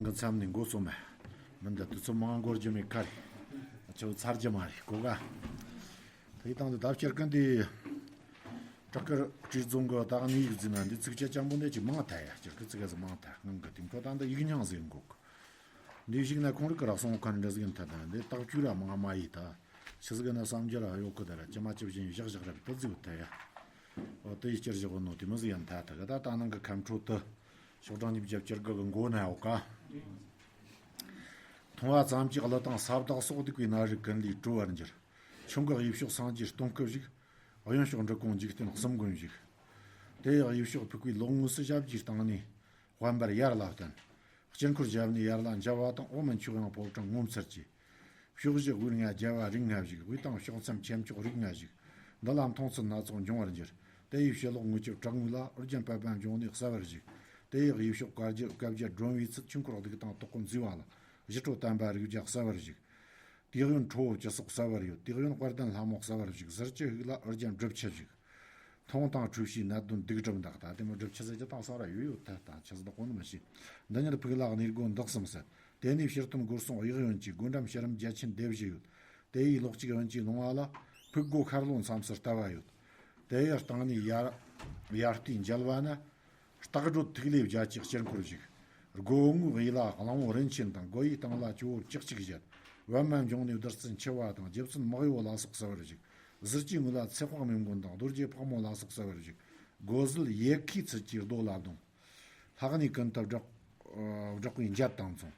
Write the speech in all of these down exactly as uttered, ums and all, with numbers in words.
གི་མཚམས་ནས་འགོ་རྩོམ་མེད། མི་འདི་དུས་ཚོད་མང་འགོར་རྒྱུ་མེད་ཁ་རེད། ཆུ་ཚར་རྒྱུ་མ་རེད་གོ་ག་དེའི་སྟེང་དུ་ད་སྤྱིར་གི་འདི་བྲག་དཀར་སྤྲེལ་རྫོང་གི་ད་གནས་ཡིག་འཛིན་ན་འདི་ཚིགས་བཅད་སྤྱང་པོ་འདི་ཅིག་མང་ཐལ་ཡ། སྤྱིར་གི་ཚིག་ག་ཟིག་མང་ཐལ། ངང་གི་དེང་ཁོ་ད་འདི་ཡིག་རྙིང་ཟེར་འགོ་གི་འདི་ཞིག་ན་ཁོང་རིག་གི་རག་སོང་ཁ་འདྲ་ཟིག་ཡིན་ཐལ། ད་འདི་རྟགས་བཅུ་ར་མང་མ་ཡིས་ད། ཆི་ཟིག་ན་བསམ་རྒྱུ་ར་ཡོད་གི་ད་ར་ཅི་མ་ཅི་བཞིན་བཞག་བཞག་ར་བི་ད་ཟིག་ཐལ་ཡ། འོ་དེ་ཡི་སྤྱིར་བཞག་ནོ་དེ་མི་ཟིག་ཡིན་ཐལ། ད་གི་ད་ད་ནང་གི་ཁམས་ཁྲོད་དུ། ཤོག་གྲངས་ཉིས་བརྒྱ་བཅུ་དགུ་གི་མགོ་ན་འོ་ཀ་མཐོང་བ་ཙམ་གྱིས་གླུ་དང་ས་བདག་སོགས་སྡིག་པའི་ནད་རིགས་ཀུན་ལས་གྲོལ་བར་འགྱུར། ཁྱུང་གི་དབྱེ་ཕྱོགས་སངས་རྒྱས་སྟོང་སྐུ་བཞུགས། གཡོན་ཕྱོགས་འབྲི་གུང་འཇིག་རྟེན་གསུམ་མགོན་བཞུགས། དེ་ཡི་དབྱེ་ཕྱོགས་ཕུག་པའི་ལོགས་ངོས་སུ་ཞབས་ཀྱི་སྟེང་ནས་དཔལ་འབར་ཡར་ལ་བསྟན། དཀྱིལ་འཁོར་ཞབས་ནས་ཡར་ལ་འཇའ་བ་དང་། འོག་མིན་ཆོས་དབྱིངས་ཕོ་བྲང་ངོ་མཚར་གྱི། ཕྱོགས་བཞི་དབུས་ལྔ་རྒྱལ་བ་རིགས་ལྔ་བཞུགས། དབུས་དང་ཕྱོགས་མཚམས་ཁྱེམས་ཕྱོགས་རིགས་ལྔ་བཞུགས། འདི་ལ་མཐོང་ཚུལ་སྣ་ཚོགས་འབྱུང་བར་འགྱུར། དེ་ཡི་ཕྱི་ལོགས་ངོས་ཀྱི་བྲག་ངོས་ལ། ཨོ་རྒྱན་པད་མ་འབྱུང་གནས་གསལ་བར་བཞུགས། དེ་ཡི་དབྱེ་ཕྱོགས་བཀའ་བརྒྱད་བཀའ་བརྒྱད་སྒྲོན་བའི་ཚུལ། ཆོས་འཁོར་གདུགས་དང་དོག་པོ་མཛེས་པ་ལ། ཞི་ཁྲོ་དམ་པ་རིགས་བརྒྱ་གསལ་བར་བཞུགས། དེའི་གཡོན་ཁྲོ་བོ་བཅུ་སོགས་གསལ་བར་ཡོད། དེའི་གཡོན་དཔལ་ལྡན་ལྷ་མོ་གསལ་བར་བཞུགས། ཟུར་གྱི་དབུས་ལ་ཨོ་རྒྱན་སྒྲུབ་ཆེན་བཞུགས། མཐོང་དང་འཁྲུལ་བྱའི་ནད་གདོན་སྡིག་སྒྲིབ་འདག་ད་དེ་མོ་སྒྲུབ་ཆེན་ཟེར་གྱི་དང་སང་ར་ཡོད་ཡོད་ཐལ། དང་ཆེ་ཟེར་དགོས་ནི་མི་ཤེས། འདི་ཉིད་ཕུག་ལ་གནས་སྒོ་འདི་གསུམ་ཟེར། དེ་ནས་ཕྱིར་ཐོན་སྒོ་སྲུང་གཡས་གཡོན་གྱི་སྒོ་འགྲམ་ཕྱི་རིམ་རྒྱ་ཆེན་སྡེ་བཞི་ཡོད། དེ་ཡི་ལོགས་གཅིག་གཡོན་གྱི་ལུང་བ་ལ། ཕུག་སྒོ་ཤར་ལྷོ་མཚམས་སུ་ལྟ་བ་ཡོད། དེ་ཡི་སྟེང་ནས་ཡར་ཡར་ལྟའི་མཇལ་བ་ན། སྟག་སྒྲོ་ཐིག་ལེ་བརྒྱད་ཀྱི་དཀྱིལ་འཁོར་བཞུགས། སྒོ་ངོས་གཡས་ལ་གླང་པོ་རིན་ཆེན་དང་། སྒོ་ཡི་སྟེང་ལ་ཇོ་བོ་བཅུ་གཅིག་བཞད། པད་མ་འབྱུང་གནས་བདུད་རྩི་འཁྱིལ་བ་དང་། རྗེ་བཙུན་མི་གཡོ་ལ་སོགས་གསལ་བར་བཞུགས། ཟུར་གྱི་ངོས་ལ་ཚེ་དཔག་མེད་མགོན་དང་། རྡོ་རྗེ་ཕག་མོ་ལ་སོགས་གསལ་བར་བཞུགས། སྒོ་ཟུར་ཡལ་གའི་ཚུལ་གྱིས་རྡོ་ལ་བརྡུངས། ལྷག་ནས་ཀུན་ཏུ་བསྒྲགས་བསྒྲགས་པའི་འཇད་དང་མཚུངས།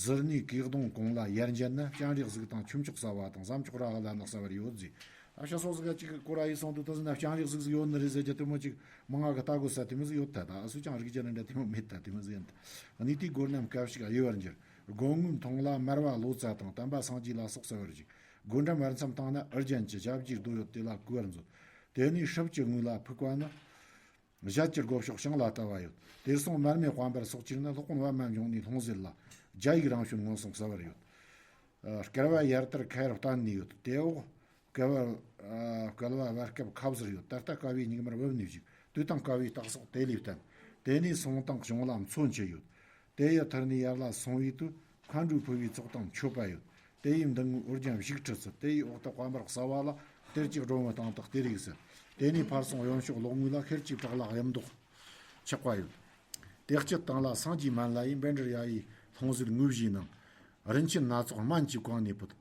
ཟུར་ནས་གོས་གདོང་གོང་ལ་ཡར་འཇལ་ན། སྤྱན་རས་གཟིགས་དང་ཁྱུ་མཆོག་གསལ་བ་དང་། ཟམ་མཆོག་ར་ཧ་ལ་ནག་གསལ་བར་ཡོད་ཟེར། ཨ་ཕྱི་སོགས་ཟིག་ག་ཅིག་གི་སྐོར་ཨ་ཡི་སོང་དུ་ད་ཟིན་ན་སྤྱན་རས་གཟིགས་ཟིག་ཡོད་ནི་རེད་ཟེར་གྱི་དེ་མོ་ཅིག་མང་ང་གི་ལྟ་དགོས་ས་དེ་མོ་ཟིག་ཡོད་ད། ད་ཨ་སུ་ཅང་རིག་རྒྱུ་ནི་འདྲ་དེ་མོ་མེད་ད། དེ་མོ་ཟིག་ཡིན་ད། གནས་དེའི་སྒོ་རྣམས་སྐ་ཞིག་གཡས་པར་འགྱུར། སྒོ་ངོས་མཐོང་ལ་མར་པ་ལོ་ཙཱ་དང་། དམ་པ་སངས་རྒྱས་ལ་སོགས་གསལ་བར་བཞུགས། སྒོ་འགྲམ་བར་མཚམས་བཏང་ན། ཨོ་རྒྱན་གྱི་ཞབས་ཀྱི་རྡོ་ཡོད། དེ་ལ་གུས་པར་མཛོད། དེ་ནས་སྲུབས་ཀྱི་ངོས་ལ་ཕུག་པ་ན། བཞད་ཀྱི་སྒོ་ཕྱོགས་བྱང་ལ་ལྟ་བ་ཡོད། དེར་སོང་མར་མེ་དཔལ་འབར་སོགས་ཀྱིས་ན། སློབ་དཔོན་པད་མ་འབྱུང་གནས་ལྷུང་བཟེད་ལ། རྒྱ་ཡིག་རང་བྱོན་མངོན་སུམ་གསལ་བར་ཡོད། ཨ། བསྐལ་པ་ཡར་དར་ཁ་ཡར་བསྟན་ནས་ཡོད། དེ་འོག་བསྐལ་པ། ཨ། བསྐལ་པ་བར་སྐབས་ཁ་ཟུར་ཡོད། ད་ལྟ་བསྐལ་པའི་སྙིགས་མར་བབས་ནས་བཞུགས། དུས་དང་བསྐལ་པའི་རྟགས་སོགས་དེ་ལས་བསྟན། དེ་ནས་སོང་དང་བྱུང་ལ་མཚོན་གྱི་ཡོད། དེ་ཡི་མཐར་ནས་ཡར་ལ་སོང་བའི་དུས། མཁའ་འགྲོའི་ཕུལ་བའི་ཚོགས་དང་མཆོད་པ་ཡོད། དེ་ཡི་མདུན་ངོས་ཨོ་རྒྱན་བཞུགས་ཁྲི་ཟེར། དེ་ཡི་འོག་ཏུ་དཔལ་འབར་གསལ་བ་ལ། གཏེར་གྱི་སྒྲོམ་བུ་སྟེང་དུ་གཏེར་ཡིག་ཟེར། དེ་ནས་ཕར་སོང་གཡོན་ཕྱོགས་ལོགས་ངོས་ལ་ཤེལ་གྱི་བྲག་ལ་གཡུ་མདོག་ཆགས་པ་ཡོད། དེ་དཀྱིལ་སྟེང་ལ་སངས་རྒྱས་མཎྜལ་ཡི། བཻ་ཌཱུརྻ་ཡི་ལྷུང་བཟེད་དངོས་གཞིའི་ནང་། རིན་ཆེན་སྣ་ཚོགས་སྨན་གྱི་གོང་ནས་ཕུལ།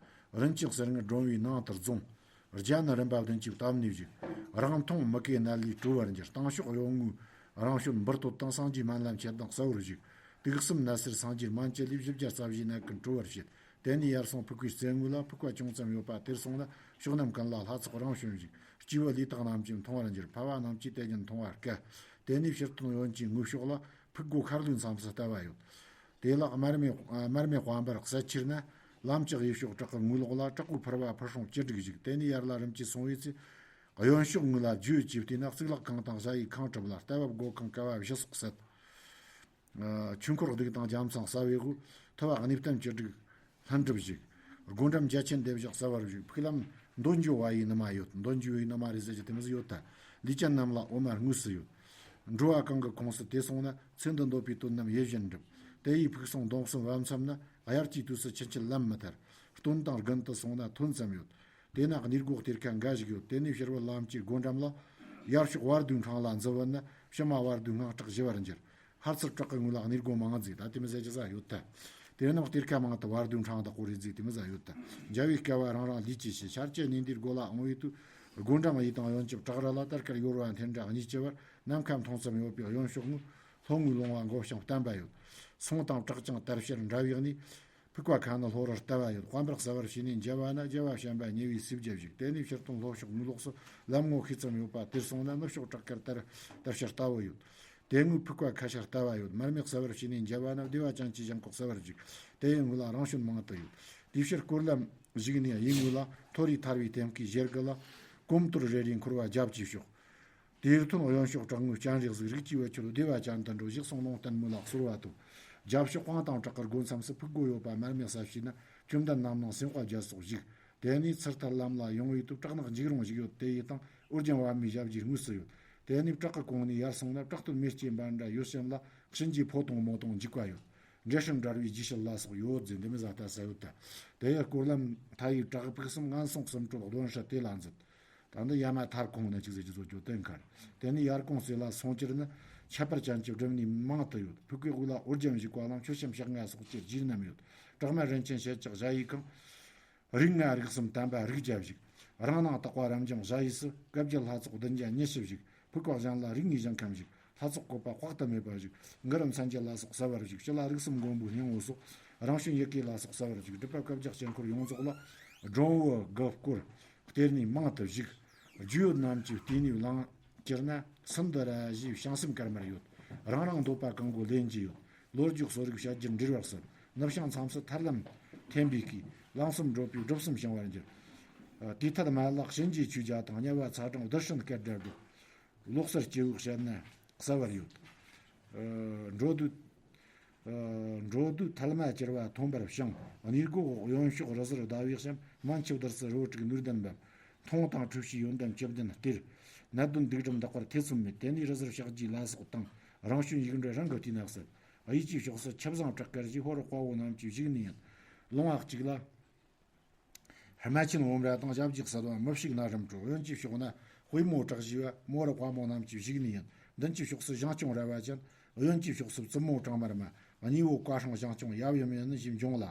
རིན་ཆེན་གསེར་དངུལ་སྒྲོམ་བུའི་ནང་དུ་རྫོངས། རྒྱན་ནི་རིམ་པ་བདུན་གྱིས་བཏབ་ནས་བཞུགས། རང་མཐོང་མུ་གེའི་ནད་ལས་གྲོལ་བར་འགྱུར། སྟེང་ཕྱོགས་གཡོན་ངོས་རང་བྱོན་འབུར་སྟོད་དང་། སངས་རྒྱས་སྨན་བླ་མཆེད་དང་གསལ་བར་བཞུགས། དུག་གསུམ་ནད་སེལ་སངས་རྒྱས་སྨན་བཅུད་ལས། བཞི་བརྒྱ་རྩ་བཞིའི་ནད་ཀུན་གྲོལ་བར་བྱེད། དེ་ནས་ཡར་སོང་ཕུག་པའི་རྩེ་ངོས་ལ། ཕུག་པ་ཅུང་ཙམ་ཡོད་པ་དེར་སོང་ན། ཕྱོགས་རྣམས་ཀུན་ལ་ལྷ་ཚོགས་རང་བྱོན་བཞུགས། སྐྱེས་བུ་ལུས་དང་རྣམས་ཀྱིས་མཐོང་བར་འགྱུར། ཕལ་བ་རྣམས་ཀྱིས་དེ་ཉིད་མཐོང་བར་དཀའ། དེ་ནས་ཕྱིར་ཐོན་གཡོན་གྱི་ངོས་ཕྱོགས་ལ། ཕུག་སྒོ་ཤར་ལྷོའི་མཚམས་སུ་ལྟ་བ་ཡོད། དེ་ལ་མར་མེ་མར་མེ་དཔལ་འབར་གསལ་ཁྱེར་ན། ལམ་གྱི་གཡས་ཕྱོགས་བྲག་གི་ངོས་ལོགས་ལ། དྲག་པོའི་ཕུར་པ་ཕུར་སྲུང་བཅུ་དྲུག་བཞུགས། དེ་ནས་ཡར་ལ་རིམ་གྱིས་སོང་བའི་ཚེ། གཡོན་ཕྱོགས་ངོས་ལ་རྒྱུད་ཀྱི་བལྟས་ན། གཙུག་ལག་ཁང་དང་ཞ་ཡི་ཁང་གྲུབ་ལ། ལྟ་བབ་སྒོ་ཁང་ཀ་བ་བཞི་སོགས་གསལ། ཆོས་འཁོར་གདུགས་དང་རྒྱལ་མཚན་གསལ་བའི་དབུས། ཐུབ་པ་གནས་བརྟན་བཅུ་དྲུག་ལྷུན་གྲུབ་བཞུགས། སྒོ་འགྲམ་རྒྱ་ཆེན་སྡེ་བཞི་གསལ་བར་བཞུགས། ཕུག་ལམ་འདོད་འཇོ་བ་ཡི་ནུ་མ་ཡོད། འདོད་འཇོ་བའི་ནུ་མ་རེད་ཟེར་གྱི་དེ་མོ་ཟིག་ཡོད་ད། ལུས་ཅན་རྣམས་ལ་འོ་མ་དངོས་སུ་ཡོད། འགྲོ་བ་གང་གི་ཁོངས་སུ་དེ་སོང་ན། ཚེ་འདི་འདོད་པའི་དོན་རྣམས་ཡིད་བཞིན་འགྲུབ། དེ་ཡི་ཕུག་སོང་སྡོམ་གསུམ་བབ་མཚམས་ན། དབྱར་གྱི་དུས་སུ་ཆུ་འཁྱིལ་ལམ་མི་ཐར། སྟོན་དང་དགུན་དུ་སོང་ན་ཐོན་ཙམ་ཡོད། དེ་ན་གནས་སྒོ་གཏེར་ཁ་འགའ་ཞིག་ཡོད། དེ་ནས་ཕྱི་རོལ་ལམ་གྱི་སྒོ་འགྲམ་ལ། ཡར་ཕྱོགས་བར་དོའི་འཕྲང་ལ་འཛུལ་བ་ན། ཕྱི་མ་བར་དོའི་སྔགས་བྲག་ཞི་བར་འགྱུར། ཕར་ཚུར་བྲག་གི་ངོས་ལ་གནས་སྒོ་མང་ཟིག་ད་དེ་མི་ཟེར་གྱི་ས་ཡོད་ད། དེ་རྣམས་གཏེར་ཁ་མང་དུ་བར་དོའི་འཕྲང་དག་གོ་རེ་ཟིག་དེ་མི་ཟ་ཡོད་ད། འཇའ་བའི་བསྐལ་པ་རང་རང་ལུས་ཀྱི་ཕྱི། ཤར་གྱི་གནས་འདིའི་སྒོ་ལ་འོང་བའི་དུས། སྒོ་འགྲམ་གཡས་དང་གཡོན་གྱི་བྲག་རི་ལ། དར་དཀར་ཡོལ་བ་འཐེན་འདྲ་གཉིས་ཀྱི་བར། ནམ་མཁའ་མཐོང་ཙམ་ཡོད་པའི་གཡོན་ཕྱོགས་ངོས། ལྷོ་ངོས་ལུང་བ་མགོ་བྱང་བསྟན་པ་ཡོད། སོང་དང་བྲག་ཀྱང་དར་ཕྱར་འདྲ་བའི་གནས། ཕུག་པ་ཁ་ནི་ལྷོ་རུ་ལྟ་བ་ཡོད། དཔལ་འབར་གསལ་བར་བྱས་ནས་མཇལ་བ་ན། རྒྱལ་བ་བྱམས་པ་ཉེ་བའི་སྲས་བརྒྱ་བཞུགས། དེ་ནས་ཕྱིར་ཐོན་ལྷོ་ཕྱོགས་ངོས་ལོགས་སུ་ལམ་ངོ་ཤེས་ཙམ་ཡོད་པ་དེར་སོང་ན། ནུབ་ཕྱོགས་བྲག་དཀར་དར་དར་ཕྱར་ལྟ་བུ་ཡོད། དེ་ངོས་ཕུག་པ་ཁ་ཤར་ལྟ་བ་ཡོད། མར་མེ་གསལ་བར་བྱས་ནས་མཇལ་བ་ན། བདེ་བ་ཅན་གྱི་ཞིང་ཁོག་གསལ་བར་བཞུགས། དེ་ཡི་ངོས་ལ་རང་བྱོན་མང་དུ་ཡོད། དེའི་ཕྱིར་སྐོར་ལམ་ཞིག་ནས་གཡས་ངོས་ལ། མཐོ་རིས་ཐར་བའི་ཐེམ་སྐས་ཞལ་དགུ་ལ། གོམ་སྟོར་རེ་རེའི་འཁོར་བ་རྒྱབ་ཀྱི་ཕྱོགས། དེར་ཐོན་གཡོན་ཕྱོགས་བྲག་ངོས་སྤྱན་རས་གཟིགས། རིགས་ཀྱི་བུ་ཁྱོད་བདེ་བ་ཅན་དུ་འགྲོ། ཞིག་སོང་ལུང་བསྟན་མོད་ལ་གསོལ་བ་བཏབ། རྒྱབ་ཕྱོགས་སྤང་དང་བྲག་དཀར་སྒོ་མཚམས་སུ། ཕུག་སྒོ་ཡོད་པ་མར་མེ་གསལ་བྱས་ན། བཅོམ་ལྡན་རྣམ་སྣང་སེམས་དཔའ་བརྒྱད་སོགས་བཞུགས། དེ་ནས་ཚུར་ཐར་ལམ་ལ་ཡོང་བའི་དུས། བྲག་ནག་འཇིགས་རུང་ཞིག་ཡོད། དེ་ཡི་སྟེང་ཨོ་རྒྱན་པད་མའི་ཞབས་ཀྱིས་དངོས་སུ་ཡོད། དེ་ནས་བྲག་གི་གོང་ནས་ཡར་སོང་ན། བྲག་སྟོད་མེ་སྐྱེས་འབར་འདྲ་ཡོད་ཞིང་ལ། གཤིན་རྗེ་ཕོ་དང་མོ་དང་འཇིགས་པ་ཡོད། འབྲས་སྲིན་འབྲེལ་བའི་རྗེས་ཤུལ་ལ་སོགས་ཡོད་ཟེར། འདི་མི་ཟ་ལྟ་ས་ཡོད་ད། དེ་ཡི་སྐོར་ལམ་མཐའ་ཡས་བྲག་ཕུག་གསུམ། ངན་སོང་གསུམ་གྲོལ་གདོན་ཧྲི་དེ་ལ་འཛུད། ད་འདི་ཡ་མ་ཐར་ཁོང་ནས་ཅིག་ཟེར་གྱི་བཟོ་རྒྱུ་དེ་མཁར། དེ་ནས་ཡར་གོང་གསེབ་ལ་སོང་ཕྱིར་ན། ཁྱད་པར་ཅན་གྱི་སྒྲུབ་གནས་མང་དུ་ཡོད། ཕུག་གི་དབུས་ལ་ཨོ་རྒྱན་བཞུགས་པ་ལ་མཆོད་བཤམས་ཞག་ལྔ་སོགས་ཀྱི་རྗེས་རྣམས་ཡོད། བྲག་སྨད་རིན་ཆེན་ཞལ་གྱི་གཞལ་ཡས་ཁང་། རིགས་ལྔ་རིགས་གསུམ་དམ་པ་རིགས་བརྒྱ་བཞུགས། རང་སྣང་དག་པ་རབ་འབྱམས་གཞལ་ཡས་སུ། བཀའ་བརྒྱད་ལྷ་ཚོགས་བདུན་བརྒྱ་ཉི་ཤུ་བཞུགས། ཕུག་པ་གཞན་ལ་རིགས་ལྔའི་ཞིང་ཁམས་བཞུགས། ལྷ་ཚོགས་བཀོད་པ་དཔག་ཏུ་མེད་པ་བཞུགས། གུ་རུ་མཚན་བརྒྱད་ལ་སོགས་གསལ་བར་བཞུགས། སྤྱི་ལ་རིགས་གསུམ་མགོན་པོའི་སྙིང་པོ་སོགས། རང་བྱོན་ཡི་གེ་ལ་སོགས་གསལ་བར་བཞུགས། སྒྲུབ་པ་བཀའ་བརྒྱད་སྤྱི་འཁོར་ཡོངས་རྫོགས་ལ། སྒྲུབ་པའི་དགུ་སྐོར་གཏེར་ནས་མང་དུ་བཞུགས། རྒྱུད་ཡོད་རྣམས་ཀྱི་ལྟེ་གནས་བླང་། གྱུར་ན་སིནྡྷུ་ར་བཞིའི་བྱང་སེམས་དཀར་དམར་ཡོད། རང་རང་འདོད་པ་གང་དགོས་ལེན་རྒྱུ་ཡོད། ལོ་རྒྱུས་གསོ་རིག་བཤད་རྒྱུད་འབྲེལ་བར་སྲིད། ནུབ་བྱང་མཚམས་སུ་ཐར་ལམ་འཐེན་པའི་སྐས། ལམ་གསུམ་བགྲོད་པའི་སྒྲུབ་གསུམ་བྱུང་བར་འགྱུར། ཨ། དེའི་ཐད་མ་ལག་གཤིན་རྗེའི་ཆོས་རྒྱལ་དང་། དམྱལ་བ་ཚ་གྲང་རྡུལ་ཕྲན་སྐད་སྒྲ་སྒྲོག། ལོག་སྲིད་སྐྱེ་བོའི་བཤད་ན་གསལ་བར་ཡོད། ཨ། འགྲོ་འདུལ། ཨ། འགྲོ་འདུལ་ཐལ་མོ་སྦྱར་བ་ཐོན་པར་བྱུང་། གནས་སྒོ་འོག་གཡོན་ཕྱོགས་རི་ཟུར་ཟླ་བའི་ཞབས། མན་ཆུ་བདུད་རྩི་རོ་དྲུག་ནུས་ལྡན་འབབ། མཐོང་དང་འཁྲུལ་ཞིག་ཡོན་ཏན་བཅུ་བདུན་སྟེར། ནད་གདོན་སྡིག་སྒྲིབ་འདག་པར་ཐེ་ཚོམ་མེད། དེ་ནས་རི་ཟུར་ཕྱག་རྒྱའི་ལ་སོགས་དང་། རང་བྱོན་ཡིག་འབྲུ་རང་གི་དུས་ན་གསལ། གཡས་ཀྱི་ཕྱོགས་སུ་ཆུ་བཟང་བྲག་དཀར་བཞུགས། ཧོར་དཔའ་བོ་རྣམས་ཀྱི་བཞུགས་གནས་ཡིན། ལུང་བ་གཅིག་ལ། རྨ་ཆེན་འོམ་ར་དང་། ཞབས་ཀྱི་གསེབ་ལ་མི་ཕྱུགས་ན་རིམ་གྲོ། གཡོན་གྱི་ཕྱོགས་ན་དཔོས་མོ་བྲག་བཞི་བ། མོ་ར་དཔའ་མོ་རྣམས་ཀྱི་བཞུགས་གནས་ཡིན། མདུན་གྱི་ཕྱོགས་སུ་ཞིང་སྐྱོང་ར་བ་ཅན། གཡོན་གྱི་ཕྱོགས་སུ་བཙུན་མོ་གྲང་དམར་མ། གཉིས་པོ་བཀའ་ཧྲོང་ཞིང་སྐྱོང་ཡབ་ཡུམ་ཡིན་ཞེས་འབྱུང་ལ།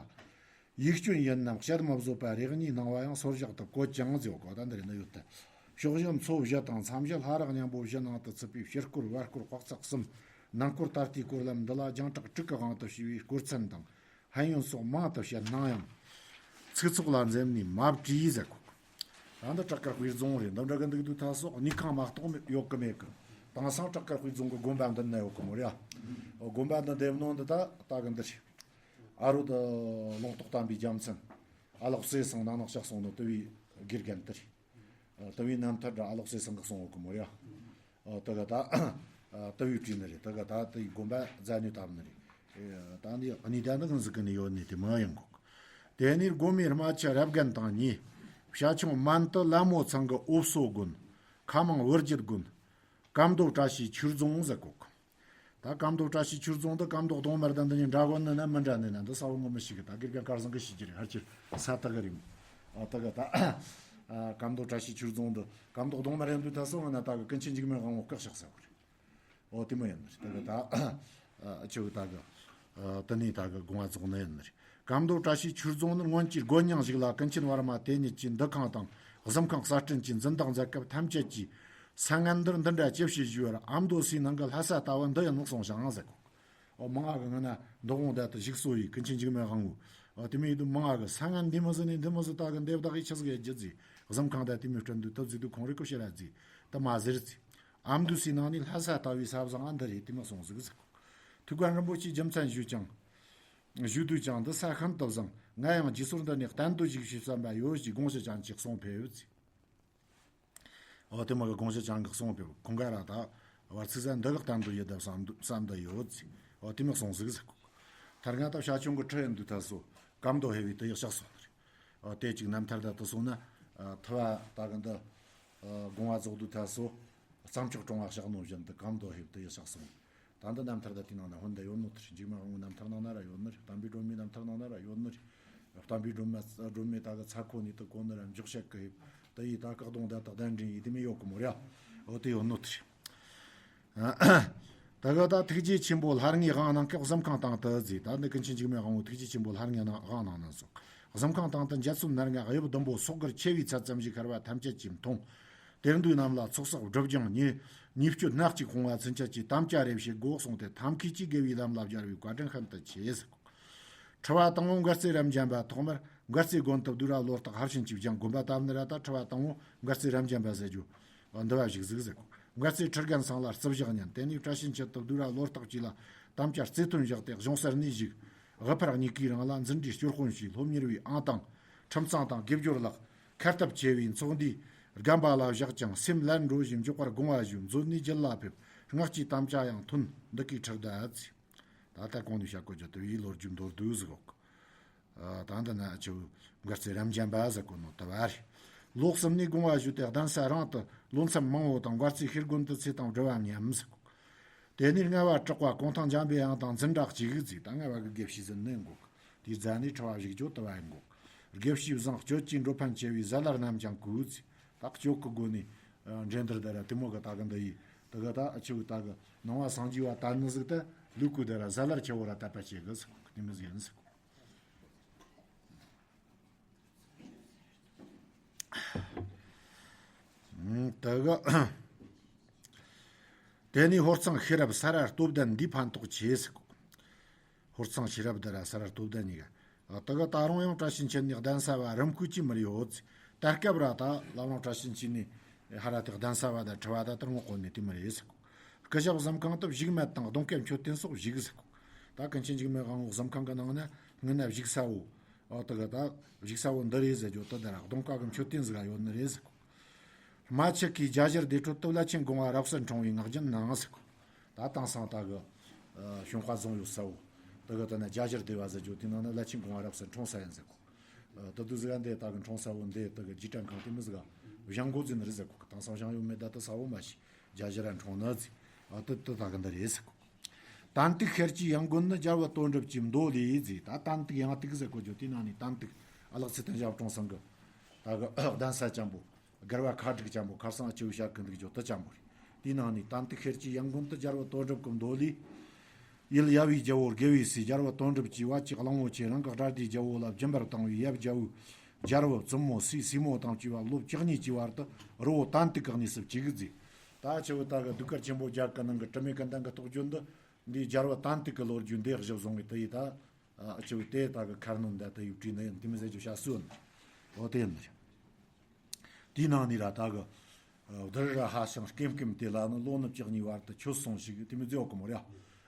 ཡིག་སྐྱོན་ཡིན་རྣམས་བཤད་མི་བཟོད་པ། རེ་གཉིས་སྣང་བ་ཡང་སོར་བཞག་ཏུ་བཀོད་ཀྱང་མཛེས་བཀོད། ད་འདིར་ནི་ཡོད་དེ། ཕྱོགས་བཞི་མཚོ་བཞི་དང་། མཚམས་བཞི་ལྷ་རི་གཉན་པོ་བཞི་ནང་དུ་ཚུད་པའི་ཕྱི་སྐོར་བར་སྐོར་དཔག་ཚད་གསུམ། ནང་སྐོར་ད་ལྟའི་སྐོར་ལམ་འདི་ལ་རྒྱང་གྲགས་དྲུག་གི་དབང་དུ་བྱས་པའི་སྐོར་ཚན་དང་། ཕན་ཡོན་སོགས་མང་དུ་བཤད་སྣང་ཡང་། ཚིག་ཚོགས་ལ་འཛེམ་ནས་མ་བྲིས་ཟེར་གོ། ད་འདི་བྲག་དཀར་དཔེ་རྫོང་རེད། འདི་འདྲ་གི་འདུག་འདུག་ད་སོགས་གནས་ཁང་མ་གཏོགས་མེད་ཡོད་གི་མེད་གི། དེང་སང་བྲག་དཀར་དཔེ་རྫོང་གི་དགོན་པ་འདི་ན་ཡོད་གི་མོ་རེད་ཨ། དགོན་པ་འདི་འདེབས་ནོ་འདི་ད་ད་གི་འདི་རེད། ཨ་རོ་ད་ལུང་རྟོགས་དམ་པའི་རྒྱལ་མཚན། ཨ་ལགས་སེ་ཚང་ནང་ནག་ཤག་སོང་ནོ་དུ་བའི་དགེ་རྒན་དེ་རེད། ཨ། དུ་བའི་རྣམ་ཐར་འདྲ་ཨ་ལགས་སེ་ཚང་གི་སོང་ཡོད་གི་མོ་རེད་ཨ། ཨ། དེ་ག་ད། ཨ། དུ་བའི་བྲིས་ནི་རེད། དེ་ག་ད་དེའི་དགོན་པ་རྫ་ནུས་བཏབ་ནི་རེད། ཨེ། ད་ནི་གནས་ད་ནི་གང་ཟིག་གི་ནི་ཡོད་ནི་དེ་མ་ཡིན་གོ། དེ་ནས་དགོན་མའི་རྨ་ཆུ་རབ་རྒན་དང་གཉིས། བྱ་ཁྱུང་མན་དུ་ལ་མོ་ཚང་གི་འོབ་སོ་དགོན། ཁ་མང་བུ་རྒྱུད་དགོན། སྐམ་མདོ་བཀྲ་ཤིས་ཆོས་རྫོང་ཟེར་གོ། ད་སྐམ་མདོ་བཀྲ་ཤིས་ཆོས་རྫོང་འདི་སྐམ་མདོ་གདོང་དམར་དང་འདི་གཉིས་འདྲ་གོ་ནི་ན་མི་འདྲ་ནི་ན། འདི་ས་བོ་ངོ་མི་ཤེས་གི། ད་དགེ་རྒན་སྐལ་བཟང་གི་ཤེས་ཀྱི་རེད། ཧར་ཆེར་ས་ད་གི་རེད། ཨ། ད་ག་ད། ཨ། སྐམ་མདོ་བཀྲ་ཤིས་ཆོས་རྫོང་འདི་སྐམ་མདོ་གདོང་དམར་ཡང་འདུག་ད་སོང་ང་ན། ད་གི་ཀུན་མཁྱེན་འཇིགས་མེད་དབང་པོ་བཀག་བཞག་ས་བོ་རེད། ཨོ་དེ་མོ་ཡིན་ནི་རེད། ད་གི་ད། ཨ། ཆུ་བོ་ད་གི། ཨ། དེ་ནས་ད་གི་དགོངས་པ་རྫོགས་ནི་ཡིན་ནི་རེད། སྐམ་མདོ་བཀྲ་ཤིས་ཆོས་རྫོང་ནི་སྔོན་གྱི་དགོན་རྙིང་ཞིག་ལ་ཀུན་མཁྱེན་བར་མ་དེ་ཉིད་ཀྱིས་འདུ་ཁང་དང་གཟིམ་ཁང་གསར་སྐྲུན་གྱིས་འཛིན་བདག་མཛད་སྐབས་ཐམས་ཅད་ཀྱིས། ས་ངན་འདིར་འདི་འདྲ་ཅི་བྱེད་ཞུས་པར། ཨ་མདོ་སའི་ནང་གི་ལྷ་ས་ལྟ་བུ་འདི་ཡིན་ནོ་གསུངས་ཤིང་ཟེར་གོ། ཨོ་མང་ང་གི་ང་ན་འདུ་ཁང་དེ་ད་ཞིག་གསོ་ཡི་ཀུན་མཁྱེན་འཇིགས་མེད་དབང་པོ། ཨོ་དེ་མོ་ཡིན་དུས་མང་ང་གི་ས་ངན་འདི་མོ་ཟིག་ནས་འདི་མོ་ཟིག་ད་གི་འདེབས་བདག་གིས་ཆི་ཟིག་ཡེ་རྒྱུ་ཟིག། གཟིམ་ཁང་དེ་དེ་མོ་སྐྲུན་དུས་ཐུབ་ཟིག་དུས་ཁོང་རིག་གི་ཕྱིར་ར་ཟིག་ད་མ་ཟེར་ཟིག། ཨ་མདོ་སའི་ནང་ནས་ལྷ་ས་ལྟ་བུའི་ས་བཟང་ཨ་འདི་རེད། དེ་མོ་གསུངས་ཟིག་ཟེར་གོ། ཐུའུ་བཀྭན་རིན་པོ་ཆེས་རྒྱུ་མཚན་ཞུས་ཀྱང་། ཞུས་དུས་ཀྱང་འདི་ས་ཤིན་ཏུ་བཟང་། ང་ཡང་རྗེས་སོར་འདི་ནས་གཏན་དུ་བཞུགས་ཞེས་བསམ་པ་ཡོད་ཅེས་དགོངས་གཞི་ཅན་གྱིས་གསུངས་ཕེབས་ཟེར། འོ་དེ་མོ་གི་དགོངས་གཞི་ཅན་གྱིས་གསུངས་ཕེབས། ཁོང་ག་ར་ད་བར་ཚིག་ཟན་འདི་གི་གཏན་དུ་ཡོད་བསམ་བསམ་འདི་ཡོད་ཟེར། འོ་དེ་མོ་གསུངས་ཟིག་ཟེར་གོ། ཐར་ང་ད་བྱ་ཁྱུང་གི་ཁྲི་ཡིན་དུས་ད་སོ་སྐམ་མདོ་ཧེ་བའི་དུ་ཡག་ཤག་སོང་ནི་རེད། འོ་དེ་ཅིག་རྣམ་ཐར་ད་དུ་སོང་ན། ཨ། ཐུ་བ་ད་གི་འདི། ཨ། དགོངས་པ་རྫོགས་དུས་ད་སོ་གཙང་ཕྱོགས་གྲོང་བ་གཤགས་ནོ་བཞིན་དུ་སྐམ་མདོ་ཧེ་བའི་དུ་ཡག་ཤག་སོང་། ད་འདི་རྣམ་ཐར་ད་དེའི་ནང་ན་ཧོན་ད་ཡོད་ནོ་དེ་རེད། འཇིགས་མེད་དབང་པོའི་རྣམ་ཐར་ནང་ན་ར་ཡོད་ནི་རེད། བསྟན་པའི་སྒྲོན་མེའི་རྣམ་ཐར་ནང་ན་ར་ཡོད་ནི་རེད། བསྟན་པའི་སྒྲོན་མེ་སྒྲོན་མེ་ད་གི་ཚ་ཁོ་ནས་དུ་གོ་ནི་ར་འཇོག་བྱེད་གི་ཧེབ་ད་ཡི་ད་བཀག་གདོང་ད་དག་གདན་འདྲེན་ཡི་དེ་མི་ཡོད་གི་མོ་ར། འོ་དེ་ཡོད་ནོ་དེ་རེད། ད་གི་ད་ཐུགས་རྗེ་ཆེན་པོ་ལྷ་ལྔའི་དབང་གནང་སྐབས་གཟིམ་ཁང་དང་དུ་ཟེར། ད་འདི་ཀུན་མཁྱེན་འཇིགས་མེད་དབང་པོ་ཐུགས་རྗེ་ཆེན་པོ་ལྷ་ལྔའི་དབང་གནང་ནས་སོ། གཟིམ་ཁང་དང་དུ་འཇའ་ཚོན་ནར་མངའ་དབྱིབས་ཟླུམ་པོ་སོག་གུར་ཆེ་བའི་ཚད་ཙམ་ཞིག་ཤར་བ་ཐམས་ཅད་ཀྱིས་མཐོང་། དེར་འདུས་རྣམས་ལ་ཚོགས་བསགས་སྒྲུབ་སྦྱང་ཉེ་ཉེ་སྤྱོད་སྣ་གཅིག་སྤོང་བ་ཚུན་ཆད་ཀྱི་དམ་བཅའ་རེ་བྱེད་དགོས་གསུངས་ཏེ། ཐབས་མཁས་ཀྱིས་དགེ་བའི་ལམ་ལ་སྦྱར་བའི་བཀའ་དྲིན་ཤིན་ཏུ་ཆེ་ཟེར། ཁྲི་བ་དང་པོ་མགར་རྩེ་རབ་འབྱམས་པ། ཐོག་མར་མགར་རྩེ་དགོན་དུ་བསྡུས་ར་ལོ་རྟགས་ཕར་ཕྱིན་གྱིས་བསྐྱངས། དགོན་པ་བཏབ་ནི་ར་ད་ཁྲི་བ་དང་པོ་མགར་རྩེ་རབ་འབྱམས་པ་ཟེར་རྒྱུ་འདི་བ་ཞིག་གཟིགས་ཟེར། མགར་རྩེ་ཁྲི་རྒན་ཚང་ལ་རྩིབས་ཞག་ཉན། དེ་ནས་བཀྲ་ཤིས་འཁྱིལ་དུ་བསྡུས་ར་ལོ་རྟགས་གཅིག་ལ་དམ་བཅའ་རྩེ་ཐོན་བཞག་སྟེ་གཞུང་གསར་ནས་བཞུགས། དབུ་ཕར་གཉིས་ཀའི་རིང་ལ་འཛིན་གྲྭའི་སྤྱོད་དཔོན་བྱས། སློབ་གཉེར་བའི་ཨང་དང་ཁྲིམས་གཙང་དང་དགེ་སྦྱོར་ལགས། ཁ་སྟབས་ཆེ་བའི་ཚོགས་འདུའི་རྒན་པ་ལ་བཞག་ཅིང་སེམས་ལན་འགྲོ་བཞིན་མགྱོགས་པར་དགོངས་པ་ཞུས། མཛོད་ནས་རྒྱུད་ལ་ཕེབས། སྔགས་ཀྱི་དམ་བཅའ་ཡང་ཐོན། འདི་གའི་ཁྲག་ཟླ་ཨ་ཙི། ད་ལྟ་གོང་ནས་བཤད་དགོས་ཀྱི་དུ་བའི་ལོ་རྒྱུས་མདོར་བསྡུས་ཟིག་འོག་ཨ། ད་འདི་ན་ཆུ་མགར་རྩེ་རབ་འབྱམས་པ་ཟེར་གོ་ནོ་དུ་བ་རེད། ལོ་གསུམ་ནས་དགོངས་པ་ཞུས་ཏེ་གདན་ས་རང་དུ་ལོ་མཚམས་མང་བོ་དང་མགར་རྩེ་ཤེལ་དགོན་དུ་ཚེ་དང་སྦྲེལ་བ་མཉམ་ཟེར་གོ། དེ་ནས་ལྔ་བ་གྲགས་པ་གུང་ཐང་འཇམ་པའི་དབྱངས་དང་འཛིན་གྲྭ་གཅིག་ཟེར། ད་ལྔ་བ་གི་དགེ་བཤེས་ཟེར་ནི་འགོག་དེའི་རྫ་ནས་ཁྲི་བ་བཞུགས་ཀྱོ་དུ་བ་འགོག་དགེ་བཤེས་བཟང་སྤྱོད་ཀྱི་འགྲོ་ཕན་ཆེ་བའི་ཟ་ལར་རྣམས་ཀྱང་གུས་ཟེར། ད་སྤྱོད་ཀྱི་སྒོ་ནས་འགྲན་བསྡུར་དེ་ར་དེ་མོ་གི་ད་གི་འདི་ཡིས་དུ་གི་ད་ཨ་ཆེ་བོ་ད་གི་ནང་བ་སངས་རྒྱས་བ་ད་ནི་ཟིག་ད་ལུག་གུ་དེ་ར་ཟ་ལར་ཆེ་བོ་ར་དད་པ་བྱེད་གི་ཟེར་གོ་དེ་མི་ཟིག་ཡིན་ཟེར་གོ་ཨུམ། དེ་ག་དེ་ནས་ཧོར་ཚང་ཤེས་རབ་ས་ར་སྟོབས་ལྡན་འདིས་ཕན་ཐོགས་ཆེ་ཟེར་གོ་ཧོར་ཚང་ཤེས་རབ་དེ་ར་ས་ར་སྟོབས་ལྡན་གཉིས་ཀ་དེ་ག་ད་རུང་ཡང་བཀྲ་ཤིས་འཁྱིལ་ནས་གདན་ས་བ་རིམ་བསྐོས་ཀྱི་མི་རེད་ཡོད་ཟེར། ད་སྐབས་ར་ད་བླ་བྲང་བཀྲ་ཤིས་འཁྱིལ་ནས་ཧ་ར་དེ་གདན་ས་བ་ད་ཁྲི་བ་ད་དར་ངོ་བཀོད་ནས་དེ་མི་རེད་ཟེར་གོ་སྐུ་ཞབས་གཟིམ་ཁང་དུ་བཞུགས་མེད་དང་གདོང་སྐད་མཆོད་རྟེན་སོགས་བཞུགས་ཟེར་གོ་ད་ཀུན་མཁྱེན་འཇིགས་མེད་དབང་པོ་གཟིམ་ཁང་གི་ནང་ན་སྔོན་ན་བཞུགས་ས་བོ། ཨོ་དེ་ག་ད་བཞུགས་ས་བོ་འདི་རེད་ཟེར་རྒྱུ་དེ་དེ་ར་གདོང་ཁ་གི་མཆོད་རྟེན་ཟིག་ག་ཡོད་ནི་རེད་ཟེར་གོ་རྨ་ཆུ་ཁའི་རྒྱ་གཞིར་བདེ་དྲོད་དུ་བླ་ཆེན་དགོངས་པ་རབ་གསལ་འཁྲུངས་པའི་ངག་རྒྱུན་ནང་ཟེར་གོ་ད་དེང་སང་ད་གི་ཨ་གཞུང་བཀའ་བཟང་ཡོད་ས་བོ། དེ་གི་དེ་ན་རྒྱ་གཞིར་བདེ་བ་ཟེར་རྒྱུ་དེ་ནང་ན་བླ་ཆེན་དགོངས་པ་རབ་གསལ་འཁྲུངས་ས་ཡིན་ཟེར་གོ་ཨ་དེ་དུས་ཟིག་ག་འདི་ད་གི་འཁྲུངས་ས་བོ་འདི་དེ་གི་རྗེས་དྲན་ཁང་དེ་མི་ཟིག་ག་བཞེངས་དགོས་ཟེར་ནི་རེད་ཟེར་གོ་དེང་སང་བཞེངས་ཡོད་མེད་ད་དེ་ས་བོ་མ་ཤེས། རྒྱ་གཞིར་འཁྲུངས་ནི་ཟེར། ཨ་དེ་དེ་ད་གི་འདི་རེད་ཟེར་གོ་དན་ཏིག་ཤེལ་གྱི་ཡང་དགོན་ནི་རྒྱལ་བུ་དོན་གྲུབ་ཀྱི་མདོ་ལས་ཟེར། ད་དན་ཏིག་ཡང་ཏིག་ཟེར་གོ་རྒྱུ་དེའི་ནང་ནས་དན་ཏིག་ཨ་ལགས་ཚེ་བརྟན་ཞབས་དྲུང་ཚང་གི་ད་གི་གདན་ས་ཅན་པོ། སྒར་བ་ཁ་དྲུག་ཅན་པོ་ཁར་སང་ཨ་ཆེ་བོ་ཞག་གི་འདུག་རྒྱུ་དེ་ཅན་པོ་རེད། དེའི་ནང་ནས་དན་ཏིག་ཤེལ་གྱི་ཡང་དགོན་དུ་རྒྱལ་བུ་དོན་གྲུབ་ཀྱི་མདོ་ལས། ཡུལ་ཡབ་བི་རྒྱལ་བོ་དགེ་བའི་སྲས་རྒྱལ་བུ་དོན་གྲུབ་ཀྱིས་བ་ཅིག་གླང་པོ་ཆེ་རང་གི་དགྲ་སྡེའི་རྒྱལ་བོ་ལ་སྦྱིན་པར་བཏང་བའི་ཡབ་རྒྱལ་བོའི་རྒྱལ་བུ་བཙུན་མོ་སྲས་སྲས་མོ་དང་བཅས་པ་ལོ་བཅུ་གཉིས་ཀྱི་བར་དུ་རི་བོ་དན་ཏིག་གི་གནས་སུ་བཅུག་གི་མཛད། ད་ཨ་ཆེ་བོ་ད་གི་གདུགས་དཀར་ཆེན་པོ་རྒྱ་གར་གྱི་ནང་གི་དྲི་མེད་ཀུན་ལྡན་གྱི་རྟོགས་བརྗོད་འདི། འདིའི་རྒྱལ་བུ་དན་ཏིག་གི་ལོ་རྒྱུས་འདི་གཞི་བཟུང་བའི་དེ་ཡི་ད། ཨ་ཆེ་བོ་དེ་ད་གི་ཁར་ནོན་ད་དེ་ཡུ་བྲིས་ནི་ཡིན་དེ་མི་ཟེར་རྒྱུ་བྱ་སྲོལ་ནི། འོ་དེ་ཡིན་ནི་རེད། དེའི་ནང་ནས་ར་ད་གི། ཨ་བདུད་ར་ཧ་ཤང་སྐེམ་སྐེམ་དེ་ལ་ནི་ལོ་ནི་བཅུ་གཉིས་བར་དུ་ཆོས་གསུངས་ཤིག་དེ་མི་ཟེར་འོ་གི་མོ་རེད།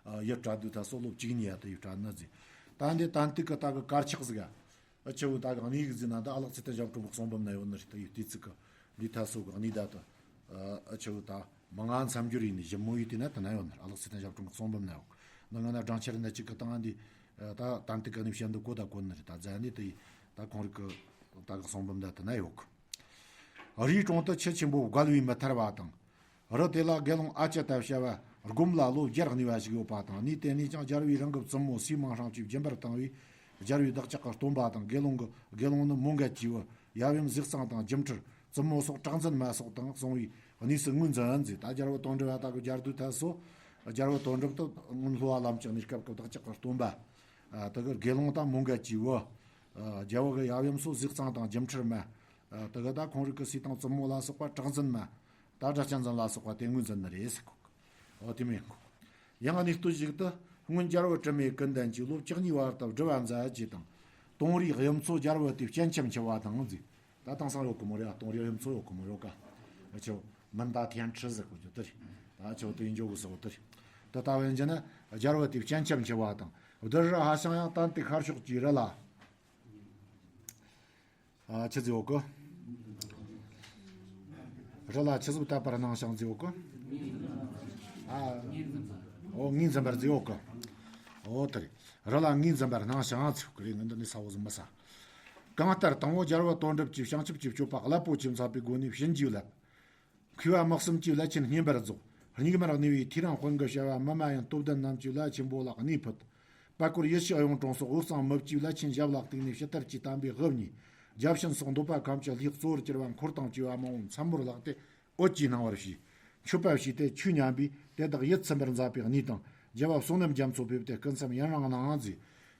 ཨ་ཡུ་བྲ་དུས་ད་སོ་ལོ་བཅུ་གཉིས་ཡ་དེ་ཡུ་བྲ་ནི་ཟེར། ད་འདི་དན་ཏིག་གི་ད་གི་དཀར་ཆག་ཟིག་ཨ། ཨ་ཆེ་བོ་ད་གི་གནས་གི་ཟིན་ན་ད་ཨ་ལགས་ཚེ་བརྟན་ཞབས་དྲུང་གི་གསུང་འབུམ་ན་ཡོད་ནི་རེད། ད་ཡུལ་དུས་ཚིག་གི་འདི་ཐ་སོ་གི་གནས་ད་ད་ཨ་ཆེ་བོ་ད་མི་ང་མཚམས་སྦྱོར་ཡིན་ནི་ཞིབ་མོ་ཡིས་དེ་ན་དེ་ན་ཡོད་ནི་རེད། ཨ་ལགས་ཚེ་བརྟན་ཞབས་དྲུང་གི་གསུང་འབུམ་ན་ཡོད་ནི་ང་ན་སྦྲང་ཆར་ན་གཅིག་གི་སྟེང་འདི་ད་ཏན་ཏིག་གི་གནས་བཤད་འདི་གོ་ད་གོ་ནི་རེད། ད་རྫ་ནི་དེ་ཡིས་ད་ཁོང་རིག་གི་ད་གི་གསུང་འབུམ་ད་དེ་ན་ཡོད་གི་རིའི་གྲོང་དུ་ཆུ་ཆེན་པོ་བརྒལ་བས་མི་ཐར་བ་དང་། རི་དེ་ལ་དགེ་སློང་ཨ་ཅེ་ད་བྱ་བ་སྒོམ་ལ་ལོ་བརྒྱར་གནས་པ་ཞིག་ཡོད་པ་དང་། གནས་དེ་ནས་ཀྱང་རྒྱལ་བའི་རང་གི་བཙུན་མོ་སྲས་མང་ཧྲང་ཅིག་སྦྱིན་པར་བཏང་བས་རྒྱལ་བའི་བདག་ཅག་གི་སྟོན་པ་དང་དགེ་སློང་གི་དགེ་སློང་ནི་མོའུ་འགལ་གྱི་བུ་ཡབ་ཡུམ་གཟི་གཙང་དང་སྒྱུ་འཕྲུལ་བཙུན་མོ་སོགས་གྲགས་འཛིན་མ་སོགས་དང་གསུང་བའི་གནས་སུ་ངོས་འཛིན་མཛད། ད་རྒྱལ་བུ་དོན་གྲུབ་ད་གི་རྒྱལ་དུས་ཐད་སོ་རྒྱལ་བུ་དོན་གྲུབ་ཏུ་སྔོན་སློབ་པ་ལམ་གྱི་གནས་སྐབས་ཀྱི་བདག་ཅག་གི་སྟོན་པ་དེ་གི་དགེ་སློང་དང་མོའུ་འགལ་གྱི་བུ་རྒྱལ་བུ་གི་ཡབ་ཡུམ་སོགས་གཟི་གཙང་དང་སྒྱུ་འཕྲུལ་མ། ཨ་དེ་ག་ད་ཁོང་རིག་གི་སྲས་དང་བཙུན་མོ་ལ་སོགས་པ་གྲགས་འཛིན་མ། ད་སྒྲ་གཅན་འཛིན་ལ་སོགས་པ་དེ་ངོས་འཛིན་ནི་རེད་ཟེར་གོ་ཨོ་དེ་མིན་གོ་ཡང་གནས་སྟོད་ཞིག་ཏུ་སྔོན་རྒྱལ་བུ་དྲི་མེད་ཀུན་ལྡན་གྱིས་ལོ་བཅུ་གཉིས་བར་དུ་སྒྲུབ་པ་མཛད་ཅེས་དང་། དོང་རིའི་གཡུ་མཚོ་རྒྱལ་བུ་དེའི་སྤྱན་ཆབ་འཁྱིལ་བ་དང་མཛད། ད་དེང་སང་ཡོད་གི་མོ་རེད། ཨ་དོང་རིའི་གཡུ་མཚོ་ཡོད་གི་མོ་རེད་ཀ་ཨ་ཆོ་མིན་ད་ཐན་ཁྲི་ཟེར་གོ་རྒྱུ་དེ་རེད། ད་ཨ་ཆོ་དེ་འཇོག་གི་སོ་དེ་རེད། དེ་ལྟ་བུ་ཡིན་རྒྱུ་ན་རྒྱལ་བུ་དེའི་སྤྱན་ཆབ་འཁྱིལ་བ་དང་། བདུད་ར་ཧ་ཤང་ཡང་ཏན་ཏིག་ཤར་ཕྱོགས་ཀྱི་རི་ལ། ཨ་ཆི་ཟིག་ཡོད་གི་རི་ལ་ཆི་ཟིག་བཏབ་པར་སྣང་ཞིང་ཟིག་ཡོད་གི་ཨ་འོ་ངོས་འཛིན་པར་ཟིག་ཡོད་གི་ཨོ་དེ་རེད། རི་ལ་ངོས་འཛིན་པར་སྣང་ཞིང་ཟིག་ཡོད་གི་རེད། ངི་འདི་ནི་ས་བོ་ཟིག་མི་ས། གང་ལྟར་དང་པོ་རྒྱལ་བུ་དོན་གྲུབ་ཀྱིས་བྱང་ཆུབ་ཀྱི་སྤྱོད་པ་རླབས་པོ་ཆེ་མཛད་པའི་སྒོ་ནས་བྱིན་གྱིས་བརླབས། མཁས་པ་མི་གསུམ་གྱིས་བླ་ཆེན་བསྙེན་པར་རྫོགས། སྙིགས་མར་གནས་པའི་ཐེའུ་རང་དཔོན་གྱི་བྱ་བ་མི་མ་ཡིན་སྟོབས་ལྡན་རྣམས་ཀྱིས་བླ་ཆེན་པོ་ལ་གནས་ཕུལ། པད་སྐོར་ཡེ་ཤེས་གཡུང་དྲུང་སོགས་དབུས་གཙང་མི་བཅུའི་བླ་ཆེན་ཞབས་ལ་གཏུགས་ནས་ཕྱི་དར་གྱི་དམ་པའི་དབུ་བརྙེས། བརྒྱ་བྱིན་སོགས་འདོད་པ་ཁམས་ཀྱི་ལྷའི་གཙོ་བོར་གྱུར་པ་འཁོར་དང་བཅས་པ་མང་པོ་མཚན་མོར་ལྷགས་ཏེ་འོད་ཀྱིས་སྣང་བར་བྱས། མཆོད་པ་བྱས་ཏེ་ཆོས་ཉན་པས་དེ་དག་ཡིད་ཚིམ་པར་མཛད་པའི་གནས་དང་། རྒྱལ་བ་བསོད་ནམས་རྒྱ་མཚོ་ཕེབས་ཏེ་སྐུ་མཚམས་ཡུན་རིང་གནང་ཟེར།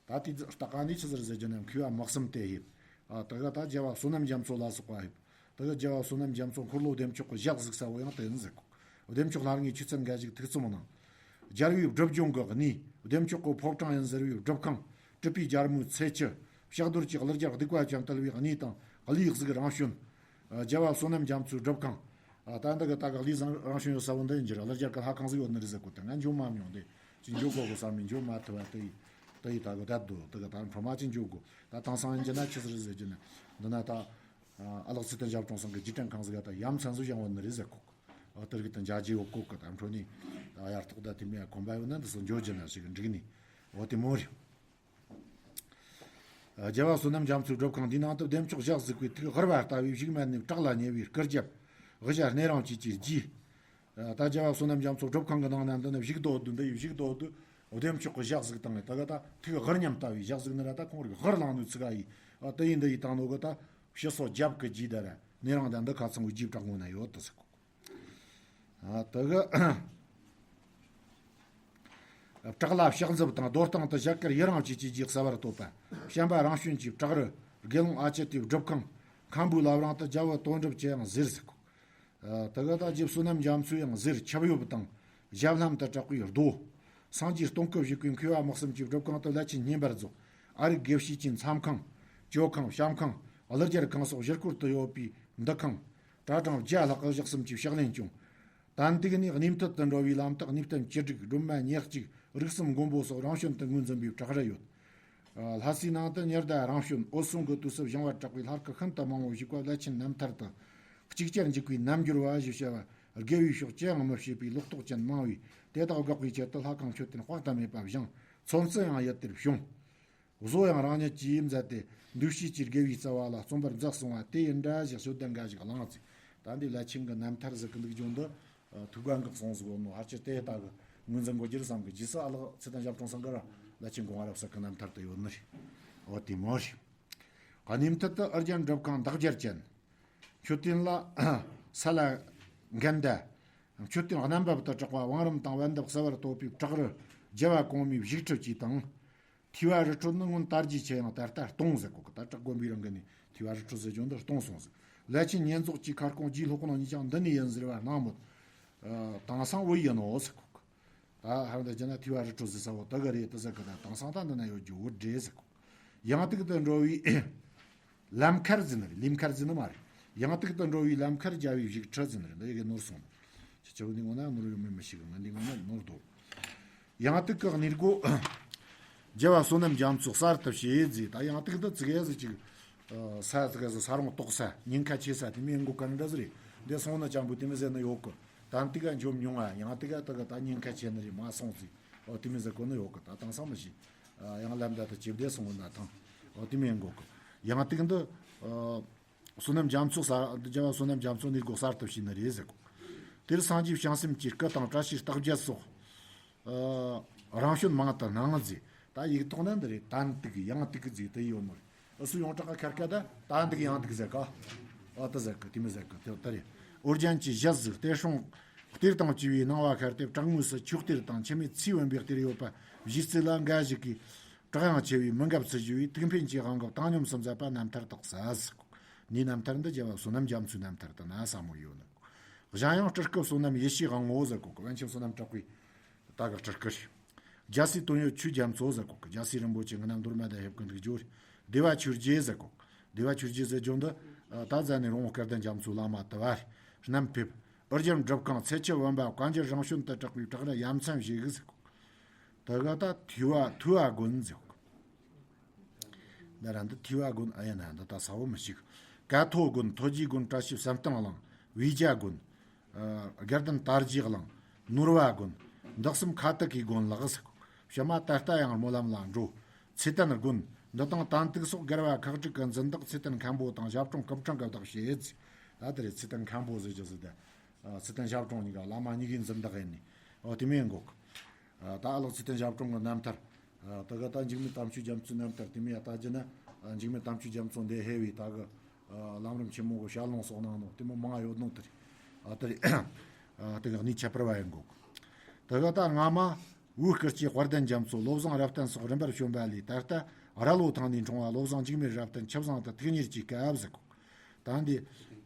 ད་དེ་ལྟ་ག་ནས་ཆི་ཟེར་ཟེར་རྒྱུ་ན་མཁས་པ་མི་གསུམ་དེ་ཕེབས། ཨ་དེ་ག་ད་རྒྱལ་བ་བསོད་ནམས་རྒྱ་མཚོ་ལ་སོགས་པ་ཕེབས། དེ་ག་རྒྱལ་བ་བསོད་ནམས་རྒྱ་མཚོ་འཁོར་ལོ་བདེ་མཆོག་གི་ཞག་གཟིགས་ས་བོ་ཡང་དེ་ཡིན་ཟེར་གོ་བདེ་མཆོག་ལྷ་ལྔའི་ཆོས་ཚན་འགའ་ཞིག་ཐུགས་བརྩེ་མོ་གནང་། རྒྱལ་བའི་སྒྲུབ་སྦྱོང་གི་གནས། བདེ་མཆོག་གི་ཕོ་བྲང་ཡིན་ཟེར་བའི་སྒྲུབ་ཁང་། སྤྲུལ་པའི་རྒྱལ་མོའི་ཚེ་ཆུ། ཕྱག་རྡོར་གྱི་གླུ་རྒྱག་སྡིག་པ་ཅན་དུལ་བའི་གནས་དང་གླུའི་གཟུགས་རང་བྱོན། རྒྱལ་བ་བསོད་ནམས་རྒྱ་མཚོའི་སྒྲུབ་ཁང་། ད་འདི་གི་ད་གི་གླུའི་གཟུགས་རང་བྱོན་ཡོད་ས་བོ་འདི་ཡིན་གྱི་རེད། གླུ་རྒྱག་གི་ལྷ་ཁང་ཟིག་ཡོད་ནི་རེད་ཟེར་གོ་དེ་ང་འགྱོ་མ་མྱོང་དེ། ཅི་འགྱོ་དགོ་གོ་བསམ་མི་འགྱོ་མ་ཐུབ་པ་དེ་ཡི་དེ་ཡི་ད་གི་ད་དུ་དེ་གི་ད་འཕྲོ་མ་ཅི་འགྱོ་དགོ་ད་དེང་སང་ཡིན་གྱི་ན་ཆི་ཟིག་རེད་ཟེར་གྱི་ན་འདི་ན་ད། ཨ་ལགས་ཚེ་བརྟན་ཞབས་དྲུང་ཚང་གི་རྗེས་དྲན་ཁང་ཟིག་ད་ཡ་མཚན་ཟིག་བཞེངས་ཡོད་ནི་རེད་ཟེར་གོ་ཨ་དེ་རིགས་དང་འཇའ་ཇེ་ཡོད་གོ་གི་ད་འཕྲོ་ནི་ད་ཡར་ཐོག་ད་དེ་མི་ཡ་གོམ་པ་ཡོད་ན་འདི་སོ་འཇོ་རྒྱུ་ན་ཞིག་འགྲིག་ནི་འོ་དེ་མོ་རེད། རྒྱལ་བ་བསོད་ནམས་རྒྱ་མཚོའི་སྒྲུབ་ཁང་འདིའི་ནང་དུ་བདེ་མཆོག་ཞག་གཟིགས་པའི་ཐིག་ཧར་བ་ལྟ་བུའི་བཞུགས་མལ་ནས་བྲག་ལ་ཉེ་བའི་སྐུ་རྒྱབ། དབུ་ཞྭ་སྣེ་རིང་བཅས་ཀྱི་རྗེས། ད་རྒྱལ་བ་བསོད་ནམས་རྒྱ་མཚོ་སྒྲུབ་ཁང་གི་ནང་ན་འདི་ནི་བཞུགས་རྡོ་བདུན་འདི་ཡི་བཞུགས་རྡོ་བདུན་བདེ་མཆོག་གི་ཞག་ཟིག་དང་། ད་ག་ད་ཐུགས་གར་ཉམས་ལྟ་བུའི་ཞག་ཟིག་ནི་ར། ད་ཁོང་རིག་གར་ལངས་ནུས་ཚིག་ཨ་ཡིས། ཨ་དེ་ཡིན་འདི་ཡི་དང་ནོ་གི་ད་ཕྱི་སོ་རྒྱབ་ཀྱི་རྗེས་ད་ར་ནི་རང་ད་འདི་ཁ་ཚང་བའི་རྗེས་བྲག་ངོ་ན་ཡོད་དུ་ཟིག་ཨ་དེ་གི་བྲག་ལ་ཕྱག་འཛུབ་དང་། རྡོ་སྟེང་དུ་ཞལ་དཀར་ཡི་རང་བཅས་ཀྱི་རྗེས་གསལ་བར་བསྟོད་པ། བྱམས་པ་རང་བྱོན་གྱི་བྲག་རི་དགེ་སློང་ཨ་ཅེ་ཏི་སྒྲུབ་ཁང་། མཁན་པོའི་བླ་བྲང་དུ་རྒྱལ་བུ་དོན་གྲུབ་ཀྱི་ཡང་ཟེར་ཟིག་ཨ་དེ་ག་ད་རྗེ་བསོད་ནམས་རྒྱ་མཚོའི་ཡང་ཟེར་ཆིབས་འོག་དང་། ཞབས་ལྷམ་དུ་གྲགས་པའི་རྡོ། སངས་རྒྱས་སྟོང་སྐུ་བཞུགས་པའི་མཁས་པ་དམག་གསུམ་གྱི་སྒྲུབ་ཁང་དུ་ལྷས་བྱིན་བསྙེན་པར་རྫོགས། ཨ་རིག་དགེ་བཤེས་ཀྱི་མཚམས་ཁང་། ཇོ་ཁང་། བཤམས་ཁང་། གླུ་རྒྱལ་ཁང་སོགས་བཞུར་སྐོར་དུ་ཡོད་པའི་འདུ་ཁང་། གྲྭ་གྲངས་བརྒྱ་ལྷག་གི་ཞག་གསུམ་གྱི་ཕྱག་ལེན་སྐྱོང་། དན་ཏིག་ནས་གནས་མཐུད་དུ་འགྲོ་བའི་ལམ་ཐག་གནས་བརྟན་བཅུ་དྲུག་སྒྲོལ་མ་ཉེར་གཅིག་རིགས་གསུམ་མགོན་པོ་སོགས་རང་བྱོན་དུ་ངོས་འཛིན་པའི་བྲག་རི་ཡོད། ལྷ་སའི་ནང་དུ་ཉི་ཟླ་རང་བྱོན་འོད་སྲུང་གི་དུས་སུ་བཞེངས་པར་གྲགས་པའི་ལྷ་སྐུ་ཤིན་ཏུ་མང་བོ་བཞུགས་པ་བླ་ཆེན་རྣམ་ཐར་དང་། གཅིག་ཅར་འཇུག་པའི་རྣལ་འབྱོར་བ་ཞེས་བྱ་བ་དགེ་བའི་ཕྱོགས་ཅི་ཡང་མི་ཤེས་པའི་ལོག་རྟོག་ཅན་མང་བས། དེ་དག་དགག་པའི་ཆེད་དུ་ལྷ་ཁང་མཆོད་རྟེན་དཔག་ཏུ་མེད་པ་བཞེངས། ཚོན་རྩི་ཡང་ཡུལ་དེར་བྱུང་། བཟོ་ཡང་རང་ཉིད་ཀྱིས་མཛད་དེ། འདུ་ཤེས་ཀྱི་དགེ་བའི་རྩ་བ་ལ་རྩོམ་པར་མཛད་སོང་བ་དེ་ཡིན་འདྲ་ཞེས་ཞུ་དོན་འགའ་ཞིག་གླེང་ཚེ། ད་འདི་བླ་ཆེན་གྱི་རྣམ་ཐར་ཟིག་གི་འདུག་སྦྱོང་འདི། ཐུགས་དགའ་འགག་སོང་ཟིག་འོ་ནོ། ཧར་ཆེ་དེ་ལྟ་གི་ངོས་འཛིན་འགོ་རྒྱུར་བསམ་གི། རྗེས་སུ་ཨ་ལགས་ཚེ་བརྟན་ཞབས་དྲུང་སང་གི་ར་བླ་ཆེན་གོང་རབ་གསར་གི་རྣམ་ཐར་དུ་ཡོད་ནི་རེད། འོ་དེ་མོ་རེད། གནས་མཐུད་དུ་ཨོ་རྒྱན་སྒྲུབ་ཁང་འདག་རྒྱལ་ཅན། མཆོད་རྟེན་ལ་ས་ལ་འགན་ཟླ། མཆོད་རྟེན་རྣམ་པ་དུ་གྲགས་པ་བང་རིམ་དང་བན་དུ་གསལ་བར་བསྟོད་པའི་བྲག་རི་རྒྱལ་བ་གོང་མའི་བཞུགས་ཁྲི་བཅས་དང་། ཐེའུ་བ་རི་ཁྲོད་ནི་སྔོན་དར་རྒྱས་ཆེ་ཡང་ད་ལྟ་སྟོང་ཟེར་གོ་གི། ད་བྲག་དགོན་པའི་རང་གི་ནི་ཐེའུ་བ་རི་ཁྲོད་ཟེར་རྒྱུ་འདི་སྟོང་སོང་ཟེར། ལྷས་བྱིན་བསྙེན་རྫོགས་ཀྱི་ཁ་སྐོང་རྗེས་སློབ་དཔོན་གཉིས་ཀྱང་འདི་ནས་ཡིན་ཟེར་བ་སྣང་མོད། ཨ་དེང་སང་བོད་ཡིན་ནོ་ཟེར་གོ་གི། ད་ཧར་འདི་རྒྱ་ན་ཐེའུ་བ་རི་ཁྲོད་ཟེར་ས་བོ་ད་ག་རེད་དུ་ཟེར་གི། ད་དེང་སང་ད་འདི་ན་ཡོད་རྒྱུ་བོད་འདྲེ་ཟེར་གོ་གི། ཡང་ཏིག་ཏུ་འགྲོ་བའི་ལམ་ཁར་ཟེར་ནི་རེད། ལིམ་ཁར་ཟེར་ནི་མ་རེད། ཡང་ཏིག་ཏུ་འགྲོ་བའི་ལམ་ཁར་རྒྱལ་བའི་བཞུགས་ཁྲི་ཟེར་ནི་རེད། འདི་ཡི་གེ་ནོར་སོང་ནི། ཁྱེད་ཆོ་འདི་ངོ་ན་ནོར་ཡོད་མེད་མི་ཤེས་གི། ང་འདི་ངོ་ན་ནོར་འདུག་ཡང་ཏིག་གི་གནས་སྒོ། རྒྱལ་བ་བསོད་ནམས་རྒྱ་མཚོ་གསར་དུ་བྱས་ཟེར། ད་ཡང་ཏིག་འདི་ཙི་གེ་ཟིག་ཅིག་ཨ་ས་ཙི་གེ་ཟིག་ས་རོང་ཏོག་ས་ཉེན་ཁ་ཆེ་ས་དེ་མོ་ཡིན་དགོས་ག་འདྲ་ཟིག་རེད། འདི་སོང་ན་ཅང་པོ་དེ་མོ་ཟེར་ནི་ཡོད་གི། ད་ཏིག་ག་འཇོམས་མྱོང་ང་། ཡང་ཏིག་ག་ད་ག་ད་ཉེན་ཁ་ཆེ་ནི་རེད་མ་སོང་ཟིག་འོ་དེ་མོ་ཟེར་གོ་ནི་ཡོད་གི། ད་དེང་སང་མི་ཤེས། ཨ་ཡང་ལམ་འདྲ་དུ་ཇེ་བདེ་སོང་གི་ན་ཐང་། འོ་དེ་མོ་ཡིན་དགོས་གི། ཡང་ཏིག་འདི་ཨ་བསོད་ནམས་རྒྱ་མཚོ་གསར། རྒྱལ་བ་བསོད་ནམས་རྒྱ་མཚོ་གནས་སྒོ་གསར་དུ་བྱས་ནི་རེད་ཟེར་གོ། དེར་སངས་རྒྱས་བྱང་སེམས་ཀྱི་སྐུ་དང་བཀྲ་ཤིས་རྟགས་བརྒྱད་སོགས། ཨ་རང་བྱོན་མང་དུ་སྣང་ཟེར། ད་ཡིག་ཐོག་ན་འདི་རེད། ཏན་ཏིག་ཡང་ཏིག་ཟེར་དེ་ཡོད་ནོ་རེད། ཨུ་སུ་ཡོངས་གྲགས་ཀ་ཁར་ཀ་ད་ཏན་ཏིག་ཡང་ཏིག་ཟེར་ག་ཨ་ད་ཟེར་གི་དེ་མོ་ཟེར་གི། དེ་ལྟ་རེད། ཨོ་རྒྱན་གྱི་ཞལ་གཟིགས་གཏེར་སྲུང་གཏེར་དང་བཅས་པའི་སྣང་བ་ཤར་ཏེ། བྲག་ངོས་སུ་ཆོས་གཏེར་དང་འཆི་མེད་ཚེའི་བུམ་པའི་གཏེར་ཡོད་པ་གཞི་རྩེ་ལ་འགའ་ཞིག་གིས། བྲག་ཡང་ཆེ་བའི་མི་འགབ་ཚུལ་ཞུ་བའི། ཐུགས་ཕན་གྱི་དབང་གིས་བཏང་སྙོམས་སུ་མཛད་པ་རྣམ་ཐར་དག་ས་ཟེར། ངའི་རྣམ་ཐར་འདི་རྒྱལ་བ་བསོད་ནམས་རྒྱ་མཚོའི་རྣམ་ཐར་དུ་ན་ས་མོ་ཡོད་ནི། གཞན་ཡང་སྤྲུལ་སྐུ་བསོད་ནམས་ཡེ་ཤེས་དབང་ངོ་ཟེར་གོ་གི། པཎ་ཆེན་བསོད་ནམས་གྲགས་པའི་ད་གི་སྤྲུལ་སྐུ་རེད། རྒྱལ་སྲས་དོན་ཡོད་ཆོས་རྒྱ་མཚོ་ཟེར་གོ་གི། རྒྱལ་སྲས་རིན་པོ་ཆེ་ངི་ནམ་མདོ་སྨད་དང་ཕེབས་གི་འདུག་ཇོ་རེད། བདེ་བ་ཆོས་རྒྱལ་ཟེར་གོ་གི། བདེ་བ་ཆོས་རྒྱལ་ཟེར་རྒྱུ་འདི་ད་ཟ་ནས་རོང་བོ་སྐལ་ལྡན་རྒྱ་མཚོའི་བླ་མ་དུ་བ་རེད། རྣམ་ཕེབས། ཨོ་རྒྱན་སྒྲུབ་ཁང་ཚེ་ཆུ་བུམ་པ་བཀའ་འགྱུར་རང་བྱོན་དུ་གྲགས་པའི་བྲག་རི་ཡ་མཚན་བཞེས་གི་ཟེར་གོ། དེ་ག་ད་ཐེའུ་བ་ཐེའུ་བ་དགོན་ཟེར་གོ། འདི་ར་འདི་ཐེའུ་བ་དགོན་ཨ་ཡ་ན་འདི་ད་ས་བོ་མི་ཤེས། ཀ་ཐོ་དགོན། ཐོ་རྗེ་དགོན། བཀྲ་ཤིས་བསམ་གཏན་གླིང་། བི་ཇ་དགོན། ཨ་དགའ་ལྡན་དར་རྒྱས་གླིང་། ནོར་བ་དགོན། འདི་གསུམ་ཁ་ཐུག་གི་དགོན་ལགས་ཟེར་གོ། ཕྱི་མ་ད་ལྟ་ཡང་སྨོན་ལམ་ལ་འགྲོ། ཚེ་ཏན་དགོན། འདི་དང་ཏན་ཏིག་སོགས་སྒར་བ་ཁག་དྲུག་གི་འཛིན་བདག་ཚེ་ཏན་མཁན་པོ་དང་ཞབས་དྲུང་སྐུ་ཕྲེང་གི་བདག་བྱེད་ཟེར། ད་དེ་རེད། ཚེ་ཏན་མཁན་པོ་ཟེར་རྒྱུ་ཟེར་ད། ཨ་ཚེ་ཏན་ཞབས་དྲུང་གཉིས་ཀ་བླ་མ་གཉིས་ཀའི་འཛིན་བདག་ཡིན་ནི། ཨོ་དེ་མོ་ཡིན་གོ་གི། ཨ་ད་ཨ་ལགས་ཚེ་ཏན་ཞབས་དྲུང་གི་རྣམ་ཐར། ཨ་ད་ག་ད་འཇིགས་མེད་དམ་ཆོས་རྒྱ་མཚོའི་རྣམ་ཐར་དེ་མོ་ཡ་ལྟ་རྒྱུ་ན། ཨ་འཇིགས་མེད་དམ་ཆོས་རྒྱ་མཚོ་འདི་ཧེ་བའི་ད་གི་ཨ་ལམ་རིམ་ཆེན་མོ་གི་ཞལ་ལུང་སོགས་གནང་ནོ་དེ་མོ་མང་ཡོད་ནོ་དེ་རེད། ཨ་དེ་རེད། ཨ་དེ་གི་གནས་ཁྱད་པར་བ་ཡིན་གོ་གི། ད་ག་ད་སྔ་མ་བོད་སྐུ་སྐྱེ་དཔལ་ལྡན་རྒྱ་མཚོ་བློ་བཟང་རབ་བརྟན་སོགས་རིམ་པར་བྱོན་པ་ལས། ད་ལྟ་ར་ལོ་ཐང་ནས་འཁྲུངས་པ་བློ་བཟང་འཇིགས་མེད་རབ་བརྟན་ཆུ་བཟང་དུ་ཐུགས་གཉེར་གྱི་སྐབས་ཟེར་གོ། ད་འདི་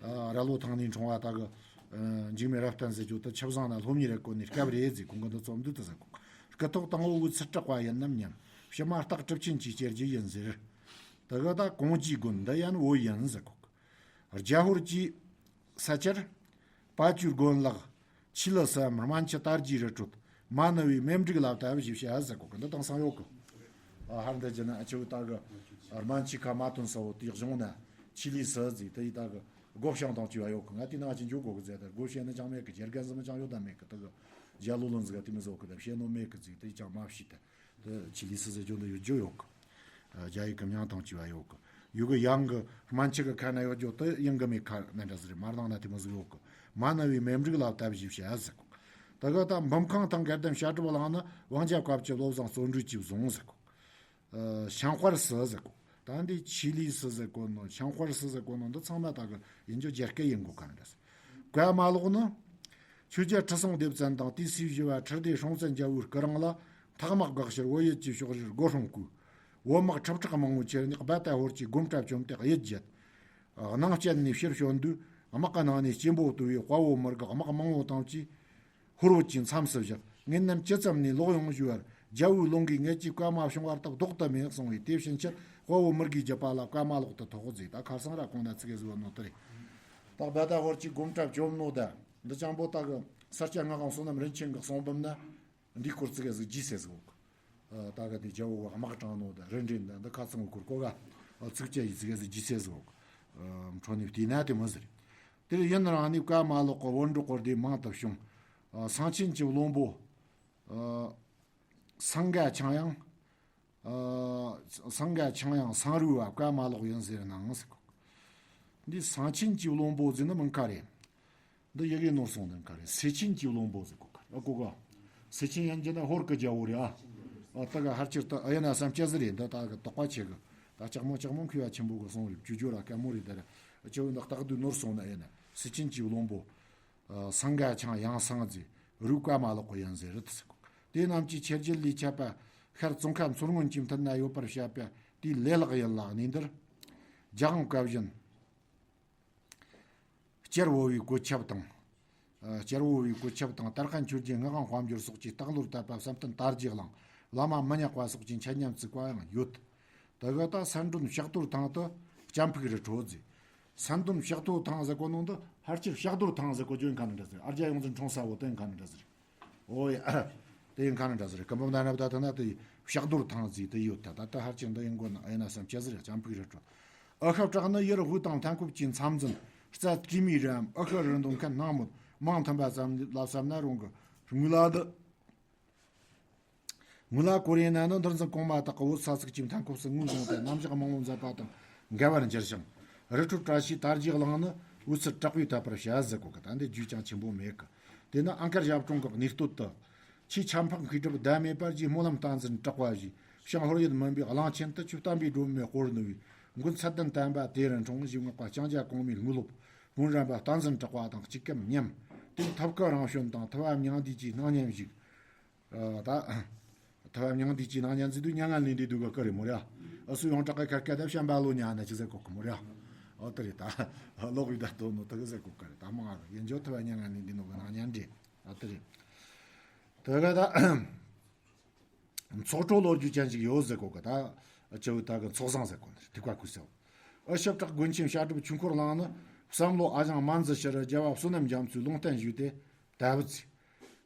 ཨ་ར་ལོ་ཐང་ནས་འཁྲུངས་པ་ད་གི་ཨ་འཇིགས་མེད་རབ་བརྟན་ཟེར་རྒྱུ་དེ་ཆུ་བཟང་ན་སློབ་གཉེར་རེ་བསྐོར་ནས་སྐབས་རེ་ཟེར། ཁོང་གི་འདི་རྩོམ་འདུག་ཏུ་ཟེར་གོ། སྐུ་ཐོག་དང་པོ་བོད་ཚུར་གྲགས་པ་ཡིན་ནམ་སྙམ། ཕྱི་མ་སྟག་གྲུབ་ཆེན་གྱིས་བསྐྱལ་རྒྱུ་ཡིན་ཟེར། དེ་ག་ད་གོང་ཅིའི་དགོན་འདི་ཡང་བོད་ཡིན་ཟེར་གོ། རྒྱ་ཧོར་གྱི་ས་ཆར་པ་ཅུའི་དགོན་ལག་ཆི་ལི་སི་འམ་རྨ་ཆུ་དར་རྒྱས་རི་ཁྲོད་མ་ནུ་བའི་མེ་འབྲུག་ལ་བཏབ་ཞེས་བྱ་ཟེར་གོ་གི། འདི་དེང་སང་ཡོད་གི། ཨ་ཧར་འདི་རྒྱུ་ན་ཨ་ཆུ་ད་གི་རྨ་ཆུ་ཁ་མ་ཐོན་ས་བོ་དེའི་གཞུང་ན་ཆི་ལི་སི་ཟེར་དེ་ཡི་ད་གི་སྒོ་བྱང་དང་བཅས་པ་ཡོད་གི། ང་དེ་ན་ཅི་འཇུག་གོ་གི་ཟེར་ད་སྒོ་བྱས་ན་ཅང་མེད་གི། རྒྱལ་རྒན་ཟིག་མ་ཅང་ཡོད་ད་མེད་གི། ད་གི་རྒྱ་ལོ་ལོན་ཟིག་ག་དེ་མི་ཟོ་གི་ད་བྱས་ནོ་མེད་གི་ཟིག་དེ་ཅང་མ་བྱས་ད། དེ་ཆི་ལི་སི་ཟེར་རྒྱུ་འདི་ཡོད་རྒྱུ་ཡོད་གི། རྒྱ་ཡིག་གི་མྱིང་དང་བཅས་པ་ཡོད་གི། ཡུལ་གི་ཡང་གི་རྨ་ཆུ་གི་ཁ་ན་ཡོད་རྒྱུ་དེ་ཡིན་གི་མེད་གི་ན་འདྲ་ཟིག་རེད། མར་ནང་ན་དེ་མོ་ཟིག་ཡོད་གི། མ་ནུ་བའི་མེ་འབྲུག་ལ་བཏབ་ཞེས་བྱ་ཟེར་གོ། དེ་ག་ད་འབུམ་ཁང་དང་གར་ལྡན་བཤད་སྒྲུབ་གླིང་ནི་དབང་རྒྱལ་བཀའ་བརྒྱུད་བློ་བཟང་བརྩོན་འགྲུས་ཀྱིས་བཟུང་ཟེར་གོ། ཨ་ཤང་དཔལ་སི་ཟེར་གོ། ད་འདི་ཆི་ལི་སི་ཟེར་གོ་ནོ། ཤང་དཔལ་སི་ཟེར་གོ་ནོ་འདི་ཚང་མ་ད་གི་ཡིན་རྒྱུ་རྒྱ་སྐད་ཡིན་དགོས་ག་འདྲ་ཟེར། བཀའ་མ་ལོག་ནི། ཆོས་རྒྱལ་ཁྲི་སྲོང་ལྡེ་བཙན་དང་དེའི་སྲས་བཞི་བ་ཁྲི་ལྡེ་སྲོང་བཙན་རྒྱལ་པོའི་སྐུ་རིང་ལ་ཐག་དམག་དགག་ཕྱིར་བོད་ཡུལ་གྱི་ཕྱོགས་བཞིར་སྒོ་སྲུང་བསྐུལ། བོད་དམག་ཁྲི་ཕྲག་མང་པོ་ཁྱེར་ནས་རྦ་ཏ་ཧོར་གྱི་སྒོམ་གྲྭ་བཅོམ་སྟེ་གཡུལ་རྒྱལ། སྣང་བསྐྱལ་ནས་ཕྱིར་བྱོན་དུས་དམག་གི་ནང་ནས་སྐྱེན་པོ་བཏུལ་བའི་དཔའ་བོ་མི་དགེ་དམག་མང་བོ་དང་བཅས། ཧོར་བོད་ཀྱི་མཚམས་སུ་བཞག་ངེད་རྣམས་ཇི་ཙམ་ནས་ལོག་ཡོང་ཞུ་བར། རྒྱལ་བོའི་བློན་གྱིས་ངེད་ཀྱི་བཀའ་མ་བྱུང་བར་ད་ལྡོག་ཏུ་མེད་གསུང་བས། དེ་ཕྱིན་ཆད་དཔའ་བོ་མི་དགེའི་རྒྱུད་པ་ལ་བཀའ་མ་ལོག་ཏུ་ཐོགས་ཟེར། ད་ཁར་སང་ར་གོང་ན་ཚིག་གེ་ཟིག་ཡོད་ནོ་དེ་རེད། ད་རྦ་ཏ་ཧོར་གྱི་སྒོམ་གྲྭ་བཅོམ་ནོ་ད། འདི་ཅང་པོ་ད་གི་ས་སྐྱ་ལྔ་གང་བསོད་ནམས་རིན་ཆེན་གྱི་གསུང་འབུམ་ན། འདིའི་སྐོར་ཚིག་གེ་ཟིག་རྗེས་ཟེར་ཟིག་ཡོད་གི། ད་གི་དེ་རྒྱལ་བོ་གི་དམག་དྲངས་ནོ་ད་རིན་འདྲེན་ད་འདི་ཁ་ཚང་གི་སྐོར་གོ་ག་ཚིག་བཅད་ཡི་ཚིག་གེ་ཟིག་རྗེས་ཟེར་ཟིག་ཡོད་གི། འཕྲོ་ནས་བལྟས་ན་དེ་མོ་ཟིག་རེད། དེར་ཡུན་རིང་ནས་བཀའ་མ་ལོག་གི་བོད་འབྲུག་གི་སྡེ་མང་དུ་བྱུང་། ཨ་སེང་ཆེན་གྱི་བློན་པོ། ཨ་སེང་ག་ཆང་ཡང་། ཨ་སེང་ག་ཆང་ཡང་སེང་རུས་པ་བཀའ་མ་ལོག་ཡིན་ཟེར་ནའང་ཟེར་གོ། འདི་སེང་ཆེན་གྱི་བློན་པོ་ཟེར་ནི་མིན་ཁ་རེད། འདི་ཡི་གེ་ནོར་སོང་ནི་ཁ་རེད། སེ་ཆེན་གྱི་བློན་པོ་ཟེར་གོ་ཁ་རེད། ཨ་གོ་ག་སེ་ཆེན་ཡན་གྱི་ན་ཧོར་གི་རྒྱལ་བོ་རེད་ཨ། ཨ་ད་ག་ཧར་ཆེར་ད་ཨ་ཡ་ན་བསམ་སྐྱ་ཟི་རེད། འདི་ད་གི་དོགས་པ་ཆེ་གི། ད་ལྕགས་མོ་ལྕགས་མོ་མཁས་པ་ཆེན་པོ་གི་གསུང་རེད། ཇོ་ཇོ་ར་དཀའ་མོ་རེད། ད་ར་ཨ་ཅེ་བོ་འདི་རྟག་ཏུ་ནོར་སོང་ན་ཨ་ཡ་ན་སེ་ཆེན་གྱི་བློན་པོ། ཨ་སེང་ག་ཆང་ཡང་སེང་ཟེར་རུས་བཀའ་མ་ལོག་གི་ཡང་ཟེར་རེད་ཟེར་གོ། དེ་རྣམས་ཀྱི་ཆེ་རྒྱལ་ལས་ཁྱབ་པ་ཤར་ཙོང་ཁ་མཚོ་སྔོན་གྱི་མཐུན་ན་ཡོད་པར་བཤད་པ་དེའི་ལས་ལག་ཡིན་ལ། གནས་འདིར་རྒྱ་གང་བཀའ་བཞིན་སྤྱར་བོ་བའི་གོ་ཁྱབ་དང་། ཨ་སྤྱར་བོ་བའི་གོ་ཁྱབ་དང་དར་ཁ་མཆོད་རྗེས་ངག་དབང་དཔལ་འབྱོར་སོགས་ཀྱི་རྟགས་ལོར་བཏབ་པ་བསམ་གཏན་དར་རྒྱས་གླིང་བླ་མ་མི་ཉག་པ་སོགས་ཀྱི་འཆད་ཉམས་བརྩིགས་པ་ཡང་ཡོད། དེ་ག་ད་ས་འདོན་ཕྱག་རྡོར་ཐང་དུ་སྐྱ་འཕུག་རི་ཁྲོད་ཟེར། ས་འདོན་ཕྱག་རྡོར་ཐང་ཟེར་གོ་ནོ་འདི་ཕལ་ཆེར་ཕྱག་རྡོར་ཐང་ཟེར་གོ་རྒྱུ་ཡིན་ཁ་ན་འདྲ་ཟེར། ཨ་རྒྱ་ཡོངས་འཛིན་འཁྲུངས་ས་བོ་དེ་ཡིན་ཁ་ན་འདྲ་ཟེར། ཨོ་ཡ། དེ་ཡིན་ཁ་ན་འདྲ་ཟེར། སྐུ་འབུམ་ན་རབ་ད་ད་ན་དེ་ཕྱག་རྡོར་ཐང་ཟེར་དེ་ཡོད། ད་ད་ད་ཕལ་ཆེར་འདི་ཡིན་གོ་ན་ཨེ་ན་བསམ་ཅི་ཟེར། སྐྱ་འཕུག་རི་ཁྲོད། ཨ་ཤ་བྲག་ནི་ཡུལ་དབུས་དང་མཐའ་འཁོབ་ཀྱི་མཚམས་འཛིན་རྩ་དྲི་མའི་རི་འམ་ཨ་ཤ་རི་འདོན་མཁན་སྣང་མོད་མིང་མཐུན་པ་ཙམ་ལ་བསམ་ན་རུང་གི་དངུལ་ལ་འདི། དངུལ་ལ་ཀོ་རེ་ན་ནི་འདིར་འཛིན་གོང་མ་དག་གི་བོད་ས་ཚིགས་ཀྱི་མཐའ་འཁོབ་སུ་དངུལ་བཟུང་སྟེ་རྣམ་གཞག་མང་པོ་མཛད་པ་དང་འགལ་བར་འགྱུར་ཞིང་། རི་ཁྲོད་བཀྲ་ཤིས་དར་རྒྱས་གླིང་ནི་འོད་ཚུལ་དྲག་པོས་དད་པར་བྱ་ཟེར་གོ་གི། ད་འདི་རྒྱུས་ཀྱང་ཆེན་པོ་མེད་གི། དེ་ནི་ཨང་དཀར་ཞབས་དྲུང་གི་གནས་སྟོད་དུ། ཆེས་ཆབ་འཕགས་མཁས་གྲུབ་ཟླ་མེད་པར་རྗེ་སྨོན་ལམ་བསྟན་འཛིན་གྲགས་པ་བཞེས། བྱང་ཧོར་ཡུལ་མུན་པའི་གླིང་ཆེན་དུ་ཆོས་བསྟན་པའི་སྒྲོན་མེ་སྤོར་ནུས་པའི་མགོན་ཚད་ལྡན་བསྟན་པ་དེ་རུ་འཁྲུངས། གཞུང་ངག་པ་ལྕང་རྒྱ་གོང་མའི་དངོས་སློབ་བོན་རམ་པ་བསྟན་འཛིན་གྲགས་པ་དང་གཅིག་གམ་མཉམ། དེ་ཐབས་ཀ་རང་བྱོན་དང་ཐུབ་པ་མྱང་འདས་ཀྱི་སྣང་བརྙན་བཞུགས། ཨ་ད། ཐུབ་པ་མྱང་འདས་ཀྱི་སྣང་བརྙན་ཟེར་དུས་མྱ་ངན་ལས་འདས་དུས་གི་སྐུ་རེད་མོ་ར། ཨ་སུ་ཡོངས་གྲགས་ཀྱི་ཁ་སྐད་དེ་བྱམས་པ་ལོ་ཉ་ན་ཅི་ཟེར་གོ་གི་མོ་ར། ཨོ་དེ་རེད་ད། ལོག་ཡུལ་ད་དོ་ནོ་དེ་གི་ཟེར་གོ་གི་རེད་ད། མང་ང་ཡིན་འཇོག་ཐུབ་པ་མྱ་ངན་ལས་འདས་ནོ་གི་སྣང་བརྙན་རེད། ཨ་དེ་རེད། དེ་ག་ད། ཚོགས་གྲོགས་ལོ་རྒྱུས་ཅན་ཞིག་ཡོད་ཟེར་གོ་གི་ད། ཨ་ཅི་བོ་ད་གི་ཚོགས་བཟང་ཟེར་གོ་ནི་ཐིག་པ་ཁུ་སེའོ། ཨ་ཞབས་བྲག་དགོན་ཆེན་བཤད་སྒྲུབ་ཆོས་འཁོར་གླིང་ནི་བསམ་བློ་ཨ་ཞང་མ་འཛི་ཤི་རུ་རྒྱལ་བ་བསོད་ནམས་རྒྱ་མཚོའི་ལུང་བསྟན་ཞུས་ཏེ་དར་བུ་ཚིག་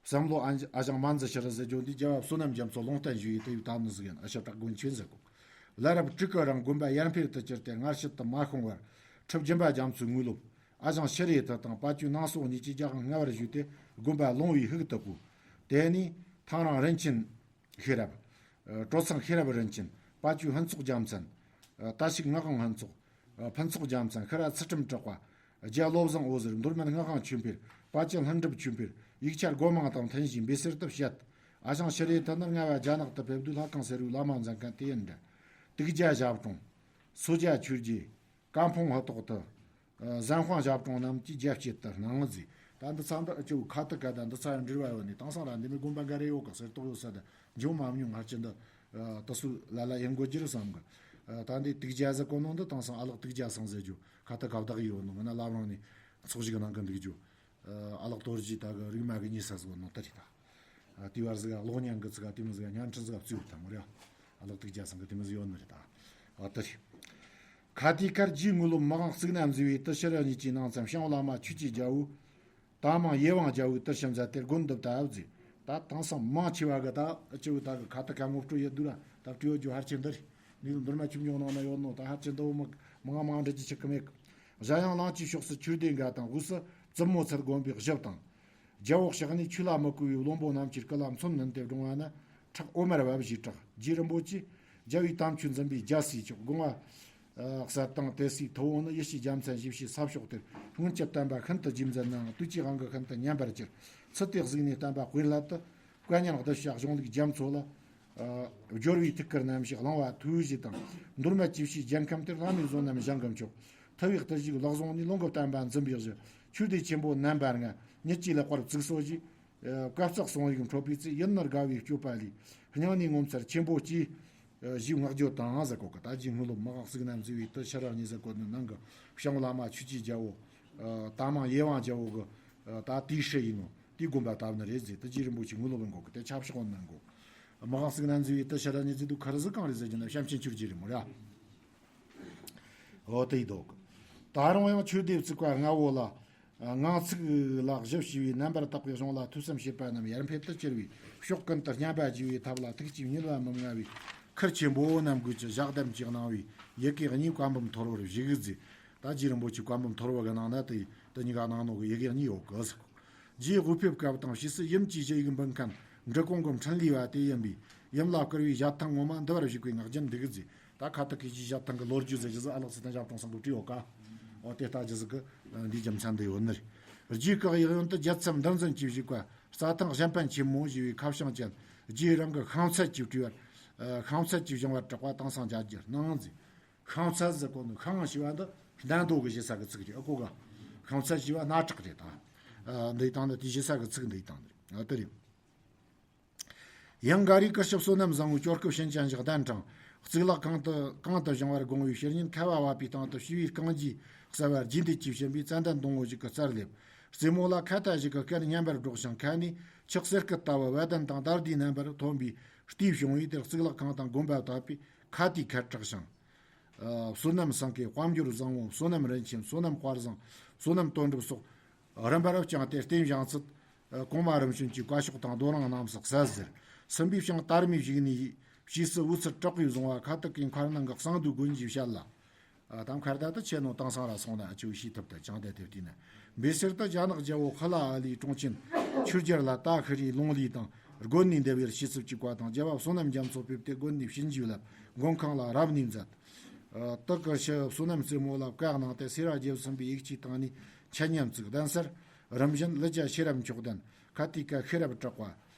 བསམ་བློ་ཨ་ཨ་ཞང་མ་འཛི་ཤི་རུ་ཟེར་རྒྱུ་འདི་རྒྱལ་བ་བསོད་ནམས་རྒྱ་མཚོ་ལུང་བསྟན་ཞུས་ཡི་དེ་ཡི་དར་ནི་ཟིག་ཡིན། ཨ་ཞབས་བྲག་དགོན་ཆེན་ཟེར་གོ། ལ་རབས་དྲུག་གི་རིང་དགོན་པ་ཡར་འཕེལ་དུ་གྱུར་ཏེ་སྔར་བྱེད་དུ་མ་ཤོང་བར་ཁྲི་སྦྱིན་པ་རྒྱ་མཚོའི་དངོས་སློབ་ཨ་ཞང་ཤི་རེ་ཐི་དང་དཔལ་ཆོས་སྣང་སོགས་གཉིས་ཀྱིས་རྒྱ་གར་སྔ་བར་བཞུགས་ཏེ་དགོན་པ་ལུང་བའི་ཕུག་ཏུ་བཀོད། དེ་ནས་ཐང་རང་རིན་ཆེན་ཤེས་རབ། ཨ་གྲོ་ཚང་ཤེས་རབ་རིན་ཆེན། དཔལ་ཆོས་ཕུན་ཚོགས་རྒྱལ་མཚན། ཨ་བཀྲ་ཤིས་ངག་དབང་ཕུན་ཚོགས། ཨ་ཕུན་ཚོགས་རྒྱལ་མཚན། ཤེས་རབ་ཚུལ་ཁྲིམས་གྲགས་པ། རྒྱ་བློ་བཟང་འོད་ཟེར། མདོ་སྨད་སྔགས་དབང་ཆོས་འཕེལ། དཔལ་ཆེན་ལྷུན་གྲུབ་ཆོས་འཕེལ། ཡིག་ཆ་སྒོ་མང་དང་མཐུན་ཞིང་འབེལ་གསེར་དུ་བཤད། ཨ་ཞང་ཤི་རེ་ཐི་ནི་སྔ་བ་རྒྱ་ནག་ཏུ་ཕེབས་དུས་ལྷ་ཁང་སེར་བའི་བླ་མ་མཛད་མཁན་དེ་ཡིན་འདྲ། ཏིག་རྒྱ་ཞབས་དྲུང་། སོ་རྒྱ་ཆོས་རྗེ། ཀ་འཕང་ཧ་ཏོག་ཏུ། ཨ་གཟན་ཤང་ཞབས་དྲུང་རྣམས་ཀྱིས་རྒྱ་བསྐྱེད་དུ་གནང་ཟིག་ད་འདི་ཚང་འདི་ཨ་ཅོ་ཁ་ཏི་ཀ་དང་འདི་ཚང་ཡང་འབྲེལ་བ་ཡོད་ནི། དེང་སང་ར་འདི་མི་དགོན་པ་འགའ་རེ་ཡོད་གི་ཟེར་རྟོགས་ཡོད་ས་ད་འཇོན་མ་མྱོང་། ཧར་ཅི་འདི་ཨ་ད་སུ་ལ་ལ་ཡིན་དགོས་རྒྱུ་རེད་བསམ་གི། ཨ་ད་འདི་ཏིག་རྒྱ་ཟེར་གོ་ནོ་འདི་དེང་སང་ཨ་ལགས་ཏིག་རྒྱ་སང་ཟེར་རྒྱུ་ཁ་ཏི་ཀ་བདག་ཡོད་ནོ། ང་ན་བླ་བྲང་ནས་ཚོགས་ཞུགས་གནང་གི་འདུག་རྒྱུ། ཨ་ལགས་རྡོ་རྗེ་ད་གི་རིག་མ་གི་ཉེ་ས་ཟིག་ནོ་ད་རེད་ད། ཨ་དེ་བར་ཟིག་གློག་བརྙན་གི་ཚིག་ག་དེ་མི་ཟིག་བརྙན་འཕྲིན་ཟིག་བཙུགས་ཐལ་མོ་རེད། ཨ་ལགས་ཏིག་རྒྱ་སང་གི་དེ་མི་ཟིག་ཡོད་ནི་རེད་ད། ཨ་ད་རེད། ཁ་ཏི་ཀར་རྗེའི་དངོས་སློབ་མི་དབང་གཙུག་ན་མཛེས་པའི་ཏི་ཤྲི་ར་གཉིས་ཀྱི་ནང་ཙམ་ཞང་བླ་མ་ཆོས་ཀྱི་རྒྱལ་པོ། ད་མང་ཡེ་ཝང་རྒྱལ་པོའི་ཏི་ཤྲི་མཛད་དེ་དགོན་འདི་བཏབ་ཟིག་ད་དེང་སང་མང་ཆེ་བ་གི་ད་ཨ་ཅི་བོ་ད་གི་ཁ་ཏི་ཀ་ངོ་སྤྲོད་ཡོད་དུས་ར་ད་བྲིས་ཡོད་རྒྱུ་ཧར་ཆེ་འདི་རེད། འདི་ལ་འདུར་མ་ཆུ་འཇོག་ནང་ན་ཡོད་ནོ། ད་ཧར་ཆེ་འདི་བོ་མི་མང་མང་འབྲི་རྒྱུ་ཆི་གི་མེད་གི། གཞན་ཡང་གླིང་ཆེན་ཕྱོགས་སུ་ཆོས་སྡེ་འགའ་དང་དབུས་སུ་བཙུན་མོ་ཚུལ་བསྒོམས་པའི་གཞི་དང་། རྒྱལ་པོ་ཕྱག་ནས་ཆོས་ལ་མི་གུས་པའི་བློན་པོ་རྣམས་ཀྱི་སྐུ་ལ་མཚོན་བསྣུན་ཏེ་བཀྲོངས་པ་ན་ཁྲག་འོ་མར་བབས་ཞེས་གྲགས། རྗེ་རིན་པོ་ཆེས་རྒྱལ་བའི་དམ་ཆོས་འཛིན་པའི་རྒྱལ་སྲས་མཆོག་དགོངས་པ་གསལ་དང་དེ་སྲས་ཐུ་བོ་ནི་ཡེ་ཤེས་རྒྱལ་མཚན་ཞེས་བྱའི་ས་ཕྱོགས་དེར་སྔོན་གྱི་བསྟན་པ་ཤིན་ཏུ་རྗེས་འཛིན་ནའང་དུས་ཀྱི་དབང་གིས་ཤིན་ཏུ་ཉམས་པར་གྱུར། ཚུལ་དེ་གཟིགས་ནས་བསྟན་པ་དཔེ་བསླད་དུ། བཀའ་ཉན་གདུལ་བྱ་གཞུང་ལུགས་རྒྱ་མཚོ་ལ། ཨ། སྦྱོར་བའི་ཐུགས་ཀར་རྣམ་བཞག་བླང་བ་ཐུགས་རྗེ་དང་། མདོར་མ་ཅི་བྱའི་རྒྱལ་ཁམས་དེར། བླ་མའི་བསོད་ནམས་བཞེངས་གི་མཆོག་ཐུབ་པའི་བརྟུལ་ཞུགས་ལག་བཟུང་ནས། ལུང་གི་བསྟན་པ་འཛིན་པའི་གཞི། ཆོས་སྡེ་ཆེན་པོ་རྣམ་པ་ལྔ། ཉིད་ཀྱི་ལེགས་པར་བཙུགས་སོ་ཞེས། ཨ། བཀའ་སྩལ་གསུང་ཡིག་འཕྲོད་པའི་ཚེ། ཡིད་ནི་དགའ་བའི་སྤྱོད་པ་ལས། སྙིང་ནས་ངོ་མཚར་ཆེན་པོ་སྐྱེས། ཨ། ཞེས་བསྔགས་བརྗོད་དང་ཟེར་གོ་གི། ད་རྗེ་དངོས་སློབ་མི་དབང་གཙུག་རྣམ་མཛེས་པའི་དུ་ཕྱི་རབས་ཉིད་ཟེར་གོ་ནི་ནང་གི་བྱང་བླ་མ་ཆོས་ཀྱི་རྒྱལ་པོ། ཨ། ད་མང་ཡེ་ཝང་རྒྱལ་པོ་གི། ཨ། ད་དེའི་ཧྲི་ཡིན་ནོ། དེའི་དགོན་པ་བཏབ་ནི་རེད་ཟེར། དུ་རྗེ་རིན་པོ་ཆེ་དངོས་སློབ་ཡིན་གོ་གི། དེ་ཆབ་ཤོག་ནང་གོ། མི་དབང་གཙུག་རྣམ་མཛེས་པའི་དུ་ཕྱི་རབས་ཉིད་ཟེར་དུས་ཁར་ཟི་གང་རེད་ཟེར་གྱི་ན། བྱམས་ཆེན་ཆོས་རྗེ་རེད་མོ་ར། འོ་དེ་ཡི་དོག་ད་རུང་ཡང་ཆོས་སྡེ་བཙུགས་པ་ལྔ་བོ་ལ། ངང་ཚིག་ལ་གཞི་བྱས་པའི་རྣམ་པར་དག་པའི་གཞུང་ལ་ཐོས་བསམ་བྱེད་པ་རྣམས་ཡར་འཕེལ་དུ་གྱུར་པའི། ཕྱོགས་ཀུན་ཏུ་སྙན་པ་རྒྱས་པའི་ཐབས་ལ། ཐུགས་ཀྱི་བསྙེལ་བ་མི་མངའ་བའི་ཁུར་ཆེན་པོ་རྣམས་དགོས་ཀྱི་ཞབས་གདམས་ཀྱིས་གནང་བའི་ཡི་གེ་གཉིས་བཀའ་འབུམ་ཐོར་བར་བཞུགས་ཟེར། ད་རྗེ་རིན་པོ་ཆེ་བཀའ་འབུམ་ཐོར་བ་གི་ནང་ན་དེ་དེ་གཉིས་ཀ་གནང་ནོ་གི་ཡི་གེ་གཉིས་ཡོད་གི་ཟེར། རྗེ་དབུ་ཕེབས་སྐབས་དང་ཕྱིས་སུ་ཡུམ་གྱི་ཞུ་ཡིག་འབུལ་མཁན་འབྲི་གུང་གི་འཕྲིན་ལས་པ་དེ་ཡིན་པས། ཡུམ་ལ་བསྐུར་བའི་ཞལ་ཐང་ངོ་མ་འདུལ་བར་བཞུགས་པའི་ངག་རྒྱུན་འདུག་ཟེར། ད་ཁ་ཐུག་གི་རྗེ་ཞལ་ཐང་གི་ལོ་རྒྱུས་ཟེར་རྒྱུ་ཟིག་ཨ་ལགས་ཚེ་བརྟན་ཞབས་དྲུང་སང་གི་བྲིས་ཡོད་ཀ། འོ་དེ་ལྟ་རྒྱུ་ཟིག་གི་འདིའི་རྒྱུ་མཚན་འདི་ཡོད་ནི་རེད། རྗེ་བཀའ་ཡིག་ཡོན་དུ་རྒྱལ་མཚམས་འདིར་འཛིན་གྱིས་བཞུགས་པ། རྩྭ་ཐང་གཞན་ཕན་ཆེན་མོ་ཞེས་པའི་ཁ་བྱང་ཅན། རྗེ་རང་གི་ཤིང་ཚད་ཀྱིས་བྲིས་པར། ཤིང་ཚད་ཀྱིས་བཞེངས་པར་གྲགས་པ་དེང་སང་མཇལ་རྒྱུར་སྣང་ཟེར། ཤིང་ཚད་ཟེར་གོ་ནི། ཤིང་ཞེས་པ་འདི་གདན་རྡོ་གི་བཞེས་ས་གི་ཚིག་རེད། ཨ་ཀོ་ག་ཤིང་ཚད་ཞེས་པ་སྣ་ཁྲག་རེད་ད། འདི་དང་ནི་དེ་བཞེས་ས་གི་ཚིག་འདི་དང་ནི་རེད། དེ་རེད། ཡང་འགའ་རེས་གུ་ཞབས་བསོད་ནམས་བཟང་པོའི་སྐྱོར་སྐུ་བྱིན་ཅན་ཞིག་གདན་དྲངས། གཙུག་ལག་ཁང་དུ་གང་དུ་བཞེངས་པར་དགོངས་པའི་ཕྱིར་ཉིན་ཁ་བ་བབས་པའི་སྟེང་དུ་ཞི་བའི་རྐང་རྗེས་གསལ་བར་རྗེས་འདེད་ཀྱིས་བྱིན་པའི་ཙན་དན་སྡོང་པོ་ཞིག་གི་རྩར་སླེབས། རྩེ་མོ་ལ་ཁ་བཏགས་ཞིག་གི་སྐད་སྙན་པར་སྒྲོག་ཞིང་། ཁ་ནས་ཆུ་གསེར་སྐུད་ལྟ་བུ་བ་དན་དང་ལྡ་ལྡིའི་རྣམ་པར་ཐོན་པའི་ལྟས་བྱུང་བས། དེར་གཙུག་ལག་ཁང་དང་དགོན་པ་བཏབ་པས་ཁ་དེའི་ཁར་གྲགས་ཤིང་། ཨ། བསོད་ནམས་སེང་གེ། དཔལ་འབྱོར་བཟང་པོ། བསོད་ནམས་རིན་ཆེན། བསོད་ནམས་དཔལ་བཟང་། བསོད་ནམས་དོན་གྲུབ་སོགས་རིམ་པར་བརྐྱངས་ཏེ་རྟེན་བཞེངས་ཚུལ། ཨ། གོང་མ་རིམ་བྱོན་གྱི་བཀའ་ཤོག་དང་རྡོ་རིང་རྣམས་སུ་གསལ་ཟེར། སུམ་པའི་ཞིང་དར་མའི་བཞུགས་གནས་ཡིན། ཕྱིས་སུ་འུ་ཚུར་བྲག་གིས་བཟུང་བ། ཁ་ཐུག་གི་མཁར་ནང་གི་གསང་འདུས་དགོན་གྱི་ཞལ་ལ། ཨ། ད་མཁར་ད་དུ་ཆེ་ནོ་དེང་སང་ར་སོང་ན་ཨ་ཆུ་ཤེས་ཐུབ་ད་ཅང་དེ་དེབ་དེ་ན། འབད་ཟེར་ད་རྒྱ་ནག་རྒྱལ་པོ་ཧི་ལ་ཨ་ལིའི་དྲུང་ཆེན་ཆོས་རྒྱལ་ལ་ད་ཤི་རིའི་ལུང་ལི་དང་དགོན་ནས་འདེབས་ཡར་ཤེས་ཚུལ་གྱི་བཀའ་དང་། རྒྱལ་བ་བསོད་ནམས་རྒྱ་མཚོ་ཕེབས་ཏེ་དགོན་ནས་བྱིན་གྱིས་བརླབས། མགོན་ཁང་ལ་རབ་གནས་མཛད། ཨ། དེ་གི་ཕྱི་བསོད་ནམས་རྩེ་མོ་ལ་བཀའ་གནང་སྟེ་སེ་ར་བརྒྱད་གསུམ་པའི་ཡིག་ཆའི་སྟེང་ནས་འཆད་ཉན་བཙུགས། གདན་སར་རིམ་བཞིན་ཀླུ་ཅག་ཤེས་རབ་མཆོག་ལྡན། ཁ་ཏིག་ཀ་ཤེས་རབ་གྲགས་པ།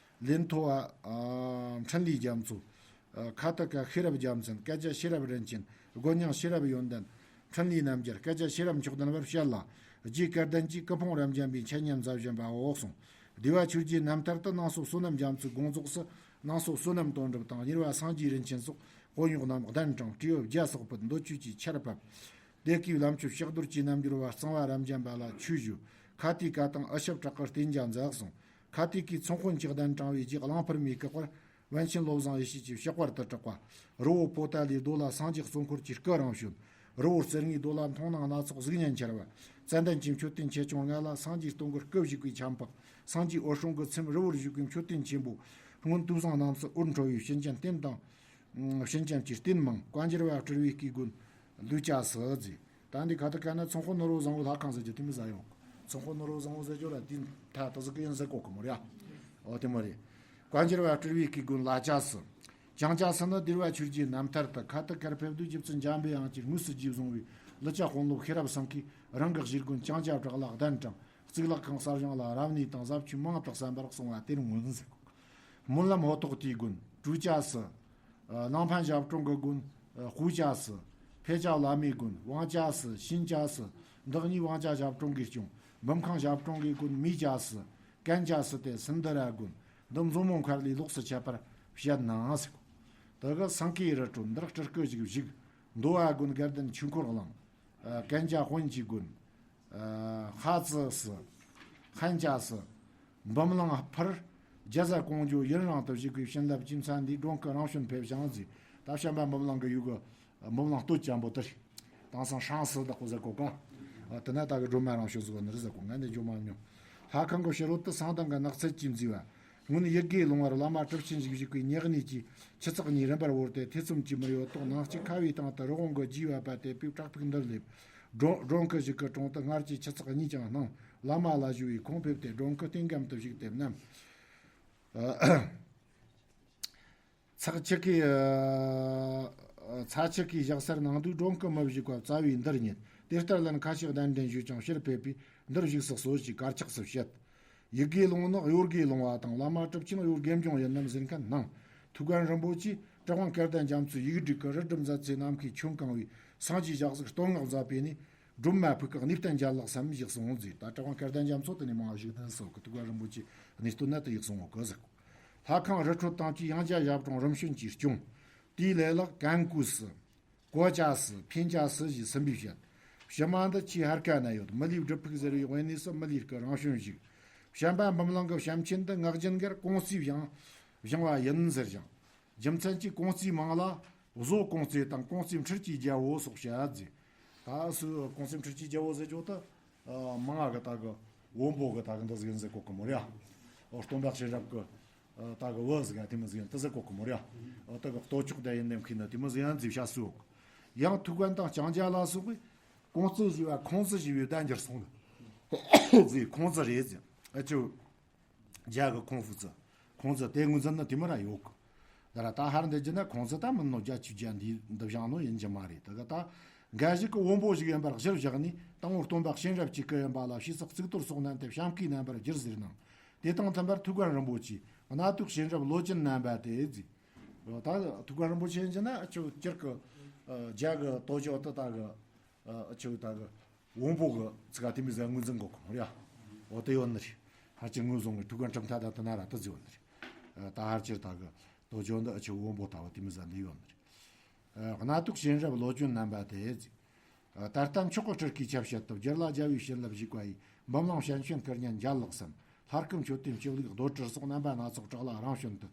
ལིན་ཐོ་བ། ཨ། འཕྲིན་ལས་རྒྱ་མཚོ། ཨ། ཁ་ཏིག་ཀ་ཤེས་རབ་རྒྱལ་མཚན། སྐད་ཆ་ཤེས་རབ་རིན་ཆེན། དགོན་ཉང་ཤེས་རབ་ཡོན་ཏན། འཕྲིན་ལས་རྣམ་རྒྱལ། སྐད་ཆ་ཤེས་རབ་མཆོག་ལྡན་བར་བཤད་ལ། རྗེ་སྐལ་ལྡན་གྱིས་སྐུ་ཕུང་རབ་འབྱམས་པའི་འཆད་ཉན་མཛད་བཞིན་པའོ་གསུངས། སྡེ་བ་ཆོས་རྗེའི་རྣམ་ཐར་དུ་ནང་སོ་བསོད་ནམས་རྒྱ་མཚོའི་དགོངས་རྫོགས་སུ། ནང་སོ་བསོད་ནམས་དོན་གྲུབ་དང་། གཉེར་བ་སངས་རྒྱས་རིན་ཆེན་སོགས་དཔོན་གཡོག་རྣམས་གདན་དྲངས། སྤྲེའུ་བརྒྱ་སོགས་པོད་འདོད་ཆོས་ཀྱི་ཆར་ཕབ། སྡེ་དགེའི་བླ་མཆོད་ཕྱག་རྡོར་གྱི་རྣམ་འགྱུར་བ་གཙང་བ་རབ་འབྱམས་པ་ལ་ཆོས་ཞུ། ཁ་ཏིག་ཀ་དང་ཨུ་ཤབ་བྲག་གི་རྟེན་འཇགས་མཛད་གསུངས། ཁ་ཏིག་ཀའི་ཚོང་དཔོན་གྱི་གདན་དྲངས་པའི་རྗེས་གླང་ཕུར་མའི་བཀའ་བར། པཎ་ཆེན་བློ་བཟང་ཡེ་ཤེས་ཀྱི་ཕྱག་བར་དུ་གྲགས་པ། རི་བོ་པོ་ཏཱ་ལའི་རྡོ་ལ་སངས་རྒྱས་གཙོ་འཁོར་གྱི་སྐུ་རང་བྱོན། རི་བོ་རྩེ་ལྔའི་རྡོ་ལ་མཐོང་སྣང་སྣ་ཚོགས་གཟུགས་བརྙན་འཆར་བ། ཙན་དན་གྱི་མཆོད་རྟེན་ཆེ་ཆུང་ལྔ་ལ་སངས་རྒྱས་སྟོང་གི་སྐུ་བཞུགས་པའི་ཆབ་འཕགས། སངས་རྒྱས་འོད་སྲུང་གི་ཚེམས་རི་བོར་བཞུགས་པའི་མཆོད་རྟེན་ཆེན་པོ། སྔོན་དུས་བཟང་རྣམས་སུ་འོད་འཕྲོ་བའི་བྱིན་ཅན་རྟེན་དང་། བྱིན་ཅན་གྱི་རྟེན་མང་། བཀའ་འགྱུར་བ་སྤྲུལ་པའི་སྐུའི་དགོན་ལུས་བྱ་སྲིད་ཟེར། ད་འདི་ཁ་ཐུག་ག་ན་ཚོང་དཔོན་ནོར་བུ་བཟང་པོའི་ལྷ་ཁང་ཟེར་རྒྱུ་དེ་མི་ཟ་ཡོང་། ཚོང་དཔོན་ནོར་བུ་བཟང་པོ་ཟེར་རྒྱུ་ལ་དེ་མཐའ་དུ་ཟིག་གི་ཡིན་ཟེར་གོ་གི་མོ་རེད། ཨོ་དེ་མོ་རེད། བཀའ་འགྱུར་བ་སྤྲུལ་པའི་སྐུའི་དགོན་ལ་ཅག་སི། ཅང་ཅག་སི་ནི་སྡེ་བ་ཆོས་རྗེའི་རྣམ་ཐར་དུ། ཁ་ཐུག་གར་ཕེབས་དུས་རྗེ་བཙུན་འཇམ་པའི་དབྱངས་ཀྱིས་དངོས་སུ་རྗེས་བཟུང་བའི་ཀླུ་ཅག་དཔོན་སློབ་ཤེས་རབ་སེང་གེས་རང་གི་གཞིས་དགོན་ཅང་ཅག་བྲག་ལ་གདན་དྲངས། གཙུག་ལག་ཁང་གསར་བཞེངས་ལ་རབ་གནས་དང་ཟབ་ཆོས་མང་དུ་གསན་པར་གསུངས་པ་དེར་མངོན་ཟེར། སྨོན་ལམ་ཧོ་ཐོག་དེའི་དགོན་གྲུ་ཅག་སི། ཨ། གླང་ཕན་ཞབས་དྲུང་གི་དགོན། ཨ། ཧུའུ་ཅག་སི། ཕེ་ཅག་བླ་མའི་དགོན། ཝང་ཅག་སི། ཤིན་ཅག་སི། འདི་གཉིས་ཝང་ཅག་ཞབས་དྲུང་གིས་སྐྱོང་། འབུམ་ཁང་ཞབས་དྲུང་གི་དགོན་མི་ཅག་སི། ཀན་ཅག་སི་སྟེ་སིན་དྷུ་ར་དགོན། འདི་མཛོ་མོ་མཁར་ལས་ལོགས་སུ་ཁྱད་པར་བཤད་ནའང་ཟེར། དེ་གི་སེང་གེའི་རི་ཁྲོད་འདིར་སྤྲུལ་སྐུ་ཞིག་བཞུགས། མདོ་བ་དགོན་དགའ་ལྡན་ཆོས་འཁོར་གླིང་། ཨ། ཀན་ཅག་དཔོན་གྱི་དགོན། ཨ། ཧ་ཙི་སི། ཧན་ཅ་སི། འབུམ་གླིང་ཕུར། རྒྱ་བཟའ་ཀོང་ཇོ་ཡུན་རིང་དུ་བཞུགས་པའི་བྱིན་རླབས་ཀྱི་མཚན་འདིས་སྒྲོན་སྐུ་རང་བྱོན་ཕེབས་ཤིང་ཟེར། ད་བྱམས་པ་འབུམ་གླིང་གི་ཡུལ་གི་འབུམ་གླིང་སྟོད་ཅན་པོ་དེར། དེང་སང་ཧྲང་སི་བདག་པོ་ཟེར་གོ་ག་ཨ། དེ་ན་ད་གི་སྒྲོལ་མ་རང་བྱོན་ཟེར་གོ་ནི་རེད་ཟེར་གོ། ང་ནི་འགྱོ་མ་མྱོང་། ལྷ་ཁང་གི་ཕྱི་རོལ་དུ་གསང་གདན་གྱི་ནགས་ཚལ་གྱིས་མཛེས་པ། སྔོན་ཡི་གེ་ལུང་བར་བླ་མ་གྲུབ་ཆེན་ཞིག་བཞུགས་པའི་ཉེ་གནས་ཀྱི་ཆུ་ཚགས་གཉིས་རིམ་པར་བོར་ཏེ་ཐེ་ཚོམ་གྱིས་མི་གཡོ་དོགས་སྣང་གཅིག་ཁ་བའི་སྟེང་དུ་རི་བོང་གི་རྒྱས་པ་བབས་ཏེ་པའི་བྲག་ཕུག་འདིར་སླེབས། སྒྲོན་སྒྲོན་སྐུ་ཞིག་གི་དྲུང་དུ་སྔར་གྱི་ཆུ་ཚགས་གཉིས་ཀྱང་སྣང་། བླ་མ་ལ་ཞུ་བས་ཁོང་ཕེབས་ཏེ་སྒྲོན་སྐུ་རྟེན་སྒམ་དུ་བཞུགས་ཏེ་བསྣམས། ཚགས་ཆུ་ཁའི། ཨ། ཚ་ཆུ་ཁའི་བཞག་སར་སྣང་དུས་སྒྲོན་སྐུ་མི་བཞུགས་པ་རྩ་བའི་འདིར་རྙེད། དེ་ལྟར་ལན་ཁ་ཤས་གདན་འདྲེན་ཞུས་ཀྱང་ཕྱིར་ཕེབས་པས་འདིར་བཞུགས་སུ་གསོལ་ཞེས་དཀར་ཆག་སུ་བཤད། ཡི་གེ་ལུང་ནི་གཡོ་དགེ་ལུང་བ་དང་། བླ་མ་གྲུབ་ཆེན་གཡོ་དགེ་འབྱུང་ཡིན་ནམ་ཟེར་མཁན་ནང་། ཐུའུ་བཀྭན་རིན་པོ་ཆེས་གྲུབ་དབང་སྐལ་ལྡན་རྒྱ་མཚོའི་ཡིག་འབྲུ་གི་རི་གྲུབ་མཛད་ཚེ་ནམ་མཁའི་ཁྱོན་གང་བའི་སངས་རྒྱས་ཞག་གཟུགས་སྟོད་ངག་མཛད་པས་ནི། སྒྲོལ་མ་ཕུག་གི་གནས་བརྟན་རྒྱལ་ལགས་སམ་ཞེས་གསུངས་ཟེར། ད་གྲུབ་དབང་སྐལ་ལྡན་རྒྱ་མཚོ་དེ་ནས་མང་བ་ཞིག་བསྟན་སོགས་ཀྱི་ཐུའུ་བཀྭན་རིན་པོ་ཆེའི་གནས་སྟོད་ན་དེ་ཡིག་གསུངས་འོག་གི་ཟེར། ལྷ་ཁང་རི་ཁྲོད་དང་བཅས་ཡང་རྒྱ་ཞབས་དྲུང་རིམ་བྱོན་གྱིས་སྐྱོང་། དེའི་ལས་ལག་ཀན་ཀུ་སི། གོ་ཅ་སི། ཕིན་ཅ་སི་ཞེས་སུམ་པའི་བཤད། ཕྱི་མ་འདི་ཆེས་ཧར་ཀ་ན་ཡོད། མི་ལུས་སྒྲུབ་ཕུག་ཟེར་བའི་དབེན་གནས་སུ་མི་ལུས་སྐུ་རང་བྱོན་བཞུགས། བྱམས་པ་འབུམ་གླིང་གི་བྱམས་ཆེན་འདི་ངག་རྒྱུན་འགར་ཀོང་ཙེས་བཞེངས་བཞེངས་པ་ཡིན་ཟེར་ཞིང་། རྒྱུ་མཚན་གྱིས་ཀོང་ཙེའི་མིང་ལ་བཟོ་ཀོང་ཙེ་དང་ཀོང་ཙེ་འཕྲུལ་གྱི་རྒྱལ་པོ་སོགས་བྱ་ཟེར། ད་སུ་ཀོང་ཙེ་འཕྲུལ་གྱི་རྒྱལ་པོ་ཟེར་ཆོག་ཏུ། མང་ང་གི་ད་གི་བོན་པོ་གི་ད་གི་འདི་ཟིག་ཡིན་ཟེར་གོ་གི་མོ་རེད་ཡ། སྟོན་པ་གཤེན་རབ་གི་ད་གི་བུ་ཟིག་ཡ་དེ་མོ་ཟིག་ཡིན་དུ་ཟེར་གོ་གི་མོ་རེད་ཡ། ད་གི་གཏོ་ཆོག་ད་ཡིན་ནམ་མཁན་ནི་དེ་མོ་ཟིག་ཡང་ཟིག་བྱ་སུ་ཡོད། ཡང་ཐུའུ་བཀྭན་དང་ལྕང་སྐྱ་ལ་སོགས་པས་ཀོང་ཙེ་ཞེས་པ་ཁོང་ཙེ་ཞེས་པའི་བརྡ་འགྱུར་སོང་ནི་ཟིག་ཁོང་ཙེ་རེད་ཟིག་ཨ་ཅོ། རྒྱ་གི་ཁུང་ཧྥུ་ཙི། ཁུང་ཙི་དེ་ངོས་འཛིན་ནི་དེ་མོ་ར་ཡོད་གི། ད་ར་ད་ཧར་འདི་རྒྱུ་ན་ཁུང་ཙི་ད་མིན་ནོ། རྒྱ་ཆོས་རྒྱ་འདི་འདི་བཞག་ནོ་ཡིན་རྒྱུ་མ་རེད། ད་ག་ད་འགའ་ཞིག་གི་བོན་པོ་ཞིག་ཡིན་པར་གཞིར་བཞག་ནས། དང་པོ་སྟོན་པ་གཤེན་རབ་ཀྱི་སྐུ་ཡིན་པ་ལ་ཕྱིས་སུ་གཙུག་ཏོར་སོགས་བསྣན་ཏེ་བྱམས་སྐུའི་རྣམ་པར་བསྒྱུར་ཟེར་ནང་། དེ་དང་མཐུན་པར་ཐུའུ་བཀྭན་རིན་པོ་ཆེས་གནའ་དུས་གཤེན་རབ་ལོ་ཆེན་རྣམ་པ་དེ་ཟེར། ད་ཐུའུ་བཀྭན་རིན་པོ་ཆེ་ཡིན་རྒྱུ་ན་ཨ་ཅོ་སྤྱིར་གི་རྒྱ་གི་དོ་ཅོ་ཏི་ད་གི་ཨ་ཆོས་ད་གི་བོན་པོ་གི་ཚིག་ག་དེ་མོ་ཟིག་ངོས་འཛིན་གོ་གི་མོ་རེད་ཡ། འོ་དེ་ཡོད་ནི་རེད། ཧར་ཅིག་ངོས་བཟུང་གི་ཐུའུ་བཀྭན་གྲུབ་མཐའ་ད་དེ་ན་ར་དེ་ཟིག་ཡོད་ནི་རེད། ད་ཧར་ཅིག་ད་གི་དོ་ཅོ་འདི་ཨ་ཆོས་བོན་པོ་ལྟ་བུ་དེ་མོ་ཟིག་འདི་ཡོད་ནི་རེད། གནའ་དུས་གཤེན་རབ་ལོ་ཆེན་རྣམ་པ་དེ་ཟིག་ད་ལྟ་མཆོག་གི་སྤྲུལ་སྐུའི་ཆ་བྱད་དུ། སྒྱུ་ལ་རྒྱལ་བའི་བྱིན་རླབས་ཞུགས་པ་ཡིས། འབུམ་གླིང་ཞན་ཆེན་སྐུ་བརྙན་མཇལ་ལགས་སམ། ལྷ་སྐུ་མཆོད་རྟེན་སྤྱི་བླུགས་རྡོ་གྲུ་སོགས། རྣམ་པ་སྣ་ཚོགས་བྲག་ལ་རང་བྱོན་དུ།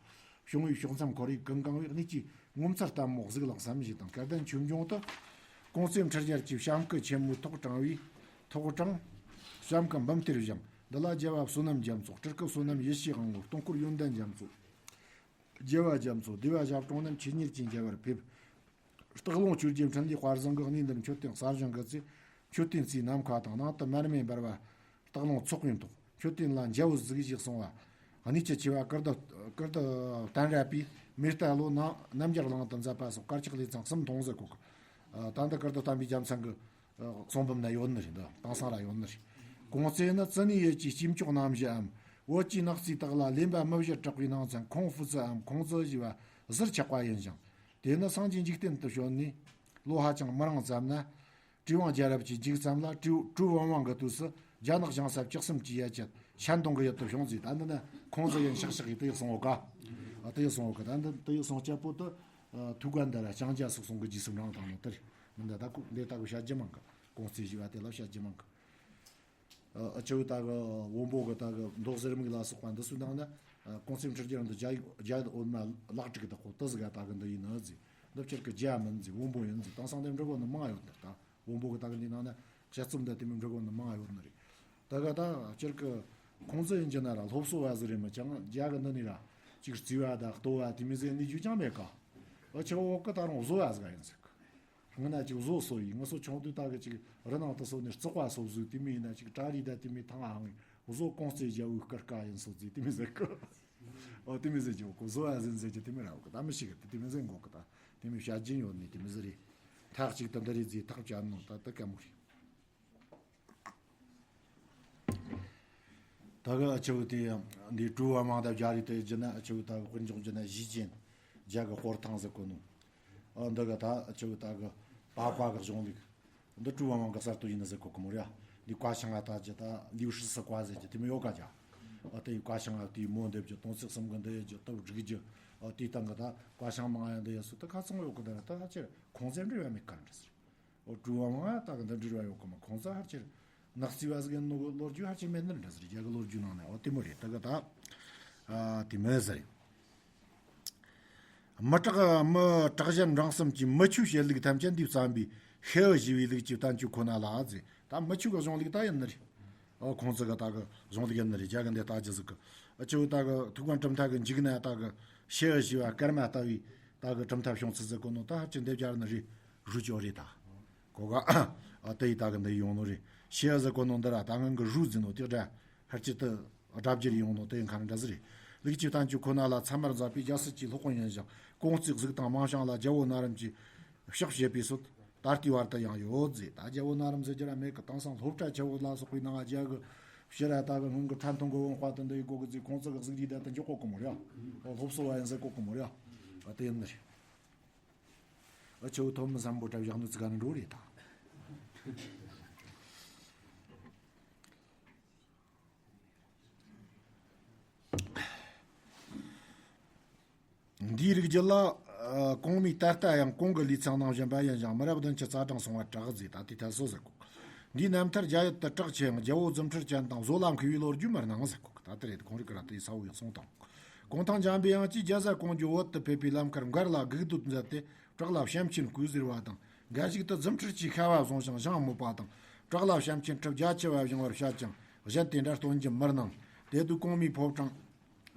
བྱུང་བའི་ཕྱོགས་མཚམས་ཁོར་ཡུག་ཀུན་གང་བའི། གནས་ཀྱི་ངོ་མཚར་ལྟད་མོ་གཟིགས་ལགས་སམ་ཞེས་དང་། སྐལ་ལྡན་ཆོས་འབྱུང་དུ། ཀོང་ཙེ་འཕྲུལ་རྒྱལ་གྱི་བྱམས་སྐུ་ཆེན་མོའི་ཐོག་དྲངས་པའི། ཐོག་དྲངས། བྱམས་སྐུ་འབུམ་གཏེར་བཞེངས། འདི་ལ་རྒྱལ་བ་བསོད་ནམས་རྒྱ་མཚོ། སྤྲུལ་སྐུ་བསོད་ནམས་ཡེ་ཤེས་དབང་པོ། སྟོང་འཁོར་ཡོན་ཏན་རྒྱ་མཚོ། རྒྱལ་བ་རྒྱ་མཚོ། སྡེ་བ་ཞབས་དྲུང་རྣམས་ཆེད་གཉེར་གྱིས་མཇལ་བར་ཕེབས། སྟག་ལུང་ཆོས་རྗེ་འཕྲིན་ལས་དཔལ་བཟང་གིས་གནས་འདིར་མཆོད་རྟེན་གསར་བཞེངས་ཀྱི་ཚེ། མཆོད་རྟེན་རྩིག་ནམ་མཁའ་དང་། ནང་དུ་མར་མེ་འབར་བ་སྟག་ལུང་ཚོགས་ཡིན་མདོག་མཆོད་རྟེན་ལ་འཇའ་འོད་གཟིགས་ཞེས་གསུངས་པ། གནས་ཀྱི་ཆེ་བ་ཀིརྟི་ཀིརྟི་བསྟན་ར་པས་མེ་རྟ་ལོ་ན་རྣམ་རྒྱལ་གླིང་དུ་མཛད་པ་སོགས་དཀར་ཆག་ལས་ཚང་གསུམ་མཐོང་ཟེར་གོ་གི། ད་འདི་ཀིརྟི་བསྟན་པའི་རྒྱལ་མཚན་གྱི་གསུང་འབུམ་ན་ཡོད་ནི་རེད། འདི་དེང་སང་ར་ཡོད་ནི་རེད། ཀོང་ཙེ་ནི་ཙི་ནའི་ཡུལ་གྱི་སྐྱེས་མཆོག་རྣམ་བཞིའམ། བོད་ཀྱི་ནག་རྩིས་དག་ལ་ལེན་པ་མི་བཞི་གྲགས་པའི་ནང་ཚན་ཁུང་ཧྥུ་ཙི་འམ་ཁུང་ཙི་ཞེས་པ་ཟུར་ཆག་པ་ཡིན་ཞིང་། དེ་ནི་སངས་རྒྱས་འཇིག་རྟེན་དུ་བྱོན་ནས་ལོ་ཧ་ཅང་མི་རིང་ཙམ་ན། ཀྲུའུ་ཝང་རྒྱལ་རབས་ཀྱི་མཇུག་ཙམ་ལ་ཀྲུའུ་ཀྲུའུ་ཝང་ཝང་གི་དུས་སུ་རྒྱ་ནག་ཞང་ས་བཅུ་གསུམ་གྱི་ཡ་གྱལ་ཤན་ཏུང་གི་ཡུལ་དུ་བྱུང་ཟིག་ད་འདི་ནི་ཁུང་ཙི་ཡིན་ཤག་ཤག་གིས་དེ་ཡི་སོང་བ་ཀ་ཨ་དེ་ཡི་སོང་བ་ཀ་ད་འདི་དེ་ཡི་སོང་སྐྱ་པོ་དུ་ཐུག་ག་འདི་ར་ལྕང་སྐྱ་སོགས་སོང་གི་རྗེས་སུ་འབྲང་དང་ནོ་དེ་རེད། མི་འདི་ད་ཁུ་འདི་ད་གི་བཤད་རྒྱུ་མང་གི་ཀོང་ཙེ་ཞེས་པ་དེ་ལ་བཤད་རྒྱུ་མང་གི་ཨ་ཆུ་ད་གི་བོན་པོ་གི་ད་གི་མདོ་ཟེར་མིག་ལ་སོགས་པ་འདི་ཚོའི་ནང་ན་ཀོང་ཙེ་འཕྲུལ་རྒྱལ་འདི་རྒྱ་རྒྱ་འོད་མ་ལག་དྲུག་གི་བདག་པོ་དུ་ཟིག་ག་ད་གི་འདི་ཡིན་ནི་ཟིག་འདི་ཕྱིར་གི་རྒྱ་མིན་ཟིག་བོན་པོ་ཡིན་ཟིག་དེང་སང་འདི་འབྲི་གོ་ནི་མང་ཡོད་འདི་ད། བོན་པོ་གི་ད་གི་འདི་ནང་ན་དཔྱད་རྩོམ་འདི་དེ་མིན་འབྲི་གོ་ནི་མང་ཡོད་ནི་རེད། ད་ག་ད་སྤྱིར་གི་ཁུང་ཙི་ཡིན་རྒྱུ་ན་ར་སློབ་གསོ་བ་ཟིག་རེད་མི་ཅང་རྒྱ་གི་འདི་ནི་ར་ཅིག་རྩིས་པ་ད་ལྟོ་བ་དེ་མི་ཟེར་ནི་རྒྱུ་ཅང་མེད་ཀ་ཨ་ཆི་འོག་གི་ད་རུང་བཟོ་བ་ཟིག་ཡིན་ཟིག་ངི་ན་ཅིག་བཟོ་གསོ་ཡིན་ངི་སོ་ཆུང་དུས་ད་གི་ཅིག་རི་ནང་དུ་སོ་ནི་རྩག་པ་སོ་བཟོས་དེ་མི་ཡིན་ན་ཅིག་བྲག་རི་ད་དེ་མི་ཐང་ཨང་བཟོ་ཀོང་ཙེ་རྒྱལ་བོའི་སྐུ་དཀའ་ཡིན་སོ་ཟིག་དེ་མི་ཟེར་གི་ཨོ་དེ་མི་ཟེར་གྱི་འོག་གི་བཟོ་བ་ཟིན་ཟེར་གྱི་དེ་མི་ར་འོག་གི་ད་མི་ཤེས་གི་དེ་དེ་མི་ཟེར་འགོག་གི་ད། དེ་མིན་བཤད་རྒྱུན་ཡོད་ནི་དེ་མི་ཟེར་རེད། ཐག་གཅིག་ཏུ་འདི་རེད་ཟེར་ཐག་བཅད་ནོ་ད་ལྟ་དཀའ་མོ་རེད། ད་གི་ཨ་ཆུ་དེ་འདི་ཀྲུའུ་ཝང་ཝང་དང་རྒྱ་རིགས་དེ་རྒྱུ་ན་ཨ་ཆུ་ད་གི་དཔེར་འཇོག་རྒྱུ་ན་གཞིས་ཆེན་རྒྱ་གི་སྤོར་ཐང་ཟེར་གོ་ནོ། ཨ་འདི་གི་ད་ཨ་ཆུ་ད་གི་པ་ཀ་གི་གཞུང་ལུགས། འདི་ཀྲུའུ་ཝང་ཝང་གི་གསར་གཏོད་ཡིན་ན་ཟེར་གོ་གི་མོ་རེད། འདི་ཀ་ཤང་ང་ད་ཅི་ད་ལིའུ་ཧྲི་སི་ཀ་ཟེར་གྱི་དེ་མི་ཡོད་ཀ་ཅག་ཨ་དེ་ཀ་ཤང་ང་དེའི་མོ་འདེབས་རྒྱུ་དོང་ཚིགས་གསུམ་གི་འདི་ཡོད་རྒྱུ་སྟབས་སྒྲིག་རྒྱུ་ཨ་དེའི་སྟེང་གི་ད་ཀ་ཤང་མང་ཡང་འདི་ཡོད་སུ་ད་ཁ་ཚང་ཡོད་གི་ད་ད་ཧ་ཅེར་ཁོང་ཚན་འདྲི་བ་མེད་ཀ་འདྲ་ཟེར། ཨོ་ཀྲུའུ་ཝང་ཝང་ད་གི་འདི་འདྲི་བ་ཡོད་གི་མ་ཁོང་ཚོ་ཧ་ཅེར་ནག་རྩིས་པ་ཟིག་ཡིན་ནོ་གི་ལོ་རྒྱུས་ཧ་ཅེར་མེད་ནི་འདྲ་ཟེར་རྒྱ་གི་ལོ་རྒྱུས་ནང་ནས་ཨོ་དེ་མོ་རེད་ད་གི་ད་ཨ་དེ་མོ་ཟེར། མི་དྲག་མི་དྲག་ཞན་འབྲིང་གསུམ་གྱི་མི་ཆོས་བྱེད་ལུགས་ཐམས་ཅད་འདིའི་བསམ་པའི་ཤེའུ་ཞེས་པའི་ལུགས་ཀྱི་བསྟན་བཅོས་ཁོ་ན་ལ་ཟེར། ད་མི་ཆོས་ཀྱི་གཞུང་ལུགས་ད་ཡིན་ནི་རེད། ཨོ་ཁོང་ཚོ་གི་ད་གི་གཞུང་ལུགས་ཡིན་ནི་རེད་རྒྱ་གི་འདི་ལྟ་རྒྱུ་ཟིག་གི་ཨ་ཆུ་ད་གི་ཐུགས་ཀ་གྲུབ་མཐའ་གི་མཇུག་ན་ད་གི་ཤེའུ་ཞེས་པ་སྐར་མ་ལྟ་བུའི་ད་གི་གྲུབ་མཐའ་བྱུང་ཚུལ་ཟེར་གོ་ནོ་ད་ཧ་ཅི་འདེབས་རྒྱག་ནི་རེད་རུ་ཅོ་རེད་ད། གོ་ག་ཨ་དེ་ཡི་ད་གི་འདི་ཡོང་ནོ་རེད། ཤེའུ་ཟེར་གོ་ནོ་འདི་ར་ད་ངང་གི་རུ་ཟིན་ནོ་དེ་འདྲ། ཧར་གྱི་དུ་སྒྲ་བསྒྱུར་ཡོང་ནོ་དེ་ཡང་ཁ་ན་འདྲ་ཟིག་རེད། ལུགས་ཀྱི་བསྟན་བཅོས་ཁོ་ན་ལ་ཚད་མར་མཛད་པའི་རྒྱལ་སྲིད་ཀྱི་སློབ་དཔོན་ཡིན་ཞིང་ཀོང་ཙེ་གཟུགས་དང་མིང་བྱང་ལ་རྒྱལ་པོ་ན་རིམ་གྱི་ཕྱག་བྱེད་པའི་སྲོལ་ད་ལྟའི་བར་དུ་ཡང་ཡོད་ཟེར། ད་རྒྱལ་པོ་ན་རིམ་ཟེར་རྒྱུ་ར་མེད་ཀི་དེང་སང་སློབ་གྲྭ་ཆེ་བོ་ལ་སོགས་པའི་ནང་རྒྱ་གི་ ཕྱིར་ར་ད་གི་སྔོན་གི་ཕྲན་ཐུང་གི་བོང་ཁ་དུ་འདི་ཡི་གོ་གི་ཚེ་ཁོང་ཚོ་གི་གཟུགས་རིས་ད་དུ་འཇོག་གོ་གི་མོ་རེད། སློབ་གསོ་བ་ཡིན་ཟེར་གོ་གི་མོ་རེད། ཨ་དེ་ཡིན་ནི་རེད། ཨ་ཆུ་བོ་ཐོན་མི་བཟང་པོ་གྲབས་བཞག་ནི་ཚིག་ག་ནི་འགྲོ་རེད་ད། འདིའི་རིགས་རྒྱུད་ལ། ཨ་གོང་མའི་ད་ལྟ་ཡང་གོང་གི་ལུས་ཚང་ནང་བཞིན་པ་ཡིན་ཞིང་མི་རབས་བདུན་གྱི་རྩ་གྲངས་སོང་བ་གྲགས་ཟེར་ད་དེ་ཐད་སོ་ཟེར་གོ། འདིའི་རྣམ་ཐར་རྒྱ་ཡུལ་དུ་གྲགས་ཆེ་ཡང་རྒྱལ་པོ་རྫུ་འཕྲུལ་ཅན་དང་བཟོ་ལ་མཁས་པའི་ལོ་རྒྱུས་མི་སྣང་ཟེར་གོ། ད་ལྟ་རེད་ཁོང་རིགས་ཀ་ར་དེ་ས་བོ་ཡག་སོང་དང་། གུང་ཐང་འཇམ་པའི་དབྱངས་ཀྱིས་རྒྱ་བཟའ་ཀོང་ཇོ་བོད་དུ་ཕེབས་པའི་ལམ་ཁར་མགར་ལ་སྒུག་སྡོད་མཛད་དེ་བྲག་ལ་བྱམས་ཆེན་སྐུ་ཟེར་བ་དང་འགའ་ཞིག་ཏུ་རྫུ་འཕྲུལ་གྱི་ཤ་བ་བཟུང་ཞིང་ཞིང་རྨོད་པ་དང་བྲག་ལ་བྱམས་ཆེན་ཁྲི་བརྒྱ་ཆེ་བ་བཞེངས་པར་བཤད་ཅིང་གཞན་དེ་འདྲ་སྟོན་རྒྱུ་མི་སྣང་། དེ་དུས་གོང་མའི་ཕོ་བྲང་།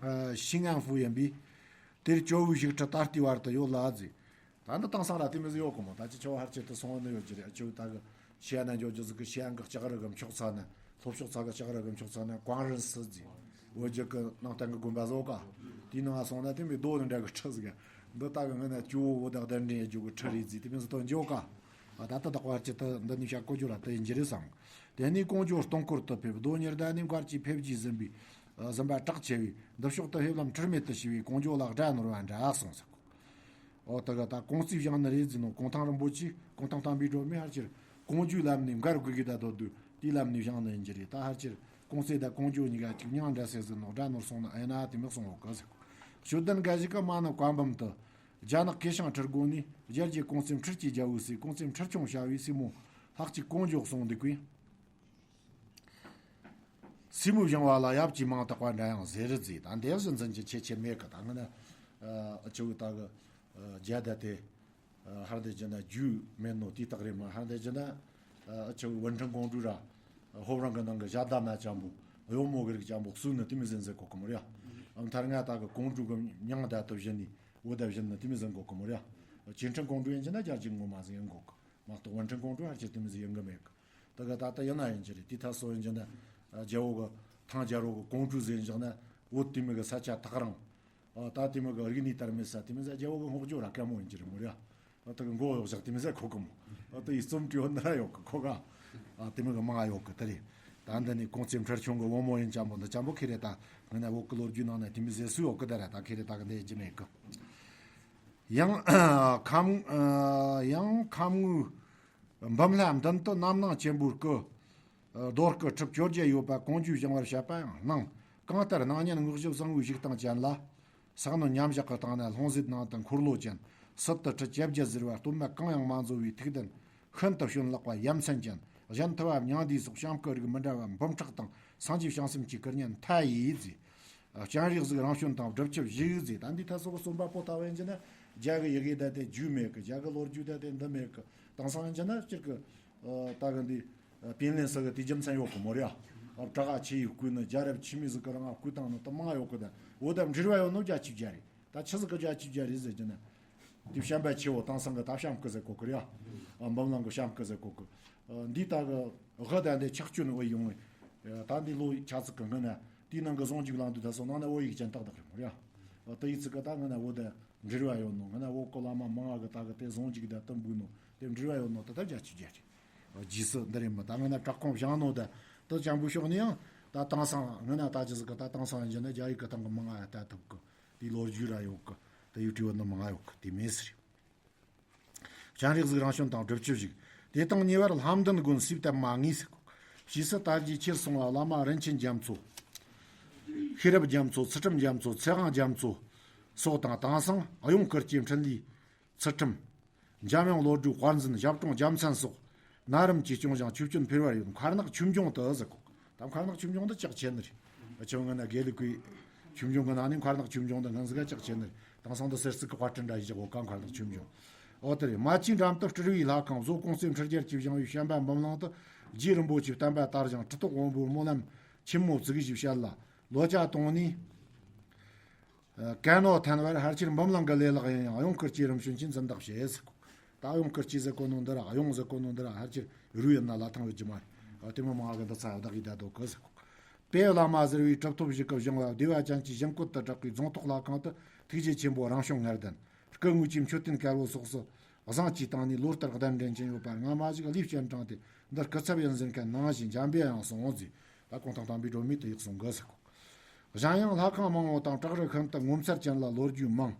ཨ་ཤིང་ཨན་ཧྥུ་ཡིན་པས། དེར་ཇོ་བོའི་བཞུགས་ཁྲི་ད་ལྟའི་བར་དུ་ཡོད་ལ་ཟེར། ད་འདི་དེང་སང་ར་དེ་མོ་ཟིག་ཡོད་གི་མོ། ད་ཅི་ཆོ་ཧར་ཆེ་དུ་སོང་བ་ནི་ཡོད་ཀྱི་རེད། ཨ་ཆོ་ད་གི་ཤི་ཡ་ན་འཇོ་རྒྱུ་ཟིག་གི་ཤི་ཡ་གི་ལྕགས་རི་གི་མཆོག་ཚ་ན་ལྷོ་ཕྱོགས་ཚ་གི་ལྕགས་རི་གི་མཆོག་ཚ་ན་ཀོང་རིན་སི་ཟེར། བོད་ཇི་གི་ནང་བསྟན་གི་དགོན་པ་ཟོ་ག་དེའི་ནང་སོང་ན་དེ་མོ་རྡོ་ནི་འདྲ་གི་ཁྲི་ཟིག་འདི་ད་གི་ངི་ན་ཇོ་བོ་བོད་དག་གདན་འདྲེན་ཡ་ཇོ་གི་ཁྲི་རེད་ཟེར་དེ་མོ་ཟིག་དོན་འཇོ་ག་ཨ་ད་ལྟ་དག་བར་ཆེ་དུ་འདི་ནི་བྱ་ཀོ་ཇོ་ར་དུ་ཡིན་གྱི་རེད་བསམ། དེ་ནས་ཀོང་ཇོ་སྟོང་འཁོར་དུ་ཕེབས། རྡོ་ཉེར་ཟླ་ནས་མགར་གྱིས་ཕེབས་རྗེས་ཟིན་པའི་ཟིན་པ་གྲགས་ཆེ་བས་འདི་ཕྱོགས་དུ་ཕེབས་ལམ་འཁྲུལ་མེད་དུ་ཞུས་པས་ཀོང་ཇོ་ལ་དགྲ་ནོར་བ་འདྲ་གསུངས་ཟེར། ཨོ་ད་ག་ད་ཀོང་རྩེ་བཞེངས་ནི་རེད་ཟེར་ནོ། གུང་ཐང་རིན་པོ་ཆེ་གུང་ཐང་བསྟན་པའི་སྒྲོན་མེ་ཕལ་ཆེར་ཀོང་ཇོའི་ལམ་ནས་མགར་དགོས་ཀྱི་ད་དོ་དུས་དེའི་ལམ་ནས་བཞེངས་ནི་ཡིན་གྱི་རེད། ད་ཕལ་ཆེར་ཀོང་རྩེ་དང་ཀོང་ཇོ་གཉིས་ཀ་གཅིག་མྱིང་འདྲ་ཟེར་ཟེར་ནོ། དགྲ་ནོར་སོང་ནི་ཨེ་ན་དེ་མི་གསུང་འོ་གི་ཟེར། ཤོད་ལྡན་འགའ་ཞིག་གི་མ་ནི་བཀའ་འབུམ་དུ། རྒྱ་ནག་ཁེ་ཤང་ཁྲི་སྒོ་ནས་རྒྱལ་རྒྱལ་ཀོང་སེ་ཁྲི་ཀྱི་རྒྱལ་པོ་སྲས་ཀོང་སེ་ཁྲི་ཆུང་བྱ་བའི་སྲས་མོ་ལྷག་ཅིག་ཀོང་ཇོ་གསུངས་འདུག་པས། སྲས་མོ་བཞེངས་པ་ལ་ཡབ་ཀྱི་མིང་བཏགས་པ་འདྲ་ཡང་ཟེར་རེད་ཟེར། ད་འདི་བཞིན་འཛིན་གྱི་ཆེ་ཆེ་མེད་གི། ད་ངི་ན་ཨ་ཆུ་བོ་ད་གི་རྒྱ་ད་དེ་ཧར་འདི་ཇི་ན་རྒྱུས་མེད་ནོ་དེ་དག་རེད་མ། ཧར་འདི་ཇི་ན་ཨ་ཆུ་བོ་ཝུན་ཁྲིན་ཀོང་ཀྲུའུ་ར་ཧོབ་རང་གི་ནང་གི་ཞྭ་དམ་ན་ཅམ་པོ་གཡོག་མོ་གི་རིགས་ཅམ་པོ་གསོས་ནི་དེ་མི་ཟིན་ཟེར་གོ་གི་མོ་རེད། ཨ་མཐར་ང་ད་གི་ཀོང་ཀྲུའུ་གི་མྱིང་ད་དུ་བཞིན་ནི་འོ་ད་བཞིན་ནི་དེ་མི་ཟིན་གོ་གི་མོ་རེད། ཆིན་ཁྲིན་ཀོང་ཀྲུའུ་ཡིན་ཇི་ན་རྒྱ་གི་ངོ་མ་ཟིན་ཡིན་གོ་གི་མ་གཏོགས་ཝུན་ཁྲིན་ཀོང་ཀྲུའུ་ཧར་ཆེ་དེ་མི་ཟིན་ཡིན་གི་མེད་གི། ད་ག་ད་ལྟ་ཡིན་ན་ཡིན་གྱི་རེད། དེ་ད་སོ་ཡིན་གྱི་ན་རྒྱལ་པོ་གི་ཐང་རྒྱལ་པོ་གི་ཀོང་ཀྲུའུ་ཟེར་བཞག་ན་བོད་དེ་མི་གི་ས་ཆ་ཐག་རིང་། ཨ་ད་དེ་མི་གི་རིག་གནས་དར་མེད་ས་དེ་མི་ས་རྒྱལ་པོ་གི་སྔོག་འཇོག་ར་དཀའ་མོ་ཡིན་གྱི་རེད་མོ་རེད། ཨ་ད་གི་མགོ་གཡོག་བཞག་དེ་མི་ས་ཁོ་གི་མོ། ཨ་ད་ཡི་རྩོམ་བྲིས་ཡོད་ན་ར་ཡོད་གི་ཁོ་ག་ཨ་དེ་མི་གི་མང་ཡོད་གི་དེ་རེད། ད་འདི་ནི་ཀོང་ཙེ་ཁྲི་ཆུང་གི་བུ་མོ་ཡིན་ཅམ་པོ་འདི་ཅམ་པོ་ཁེ་རེ་ད་ངི་ན་བོད་གི་ལོ་རྒྱུས་ནང་ན་དེ་མི་ཟེར་སུ་ཡོད་གི་ད་ར་ད་ཁེ་རེ་ད་གི་འདི་ཡི་ཅི་མེད་གི། ཡང་ཁམས་ཡང་ཁམས་ངོས་འབུམ་ལྷ་མདུན་དུ་རྣམ་སྣང་ཆེན་པོའི་སྐུ། རྡོ་སྐུ་ཁྲི་བཅོ་བརྒྱད་ཡོད་པ་ཀོང་ཇོས་བཞེངས་པར་བཤད་པ་ཡང་སྣང་། གང་ལྟར་སྣང་བརྙན་དངོས་གཞི་བཟང་བོའི་བཞུགས་སྟངས་ཅན་ལ། ས་གནོན་མཉམ་བཞག་གི་སྟེང་ན་ལྷུང་བཟེད་ནང་དུ་འཁོར་ལོ་ཅན། སྲིད་དུ་ཁྲི་བཅོ་བརྒྱད་ཟེར་བ་སྟོད་སྨད་གང་ཡང་མ་འཛོལ་བའི་ཐུགས་ལྡན་ཤིན་ཏུ་བྱོན་ལགས་པ་ཡ་མཚན་ཅན། གཞན་ཐུ་བ་མྱང་འདས་སོགས་བྱམས་སྐུ་རིགས་མི་འདྲ་བ་འབུམ་ཕྲག་དང་སངས་རྒྱས་བྱང་སེམས་ཀྱི་སྐུ་བརྙན་མཐའ་ཡས་མཛེས། སྤྱན་རས་གཟིགས་རང་བྱོན་དང་སྒྲུབ་ཆེན་བཞི་ཡིག་མཛེས། ད་འདི་ཐ་སོགས་གསུམ་པ་པོ་ལྟ་བུ་ཡིན་གྱི་ན་རྒྱ་གི་ཡི་གེ་ད་དེ་རྒྱུས་མེད་གི། རྒྱ་གི་ལོ་རྒྱུས་ད་དེ་འདི་མེད་གི། དེང་སང་ཡིན་གྱི་ན་སྤྱིར་གི་ད་གི་འདི་པིན་ལེན་སི་གི་དེ་རྒྱུ་མཚན་ཡོད་གི་མོ་རེད། ཨ་བྲག་ཆེ་ཡི་བརྐོས་ནི་རྒྱལ་རབས་ཆི་མོ་ཟིག་གི་རིང་ང་བརྐོས་བཏང་ནི་ད་མང་ཡོད་གི། ད་འོ་ད་འབྲེལ་བ་ཡོད་ནོ་རྒྱ་ཆེ་རྒྱ་རེད། ད་ཆི་ཟིག་གི་རྒྱ་ཆེ་རྒྱ་རེད་ཟེར་གྱི་ན། དེ་བྱམས་པ་ཆེ་བོ་དེང་སང་གི་ད་བྱམས་སྐུ་ཟེར་གོ་གི་རེད། ཨ་འབུམ་ལམ་གི་བྱམས་སྐུ་ཟེར་གོ་གི། ཨ་འདི་ད་གི་དབུ་ད་འདི་ཕྱག་མཆོད་ནི་དབུ་ཡོང་བས། ད་འདི་ལོ་ཆ་ཚིག་གི་སྔོན་ན་དེའི་ནང་གི་ཟུང་འཇུག་ལམ་དུ་ད་སོང་ནང་ན་དབུ་ཡིག་ཅན་ཏག་ཏག་རེད་མོ་རེད། ཨ་དེ་ཡི་ཚིག་གི་ད་སྔོན་ན་འོ་ད་འབྲེལ་བ་ཡོད་ནོ། སྔོན་ན་འོ་གི་བླ་མ་མང་ང་གི་ད་གི་དེ་ཟུང་འཇུག་ད་དུམ་བུ་ནོ་དེ་འབྲེལ་བ་ཡོད་ནོ་ད་ད་རྒྱ་ཆེ་རྒྱ་རེད། རྗེས་སུ་འདི་རེད་མོ། ད་སྔོན་ན་བྲག་ཁུང་བཞེངས་ནོ་ད་ད་ཅམ་པོ་ཤོག་ནི་ཡང་ད་དེང་སང་སྔོན་ན་ད་ཅི་ཟིག་གི་ད་དེང་སང་ཡིན་གྱི་ན་རྒྱ་ཡིག་གི་སྟེང་གི་མང་ང་ད་ཐུབ་གི། དེའི་ལོ་རྒྱུས་ར་ཡོད་གི། དེ་ཡུལ་དྲི་བ་ནི་མང་ང་ཡོད་གི་དེ་མེད་ཟེར། སྤྱན་རས་གཟིགས་རང་བྱོན་དང་སྒྲུབ་ཆེན་བཞུགས། དེ་དང་ཉེ་བར་ལྷ་མདུན་དགོན་སྲིབ་ཏེ་མ་ངེས་སུ། ཕྱིས་སུ་དར་རྒྱས་ཆེར་སོང་བ་བླ་མ་རིན་ཆེན་རྒྱ་མཚོ། ཤེས་རབ་རྒྱ་མཚོ། ཚུལ་ཁྲིམས་རྒྱ་མཚོ། ཚེ་དབང་རྒྱ་མཚོ་སོགས་དང་། དེང་སང་གཡུང་སྐུ་སྐྱེ་འཕྲིན་ལས་ཚུལ་ཁྲིམས། འཇམ་དབྱངས་བློ་གྲོས་དཔལ་འཛིན་ཞབས་དྲུང་རྒྱལ་མཚན་སོགས་ན་རིམ་གྱིས་སྐྱོང་ཞིང་ཆོས་སྐྱོན་འཕེལ་བར་ཡོད། མཁར་ནག་ཆོས་འབྱུང་དུ་ཟེར་གོ། ད་མཁར་ནག་ཆོས་འབྱུང་དུ་ལྕགས་ཆེ་ནི་རེད། ཆུང་ངུ་ན་དགེ་ལུགས་ཀྱི་ཆོས་འབྱུང་གི་ནང་ནས་མཁར་ནག་ཆོས་འབྱུང་དུ་ངན་ཟིག་ག་ལྕགས་ཆེ་ནི་རེད། དེང་སང་དུ་གསེར་གཙིགས་ཀྱི་དཔར་སྐྲུན་འདྲ་ཞིག་གོ་ག་མཁར་ནག་ཆོས་འབྱུང་། ཨོ་དེ་རེད། རྨ་ཆུའི་འགྲམ་དུ་སྤྲུལ་བའི་ལྷ་ཁང་བཟོ་ཀོང་སེ་ཁྲི་རྒྱལ་གྱིས་བཞེངས་པའི་བྱམས་པ་འབུམ་གླིང་དུ་རྗེ་རིན་པོ་ཆེའི་བསྟན་པ་དར་ཞིང་ཁྲི་ཐོག་དབོན་པོའི་སྨོན་ལམ་ཆེན་མོ་བཙུགས་ཞེས་བཤད་ལ། ལོ་ཆ་གཏོང་ནས། ཨ་ཀན་ནོ་ཐན་བར་ཧར་ཆེར་འབུམ་གླིང་གི་ལེ་ལག་ཡིན་ཡང་གཡུང་སྐུ་སྐྱེ་རིམ་བྱོན་གྱིས་འཛིན་བདག་བྱེད་ཟེར་གོ། ད་གཡུང་སྐུ་སྐྱེ་ཟེར་གོ་ནོ་འདི་ར་གཡུང་ཟེར་གོ་ནོ་འདི་ར་ཧར་ཆེར་རུ་ཡིན་ན་ལ་ཐང་བའི་རྒྱུ་མ་རེད། ཨ་དེ་མོ་མང་གི་འདི་ཚ་བདག་གིས་བདག་དོ་གི་ཟེར་གོ། དཔལ་བླ་མ་ཟེར་བའི་གྲུབ་ཐོབ་ཞིག་གི་བཞེངས་པ་བདེ་བ་ཅན་གྱི་བཞེངས་བཀོད་དུ་གྲགས་པའི་རྫོང་ཐོག་ལྷ་ཁང་དུ་ཐུགས་རྗེ་ཆེན་པོ་རང་བྱུང་ལྔ་ལྡན། སྐུ་དངོས་ཀྱི་མཆོད་རྟེན་དཀར་པོ་སོགས་སུ་བཟང་གྱིས་བཏང་ནས་ལོ་ལྟར་གདན་འདྲེན་གྱིན་ཡོད་པར་སྔ་མ་ཞིག་ལུས་སྤྱན་དྲངས་ཏེ་འདི་སྐུ་ཚབ་ཡིན་ཟེར་མཁན་ནང་བཞིན་འཇམ་པའི་དབྱངས་སོང་ཟེར། ད་གུང་ཐང་དམ་པའི་སྒྲོན་མེ་དེ་ཡག་སོང་གི་ཟེར་གོ། གཞན་ཡང་ལྷ་ཁང་མང་བོ་དང་བྲག་རི་ཤིན་ཏུ་ངོ་མཚར་ཅན་ལ་ལོ་རྒྱུས་མང་།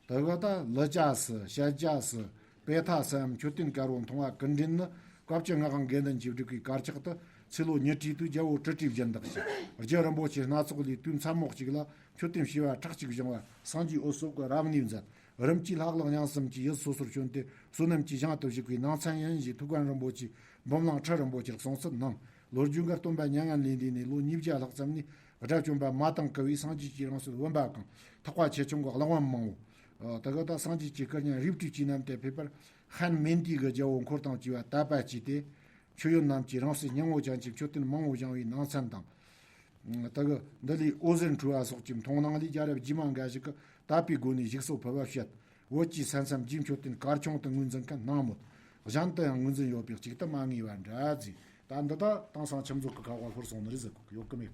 དེ་ག་ད་ལི་ཅཱ་སི་ཤད་ཅཱ་སི་པེ་ཐ་སི་འམ་མཆོད་རྟེན་དཀར་བོ་མཐོང་བ་ཀུན་འདྲེན་ནི། སྐབས་ཀྱི་ངག་དབང་དགེ་འདུན་གྱིས་བསྒྲིགས་པའི་དཀར་ཆག་ཏུ། ཚེ་ལོ་ཉི་ཁྲིའི་དུས་རྒྱལ་པོ་གྲི་ཁྲིའི་སྦྱིན་བདག་ཅིག་རྒྱུ་རིན་པོ་ཆེ་སྣ་ཚོགས་ལས་དུས་མཚན་མོ་གཅིག་ལ་མཆོད་རྟེན་བྱེ་བ་ཕྲག་གཅིག་བཞེངས་པ་སངས་རྒྱས་འོད་སོགས་ཀྱི་རབ་གནས་མཛད། རིམ་གྱིས་ལྷ་བླ་གཉན་གསུམ་གྱིས་ཡུལ་སོ་སོར་བྱོན་ཏེ་བསོད་ནམས་ཀྱི་ཞིང་དུ་བཞུགས་པའི་ནང་ཚན་ཡིན་ཞེས་ཐུའུ་བཀྭན་རིན་པོ་ཆེས་འབུམ་གླིང་ཁྲི་རིན་པོ་ཆེར་གསུངས་ཚུལ་གནང་། ལོ་རྒྱུས་འགའ་སྟོན་པ་མྱ་ངན་ལས་འདས་ནས་ལོ་ཉིས་བརྒྱ་ལྷག་ཙམ་ནས་དགྲ་བཅོམ་པ་མ་དང་ཀུ་བས་སངས་རྒྱས་ཀྱི་རིང་བསྲེལ་བུམ་པ་གང་། ཐེག་པ་ཆེ་ཆུང་གི་གླེགས་བམ་མང་བོ། ཨ། དེ་ག་ད་སངས་རྒྱས་ཀྱི་སྐུ་བརྙན་རུས་བྲིས་ཀྱི་རྣམས་དེ་ཕེབས་པར་ཧན་མིན་ཏི་གི་རྒྱལ་པོ་འཁོར་དང་བཅས་པ་དད་པ་བསྐྱེད་དེ། མཆོད་ཡོན་རྣམས་ཀྱི་རིང་བསྲེལ་སྙིང་བོ་ཅན་གྱི་མཆོད་རྟེན་མང་བོ་བཞེངས་པའི་ནང་ཚན་དང་། དེ་གི་འདི་ལས་ཨོ་ཟེར་འཁྲུལ་བ་སོགས་ཀྱི་མཐོང་སྣང་ལས་རྒྱལ་རབས་རྗེས་མ་འགའ་ཞིག་གིས་དད་པའི་སྒོ་ནས་ཞིག་གསོ་ཕུལ་བ་བཤད། བོད་ཀྱི་ས་མཚམས་རྗེས་མཆོད་རྟེན་གར་ཆུང་དུ་ངོས་འཛིན་མཁན་སྣང་མོད། གཞན་དུ་ཡང་ངོས་འཛིན་ཡོད་པས་གཅིག་ཏུ་མ་ངེས་པ་འདྲ་ཟེར། ད་འདི་དག་དེང་སང་ཁྱིམ་བཟོ་གི་ཁ་བ་ཤོར་སོང་ནི་རེད་ཟེར་གོ་གི། ཡོད་གི་མེད་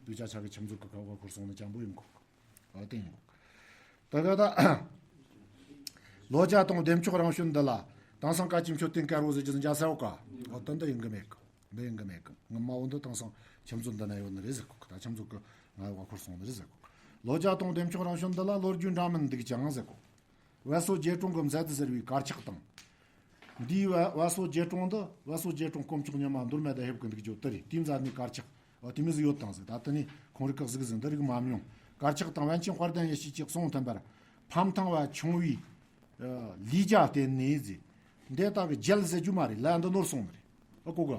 གི། དུས་ཆ་ཆ་གི་ཁྱིམ་བཟོ་གི་ཁ་བ་ཤོར་སོང་ནི་ཅང་པོ་ཡིན་གོ་གི། ཨ། དེ་ཡིན་གོ་གི། ད་ག་ད་ལོ་བརྒྱ་དང་བདེ་མཆོག་རང་བྱོན་འདི་ལ་དེང་སང་བཀའ་ཅི་མཆོད་རྟེན་དཀར་བོ་ཟེར་རྒྱུ་ཟིག་འཇའ་ས་འོག་ག། ཨོ། དེ་འདི་ཡིན་གི་མེད་གི། འདི་ཡིན་གི་མེད་གི། ངི་མ་འོ་འདི་དེང་སང་ཁྱིམ་བཟོ་འདི་ན་ཡོད་ནི་རེད་ཟེར་གོ་གི། ད་ཁྱིམ་བཟོ་གི་ང་ཡོད་ག་ཤོར་སོང་ནི་རེད་ཟེར་གོ་གི། ལོ་བརྒྱ་དང་བདེ་མཆོག་རང་བྱོན་འདི་ལ་ལོ་རྒྱུས་འདྲ་མིན་འདུག་ཅིང་ཟེར་གོ། བ་སོ་རྒྱལ་གྲོང་གི་མཛད་དུ་ཟེར་བའི་དཀར་ཆག་དང་། འདིའི་བ་བ་སོ་རྒྱལ་གྲོང་འདི་བ་སོ་རྒྱལ་གྲོང་དཀོན་མཆོག་ཉི་མ་མདོ་སྨད་དུ་ཕེབས་ཀྱི་འདུག་ཅོ། དེ་རེད། དེའི་མཛད་ནས་དཀར་ཆག། ཨོ། དེ་མོ་ཟིག་ཡོད་དང་ཟིག། ད་དེ་ནས་ཁོང་རིགས་ཀ་ཟིག་ཟིག་འདི་རིགས་མ་མྱོང་། དཀར་ཆག་དང་པཎ་ཆེན་དཔལ་ལྡན་ཡེ་ཤེས་ཀྱི་གསུང་མཐུན་པར། ཕམ་ཐང་བ་ཆུང་བའི་ལུས་རྒྱ་བརྟེན་ནས་ཟིག། འདི་ལྟ་གི་རྒྱལ་ཟེར་རྒྱུ་མ་རེད། ལ་འདི་ནོར་སོང་ནི་རེད། ཨ་གོ་ག།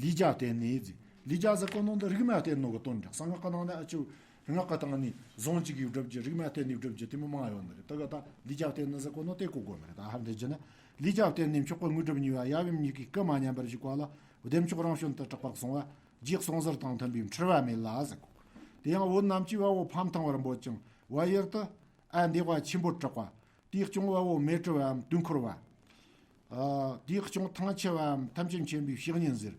ལུས་རྒྱ་བརྟེན་ནས་ཟིག། ལུས་རྒྱ་ཟེར་གོ་ནོ་འདི་རིག་མ་བརྟེན་ནོ་གི་དོན་འདྲ། གསང་སྔགས་ཀྱི་ནང་ནས་ཨ་ཅོ། སྔགས་ཀྱི་སྟེང་ནས་གཟུངས་གཅིག་གིས་སྒྲུབ་རྒྱུ། རིག་མ་བརྟེན་ནས་སྒྲུབ་རྒྱུ་དེ་མོ་མང་ཡོད་ནི་རེད། དེ་ག་ད་ལུས་རྒྱ་བརྟེན་ནས་ཟེར་གོ་ནོ་དེ་གོ་དགོས་ནི་རེད། ད་ཧར་འདི་རྒྱུ་ན་ལུས་རྒྱ་བརྟེན་ནས་མཆོག་གི་དངོས་གྲུབ་གཉིས་པ་ཡབ་ཡུམ་གཉིས་ཀྱི་སྐུ་མ་ཉམས་པར་བཞུགས་པ་ལ་བདེ་མཆོག་རང་བྱོན་དུ་གྲགས་པར་གསུངས་པ། རྗེའི་གསུང་ཟུར་དང་མཐུན་པའི་འཁྲུལ་བ་མེད་ལ་ཟེར་གོ། དེ་ཡང་བོད་རྣམས་ཀྱི་བ་བོ་ཕམ་ཐང་བར་འབོད་ཅིང་། བལ་ཡུལ་དུ་ཨ་འདི་བ་ཆེན་པོར་གྲགས་པ། དེའི་སྐྱོང་བ་བོ་མེ་གྲི་བའམ་དུས་འཁོར་བ། ཨ། དེའི་སྐྱོང་ཐང་ཆེ་བའམ་ཐམས་ཅད་མཁྱེན་པའི་བཤེས་གཉེན་ཟེར།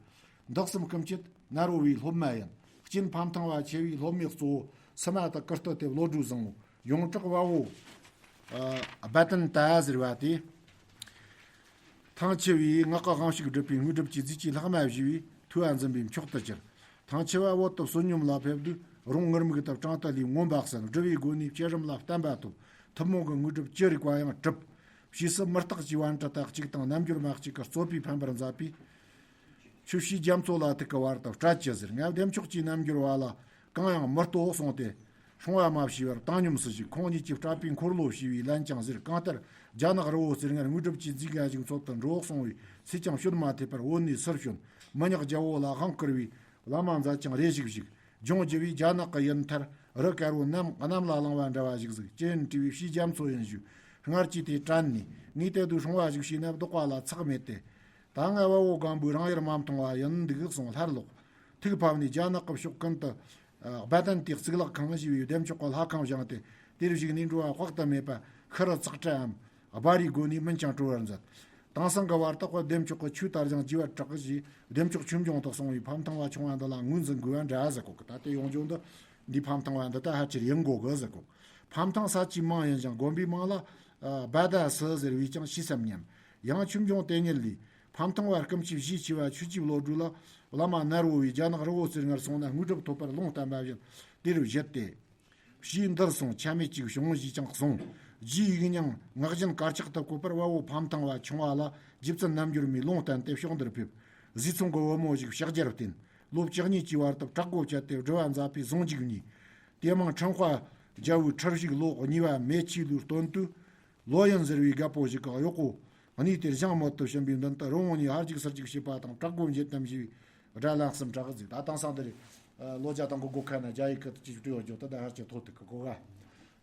འདི་གསུམ་ཀུན་བསྐྱེད་ནཱ་རོ་བའི་སློབ་མ་ཡིན། གཅེན་ཕམ་ཐང་བ་ཆེ་བའི་སློབ་མའི་གཙོ་བོ་སི་མ་ཏི་ཀིརྟི་སྟེ་བློ་གྲོས་བཟང་བོ། ཡོངས་གྲགས་བ་བོ། ཨ། བ་ཏན་ཏ་ཟེར་བ་སྟེ། ཐང་ཆེ་བའི་སྔགས་ཀྱི་དབང་ཕྱུག་སྒྲུབ་པའི་དངོས་གྲུབ་ཀྱི་རྫས་ཀྱི་ལྷག་མ་བཞེས་པས་ཐུབ་པ་འཛིན་པའི་མཆོག་ཏུ་གྱུར། ཐང་ཆེ་བ་བོད་དུ་བསོད་སྙོམས་ལ་ཕེབས་དུས་རོང་ངུར་སྨྲིག་དང་བྲང་ཏི་ལའི་ངོ་འབག་ཟིན། སྒྲུབ་པའི་སྒོ་ནས་བསྐྱེད་རིམ་ལ་བརྟན་པ་ཐོབ། ཐུན་མོང་གི་དངོས་གྲུབ་ཅི་རིགས་པ་ཡང་གྲུབ། ཕྱིས་སུ་མུ་སྟེགས་ཀྱི་བན་དྲུག་དང་གཅིག་དང་རྣལ་འབྱོར་མ་གཅིག་གིས་རྩོད་པའི་ཕན་པར་མཛད་པས། ཆུ་བྱའི་རྒྱ་མཚོ་ལ་ཐུག་གི་བར་དུ་བསྐྲད་ཅི་ཟེར། ངས་བདེ་མཆོག་ཅེས་རྣལ་འབྱོར་བ་ལ་གང་ཡང་མི་ལྟོ་གསུངས་ཏེ། སྲུང་བ་མ་བྱས་པར་བཏང་སྙོམས་སུ་བཞུགས། ཁོང་ཉིད་ཀྱིས་སྤྲད་པའི་འཁོར་ལོ་ཞེས་པའི་ལན་ཀྱང་ཟེར། གང་ལྟར་རྒྱ་ནག་རི་བོ་རྩེ་ལྔར་དངོས་གྲུབ་ཀྱི་རྫས་འགའ་ཞིག་འཚོལ་དུ་འགྲོ་གསུངས་པས། ཚེ་ཀྱང་བསྐྱོད་མ་ཐུབ་པར་བོད་ནས་ཚུར་བྱོན། མི་ཉག་རྒྱལ་པོ་ལ་དབང་བསྐུར་བས། བླ་མ་མཛད་ཅིང་རེ་ཞིག་བཞུགས། ལྗོངས་རྒྱུ་བའི་རྒྱ་ནག་གི་ཡུལ་མཐར་རི་དཀར་བོ་གནམ་གནམ་ལ་ལངས་པ་འདྲ་བ་ཞིག་གཟིགས། ཅི་ཡིན་དྲིས་པས། བྱའི་རྒྱ་མཚོ་ཡིན་ཞུས། སྔར་གྱིས་དེ་དྲན་ནས། ངས་དེ་དུས་སྲུང་བ་ཞིག་བྱས་ན་བཟློག་པ་ལ་ཚེགས་མེད་དེ། ད་ང་བལ་པོ་སྒམ་པོའི་རང་ཡུལ་མ་མཐོང་བ་ཡིན་འདུག་གསུངས། སླར་ལོག། ཐུགས་ཕམ་ནས་རྒྱ་ནག་གི་ཕྱོགས་ཀུན་ཏུ་སྦ་ཏན་ཏའི་གཙུག་ལག་ཁང་ཞེས་པའི་བདེ་མཆོག་གི་ལྷ་ཁང་བཞེངས་ཏེ། དེར་བཞུགས་ནས་འགྲོ་བ་དཔག་ཏུ་མེད་པ་ཤི་རི་ཙག་ཏྲའམ་སྦ་རིའི་སྒོ་ནས་སྨིན་ཅིང་གྲོལ་བར་མཛད། དེང་སང་གི་བར་དུ་བདེ་མཆོག་གི་ཆོས་དར་ཞིང་རྒྱས་པར་གྲགས་ཞེས་བདེ་མཆོག་ཆོས་འབྱུང་དུ་གསུངས་པའི་ཕམ་ཐང་བ་ཆུང་བ་འདི་ལ་ངོས་འཛིན་དགོས་པ་འདྲ་ཟེར་གོ་གི། ད་ལྟའི་ཡོང་རྒྱུ་འདི་འདི་ཕམ་ཐང་བ་འདི་ད་ཕལ་ཆེར་ཡིན་དགོས་གི་ཟེར་གོ། ཕམ་ཐང་ས་ཆའི་མིང་ཡིན་ཞིང་དགོན་པའི་མིང་ལ་ཨ་སྦ་ད་སི་ཟེར་བས་ཀྱང་ཞེ་སེམས་སྙམ། ཡང་ཆོས་འབྱུང་དེ་ཉིད་ལས། ཕམ་ཐང་བ་སྐུ་མཆེད་བཞིས་ཕྱེ་བ་ཆོས་ཀྱི་བློ་གྲོས་ལ། བླ་མ་ནཱ་རོ་བའི་རྒྱ་ནག་རི་བོ་རྩེ་ལྔར་སོང་ན་དངོས་གྲུབ་ཐོབ་པར་ལུང་བསྟན་པ་བཞིན་དེར་བཞེད་དེ། ཞེས་འདིར་སོང་ཆ་མེད་ཅིག་བྱུང་ཞེས་ཀྱང་གསུངས། རྗེའི་ཡིག་རྙིང་ངག་རྒྱུན་དཀར་ཆག་ཏུ་བཀོད་པར་བལ་པོ་ཕམ་ཐང་བ་ཆུང་བ་ལ་རྗེ་བཙུན་རྣལ་འབྱོར་མའི་ལུང་བསྟན་ཏེ་ཕྱོགས་འདིར་ཕེབས། ཟས་ཚོང་གི་བུ་མོ་ཞིག་ཕྱག་རྒྱར་བསྟེན། ལོ་བཅུ་གཉིས་ཀྱི་བར་དུ་བྲག་སྒོ་བཅད་དེ་སྒྲུབ་པ་མཛད་པའི་ཟུང་འཇུག་བརྙེས། དེ་མིང་འཕྲིན་དཔའ་རྒྱལ་པོའི་ཁྲི་བཞུགས་ལོ་གཉིས་པ་མེ་ཆོས་ལོའི་སྟོན་དུས། ལོ་ཡིན་ཟེར་བའི་རྒད་པོ་ཞིག་གིས་གཡོག་པོ་གཉིས་དེར་ཞིང་རྨོད་དུ་ཕྱིན་པའི་མདུན་དུ་རི་བོང་གཉིས་ཕར་རྒྱུག་ཚུར་རྒྱུག་བྱེད་པ་དང་བྲག་སྒོ་འབྱེད་དམ་ཞེས་པའི་སྒྲ་ལན་གསུམ་གྲགས་གཟིགས། ད་དེང་སང་འདིར་ལོ་བརྒྱ་དང་གོ་དགུ་ཁ་ན་རྒྱ་ཡིག་གི་ཅིག་བྲིས་ཡོད་རྒྱུ་དེ་ད་ཧར་གྱི་ཐོག་ཏུ་གི་གོ་ག།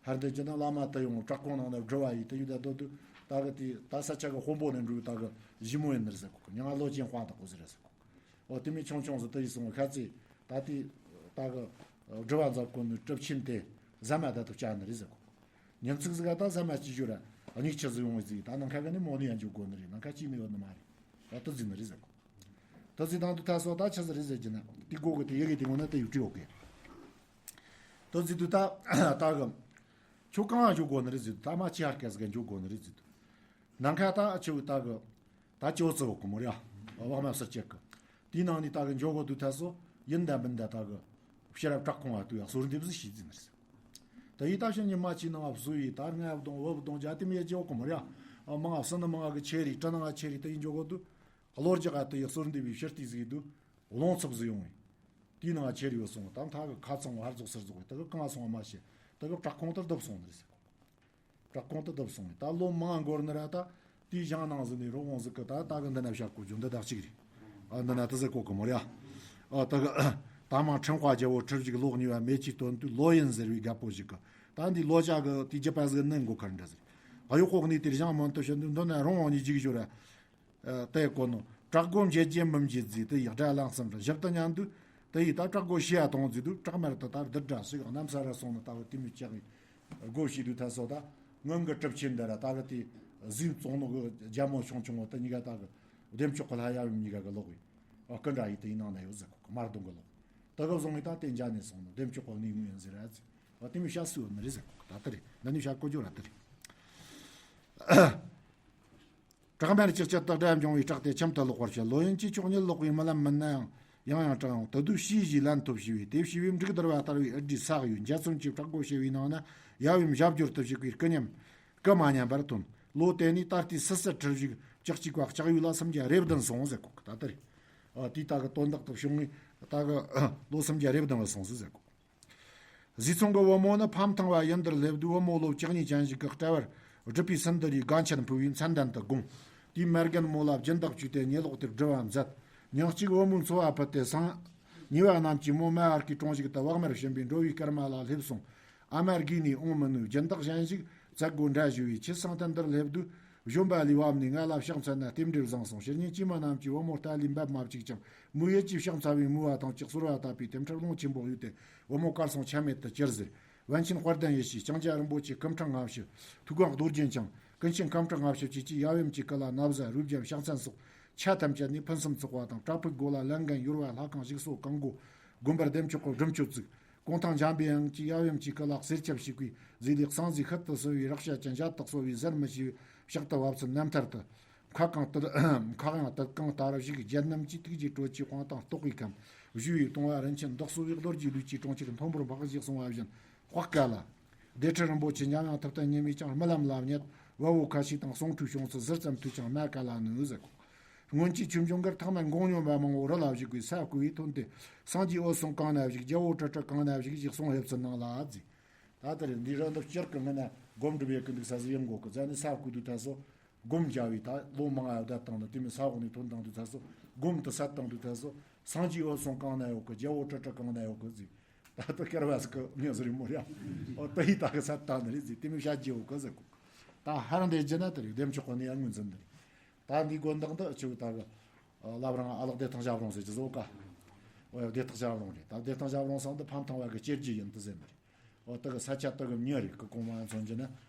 ཧར་འདི་ཅི་ན་བླ་མ་དུ་ཡོང་བྲག་ཁུང་ནང་ན་སྒྲུབ་པ་ཡིས་དུ་ཡུལ་དུ་སྡོད་དུས་ད་གི་དེ་ད་ས་ཆ་གི་དཔོན་པོ་ནས་འགྲོ་ད་གི་ཞི་མོ་ཡིན་ནི་རེད་ཟེར་གོ་གི། མྱང་ལོ་ཅན་དཔའ་དག་གོ་ཟེར་རེད་ཟེར་གོ། འོ་དེ་མིན་ཆུང་ཆུང་ཟིག་དེ་ཡིས་སོང་བ་ཁ་ཚིག་ད་དེ་ད་གི་སྒྲུབ་པ་མཛད་གོ་ནི་གྲུབ་ཆེན་དེ་ཟ་མ་ད་དུ་བཅར་ནི་རེད་ཟེར་གོ། ཉིན་ཚིག་ཟིག་ད་ཟ་མ་ཅི་བྱོས་ར་སྙིགས་ཆི་ཟིག་ཡོང་བའི་ཟིག་ད་ནང་ཁ་གི་ནི་མོ་ནི་ཡང་འཇུག་དགོ་ནི་རེད། ནང་ཁ་ཅི་ནི་ཡོད་ནི་མ་རེད། ད་དུ་ཟིག་ནི་རེད་ཟེར་གོ། དུ་ཟིག་དང་དུ་ད་སོ་ད་ཆི་ཟིག་རེད་ཟེར་གྱི་ན་དེ་གོ་གི་དེ་ཡི་གེ་དེ་ངོ་ན་དེ་ཡུག་བྲིས་ཡོད་གི། དུ་ཟིག་དུ་ད་ད་གི་ཁྱོད་གང་ཡང་འཇུག་དགོ་ནི་རེད་ཟིག་ད་མ་ཅི་ཧར་སྐད་ཟིག་འཇུག་དགོ་ནི་རེད་ཟིག་ད་ནང་ཁ་ད་ཁྱོད་ད་གི་ད་ཅོ་ཙི་བ་གི་མོ་རེད་ཨ། བག་མ་སར་ཅེག་གི། དེའི་ནང་ནས་ད་གི་འཇོག་གོ་དུས་ཐད་སོ་ཡིན་ད་མིན་ད་ད་གི་ཕྱི་རབས་བྲག་ཁུང་བ་དུ་ཡང་གསོལ་འདེབས་ཟིག་བྱས་ཟིན་རེད། ད་ཡིན་ད་ཕྱིན་ཉི་མ་ཆེ་ནང་བ་བཟོ་ཡི་ད་ལྔ་བ་གདོང་བུ་གདོང་རྒྱ་དེ་མི་ཡ་ཅེ་བ་གོ་མ་རེད་ཨ། མང་ང་སུ་ནི་མང་ང་གི་ཆེ་རེད་བྲ་ནང་ང་ཆེ་རེད་ད་ཡིན་འཇོག་གོ་དུས་བློ་རྒྱ་ག་དུ་ཡི་གསོལ་འདེབས་བྱས་ཕྱིར་དུས་ཟིག་དུས་རླུང་འཚུབ་ཟིག་ཡོང་ངས། དེའི་ནང་ང་ཆེ་རེད་ཡོད་སོང་ད་མཐའ་གི་ཁ་ཚང་བ་ཧར་རྫོགས་སར་རྫོགས་ད་གི་གང་སོང་བ་མ་ཤེས་ད་གི་བྲག་ཁུང་དུ་བརྡིབས་སོང་ནི་རེད་ཟེར། བྲག་ཁུང་དུ་བརྡིབས་སོང་ངས་ད་ལོ་མང་འགོར་ནི་ར་ད་དེའི་ཞང་ནང་ཟིན་ནས་རོགས་འོང་ཟིག་གི་ད་ད་གི་འདི་ན་བཤད་གོ་རྒྱུ་འདི་དག་ཅིག་རེད། ཨ་འདི་ན་དི་ཟེར་གོ་གི་མོ་རེད་ཨ། ཨ་ད་གི་ད་མ་ཕྲེང་བ་རྒྱལ་པོ་ཁྲི་བཞུགས་ལོག་ཉེ་བ་མེ་ཆུའི་སྟོན་དུས་ལོ་ཡིན་ཟེར་བའི་རྒད་པོ་ཞིག་གི་ད་འདི་ལོ་ཅག་གི་དེའི་རྒྱུ་པ་ཟིག་ནི་མགོ་ཁར་འདྲ་ཟེར། ཨ་ཡོ་ཁོག་ནས་དེར་ཞང་མོན་དུ་ཕྱིན་དུས་འདི་ན་རོང་འོང་ནས་འཇིག་ཞོར་ར། ཨ་དེ་གོ་ནོ། བྲག་སྒོ་འབྱེད་རྒྱུ་མི་འབྱེད་ཟིག་དེ་ཡི་སྒྲ་ལངས་སམ་ར་ཞིབ་ཏུ་ཉན་དུས་དེ་ཡི་ད་བྲག་སྒོ་ཕྱེ་ཡ་གཏོང་ཟིག་དུས་བྲག་དམར་དུ་ད་རྡུལ་སྒྲ་ཞིག་གནམ་ས་ར་སོང་ནི་ལྟ་བུ་དེ་མི་ལྕགས་ཡི་སྒོ་ཕྱེ་དུས་ཐད་སོ་ད་སྔོན་གི་གྲུབ་ཆེན་འདི་ར་ད་གི་དེ་གཟིག་བཙོང་ནོ་གི་རྒྱ་མོ་ཆུང་ཆུང་བོ་དེ་གཉིས་ཀ་ད་གི་བདེ་མཆོག་གི་ལྷ་ཡབ་ཡུམ་གཉིས་ཀ་གི་ལོག་ཡི་ཨ་སྐུ་འདྲ་ཡི་དེ་ཡི་ནང་ན་ཡོད་ཟེར་གོ་གི་དམར་གདོང་གི་ལོག་དེ་གི་བཟུང་ཡི་ད་དེ་འཇའ་ནས་སོང་ནོ་བདེ་མཆོག་གི་གནས་ངོ་ཡིན་ཟེར་ར་ཟེར་བ་དེ་མི་བཤད་སུ་ཡོད་ནི་རེད་ཟེར་གོ་གི་ད་དེ་རེད་འདི་ནི་བཤད་གོ་རྒྱུ་ར་དེ་རེད། བྲག་དམར་ཅིག་ཅར་དུ་སྒྲ་འབྱུང་བའི་བྲག་དེ་ཁྱིམ་དུ་ལོག་པར་བྱེད། ལོ་ཡིན་གྱི་ཆོག་ཉིད་ལོག་པའི་རྨི་ལམ་མིན་ན་ཡང་ཡང་ཡང་དྲན་ཡོང་། དུ་དུ་ཕྱིས་བཞིའི་ལན་ཐོབ་ཞུས་པས་དེ་ཕྱིས་པའི་འབྲུག་བརྡར་བ་ལྟར་བའི་ཨུ་སྒྲའི་ས་གཡོས་འཇའ་ཚོན་གྱི་བྲག་སྒོ་ཕྱེ་བའི་ནང་ན་ཡབ་ཡུམ་ཞབས་བསྒྱུར་དུ་བཞུགས་པའི་སྐུ་ཉམས་སྐུ་མ་ཉམས་པར་ཐོན། ལོ་དེ་ནས་ད་ལྟའི་སི་སི་ཁྲི་བཞུགས་ལྕགས་ཀྱི་བཀའ་ལྕགས་ཡོས་ལ་སུམ་བརྒྱ་རེ་བདུན་སོང་ཟེར་གོ་ད་ལྟ་རེད། ཨ་དེའི་ད་གི་དོན་དག་ཏུ་བྱུང་ངས་ད་གི་ལོ་སུམ་བརྒྱ་རེ་བདུན་བ་སོང་ཟེར་གོ། བཟའ་ཚང་གི་བུ་མོ་ནི་ཕམ་ཐང་བ་ཡུལ་འདིར་སླེབས་དུས་བུ་མོ་ལོ་བཅུ་གཉིས་ཅན་ཞིག་གི་སྐྲ་བར་སྒྲིབ་པའི་སིནྡྷུ་རའི་དགའ་ཆད་ཕུལ་བའི་མཚན་ལྡན་དུ་དགོངས། དེའི་མ་རྒན་མོ་ལ་སྦྱིན་བདག་བྱས་ཏེ་ཉེ་ལོག་དེར་སྒྲུབ་པ་མཛད། ཉིན་གཅིག་བུ་མོའི་འཚོ་བ་ཕུད་དེ་སང་ཉེ་བ་རྣམས་ཀྱིས་མོ་མ་བར་གྱི་གྲོང་ཞིག་ཏུ་བག་མར་ཕྱིན་པས་འགྲོ་བའི་སྐར་མ་ལ་སླེབས་སོང་། ཨ་མ་རྒས་ནས་འོང་མི་ནུས། སྦྱིན་བདག་གཞན་ཞིག་བཙལ་དགོས་འདྲ་ཞུས་པས་ཁྱེད་སང་ད་འདིར་སླེབས་དུས་གཞོན་པ་ལས་བབས་ནས་ང་ལ་ཕྱག་འཚལ་ན་རྟེན་འབྲེལ་བཟང་སོང་། ཕྱིར་ཉིན་སྐྱེས་མ་རྣམས་ཀྱིས་བུ་མོ་ལྟ་ལས་འབབ་མ་བཅུག་ཅིང་མོའི་ཡིད་ཀྱིས་ཕྱག་འཚལ་བའི་མོས་པ་དང་ལྕགས་གསོལ་བ་བཏབ་པས་དེ་འཕྲལ་རླུང་ཆེན་པོ་གཡོས་ཏེ་བུ་མོ་གར་སོང་ཆ་མེད་དུ་གྱུར་ཟེར། པཎ་ཆེན་དཔལ་ལྡན་ཡེ་ཤེས་ལྕང་སྐྱ་རིན་པོ་ཆེ་སྐུ་ཕྲེང་ལྔ་བཅུ་ཐུགས་དགོངས་རྡོ་རྗེ་འཆང་ཀུན་མཁྱེན་སྐུ་ཕྲེང་ལྔ་བཅུ་བཅས་ཀྱིས་ཡབ་ཡུམ་གྱི་སྐུ་ལ་ན་བཟའ་རུས་རྒྱན་ཕྱག་མཚན་སོགས་ཆ་ཐམས་ཅད་ནས་ཕུན་སུམ་ཚོགས་པ་དང་བྲག་ཕུག་སྒོ་ལ་ལན་འགན་ཡོལ་བ་ལྷ་ཁང་བཞུགས་གསོལ་གང་སྒོ་དགོན་པར་བདེ་མཆོག་གི་སྒྲུབ་མཆོད་བཙུགས། གུང་ཐང་འཇམ་པའི་དབྱངས་ཀྱིས་ཡབ་ཡུམ་གྱི་སྐུ་ལ་གསེར་ཆབ་ཞིག་པའི་རྫས་ལས་གསང་རྫས་ཤུལ་དུ་གསོལ་བའི་རེག་བྱ་ཅན་ཞལ་དུ་གསོལ་བའི་ཟད་མི་ཤེས་པའི་ཕྱག་ཏུ་བབས་ཚུལ་རྣམ་ཐར་དུ། མཁའ་གང་དུ་མཁའ་དབྱིངས་དུད་ཀོང་ལྟར་བཞུགས་རྒྱལ་རྣམས་ཀྱི་ཐུགས་རྗེའི་སྤྲོ་ཆུའི་དཔང་རྟགས་རྟོགས་པའི་ཁམས། བཞུགས་པའི་གདུང་བ་རིན་ཆེན་བདག་གསོ་བའི་རྡོ་རྗེའི་ལུས་ཀྱི་གྲོང་ཁྱེར་མཐོན་པོར་འཕགས་བཞུགས་གསུང་བ་བཞིན་དཔག་དཀའ་ལ། སྡེ་ཁྲི་རིན་པོ་ཆེ་འཇམ་དབྱངས་ཐུབ་བསྟན་ཉི་མའི་ལྕང་རྨི་ལམ་ལ་བསྙད། དཔའ་བོ་ཁ་ཤས་དང་གསུང་ཁྲོའི་བྱུང་ཚུལ་ཟུར་ཙམ་ཐོས་ཀྱང་སྨྲ་ག་ལ་ནུས་ཟེར་གོ། སྔོན་གྱི་ཆོས་འབྱུང་གར་ཐེག་དམན་འགོང་སྨྱོན་པ་མང་བོ་རི་ལ་བཞུགས་པའི་ས་བརྐོས་པའི་ཐོན་ཏེ་སངས་རྒྱས་འོད་སྲུང་གང་ན་བཞུགས་རྒྱལ་པོ་ཀྲི་ཀྲི་གང་ན་བཞུགས་ཞེས་གསུང་ཕེབས་ཚུལ་སྣང་ལ་ཟེར། ད་ལྟ་རེད་འདི་རི་འདི་སྤྱིར་གི་སྔོན་ན་སྒོམ་སྒྲུབ་ཡེ་གི་འདུག་ས་ཟིག་ཡིན་དགོས་གི་ཟ་ནི་ས་བརྐོས་དུས་ད་སོ། སྒོམ་རྒྱག་པའི་ད་ལོ་མང་ང་བསྡད་བཏང་ནི་དེ་མིན་ས་འོག་ནས་ཐོན་བཏང་དུས་ད་སོ། སྒོམ་དུ་སད་བཏང་དུས་ད་སོ། སངས་རྒྱས་འོད་སྲུང་གང་ན་ཡོད་གི་རྒྱལ་པོ་ཀྲི་ཀྲི་གང་ན་ཡོད་གི་ཟིག་ད་ལྟ་སྐལ་བ་ཟིག་གི་མྱི་ཟིག་རེད་མོ་རེད། ཨོ་ད་ཡི་ད་གི་སད་བཏང་ནི་རེད་ཟིག་དེ་མིན་བཤད་རྒྱུ་ཡོད་གི་ཟེར་གོ། ད་ཧ་རང་དེ་རྒྱུ་ན་དེ་རེད་བདེ་མཆོག་གི་ནི་ཡང་ངོས་འཛིན་འདི་རེད། ད་འདི་དགོན་བདག་འདི་ཆུ་ད་གི་བླ་བྲང་ཨ་ལགས་བདེ་ཐང་ཞབས་རོང་ཟེར་གྱི་བཟོ་ག། ཨོ་ཡ་བདེ་ཐང་ཞབས་རོང་རེད། ད་བདེ་ཐང་ཞབས་རོང་སང་འདི་ཕམ་ཐང་བ་གི་སྐྱེ་རྒྱུ་ཡིན་དུ་ཟེར་ནི་རེད། ཨོ་ད་གི་ས་ཆ་ད་གི་མྱི་རེད་གི་གོང་མ་མཚོན་རྒྱུ་ན།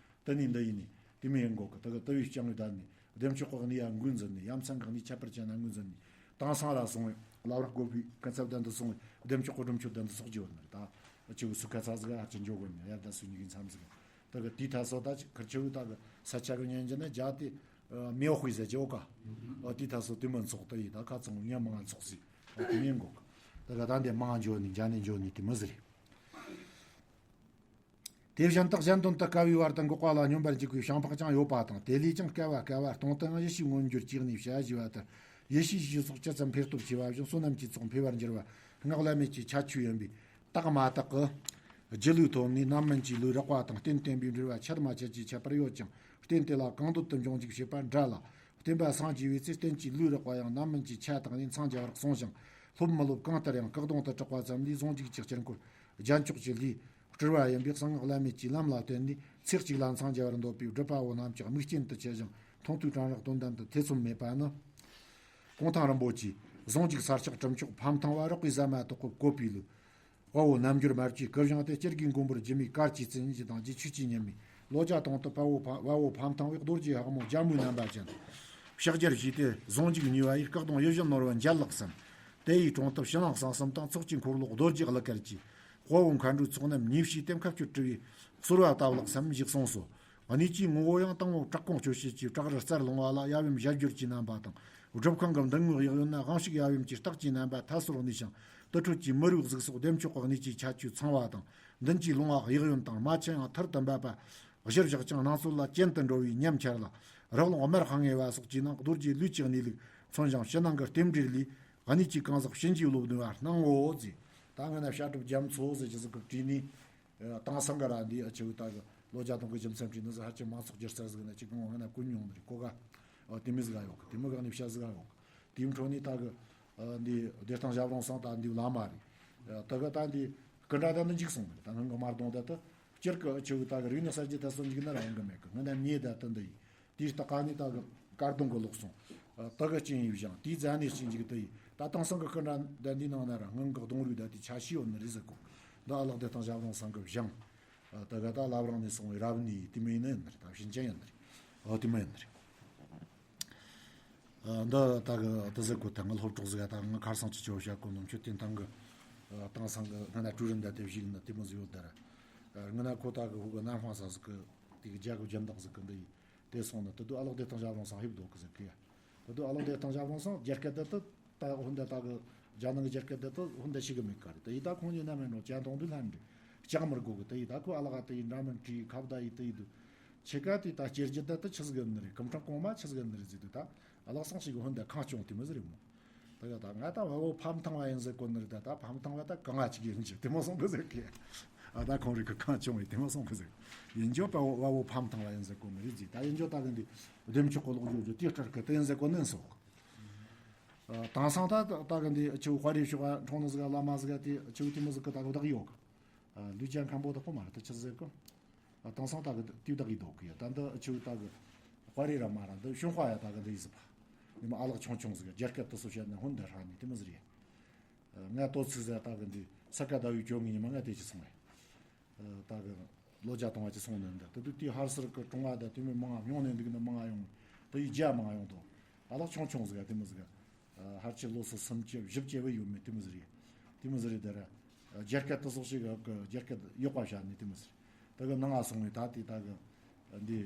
དེ་ནས་འདི་ཡིན་ནི། དེ་མིན་ཡིན་གོ་གི་ད་གི་དུ་བའི་ལྕང་བའི་ད་ནི། བདེ་མཆོག་གི་གནས་ཡ་འགོས་འཛིན་ནི། ཡ་མཚན་གི་གནས་ཁྱད་པར་ཅན་ན་འགོས་འཛིན་ནི། དེང་སང་ལ་སོང་བའི་བླ་བྲང་བརྐོས་པའི་གན་ཚབ་དན་དུ་སོང་བའི་བདེ་མཆོག་གི་སྒྲུབ་མཆོད་དན་དུ་སོགས་ཀྱི་ཡོད་ནི་རེད་ད། ཆུ་བོ་སུ་ཁ་ཚ་ཟིག་ཧ་ཅང་འཇོག་གི་མྱི་ཡར་ད་སུ་ཉིད་ཀྱི་མཚམས་ཟིག་ད་གི་དེའི་ཐ་སོ་ད་ཁིར་ཆུ་བོ་ད་གི་ས་ཆ་གི་ཉན་རྒྱུ་ན་རྒྱ་དེ་མེའོ་དཔེ་ཟེར་གྱི་ཡོད་ག། ཨོ་དེའི་ཐ་སོ་དེ་མི་ཚོགས་ད་ཡི་ད་ཁ་ཚང་མྱི་མང་ཚོགས་སི། ཨོ་དེ་མིན་གོ་གི། ད་གི་ད་འདི་མང་འཇོག་ནི་རྒྱ་ནས་འཇོག་ནི་དེ་མི་ཟེར། དེ་བཞིན་དག་གཞན་དོན་དུ་དཀའ་བའི་བར་དུ་འགོག་པ་ལ་སྙོམས་པར་འཇུག་པའི་ཕྱིན་པ་ཀྱང་ཡོད་པ་དང་དེ་ལས་ཀྱང་དཀའ་བ་དཀའ་བ་སྟོང་དུའང་ཡེ་ཤེས་མངོན་གྱུར་གྱི་གནས་བྱ་ཞེས་པ་ལྟར་ཡེ་ཤེས་ཞེས་སོགས་ཇི་ཙམ་འཕེལ་སྟོབས་ཆེ་བ་བཞིན་བསོད་ནམས་ཀྱི་ཚོགས་འཕེལ་བར་འགྱུར་བ་སྔགས་བླ་མེད་ཀྱི་ཁྱད་ཆོས་ཡིན་པས་དག་མ་དག་གི་སྒྱུ་ལུས་ཐོབ་ནས་རྣམ་སྨིན་གྱི་ལུས་རགས་པ་དང་རྟེན་བརྟེན་པའི་འབྲེལ་བ་ཆད་མ་ཆད་ཀྱི་ཁྱད་པར་ཡོད་ཀྱང་རྟེན་དེ་ལ་གང་འདོད་དུ་འབྱུང་འཇུག་བྱེད་པ་འདྲ་ལ། བསྟན་པ་སངས་རྒྱས་པའི་ཚེ་རྟེན་གྱི་ལུས་རགས་པ་ཡང་རྣམ་སྨིན་གྱི་ཆ་དག་ནས་འཚང་རྒྱ་བར་གསུངས་ཤིང་། སློབ་མི་སློབ་གང་ལྟར་ཡང་བཀག་སྡོམ་དུ་གྲགས་པ་ཙམ་ལས་ཟུང་འཇུག་གི་དཀྱིལ་འཁོར་རྒྱན་མཆོག་གི་ལྷའི་སྤྲུལ་བ་ཡིན་པས་གསང་སྔགས་བླ་མེད་ཀྱི་ལམ་ལ་བརྟེན་ནས་ཚེ་གཅིག་ལ་འཚང་རྒྱ་བར་འདོད་པའི་སྒྲུབ་པ་པོ་རྣམས་ཀྱང་དམིགས་རྐྱེན་དུ་ཆེ་ཞིང་མཐོང་ཐོས་གྲང་རེག་དོན་དམ་དུ་ཐེ་ཚོམ་མེད་པ་ནི། གུང་ཐང་རིན་པོ་ཆེས་ཟུང་འཇུག་སར་ཕྱག་གྲུབ་མཆོག་ཕམ་ཐང་བ་རགས་པའི་ཟ་མ་ཏོག་གི་བཀོད་པའི་ལུགས། དཔའ་བོ་རྣལ་འབྱོར་མ་བཅོས་སྐུ་བཞེངས་ཏེ་སྤྱིར་གྱི་མགོན་པོར་སྒྱུ་མའི་གར་གྱིས་བརྩིས་ནས་དང་རྗེ་ཆོས་ཀྱི་ཉི་མའི་ལོ་བརྒྱ་སྟོང་དུ་དཔའ་བོ་ཕ་དཔའ་བོ་ཕམ་ཐང་བའི་རྡོ་རྗེ་ཕག་མོ་རྒྱལ་མོའི་རྣམ་པ་ཅན། ཕྱག་རྒྱར་བཞེས་ཏེ་ཟུང་འཇུག་གཉིས་པ་ཡི་སྐུ་གདུང་ཡིད་བཞིན་ནོར་བུ་མཇལ་ལགས་སམ། དེ་ཡི་གྲོང་དུ་ཕྱི་ནང་གསང་གསུམ་དང་ཚོགས་ཀྱི་འཁོར་ལོ་རྡོ་རྗེ་གླུ་གར་གྱི་དཔའ་བོ་མཁའ་འགྲོའི་ཚོགས་རྣམས་ཉེ་བཤུས་ཏེ་མཁའ་སྤྱོད་སྤྲུལ་བའི་གསོལ་བ་བཏབ་ལགས་སམ་ཞེས་གསུངས་སོ། གནས་ཀྱི་ངོ་བོ་ཡང་དང་པོ་བྲག་ཁུང་སྤྱོད་བྱེད་ཀྱི་བྲག་རི་རྩར་ལྷུང་བ་ལ་ཡབ་ཡུམ་ཞལ་བསྒྱུར་གྱི་རྣམ་པ་དང་། སྒྲུབ་ཁང་གི་མདུན་ངོས་གཡས་གཡོན་ན་དབང་ཕྱུག་ཡབ་ཡུམ་གྱི་རྟགས་ཀྱི་རྣམ་པ་ཐལ་སོར་གནས་ཤིང་། དུར་ཁྲོད་ཀྱི་མི་རོའི་གཟུགས་སོགས་ལྡེམ་མཆོག་གི་གནས་ཀྱི་ཁྱད་ཆོས་ཚང་བ་དང་། མདུན་གྱི་ལུང་བ་གཡས་གཡོན་དང་རྨ་ཆེན་ཡང་ཐུར་དུ་འབབ་པ། གཞིར་བཞག་ཅིང་སྣང་ཚུལ་ལ་གྱེན་དུ་འགྲོ་བའི་ཉམས་འཆར་ལ། རི་ཀླུང་དམར་ཧང་ངེ་བ་སོགས་ཀྱི་ནང་རྡོ་རྗེ་ལུས་ཀྱི་གནས་ལུགས་མཚོན་ཞིང་ཕྱི་ནང་གི་རྟེན་འབྲེལ་ལས། གནས་ཀྱི་གང་ཟག་གཤིན་རྗེའི་སློབ་སྟོན་པ་སྣང་ངོ་། ཟེར། ད་སྔ་ན་བཤད་སྒྲུབ་རྒྱ་མཚོ་ཟེར་གྱི་ཟིག་གི་བྲིས་ནས། ཨ། དེང་སང་གི་ར་འདི་ཨ་ཆུ་ད་གི་ལོ་བརྒྱ་སྟོང་གི་རྒྱུ་མཚན་བྲིས་ནི་ཟིག་ཧ་ཅང་མང་ཚོགས་སྒྱུ་རྩལ་ཟིག་ན་ཅིག་གང་སྔ་ན་ཀུན་མྱོང་ནི་རེད། གོ་ག་ཨ་དེ་མི་ཟིག་ག་ཡོད་གི། དེ་མི་ག་ནས་བཤད་ཟིག་ག་ཡོད་གི། དེའི་འཕྲོ་ནས་ད་གི་ཨ་འདི་བདེ་སྟོང་ཞབས་དྲུང་སང་ད་འདི་བླ་མ་རེད། ཨ་ད་གི་ད་འདི་སྐུ་འདྲ་ད་འདི་འཇིག་སོང་ནི་རེད། ད་སྔོན་གི་དམར་གདོང་ད་ད་སྤྱིར་གི་ཨ་ཆུ་ད་གི་རིག་གནས་གསར་བརྗེ་ད་སོང་འཇིག་ན་ར་ཡོང་གི་མེད་གི། སྔ་ན་མྱེ་ད་ད་འདི་ཡིན། དེའི་སྟག་ཁ་ནས་ད་གི་དཀར་གདོང་གི་ལོག་སོང་། ད་གི་ཅིང་ཡིན་བཞེངས། དེའི་རྩ་ནས་ཅིང་འཇིག་ཏུ་ཡིན། ད་དེང་སང་གི་སྐུ་འདྲ་ད་འདིའི་ནང་ན་ར་སྔོན་གི་གདུང་རུས་ད་དེ་ཆ་ཤས་ཡོད་ནི་རེད་ཟེར་གོ། འདི་ཨ་ལགས་བདེ་སྟོང་ཞབས་དྲུང་སང་གི་བཞེངས། ད་གི་ད་བླ་བྲང་ནས་སོང་བའི་རབ་གནས་དེ་མོ་ཡིན་ནི་ཡིན་ནི་རེད། ད་བྱིན་ཅན་ཡིན་ནི་རེད། ཨོ་དེ་མོ་ཡིན་ནི་རེད། འདི་ད་གི་དེ་ཟེར་གོ། ད་ང་སློབ་གྲོགས་ཟིག་ག་ད་ང་ཁར་སང་ཅི་ཆོ་བཤད་གོ་ནོ། མཆོད་རྟེན་ཐང་གི་དེང་སང་གི་སྔ་ན་ཀྲུའུ་རིན་ད་དེ་བཞུགས་ནི་དེ་མོ་ཟིག་ཡོད་ད་ར། སྔ་ན་ཁོ་ད་གི་ཧུ་གི་ནམ་ཧྥང་ས་ཟིག་གི་དེ་གི་རྒྱ་གི་སྦྱིན་བདག་ཟིག་གི་འདི་ཡིན། དེ་སོང་ན་དེ་དུས་ཨ་ལགས་བདེ་སྟོང་ཞབས་དྲུང་སང་ཕེབས་འདུག་གི་ཟེར་གི། དེ་དུས་ཨ་ལགས་བདེ་སྟོང་ཞབས་དྲུང་སང་རྒྱ་སྐད་དེ་དུ་ད་ཧོན་ད་ད་གི་རྒྱ་ནང་གི་རྒྱ་སྐད་དེ་དུ་ཧོན་ད་ཤེས་གི་མེད་ག་རེད། དེ་ཡི་ད་ཁོང་གཉིས་ན་མེད་ནོ་ཅན་དོང་དུ་ལྷན་འདྲི་ལྕགས་མར་གོ་གི། དེ་ཡི་ད་ཁོ་ཨ་ལགས་དེ་ཡི་འདྲ་མིན་བྲིས་ཁ་བརྡ་ཡི་དེ་ཡི་དུ་ཆེ་ཀ་དེ་ད་སྐྱེ་རྒྱུ་དེ་དུ་ཆི་ཟིག་ནི་རེད། སྐུ་ཕྲེང་གོང་མ་ཆི་ཟིག་ནི་རེད་ཟེར་དུས་ད་ཨ་ལགས་སང་ཞིག་གི་ཧོན་ད་ཁང་སྐྱོང་དེ་མི་ཟེར་རེད་མོ། ད་ག་ད་ང་ད་བལ་བོ་ཕམ་ཐང་བ་ཡིན་ཟེར་གོ་ནི་རེད། ད་ད་ཕམ་ཐང་བ་ད་གང་ང་ཅིག་ཡིན་ཅིག་དེ་མོ་སོང་གི་ཟེར་གི། ཨ་ད་ཁོང་རིག་གི་ཁང་སྐྱོང་བའི་དེ་མོ་སོང་གི་ཟེར། ཡིན་རྒྱུ་བལ་བོ་བལ་བོ་ཕམ་ཐང་བ་ཡིན་ཟེར་གོ་ནི་རེད་ཟེར། ད་ཡིན་རྒྱུ་ད་གི་འདི་བདེ་མཆོག་གི་ལོག་འཇོག་རྒྱུ་དེ་སྤྲར་གི་དེ་ཡིན་ཟེར་གོ་ནི་སོག། དེང་སང་ད་ད་གི་འདི་ཆུ་དཔའ་རིས་ཤོག་འཁྲུངས་ནི་ཟིག་བླ་མ་ཟིག་དེ་ཆུ་དེ་མོ་ཟིག་གི་ད་གི་བདག་ཡོད་གི། ལུས་ཅན་མཁན་པོ་དག་པོ་མ་རེད། ད་ཆི་ཟེར་གི། དེང་སང་ད་གི་དུས་བདག་ཡིན་འདུག་གི། ད་འདི་ཆུ་ད་གི་དཔའ་རིས་ར་མ་ར་འདི་གཞུང་དཔའ་ཡ་ད་གི་འདི་ཡིན་ཟིག་པ། ནི་མ་ཨ་ལགས་ཆུང་ཆུང་ཟིག་རྒྱ་སྐད་དུ་སུ་བཤད་ན་ཧོན་འདི་ཧྲ་ནི་དེ་མོ་ཟིག་རེད། ང་ཏོ་ཚིག་ཟེར་ད་གི་འདི་ས་ཀ་ཟླ་བའི་བཅོ་ལྔའི་ཉི་མ་ང་དེ་ཅི་སོང་བས། ད་གི་ལོ་བརྒྱ་སྟོང་བ་ཅི་སོང་ནི་འདི་དུ་དུས་དེའི་ཧར་སར་གི་གྲོང་བ་ད་དུས་མི་མང་ང་ཡོང་ནས་འདུག་ནི་མང་ང་ཡོང་། དུ་ཡི་རྒྱ་མང་ང་ཡོང་དོ། ཨ་ལགས་ཆུང་ཆུང་ཟིག་དེ་མོ་ཟིག་ཧར་ཆེ་ལོ་སུ་སུམ་ཅུ་བཞི་བཅུ་བས་ཡོད་མེད་དེ་མོ་ཟིག་རེད། དེ་མོ་ཟིག་རེད་དེ་ར། རྒྱ་སྐད་དུ་སོགས་ཤིག་གི་རྒྱ་སྐད་ཡག་པ་བཤད་ནི་དེ་མོ་ཟིག་ད་གི་ནང་ང་སོང་བས་ད་དེ་ད་གི་འདི་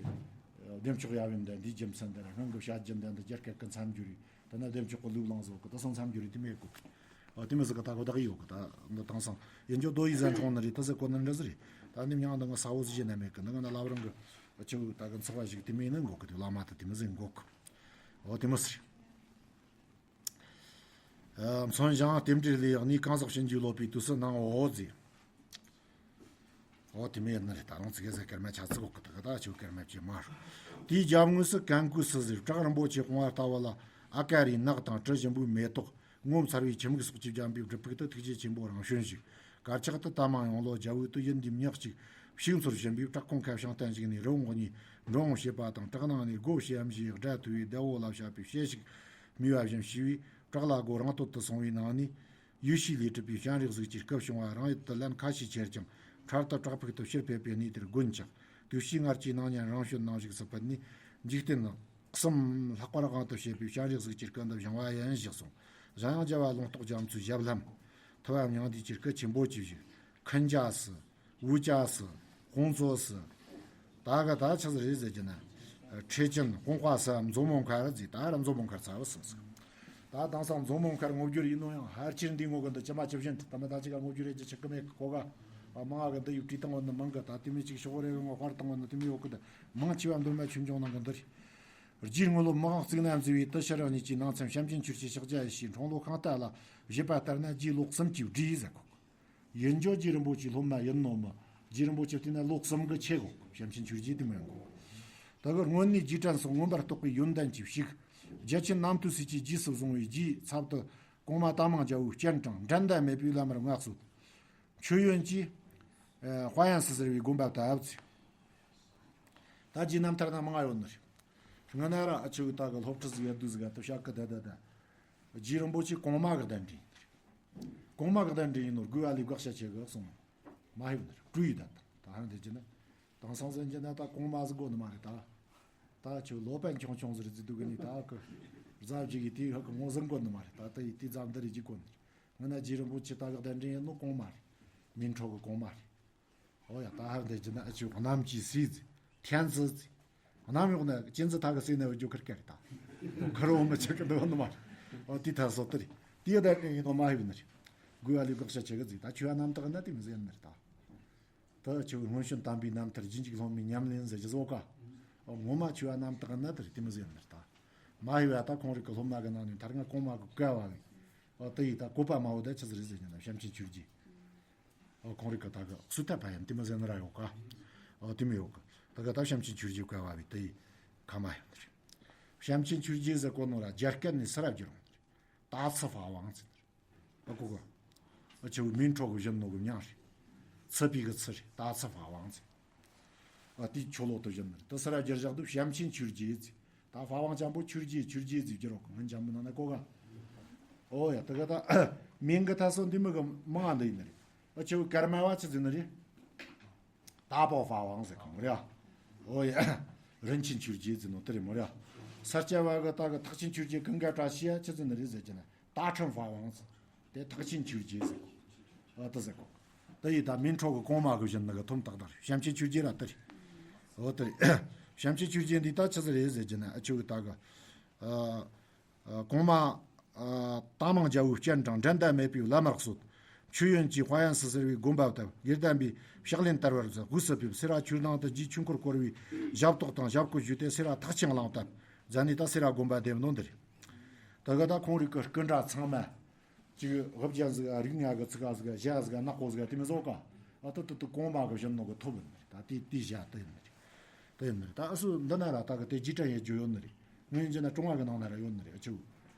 བདེ་མཆོག་ཡབ་ཡུམ་འདི་འདིའི་རྒྱུ་མཚན་འདི་ར་སྔོན་གི་བཤད་རྒྱུ་འདི་འདི་རྒྱ་སྐད་གི་མཚམས་སྦྱོར་རེད། ད་ན་བདེ་མཆོག་གི་ལུགས་བླངས་བཟོ་གི་ད་སང་མཚམས་སྦྱོར་རེད་དེ་མེད་གོ། ཨ་དེ་མོ་ཟིག་གི་ད་གོ་ད་གི་ཡོད་གི། ད་འདི་དེང་སང་ཡིན་རྒྱུ་རྡོ་ཡི་ཟན་འཁྲུངས་ནི་རེད། ད་ཟེར་གོ་ནི་འདྲ་ཟིག་རེད། ད་འདི་མྱང་འདི་ང་ས་བོ་ཟིག་བྱེད་ན་མེད་གི། འདི་ང་ན་བླ་བྲང་གི་ཆུ་ད་གི་འཚོ་བ་ཞིག་དེ་མོ་ཡིན་ནི་འགོག་གི། དེ་བླ་མ་ད་དེ་མོ་ཟིག་འགོག་གི། ཨོ་དེ་མོ་ཟིག་རེད། མཚོན་ཞིང་རྟེན་འབྲེལ་ལས་ཡང་ནི་གང་ཟག་གཤིན་རྗེའི་སློབ་པའི་དུས་སུ་སྣང་ངོ་ཟེར། ཨོ་དེ་མོ་ཡིན་ནི་རེད། ད་རུང་ཚིག་གེ་ཟེར་སྐར་མ་ཆ་ཚིག་འོག་གི་ད་གི་ད་ཆུ་སྐར་མ་བཅུ་མ་རུ། དེའི་རྒྱབ་ངོས་སུ་གན་གོས་སུ་ཟེར། བྲག་རིན་པོ་ཆེ་སྐོང་བ་ལྟ་བུ་ལ་ཨ་ཀ་རིའི་ནགས་དང་དྲི་ཞིམ་པོའི་མེ་ཏོག་ངོ་མཚར་བའི་ཁྱིམ་གུག་སོགས་ཀྱིས་བརྒྱན་པའི་སྒྲུབ་ཕུག་ཏུ་ཐུགས་རྗེ་ཆེན་པོ་རང་བྱོན་ཞིག་དཀར་ཆག་ཏུ་ད་མང་ཡོང་ལོ་རྒྱ་བོད་དུ་ཡིན་གྱི་མྱག་ཅིག་ཕྱུགས་འཚོར་བཞིན་པའི་བྲག་ཁུང་ཁ་བྱང་བསྟན་ཞིག་ནས་རི་བོང་གཉིས་འགྲོ་འོང་བྱེད་པ་དང་བྲག་ནང་ནས་སྒོ་ཕྱེའམ་ཞེས་སྒྲ་ཐོས་པའི་ཟླ་བོ་ལ་བཤད་པའི་བཤད་ཞིག་མུས་པ་བཞིན་ཞུས་པས་བྲག་ལ་སྒོ་རིང་སྟོད་དུ་སོང་བའི་ནང་ནས། ཡུལ་ཕྱི་ལས་གྲུབ་པའི་སྤྱན་རས་གཟིགས་ཀྱི་སྐུ་བྱུང་བ་རང་ཡུལ་དུ་ལན་ཁ་ཤས་ཁྱེར་ཀྱང་འཕྲལ་དུ་བྲག་ཕུག་ཏུ་ཕྱིར་ཕེབས་པའི་གནས་དེར་དགོན་ཆགས། དུས་ཕྱིས་སྔར་གྱི་སྣང་བརྙན་རང་བྱོན་ནང་བཞུགས་སུ་ཕུལ་ནས་འཇིག་རྟེན་གསུམ་ལྷག་པར་དབང་དུ་བྱེད་པའི་སྤྱན་རས་གཟིགས་ཀྱི་སྐུ་འདི་བཞེངས་པ་ཡིན་ཞེས་གསུངས། གཞན་ཡང་རྒྱལ་བ་ལུང་རྟོགས་རྒྱ་མཚོའི་ཞབས་ལྷམ། ཐུབ་པ་མྱང་འདས་ཀྱི་སྐུ་ཆེན་པོ་ཆེ་བཞུགས། ཁུན་ཅ་སི། ཝུ་ཅ་སི། ཧོང་ཙོ་སི། ད་ག་ད་ཆི་ཟིག་རེད་ཟེར་གྱི་ན། ཁྲེ་ཅན་ཧོང་ཧྭ་སི་མཛོ་མོ་མཁར་ཟེར། ད་ར་མཛོ་མོ་མཁར་ཚ་བོ་སི་ཟིག་ད་དེང་སང་མཛོ་མོ་མཁར་ངོ་བསྒྱུར་ཡིན་ནོ་ཡང་ཕལ་ཆེར་འདི་ངོ་གི་འདི་ཅི་མ་ཅི་བཞིན་དུ་ད་མི་ད་ཅི་ག་ངོ་བསྒྱུར་རེད་ཀྱི་ཆི་གི་མེད་གི་གོ་ག་མང་ང་གི་འདི་ཡུ་བྲིས་བཏང་བ་ནི་མང་གི། ད་དེ་མི་ཅིག་ཤོག་རེ་ངོ་དཔར་བཏང་བ་ནི་དེ་མི་ཡོད་གི། ད་མང་ཆེ་བ་འདོན་མ་ཆོས་འབྱུང་ནང་གི་འདི་རེད། རྗེའི་དངོས་སློབ་མི་དབང་གཙུག་ན་མཛེས་པས་དུ་ཕྱི་རང་ཉིད་ཀྱི་ནང་ཚན་བྱམས་ཆེན་ཆོས་ཀྱི་ཕྱག་རྒྱ་ཡེ་ཤེས་འཁྲུངས་ལོ་ཤིང་རྟ་ལ་བཞེད་པ་ལྟར་ན་རྗེའི་ལོ་གསུམ་གྱིས་བསྒྲིགས་ཟེར་གོ། ཡིན་རྒྱུ་རྗེ་རིན་པོ་ཆེའི་སློབ་མ་ཡིན་ནོ་མི། རྗེ་རིན་པོ་ཆེ་བལྟས་ན་ལོ་གསུམ་གི་ཆེ་གོ། བྱམས་ཆེན་ཆོས་རྗེ་དེ་མོ་ཡིན་གོ། ད་གི་སྔོན་ནས་རྗེས་དྲན་སོགས་མངོན་པར་རྟོགས་པའི་ཡོན་ཏན་གྱིས་ཕྱུག་རྒྱ་ཆེན་རྣམ་ཐོས་སྲས་ཀྱི་རྗེས་སུ་བཟུང་བའི་རྗེའི་ཚབ་ཏུ་གོང་མ་ད་མང་རྒྱལ་པོའི་སྤྱན་དྲངས་འགྲན་ཟླ་མེད་པའི་བླ་མར་མངའ་གསོལ། མཆོད་ཡོན་གྱིས། ཨ། དཔལ་ཡང་སྲིད་ཟེར་བའི་དགོན་པ་བཏབ་ཚེ། ད་རྗེ་རྣམ་ཐར་ན་མང་ང་ཡོད་ནི་རེད། སྔ་ན་ར་ཨ་ཆུ་ད་གི་སློབ་ཁྲིད་ཟིག་ཡར་དུས་ཟིག་ག་ཏུ་བཤད་གི་ད་ད་ད། རྗེ་རིན་པོ་ཆེ་གོང་མ་གི་གདན་འདྲེན་ཡིན་ནི་རེད། གོང་མ་གི་གདན་འདྲེན་ཡིན་ནོ་དགོས་པ་ལས་དགག་བྱ་ཆེ་གི་གསུངས། མ་ཧེ་བ་ནི་རེད་སྤྲུལ་ཡི་ད་ད་ད་ཧང་དེ་ཅི་ན། དེང་སང་ཟེར་གྱི་ན་ད་གོང་མ་ཟིག་དགོས་ནི་མ་རེད་ད། ད་ཆུ་ལོ་པན་ཆུང་ཆུང་ཟིག་རེད་ཟིག་དུས་གི་ནི་ད་གི་རྫ་བཞི་གི་དེའི་ཧ་གི་ངོ་ཟིག་དགོས་ནི་མ་རེད། ད་ད་ཡི་དེའི་རྫ་འདི་རེད་ཅི་དགོས་ནི་རེད། སྔ་ན་རྗེ་རིན་པོ་ཆེ་ད་གི་གདན་འདྲེན་ཡིན་ནོ་གོང་མ་རེད། མིན་ཁྲོ་གི་གོང་མ་རེད། ཨོ་ཡ། ད་ཧར་འདི་ཅི་ན་ཨ་ཆུ་གནམ་གྱི་སྲས་ཟིག་ཐན་ཙི་ཙི། གནམ་འོག་ན་ཅན་ཙི་ཐ་གི་སྲས་ནས་བུ་རྒྱུ་ཁར་ཀ་རེད་ད། ཁར་འོ་མ་ཆ་གི་འདོན་ནི་མ་རེད། ཨོ་དེ་ཐ་སོ་ཏི་རེད། དེ་ཡ་ད་ཡིན་ནོ་མ་ཧི་བི་ནི་རེད། དགོས་ཨ་ལི་དགག་བྱ་ཆེ་གི་ཟིག་ད་ཆོས་ཨ་རྣམ་དག་ན་དེ་མི་ཟེར་ནི་རེད་ད། ད་ཆོས་སྔོན་བྱོན་དམ་པའི་རྣམ་ཐར་རྗེས་འཇུག་སློབ་མའི་ཉམས་ལེན་ཟེར་གྱི་བཟོ་ག། ཨོ་ངོ་མ་ཆོས་ཨ་རྣམ་དག་ན་དེ་རེད་དེ་མི་ཟེར་ནི་རེད་ད། མ་ཧི་བ་ད་ཁོང་རིགས་ཀྱི་སློབ་མ་གི་ནང་ནས་མཐར་ང་གོང་མ་གི་བཀའ་བ་བའི། ཨོ་དེ་ཡི་ད་བཀོད་པ་མ་བོ་ད་ཆི་ཟིག་རེད་ཟེར་ཉན་ན་བྱམས་ཆེན་ཆོས་རྗེ། ཨོ་ཁོང་རིགས་ཀྱི་ད་གི་སུ་ཐ་པ་ཡན་དེ་མི་ཟེར་ནི་ར་ཡོད་ཀ། ཨོ་དེ་མི་ཡོད་ཀ། ད་གི་ད་བྱམས་ཆེན་ཆོས་རྗེ་བཀའ་བ་བའི་དེ་ཡི་ཁ་མ་ཡོད་ནི་རེད། བྱམས་ཆེན་ཆོས་རྗེ་ཟེར་གོ་ནོ་ར་རྒྱ་སྐད་ནས་སི་ར་བསྒྱུར་འོང་ནི་རེད། ད་ཚི་ཧྥ་ཝང་ཟེར་ནི་རེད། ཨ་ཀོ་ཀོ། ཨ་ཆེ་བོ་མིང་འཕྲོ་གི་བཞིན་ནོ་གི་མྱང་རེད། ཚི་པི་གི་ཚི་རེད། ད་ཚི་ཧྥ་ཝང་ཟེར། ཨ་དེའི་ཆོ་ལོ་དུ་བཞིན་ནི་རེད། ད་སི་ར་བསྒྱུར་བཞག་དུ་བྱམས་ཆེན་ཆོས་རྗེ་ཟེར། ད་ཧྥ་ཝང་ཅན་པོ་ཆོས་རྗེ་ཆོས་རྗེ་ཟེར་བསྒྱུར་རོགས་གི་ངན་ཅན་པོ་ནང་ན་ཀོ་ག། ཨོ་ཡ་ད་ག་ད་མིང་གི་ད་སོ་འདི་མི་གི་མང་ང་འདི་ཡིན་ནི་རེད། ཨ་ཆེ་བོ་ཀར་མ་བ་ཆི་ཟེར་ནི་རེད། ད་པོ་ཧྥ་ཝང་ཟེར་གོ་མོ་རེ། ཨོ་ཡ། རིན་ཆེན་ཆོས་རྗེ་ཟེར་ནོ་དེ་རེད་མོ་རེ། ས་སྐྱ་བ་གི་ད་གི་ཐེག་ཆེན་ཆོས་རྗེ་ཀུན་དགའ་བཀྲ་ཤིས་ཡ་ཆི་ཟེར་ནི་རེད་ཟེར་གྱི་ན་ད་ཁྲིམས་ཧྥ་ཝང་ཟེར། དེ་ཐེག་ཆེན་ཆོས་རྗེ་ཟེར་གོ། ཨ་དེ་ཟེར་གོ། དེ་ཡི་ད་མིང་འཕྲོ་གི་གོང་མ་གི་བཞིན་ནི་གི་ཐོམ་ཏག་ཏག་རེད། བྱམས་ཆེན་ཆོས་རྗེ་ར་དེ་རེད། ཨོ་དེ་རེད། བྱམས་ཆེན་ཆོས་རྗེ་འདི་ད་ཆི་ཟིག་རེད་ཟེར་གྱི་ན་ཨ་ཆེ་བོ་ད་གི། ཨ། གོང་མ། ཏཱ་མང་རྒྱལ་པོའི་སྤྱན་དྲངས་འགྲན་ཟླ་མེད་པའི་བླ་མར་གསོལ། མཆོད་ཡོན་གྱི་དཔལ་ཡན་སུ་ཟེར་བའི་དགོན་པ་བཏབ། དགེ་ལྡན་པའི་ཕྱག་ལེན་དར་བར་མཛད། དབུས་སུ་ཕེབས། སེ་ར་ཆོས་སྡིངས་དུ་རྗེའི་ཆོས་འཁོར་བསྐོར་བའི་ཞབས་ཏོག་དང་ཞབས་བཀོད་ཞུས་ཏེ་སེ་ར་ཐེག་ཆེན་གླིང་བཏབ། མཛད་ནས་ད་སེ་ར་དགོན་པ་འདེབས་ནོ་འདི་རེད། ད་ག་ད་ཁོང་རིགས་ཀྱི་སྐུ་འདྲ་ཚང་མ། གཅིག་དབུ་རྒྱན་ཟིག་རིགས་ལྔ་གི་ཚིག་ག་ཟིག་ག་ཞྭ་ཟིག་ག་ནག་པོ་ཟིག་ག་དེ་མི་བཟོ་ག། ཨ་ད་ད་ད་གོང་མ་གི་བཞིན་ནོ་གི་ཐོབ་ཡོད་ནི་རེད། ད་དེ་དེ་བཞག་ད་ཡོད་ནི་རེད། དེ་ཡིན་ནི་རེད། ད་ཨ་སུ་འདི་ན་ར་ད་གི་དེ་རྗེས་དྲན་ཡེད་རྒྱུ་ཡོད་ནི་རེད། ངས་འཇི་ན་ཀྲུང་ཨ་གི་ནང་ན་ར་ཡོད་ནི་རེད། ཨ་ཆུ།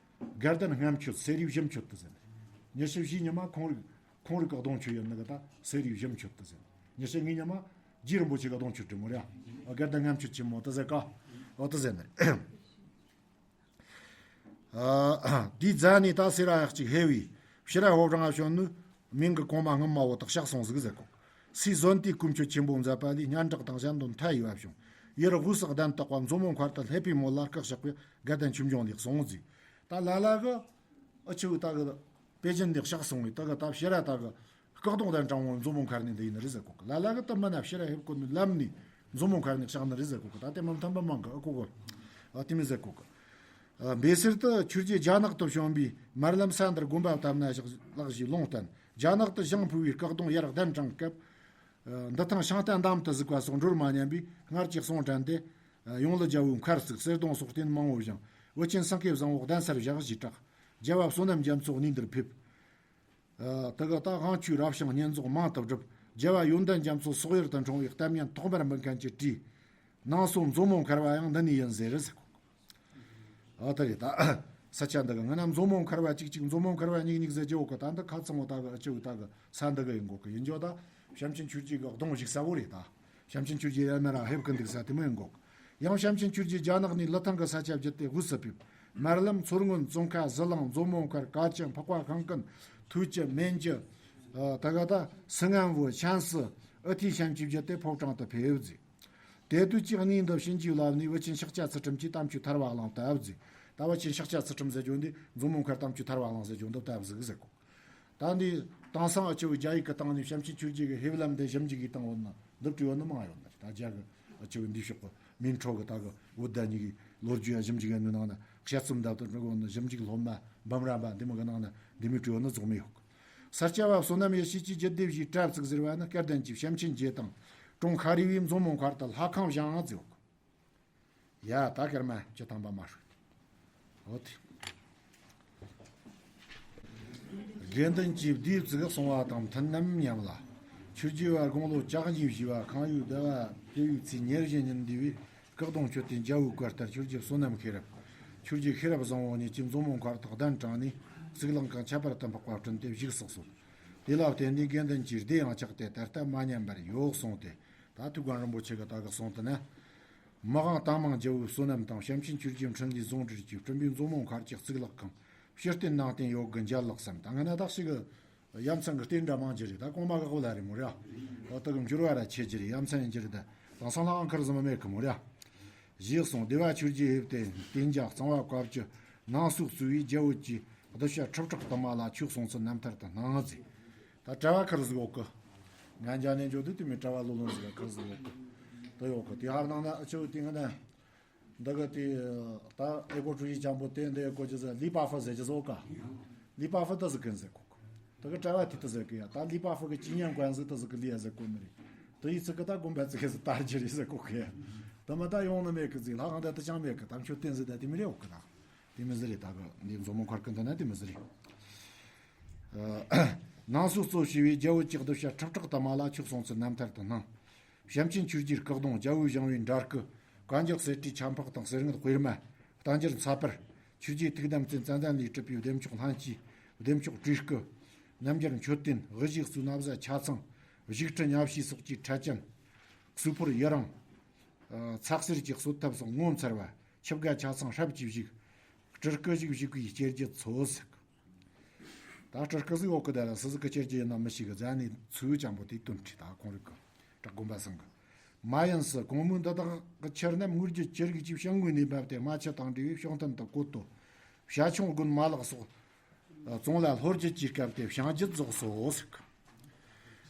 དགའ་ལྡན་ལྔ་མཆོད་སེ་རི་བཞི་མཆོད་དུ་ཟེར་ནི་རེད། ཉི་ཤུ་བཞི་ཉི་མ་ཁོང་རིགས་ཁོང་རིགས་གི་གདུང་མཆོད་ཡོད་ནི་གི་ད་སེ་རི་བཞི་མཆོད་དུ་ཟེར་ནི། ཉི་ཤུ་གཉིས་ཉི་མ་རྗེ་རིན་པོ་ཆེ་གི་གདུང་མཆོད་འགྲིག་མོ་རེད། ཨ་དགའ་ལྡན་ལྔ་མཆོད་ཆེན་མོ་དུ་ཟེར་ག། ཨོ་དུ་ཟེར་ནི་རེད། ཨ་དེའི་རྫ་ནས་ད་སེ་ར་ཡག་ཅིག་ཧེ་བའི་ཕྱི་ར་ཧོབ་རང་ང་བྱོན་ནུ་མིང་གི་གོང་མ་སྔོན་མ་བོ་དག་གཤེགས་སོང་ཟིག་ཟེར་གོ། སུས་བཟོན་ཏེ་སྐུ་མཆོད་ཆེན་པོ་མཛད་པ་ལས་སྙན་གྲགས་དང་གཞན་དོན་མཐའ་ཡས་པ་བྱུང་། ཡུལ་དབུས་སུ་གདན་བཏགས་པ་མཛོ་མོ་མཁར་དུ་ལྷས་པའི་མོད་ལ་སྐུ་གཤེགས་པའི་དགའ་ལྡན་ཆོས་འབྱུང་ལས་གསུངས་ཟིག། ད་ལ་ལ་གི་ཨ་ཆུ་ད་གི་པེ་ཅིན་འདི་གཤེགས་སོང་བས་ད་གི་ད་ཕྱི་ར་ད་གི་སྐུ་གདུང་གདན་དྲངས་བོ་མཛོ་མོ་མཁར་ནས་འདི་ཡིན་ནི་རེད་ཟེར་གོ་གི། ལ་ལ་གི་ད་མི་ན་ཕྱི་ར་ཧེབ་གོ་ནི་ལམ་ནས་མཛོ་མོ་མཁར་ནས་གཤེགས་ནི་རེད་ཟེར་གོ་གི། ད་དེ་མི་མཐུན་པ་མང་གི་ཨ་གོ་གི། ཨ་དེ་མི་ཟེར་གོ་གི། ཨ་འབད་སར་དུ་ཆོས་རྗེ་རྒྱ་ནག་ཏུ་བྱོན་པའི་མར་ལམ་ས་འདིར་དགོན་པ་བཏབ་ན་བཞག་ལགས་ཞེས་ལུང་བསྟན། རྒྱ་ནག་ཏུ་ཞང་ཕུ་བའི་སྐུ་གདུང་ཡར་གདན་དྲངས་སྐབས། ཨ་འདི་ཐང་ཤང་སྟན་འདམ་དུ་གཟིགས་པ་སོགས་འགྲོར་མ་ཉམས་པའི་སྔར་གྱི་གསུང་དྲན་ཏེ། ཨ་ཡོངས་ལ་རྒྱལ་པོའི་མཁར་བརྩིགས་གསེར་སྡོང་སོགས་རྟེན་མང་བོ་བཞེངས། དབུ་ཆེན་སེང་གེ་བཟང་པོ་གདན་སར་བཞག་ཞེས་གྲགས། རྒྱལ་བ་བསོད་ནམས་རྒྱ་མཚོ་གནས་འདིར་ཕེབས། ཨ་དེ་ག་ད་དབང་ཆོས་རབ་བྱུང་བསྙེན་རྫོགས་མང་དུ་བསྒྲུབས། རྒྱལ་བ་ཡོན་ཏན་རྒྱ་མཚོ་སོག་ཡུལ་དུ་འཁྲུངས་པའི་གཏམ་སྙན་ཐོག་མར་འབུལ་མཁན་གྱི་བྲིས། ནང་སོ་མཛོ་མོ་མཁར་བ་ཡང་འདི་ནས་ཡིན་ཟེར་ཟེར་གོ། ཨ་དེ་རེད་ད། ས་ཆ་འདི་ག་ང་ན་མཛོ་མོ་མཁར་བ་གཅིག་གཅིག་མཛོ་མོ་མཁར་བ་གཉིས་གཉིས་ཟེར་རྒྱུ་གོ། ད་འདི་ཁ་ཚང་བོ་ད་གི་ཨ་ཅེ་བོ་ད་གི་ས་འདི་ག་ཡིན་གོ་གི། ཡིན་རྒྱུ་ད་བྱམས་ཆེན་ཆོས་རྗེ་གི་གདུང་བཞུགས་ས་བོ་རེད་ད། བྱམས་ཆེན་ཆོས་རྗེ་ཡར་མར་ཧེབ་ཀི་འདུག་ས་དེ་མོ་ཡིན་གོ། ཡང་བྱམས་ཆེན་ཆོས་རྗེ་རྒྱ་ནག་ནས་ལི་ཐང་གི་ས་ཆ་བརྒྱུད་དེ་དབུས་སུ་ཕེབས། མར་ལམ་མཚོ་སྔོན་ཙོང་ཁ་ཟི་ལིང་མཛོ་མོ་མཁར་ཀ་ཅི་འཕགས་པ་ཤིང་ཀུན་ཐུའུ་ཅི་མན་ཇུ། ཨ་ད་ག་ད་སི་ངན་བུ་ཆན་སི་ཨི་ཐི་ཤན་གྱིས་བརྒྱུད་དེ་ཕོ་བྲང་དུ་ཕེབས་ཟིག། དེ་དུས་ཀྱི་གནས་འདི་བྱིན་གྱིས་བརླབས་ནས་དབུ་ཆེན་ཤཱཀྱ་ཚུལ་ཁྲིམས་ཀྱིས་དམ་ཆོས་ཐར་པ་གླིང་བཏབ་ཟིག། ད་དབུ་ཆེན་ཤཱཀྱ་ཚུལ་ཁྲིམས་ཟེར་རྒྱུ་འདི་མཛོ་མོ་མཁར་དམ་ཆོས་ཐར་པ་གླིང་ཟེར་རྒྱུ་འདི་བཏབ་ཟིག་ཟེར་གོ། ད་འདི་དེང་སང་ཨ་ཆེ་བའི་རྒྱ་ཡིག་གི་སྟེང་ནས་བྱམས་ཆེན་ཆོས་རྗེ་གི་ཧེབ་ལམ་དེ་ཞིབ་འཇུག་གི་སྟེང་འོ་ན་འདི་བྲིས་བ་ནི་མང་ཡོད་ནི་རེད། ད་རྒྱ་གི་ཨ་ཆེ་བའི་འདི་ཕྱོགས་གི་མིང་འཕྲོ་གི་ད་གི་འུ་ད་གཉིས་གི་ལོ་རྒྱུས་ཡ་ཞིབ་འཇུག་ཡ་ནི་ནང་ན་དཔྱད་རྩོམ་འདབ་ཏུ་འགྲོ་གི་འོ་ན་ཞིབ་འཇུག་སློབ་མ་འབུམ་རམས་པ་འདི་མོ་གི་ནང་ན་འདི་མོ་བྲིས་བ་ནི་རྫོགས་མེད་ཡོད་གི། ས་སྐྱ་བ་བསོད་ནམས་ཡེ་ཤེས་ཀྱིས་རྒྱུད་སྡེ་བཞིའི་གྲྭ་བཙུགས་ཟེར་བ་ནི་སྐལ་ལྡན་གྱིས་བྱམས་ཆེན་རྗེ་དང་ཀྲུང་ཁ་རི་བའི་མཛོ་མོ་མཁར་དུ་ལྷ་ཁང་བཞེངས་ཟེར་གི། ཡ་ད་སྐར་མ་བཅུ་ཐམ་པ་མ་ཧྲུག། འོ་དེ། དགེ་འདུན་གྱི་སྡེ་བཙུགས་གསུང་བ་དང་མཐུན་ནམ་སྙམ་ལ། ཆོས་རྗེ་བ་དགུང་ལོ་བཅུ་གཉིས་བཞེས་པ་ཁང་ཡུལ་ཟླ་བ་བཅུ་ཡོད་ཚེས་ཉེར་བཞི་ཉིན་འདས་པའི་སྐུ་གདུང་མཆོད་རྟེན་རྒྱལ་པོའི་བཀའ་ལྟར་ཆོས་རྗེ་བསོད་ནམས་ཤེས་རབ། ཆོས་རྗེ་ཤེས་རབ་བཟང་པོ་གཉིས་ཀྱིས་མཛོ་མོ་མཁར་དུ་གདན་དྲངས་ནས་གཙུག་ལག་ཁང་ཁྱད་པར་དུ་འཕགས་པ་བསྐྲུན་ཏེ་བཞུགས་སུ་གསོལ། དེ་ལ་བརྟེན་ནས་དགེ་འདུན་གྱི་སྡེ་ཡང་ཆགས་ཏེ་ད་ལྟ་མ་ཉམས་པར་ཡོད་གསུངས་ཏེ། ད་ཐུའུ་བཀའ་རིན་པོ་ཆེ་གི་ད་གི་གསུང་དུ་ན། མི་དབང་ཏཱ་མང་རྒྱལ་པོའི་བསོད་ནམས་དང་བྱམས་ཆེན་ཆོས་རྗེའི་འཕྲིན་ལས་ཟུང་འབྲེལ་གྱིས་སྤྲུལ་པའི་མཛོ་མོ་མཁར་གྱི་གཙུག་ལག་ཁང་ཕྱིར་བརྟེན་ནང་བརྟེན་ཡོད་དགུ་མཇལ་ལགས་སམ། ད་ང་ན་བདག་ཞིག་གི་ཡ་མཚན་གི་རྟེན་འདྲ་མང་རྒྱུ་རེད། ད་གོང་མ་གི་དབུ་ལ་རེད་མོ་ར། འོ་ད་གི་འགྱུར་བ་ར་ཆེ་རྒྱུ་རེད། ཡ་མཚན་ཡིན་རྒྱུ་རེད། ད་དེང་སང་ལའང་ཁར་ཟིན་མ་མེད་གི་མོ་ར། ཞེས་གསུངས། སྡེ་པ་ཆོས་རྗེ་ཕེབས་ཏེ་རྟེན་རྒྱ་གཙང་བ་བཀའ་བཅུ་ནང་གསུག་བཙུགས་པའི་རྒྱལ་པོ་གྱི་གདུལ་བྱ་ཁྲི་ཕྲག་དུ་མ་ལ་ཆོས་གསུང་ཚུལ་རྣམ་ཐར་དུ་སྣང་ཟིག། ད་གྲྭ་བ་ཁར་ཟིག་འོག་གི། ང་འཇའ་ནས་འཇོག་དུས་དེ་མོ་གྲྭ་བ་ལོ་ལོན་ཟིག་ཁར་ཟིག་འོག་གི། དེ་ཡོད་གི། དེ་ཧར་ནང་ན་ཨ་ཆོ་དེ་ང་ན་འདི་གི་དེ་ད་ཨེ་གོ་ཀྲུའུ་ཞི་ཅང་པོ་དེ་འདི་ཨེ་གོ་ཅི་ཟེར། ལི་པ་ཧྥི་ཟེར་གྱི་ཟོ་ག་ལི་པ་ཧྥི་ད་ཟི་གིན་ཟེར་གོ་གི། དེ་གི་གྲྭ་བ་དེ་ད་ཟེར་གི་ཡ། ད་ལི་པ་ཧྥི་གི་ཅི་ཉན་གོན་ཟི་ད་ཟི་གི་ལི་ཡ་ཟེར་གོ་ནི་རེད། དེ་ཡི་ཚིག་གི་ད་དགོན་པ་ཚིག་གི་ཟི་དར་རྒྱུ་རེད་ཟེར་གོ་གི་ཡ། དེ་མ་ད་ཡོང་ནི་མེད་གི་ཟི། ལྷ་ཁང་ད་དེ་ཅང་མེད་གི། ད་མཆོད་རྟེན་ཟི་ད་དེ་མི་རེད་འོ་གི་ད། དེ་མི་ཟི་རེད། ད་གི་འདི་མཛོ་མོ་མཁར་གི་འདི་ན་དེ་མི་ཟི་རེད། ཨ། ནང་སོ་གཙོ་བྱས་པའི་རྒྱལ་པོ་ཀྱི་གདུལ་བྱ་ཁྲི་ཕྲག་དུ་མ་ལ་ཆོས་གསུང་ཚུལ་རྣམ་ཐར་དུ་སྣང་། བྱམས་ཆེན་ཆོས་རྗེའི་སྐུ་གདུང་། རྒྱལ་པོས་བཞེངས་པའི་འདྲ་སྐུ། བཀའ་འགྱུར་གསེར་བྲིས་ཆབ་འཕགས་དང་གསེར་སྔགས་དཔེར་མ། རྟ་མགྱར་ཚ་པར། ཆོས་རྗེ་ཐུགས་དམ་རྩེ་ཙན་དན་ལས་གྲུབ་པའི་བདེ་མཆོག་ལྷན་སྐྱེས། བདེ་མཆོག་སྤྲུལ་སྐུ། རྣམ་རྒྱལ་མཆོད་རྟེན། དབུ་བཞུགས་གཙོས་ན་བཟའ་ཆ་ཚང་། བཞུགས་ཁྲི་ཉ་བཞི་སོགས་ཀྱི་ཕྲད་ཅན། གསུང་ཕུར་ཡི་རང་། ཨ། ཚགས་གསེར་གྱི་གསོལ་ཐབ་སོགས་ངོ་མཚར་བ། ཆིབས་རྒྱ་ཆ་ཚང་ཧྲབ་ཀྱིས་བཞུགས། སྤྲུལ་སྐུ་ཞིག་བཞུགས་པའི་སྐྱེ་རྒྱུ་ཚོ་ཟེར། ད་སྤྲུལ་སྐུ་ཟིག་འོག་གི་ད་ལ་སུ་ཟིག་གི་སྐྱེ་རྒྱུ་ཡིན་ན་མི་ཤེས་གི། རྫ་ནས་ཚུལ་ཅང་པོ་དེ་དོན་ཁྲིད་ད་ཁོང་རིག་གི། བྲག་དགོན་པ་སང་གི། མ་ཡིན་སི་གོང་མོས་འདི་དག་གི་ཆུ་རྣམས་དངོས་རྒྱུ་ཅི་རིགས་ཀྱི་བྱང་ངོས་ནས་འབབ་སྟེ། རྨ་ཆུ་དང་འདྲེས་པའི་བྱང་ཐུན་དུ་བཀོད་དོ། བྱ་ཁྱུང་དགོན་མ་ལག་སོགས། ཨ། བཙོང་ལ་ལྷོ་རྒྱུད་ཀྱི་སྐབས་ཏེ་བྱང་རྒྱུད་རྫོགས་སོ་ཟེར་གི།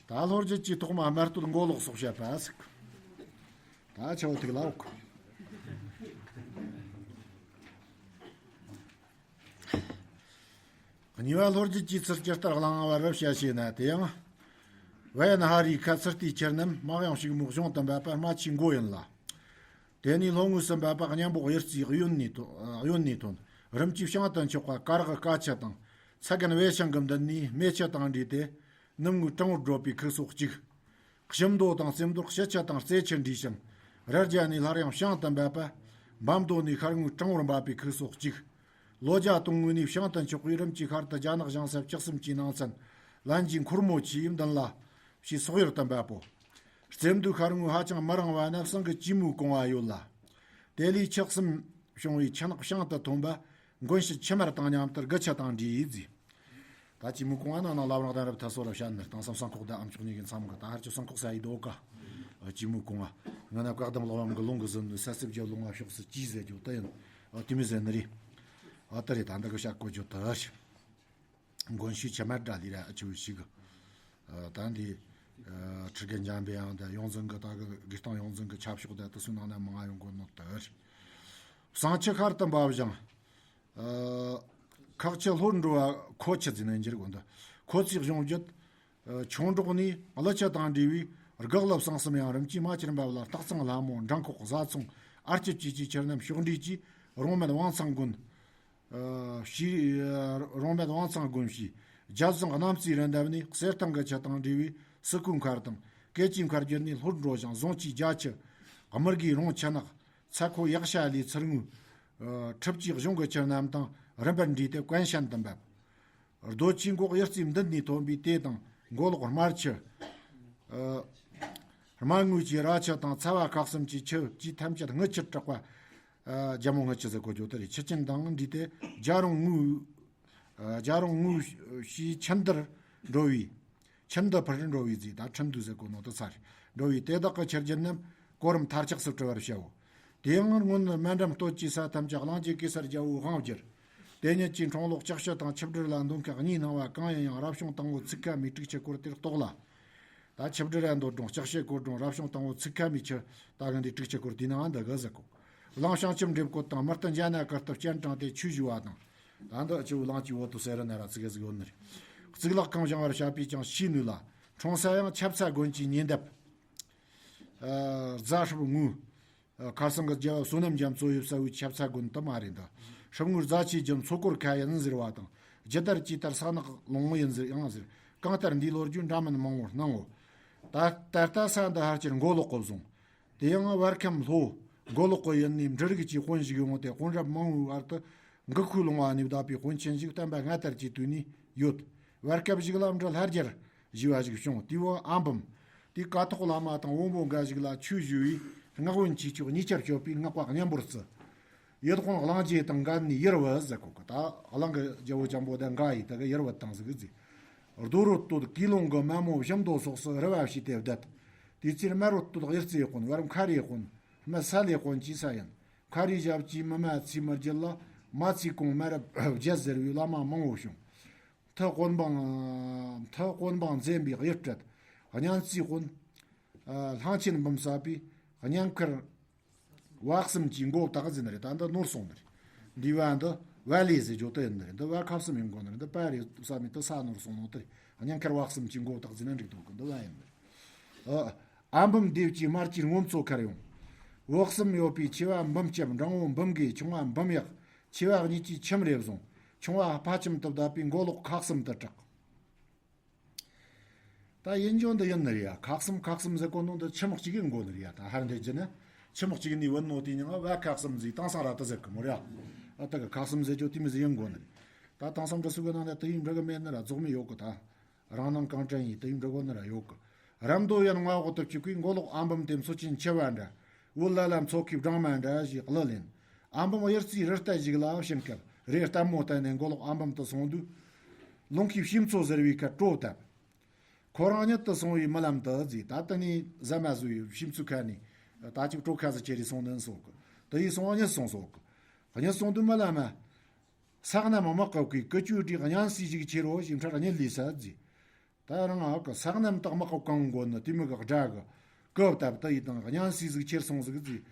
ད་ལྷོ་རྒྱུད་ཀྱི་ཐོག་མ་སྨར་སྟོད་མགོ་ལོག་སོགས་བཤད་པ་ཟེར་གི། ད་ཆེ་བོ་ཐིག་ལ་འོག་གཉིས་པ་ལྷོ་རྒྱུད་ཀྱི་ཚུལ་ཇི་ལྟར་བླང་བར་བཤད་ཞེ་ན། དེ་ཡང་། བའི་ན་ཧ་རིའི་ཁ་ཚུར་ལྟའི་ཆུ་རྣམས། མ་གཡང་ཕྱུག་མོའི་གཞུང་དུ་འབབ་པ། རྨ་ཆུའི་མགོ་ཡིན་ལ། དེ་ནས་ལྷོ་ངོས་སུ་འབབ་པ་གཉན་པོ་གཡུ་རྩེའི་གཡོན་ནས་ཐོན། གཡོན་ནས་ཐོན། རིམ་གྱིས་བྱང་དུ་འཕྱོག་པ་ཀ་རག་ཀ་ཆུ་དང་། ཚ་རྒན་བའི་ཤང་གི་མདུན་ནས་སྨད་ཆུ་དང་འདྲེས་ཏེ། ནུབ་ངོས་གྲང་བོར་བགྲོད་པའི་ཁུག་སོ་གཅིག། ཞིམ་མདོ་དང་རྩེ་མདོར་ཞི་ཆུ་དང་རྩེ་ཆུ་འདྲེས་ཤིང་། རི་རྒྱ་ནས་སླར་ཡང་བྱང་དུ་འབབ་པ། འབམ་མདོ་ནས་ཤར་ངོས་གྲང་བོར་འབབ་པའི་ཁུག་སོ་གཅིག། ལོ་བརྒྱ་སྟོང་ངོས་ནས་བྱང་དུ་འཕྱོག་པའི་རིམ་གྱིས་ཤར་དུ་རྒྱ་ནག་ཞང་ས་བཅུ་གསུམ་གྱི་ནང་ཚན། ལན་གྱི་འཁོར་མོ་ཆུའི་མདུན་ལ། ཞེས་སོག་ཡུལ་དུ་འབབ་བོ། རྩེ་མདོའི་ཤར་ངོས་ཧ་ཅང་མི་རིང་བ་ན་བསང་གི་ཇོ་མོའི་གོང་བ་ཡོད་ལ། དེ་ལས་ཆུ་གསུམ་བྱུང་བའི་ཆུ་ནག་བྱང་དུ་ཐོན་པ། མགོན་ཞི་ཆུ་དམར་དང་མཉམ་དུ་དགུ་ཆུ་དང་འདྲེས་ཡིས་བརྫིས། ད་ཇོ་མོའི་གོང་བ་ན་ནང་བླ་བྲང་གདན་རབས་ཐ་སོ་ར་བཤད་ནི་དང་སམ་བསང་ཁོག་ད་ཨམ་ཅོག་གཉིས་ཀྱི་མཚམས་གི། ད་ཧར་ཆུ་བསང་ཁོག་ས་ཡི་དོ་ག་ཇོ་མོའི་གོང་བ། ང་ན་བཀའ་གདམས་ལོག་ལམ་གི་ལུང་གི་ཟིན་ནི་ས་སྲིབ་རྒྱབ་ལུང་བ་ཕྱོགས་སུ་ཅི་ཟེར་རྒྱུ་དེ་ཡིན། ཨ། དེ་མི་ཟེར་ནི་རེད། ཨ། དེ་རེད། ད་འདི་གི་བཤད་གོ་རྒྱུ་དེ་རེད། མགོན་ཞི་ཆུ་དམར་དྲ་ལི་ར་ཨ་ཆུ་ཞིག་གི། ཨ། ད་འདི། ཨ། ཁྲི་རྒན་འཇམ་པའི་ཡང་ད་ཡོངས་འཛིན་གི་ད་གི་དགེ་སྟོང་ཡོངས་འཛིན་གི་ཆབ་ཤོག་ད་དུ་སུ་ནང་ན་མང་ང་ཡོང་གོ་ནོ་དེ་རེད། བསང་ཆུ་ཤར་དུ་འབབ་ཞིང་། ཨ། ཁག་ཆུ་ལྷོར་འགྲོ་བ་ཁོ་ཆུ་ཟེར་ནས་འགྱུར་གོ་འདི། ཁོ་ཚིག་གཞུང་བརྒྱུད། ཨ། ཆུང་འབྲོག་ནས་ཀླུ་ཆུ་དང་འདྲེས་པའི་སྒག་ལ་བསང་གསུམ་ཡང་རིམ་གྱིས་རྨ་ཆུར་འབབ་ལ། སྟག་ཚང་ལྷ་མོ་འབྲང་ཁོག་བཟའ་ཚང་ཨར་སྐྱིད་བཅས་ཀྱི་ཆུ་རྣམས་ཕྱོགས་འདྲེས་ཀྱིས་རོང་སྨད་དབང་ཚང་དགོན། ཨ། ཞེས། རོང་སྨད་དབང་ཚང་དགོན་ཞེས་རྒྱ་བཟང་གནམ་རྩེའི་རི་འདབས་ནས་གསེར་ཐང་གི་ཆུ་དང་འདྲེས་པའི་སི་ཀུ་མཁར་དང་ཀེ་ཅི་མཁར་བརྒྱུད་ནས་ལྷོར་འགྲོ་ཞིང་ཟོང་ཆུའི་རྒྱ་ཆུ། དམུ་དགེའི་རོང་ཆུ་ནག། ཚ་ཁོ་གཡག་ཤ་ལའི་ཚུར་ངོས། ཨ། ཁྲི་སྐྱེས་གཞུང་གི་ཆུ་རྣམས་དང་རིམ་པར་འདྲེས་ཏེ་ཀོན་ཤན་དུ་འབབ། རྡོ་ཆུའི་མགོ་གཡུ་རྩེའི་མདུན་ནས་ཐོན་པའི་དེ་དང་མགོ་ལོག་དམར་ཆུ། ཨ། རྨ་ངོས་ཀྱི་ར་ཆུ་དང་ཚ་བ་ཁག་གསུམ་གྱི་ཆུ་བཅས་ཐམས་ཅད་རྔུལ་ཆུར་གྲགས་པ། ཨ། རྒྱ་མོ་རྔུལ་ཆུ་ཟེར་གོ་རྒྱུ་དེ་རེད། ཆུ་ཆེན་དང་འདྲེས་ཏེ་རྒྱ་རོང་ངོས། ཨ། རྒྱ་རོང་ངོས་ཞེས་ཆུ་འདུར་འགྲོ་བའི། ཆུ་འདུ་ཕུར་འགྲོ་བའི་རྫས་ད་ཁྲིན་དུ་ཟེར་གོ་ནོ་དེ་ཚ་རེད། འགྲོ་བའི་དེ་དག་གི་ཆུ་རྒྱུན་རྣམས་གོ་རིམ་མཐར་ཆགས་སུ་བྲི་བར་བྱའོ། དེ་ཡང་སྔོན་སྨན་འགྲམ་སྟོད་ཀྱི་ས་ཐམས་ཅད་གླིང་རྗེ་གེ་སར་རྒྱལ་པོའི་དབང་བསྒྱུར། དེ་ཉིད་ཀྱི་འཁྲུངས་ལོ་ལྕགས་ཕྱི་དང་ཆིབས་སྒྲིལ་ལ་འདོན་ཁག་གཉིས་སྣང་བ་གང་ཡིན་ཡང་རབ་བྱུང་དང་པོ་ཚིག་ཁ་མའི་དྲུག་ཅུ་སྐོར་དེར་གཏོགས་ལ། ད་ཆིབས་སྒྲིལ་ར་འདོད་སྒྲུང་ལྕགས་ཕྱི་སྐོར་སྒྲུང་རབ་བྱུང་དང་པོ་ཚིག་ཁ་མའི་ཆུ་ད་གི་འདི་དྲུག་ཅུ་སྐོར་དེའི་ནང་འདི་གི་ཟེར་གོ། གླིང་བྱང་ཆུབ་འགྲེབ་སྐོར་དང་མི་སྟོན་རྒྱ་ནག་གར་སྟབས་སྤྱན་དྲངས་ཏེ་ཆོས་ཞུ་བ་དང་། ད་འདི་ཆུ་བོ་གླིང་གི་འོག་ཏུ་ཟེར་ར་ན་ར་ཙི་གེ་ཟིག་ཡོད་ནི་རེད། གཙུག་ལག་ཁང་བཞེངས་པར་བྱ་བས་ཀྱང་ཤེས་ནུས་ལ། འཁྲུངས་ས་ཡང་ཆབ་ཚ་དགོན་གྱི་ཉེ་འདབས། ཨ། རྫ་ཧྲིབ་ངོས། ཨ། ཁར་སང་གི་རྒྱལ་བ་བསོད་ནམས་རྒྱ་མཚོ་ཡོད་ས་བོའི་ཆབ་ཚ་དགོན་དུ་མ་རེད་འདི། ཧྲིབ་ངོས་རྫ་ཆུའི་རྒྱུད་མཚོ་སྐོར་ཁ་ཡིན་ཟེར་བ་དང་། ཇི་ལྟར་ཇི་ལྟར་ས་ནག་ལུང་ཡིན་ཟེར་ཡང་ཟེར། གང་ལྟར་འདིའི་ལོ་རྒྱུས་འདྲ་མིན་མང་བོར་སྣང་ངོ་། ད་ད་ལྟ་ས་འདི་ཕལ་ཆེར་མགོ་ལོག་གོ་བཟུང་། དེ་ཡང་བར་ཁམས་ལྷོ། མགོ་ལོག་གི་ཡུལ་ནས་འབྲུ་རིགས་ཀྱི་དཔོན་ཞིག་ཡོང་སྟེ་དཔོན་རབས་མང་བོའི་བར་དུ་འགུག་ཤུགས་སློང་བ་ནས་བདག་པོའི་དཔོན་ཆེན་ཞིག་བསྟན་པ་སྔ་དར་གྱི་དུས་ནས་ཡོད། བར་སྐབས་ཤིག་ལ་འབྲི་ལྷ་རྒྱལ་ཞེས་པ་ཞིག་བྱུང་། དེའི་བུ་ཨ་འབུམ། དེའི་ཀཿཐོག་བླ་མ་དང་དབོན་པོ་འགའ་ཞིག་ལ་ཆོས་ཞུ་བས་སྔགས་བན་ཆོས་སྐྱོང་གཉིས་ཆར་སྤྱོད་པའི་སྔགས་པ་གཉན་པོར་བརྩི། ཡུལ་དཔོན་གླིང་རྗེ་དང་འགལ་ནས་ཡུར་བུ་ཟེར་གོ་གི། ད་གླིང་གི་རྒྱལ་པོ་ཆེན་པོ་དེ་འགའ་ཡིས་དེ་གི་ཡུར་བུ་བཏང་ཟིག་གི་ཟེར། རྡོ་རུ་སྟོད་ཀི་ལུང་གི་མ་མོ་བཞི་མདོ་སོགས་སུ་རི་བ་བྱས་ཏེ་བསྡད། དེ་ཚེ་རྨ་རུ་སྟོད་གཡུ་རྩེ་དཔོན། བར་མཁར་རི་དཔོན། རྨ་ས་ལེ་དཔོན་གྱི་ས་ཡིན། མཁར་རིའི་ཞབས་ཀྱི་མི་མ་ཚིག་མི་རྒྱུད་ལ་མ་ཚིག་གོང་མ་རབས་བརྒྱད་ཟེར་བའི་བླ་མ་མང་བོ་བྱུང་། མཐུ་དཔོན་འབངས། མཐུ་དཔོན་འབངས་འཛེམ་པའི་གཡུལ་སྤྲད། གཉན་རྩེའི་དཔོན། ཨ། ལྷང་ཆེན་འབུམ་ཟབ་པས་ གཉན་ཁར་བ་གསུམ་གྱིས་མགོ་བཏགས་ཟེར་ནི་རེད། ད་འདི་ནོར་སོང་ནི་རེད། འདི་བ་འདི་བ་ལས་ཟེར་རྒྱུ་དེ་ཡིན་ནི་རེད། འདི་བ་ཁ་གསུམ་ཡིན་དགོས་ནི་རེད། འདི་བ་རེད་བསམ་མི་དེ་ས་ནོར་སོང་ནོ་དེ་རེད། གཉན་ཁར་བ་གསུམ་གྱིས་མགོ་བཏགས་ཟེར་ན་འགྲིག་འདུག་གི། འདི་བ་ཡིན་ནི་རེད། ཨ། ཨ་འབུམ་སྡེ་བཅུའི་དམར་གྱི་སྔོ་མཚོ་ཁར་ཡོང་། བུ་གསུམ་ཡོད་པའི་ཆེ་བ་འབུམ་སྐྱབས། འབྲིང་བོ་འབུམ་དགེ། ཆུང་བ་འབུམ་གཡག། ཆེ་བ་གཉིས་ཀྱིས་ཁྱིམ་རེ་བཟུང་། ཆུང་བ་ཕ་ཁྱིམ་དུ་བསྡད་པའི་མགོ་ལོག་ཁག་གསུམ་དུ་གྲགས། ད་ཡིན་རྒྱུ་འདི་ཡིན་ནི་རེད་ཡ། ཁག་གསུམ་ཁག་གསུམ་ཟེར་གོ་ནོ་འདི་ཁྱིམ་གཅིག་གི་མགོ་ནི་རེད་ཡ། ད་ཧར་འདི་རྒྱུ་ནི་ཁྱིམ་གཅིག་ནས་བུད་ནོ་དེ་ཉིད་བ་ཁག་གསུམ་ཟིག་དེང་སང་ར་དེ་ཟེར་གི་མོ་རེད་ཡ། ཨ་ད་གི་ཁག་གསུམ་ཟེར་རྒྱུ་དེ་མོ་ཟིག་ཡིན་དགོས་ནི་རེད། ད་དེང་སང་འབྲི་སྲོལ་གི་ནང་ནས་དེ་ཡིན་འབྲི་གི་མེད་ནི་ར་རྫོགས་མི་ཡོད་གི། ད་རང་སྣང་གང་དྲན་ཡིན་དེ་ཡིན་འབྲི་གོ་ནི་ར་ཡོད་གི། རབ་མདོ་ཡན་མངའ་འོག་ཏུ་བཅུག་པའི་མགོ་ལོག་ཨ་འབུམ་དེ་མཚོ་ཆེན་མཆེ་བ་འདྲ། འུ་ལ་ལ་མཚོ་ཁའི་སྦྲང་མ་འདྲ་ཞེས་གླུ་ལེན། ཨ་འབུམ་གཡུ་རྩེའི་རི་རྟ་ཞིག་ལ་ཕྱིན་སྐབས་རས་ལྟད་མོ་བལྟས་ནས་མགོ་ལོག་ཨ་འབུམ་དུ་སོང་དུས། ལུང་ཁའི་ཕྱི་མཚོ་ཟེར་བའི་ཁར་བྲོ་བཏབ། ཁོ་རང་ཉིད་དུ་སོང་བའི་རྨི་ལམ་དུ་གཟིགས། ད་ལྟ་ནས་ཟ་མ་ཟོས་ཡོད་ཕྱི་མཚོའི་ཁ་ནས་ད་ཅིག་བྲོ་ཁ་ཟིག་ཁྱེར་རེ་སོང་ནི་སོགས་གི། དེ་ཡིས་སོང་གཉིད་སོང་སོགས་གི། གཉིད་སོང་དུས་རྨི་ལམ་མ། ས་གནམ་དམག་གི་བཀོད་ཀི་ཅུའི་གྲས་གཉན་སའི་གཞུག་ཁྱེར་རོ་ཞེས་འཕྲལ་གཉིད་ལས་སད་གཟིགས། ད་རང་ཨ་གི་ས་གནམ་དག་དམག་གི་གང་མགོ་ནི་དེ་མི་གི་དགྲ་གི་ཀི་བཏབ་ད་ཡི་དང་གཉན་སའི་གཞུག་ཁྱེར་སོང་ཟིག་ཟིག།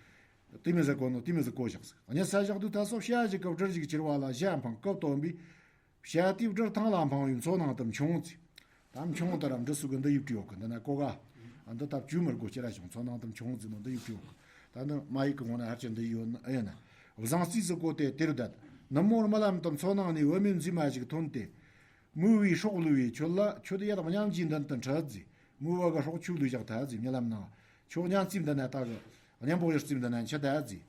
དེ་མི་ཟིག་གོ་ནོ་དེ་མི་ཟིག་གོ་བཞག་ཟིག། གཉིད་སད་བཞག་དུས་ད་སོ་བྱ་ཞིག་གི་བྲུར་གཞུག་ཁྱེར་བ་ལ་ཞྭ་འཕངས་ཀི་བཏོན་པས། བྱ་དེའི་བྲུར་ཐང་ལ་འཕངས་པའི་མཚོ་ནང་དུ་མཆོངས་ཟིག། ད་མཆོངས་དེ་ར་འབྲི་སྲོལ་གི་འདི་ཡིབ་བྲིས་ཡོད་གི། འདི་ན་གོ་ག་ཨ་འདི་ད་བཅོས་མི་དགོས་ཁྱེར་ར་བྱུང་། མཚོ་ནང་དུ་མཆོངས་ཟིག་ནོ་འདི་ཡིབ་བྲིས་ཡོད་གི། ད་འདི་མ་ཡིག་གི་ངོ་ན་ཧར་ཅན་འདི་ཡོད་ན་ཨེ་ཡིན་ན། བཟང་རྩིས་སུ་གོ་སྟེ་དེར་བསྡད། ནུབ་མོར་རྨི་ལམ་དུ་མཚོ་ནང་ནས་བུད་མེད་མཛེས་མ་ཞིག་ཐོན་ཏེ། མོས་པའི་སྲོག་བསླུ་བས་ཁྱོད་ལ། ཁྱོད་ཡར་གཉན་གྱི་མདུན་དུ་འཁྲིད་ཟིག། མོས་པ་གི་སྲོག་ཁྱོད་བསླུས་བཞག་ཐལ་ཟིག། རྨི་ལམ་ནང་ཁྱོད་གཉན་རྩེའི་མདུན་ན་ད་གི་གཉན་པོ་གཡུ་རྩེའི་མདུན་ན་འཁྱིད་ད་ཟིག།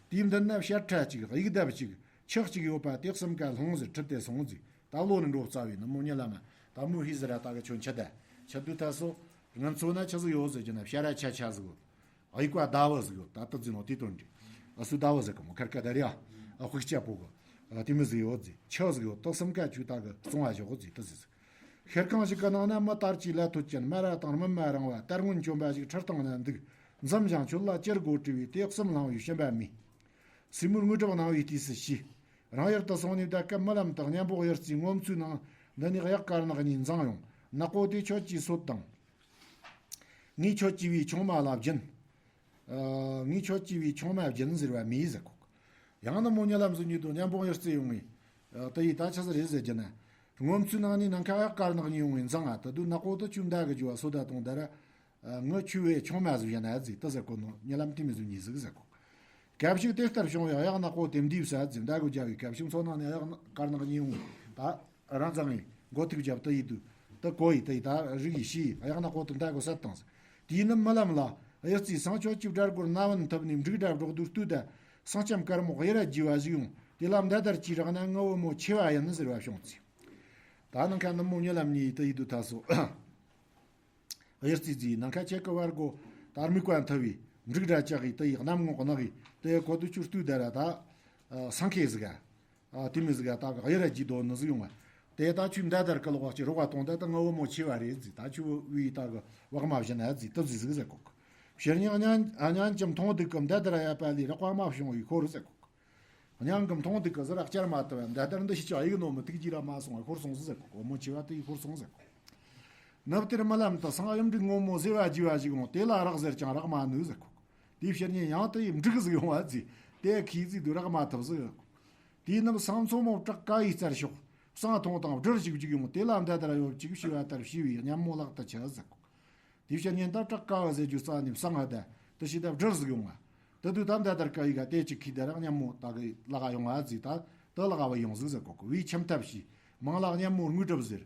དེའི་མདུན་ན་བྱ་ཁྲ་གཅིག་དབྱུག་ལྡེབ་གཅིག་ཁྱི་གཅིག་ཡོད་པ་དེ་གསུམ་ཀ་སློང་ཟེར་ཁྲིད་དེ་སོང་ཟིག། ད་བློ་ནི་འགྲོ་རྩ་བའི་ནུབ་མོ་རྨི་ལམ་མ་ད་མོས་ཤེས་ཟེར་ར་ད་གི་ཁྱོད་འཁྱིད་ད། འཁྱིད་དུས་ད་སོ་ང་ཚོ་ན་ཆི་ཟིག་ཡོད་ཟེར་རྒྱུ་ན་བྱ་ར་ཆ་ཆ་ཟིག་ཡོད། དབྱུག་པ་ཟླ་བོ་ཟིག་ཡོད། ད་ལྟ་ཟིག་ནོ་དེ་དོན་འདྲི། ཨ་སུ་ཟླ་བོ་ཟེར་གི་མོ་ཁར་ཀ་ད་རེ་ཨ། ཨ་དཔེ་ཆ་པོ་གི། ཨ་དེ་མི་ཟིག་ཡོད་ཟིག། ཆུ་ཟིག་ཡོད། དེ་གསུམ་ཀ་ཆུ་ད་གི་བཙོང་བ་ཞོག་ཟིག་དེ་ཟིག་ཟིག། ཤེལ་ཁང་ཞིག་གི་ནང་ན་མི་དར་གྱི་ལ་ཐོད་ཅན་སྨ་ར་དང་སྨིན་མ་རིང་བ་དར་སྔོན་གྱོན་པ་ཞིག་ཁྲིར་བཏང་ན་འདུག། འཛུམ་ཞིང་ཁྱོད་ལ་ཅི་དགོས་དྲིས་པས་དེ་གསུམ་བླངས་པའི་སྦྱིན་པ་མེད། སྲས་མོར་དངོས་གྲུབ་གནང་བའི་དུས་སུ་ཤི། རང་ཡུལ་དུ་སོང་ནས་བསྡད་སྐབས་རྨི་ལམ་དུ་གཉན་པོ་གཡུ་རྩེའི་ངོ་མཚོའི་ནང་འདི་ནས་གཡག་དཀར་ནག་གཉིས་འཛིང་ཡོང་། ནག་པོ་དེ་ཁྱོད་ཀྱིས་གསོད་དང་། ངས་ཁྱོད་ཀྱི་བུའི་ཆུང་མ་ལ་སྦྱིན། ཨ། ངས་ཁྱོད་ཀྱི་བུའི་ཆུང་མ་སྦྱིན་ཟེར་བ་མེད་ཟེར་གོ། ཡང་ན་མོ་རྨི་ལམ་ཟིག་ཉིད་དུ་གཉན་པོ་གཡུ་རྩེ་ཡོང་ངས། ཨ། དེ་ཡིས་ད་ཆི་ཟིག་རེད་ཟེར་རྒྱུ་ན། ངོ་མཚོའི་ནང་ནས་ནམ་མཁའ་གཡག་དཀར་ནག་གཉིས་ཡོང་ངས་འཛིང་ང་། དེ་དུས་ནག་པོ་དེ་ཁྱོད་མདའ་གི་རྒྱུ་བ་སོ་ད་གཏོང་ད་ར། ཨ། ངས་ཁྱོད་བུའི་ཆུང་མ་ཟིག་ཡིན་ན་ཟིག་དེ་ཟེར་གོ་ནོ། རྨི་ལམ་དེ་མོ་ཟིག་ཉིད་ཟིག་ཟེར་གོ། སྐབས་ཤིག་དེ་ལྟར་བྱུང་བས་གཡག་ནག་པོ་དེ་འདུས་ས་ཟིག་མདའ་གི་རྒྱབ་བའི་སྐབས་ཤིག་མཚོ་ནང་ནས་གཡག་དཀར་ནག་གཉིས་ཡོང་ངས་ད། རང་ཚང་ངས་མགོ་ཐུག་རྒྱབ་དེ་ཡིན་དུས། དེ་གོ་ཡི་དེ་ཡི་ད་རིག་ཡི་ཤི་ཡི་གཡག་ནག་པོ་དེ་མདའ་གི་བསད་བཏང་ཟིག། དེའི་ནུབ་རྨི་ལམ་ལ་གཡུ་རྩེའི་སང་ཁྱོད་ཀྱི་བྲག་སྒོར་ན་བུན་ཐུབ་ནས་འབྲུག་སྒྲ་སྒྲོག་དུས་ལྟོས་ད། སང་ལྕམ་དཀར་མོ་གཡུ་རལ་རྒྱས་པ་ཞིག་ཡོང་། དེ་ལ་མདའ་དར་གྱིས་རེག་ན་ངའི་བུ་མོ་ཆེ་བ་ཡིན་ཟེར་བ་བྱུང་ཚེ། ད་ནང་ཁ་ནུབ་མོ་རྨི་ལམ་ཉིད་དེ་ཡིན་དུས་ད་སོ། གཡུ་རྩེ་རྫིས་ནམ་མཁའ་ཁྱེད་ཀྱི་བར་སྒོ་དར་མིག་པ་མཐུ་བའི་འབྲུག་སྒྲ་ལྕག་གིས་དེ་ཡི་གནམ་ངོ་གནག་གིས་དེ་གོ་དུ་ཆུ་ལྟོས་ད་ར་ད། སང་ཁེ་ཟིག་ཨ། དེ་མི་ཟིག་ཨ། ད་གཡུ་རལ་གྱི་རྡོ་ནི་ཟིག་ཡོང་བ། དེ་ད་ཆུ་མདའ་དར་ཀི་ལོག་བ་ཅི་རོགས་བ་གཏོང་ད་ད་ང་བུ་མོ་ཆེ་བ་རེད་ཟིག། ད་ཆུ་བུའི་ད་གི་བག་མ་བཞིན་ཨ་ཟིག་དུ་ཟིག་ཟིག་ཟེར་གོ། ཕྱིར་ཉང་ཉང་ཉང་ཅམ་མཐོང་སྡུག་གི་མདའ་དར་ཡ་པ་ལི་རག་པ་མ་བྱུང་བའི་ཤོར་ཟེར་གོ། ཉང་གི་མཐོང་སྡུག་གི་ཟི་རག་བསྐྱར་མ་ཏི་བ་མདའ་དར་འདི་ཤི་ཅག་ཡིག་ནོ་མི་ཐུག་ཅི་ར་མ་སོང་བ་ཤོར་སོང་ཟིག་ཟེར་གོ། བུ་མོ་ཆེ་བ་དེ་ཡི་ཤོར་སོང་ཟེར་གོ། ནུབ་དེར་རྨི་ལམ་དུ་སང་གཡུ་འབྲུག་སྔོན་མོ་ཟེ་བ་རྒྱས་པ་ཞིག་འོང་། དེ་ལ་རག་ཟེར་ཀྱང་རག་མ་ནུས་ཟེར་གོ། དེའི་ཕྱིར་ཉིན་ཡང་དེ་ཡི་འབྲུག་ཟིག་ཡོང་བ་ཟིག། དེ་ཁྱི་ཟིག་དུ་རག་མ་ཐུབ་ཟིག། དེའི་ནུབ་སང་མཚོ་མོ་བྲག་དཀར་བའི་རྩར་ཤོག། སང་མཐོང་དང་བྲུར་ཞིག་ཅིག་ཡོང་། དེ་ལ་མདའ་དར་གཡོ་ཅིག་ཤི་བ་ལྟར་ཤི་བའི་གཉན་མོ་ལག་ཏུ་ཆུ་ཟིག། དེའི་ཕྱིར་ཉིན་ད་བྲག་དཀར་བ་ཟེར་རྒྱུ་རྩ་ནས་སང་ང་ད་དེ་ཤི་ད་བྲུར་ཟིག་ཡོང་བ། དེ་དུས་ད་མདའ་དར་དཀར་བའི་ག་དེ་ཅིག་ཁྱི་ད་རག་གཉན་མོ་ད་གི་ལག་ཡོང་བ་ཟིག། ད་དེ་ལག་བ་ཡོང་ཟིག་ཟེར་གོ་གི། བའི་ཁྱིམ་ཐབས་ཤིག་མང་ལག་གཉན་མོ་དངོས་གྲུབ་ཟེར།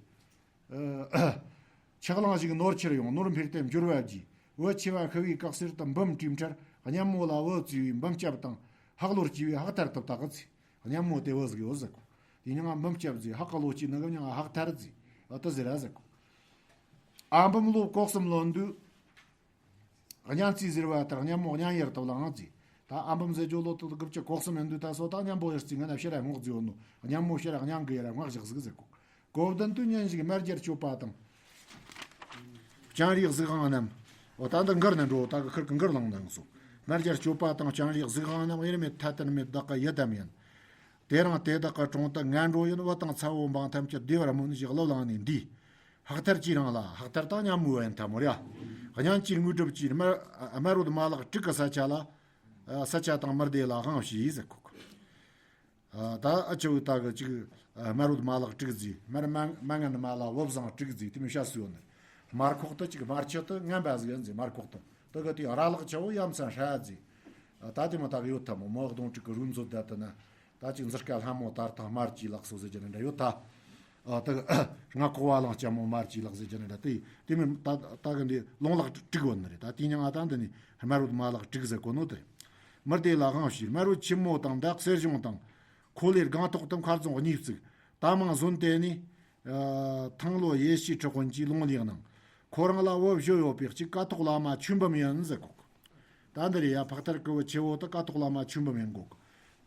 ཆག་ལང་ཞིག་ནོར་ཁྱེར་ཡོང་། ནོར་འཕེལ་ཏེ་འབྱོར་བ་རྒྱས། བུ་ཆེ་བ་ཤི་བའི་སྐབས་སེར་དུ་འབུམ་བྲིས་འཕྲལ་གཉན་མོ་ལ་བུ་བཙས་པའི་འབུམ་སྐྱབས་དང་ཧག་ལོར་སྐྱེས་པའི་ཧག་ཐར་དུ་བཏགས་ཚེ། གཉན་མོ་དེ་བུ་ཟིག་ཡོད་ཟེར་གོ། དེ་མྱིང་ང་འབུམ་སྐྱབས་ཟེར། ཧག་གི་ལོ་སྐྱེས་ནི་གི་མྱིང་ང་ཧག་ཐར་ཟེར། ཨ་ཏི་ཟེར་ར་ཟེར་གོ། ཨ་འབུམ་ལོ་གོ་གསུམ་ལོན་དུས། གཉན་རྩེ་ཟེར་བ་ལྟར་གཉན་མོ་གཉན་ཡུལ་དུ་ལངས་ཟེར། ད་ཨ་འབུམ་ཟེར་རྒྱུ་ལོ་དུ་དགུ་བཅུ་གོ་གསུམ་ཡིན་དུས་ད་སོ་ད་གཉན་པོ་ཡུལ་རྩེ་ངན་ན་ཕྱིར་ར་སྔོག་ཟེར་ཡོད་ནོ། གཉན་མོ་ཕྱིར་ར་གཉན་གི་ཡུལ་ར་སྔག་བཞག་ཟིག་ཟེར་གོ། གོ་བདུན་དུ་ཉིན་ཞིག་སྨན་རྒྱལ་སྐྱོབ་པ་དང་། སྤྱང་རིགས་གཟིག་དབང་རྣམས། འོ་ད་འདི་མགུར་ནས་འགྲོ། ད་གི་ཁིར་གི་མགུར་བླངས་ནས་སོ། སྨན་རྒྱལ་སྐྱོབ་པ་དང་སྤྱང་རིགས་གཟིག་དབང་རྣམས། དབྱེར་མེད་ཐ་དད་མེད་བདག་གི་ཡི་དམ་ཡིན། དེ་རིང་དེ་དག་གི་དྲུང་དུ་ངན་འགྲོ་ཡིན། བུ་དང་ཚ་བོ་འབངས་ཐམས་ཅད་བདེ་བར་སྨོན་ཞེས་གླུ་བླངས་ནས་འདུས། ཕག་ཐར་གྱི་རིང་ལ་ཕག་ཐར་དང་མཉམ་མོ་ཡན་ཐ་མོ་ར། གཉན་གྱི་དངོས་གྲུབ་ཀྱི་དམར་དམར་རོ་དམར་ལག་དྲུག་གི་ས་ཆ་ལ། ས་ཆ་དང་མུར་དེ་ལ་དབང་བྱས་ཟེར་གོ། ད་ཨ་ཆུ་བོ་ད་གི་ཅིག་དམར་རོ་དམར་ལག་དྲུག་ཟེར། དམར་མ་མ་ངན་མ་ལ་བུ་བཟང་དྲུག་ཟེར། དེ་མི་བྱ་སུ་ཡོད་ནི། དམར་ཁོག་ཏུ་ཅིག་དམར་ཆུ་དུ་ངན་པ་ཟིག་ཡིན་ཟེར། དམར་ཁོག་ཏུ་དུ་གི་དེ་ར་ལག་ཆུ་བོ་ཡ་མཚན་ཧྲ་ཟེར། ད་དེ་མོ་ད་གི་ཡོད་ཐ་མོ་མོ་གདོང་དྲུག་གི་རུ་མཛོད་ད་དུ་ན། ད་ཅིག་འཛི་སྐད་ལྷ་མོ་དར་ཐང་དམར་གྱི་ལག་སོ་ཟེར་གྱི་ནི་འདྲ་ཡོད་ད། ཨ་ད་ང་ཁོག་བ་ལང་ལྕམ་མོ་དམར་གྱི་ལག་ཟེར་གྱི་ནི་འདྲ། དེ་དེ་མིན་ད་ད་གི་འདི་ལོང་ལག་དྲུག་ཡོད་ནི་རེད། ད་དེ་མྱིང་ང་ད་འདི་ནི་དམར་རོ་དམར་ལག་དྲུག་ཟེར་གོ་ནོ་དེ་རེད། མུར་དེ་ལ་དབང་བྱས། དམར་རོ་ཆེན་མོ་དང་མདའ་གསེར་གཞོང་དང་། ཁོ་ལས་སྒང་ཐོག་ཏུ་མཁར་རྫོང་གཉིས་བཙུགས། ད་མང་བཟོན་དེ་ནི། ཨ་ཐང་ལོ་ཡེ་ཤེས་གྲི་དཔོན་གྱིས་ལུང་ལིག་གནང་། ཁོ་རང་ལ་བུ་བཞི་ཡོད་པའི་གཅིག་ཀ་ཐོག་བླ་མ་ཆོས་འབུམ་ཡིན་ཟེར་གོ། ད་འདི་རེད་ཡ། ཕག་ཐར་གི་བུ་ཆེ་བོ་དུ་ཀ་ཐོག་བླ་མ་ཆོས་འབུམ་ཡིན་གོ།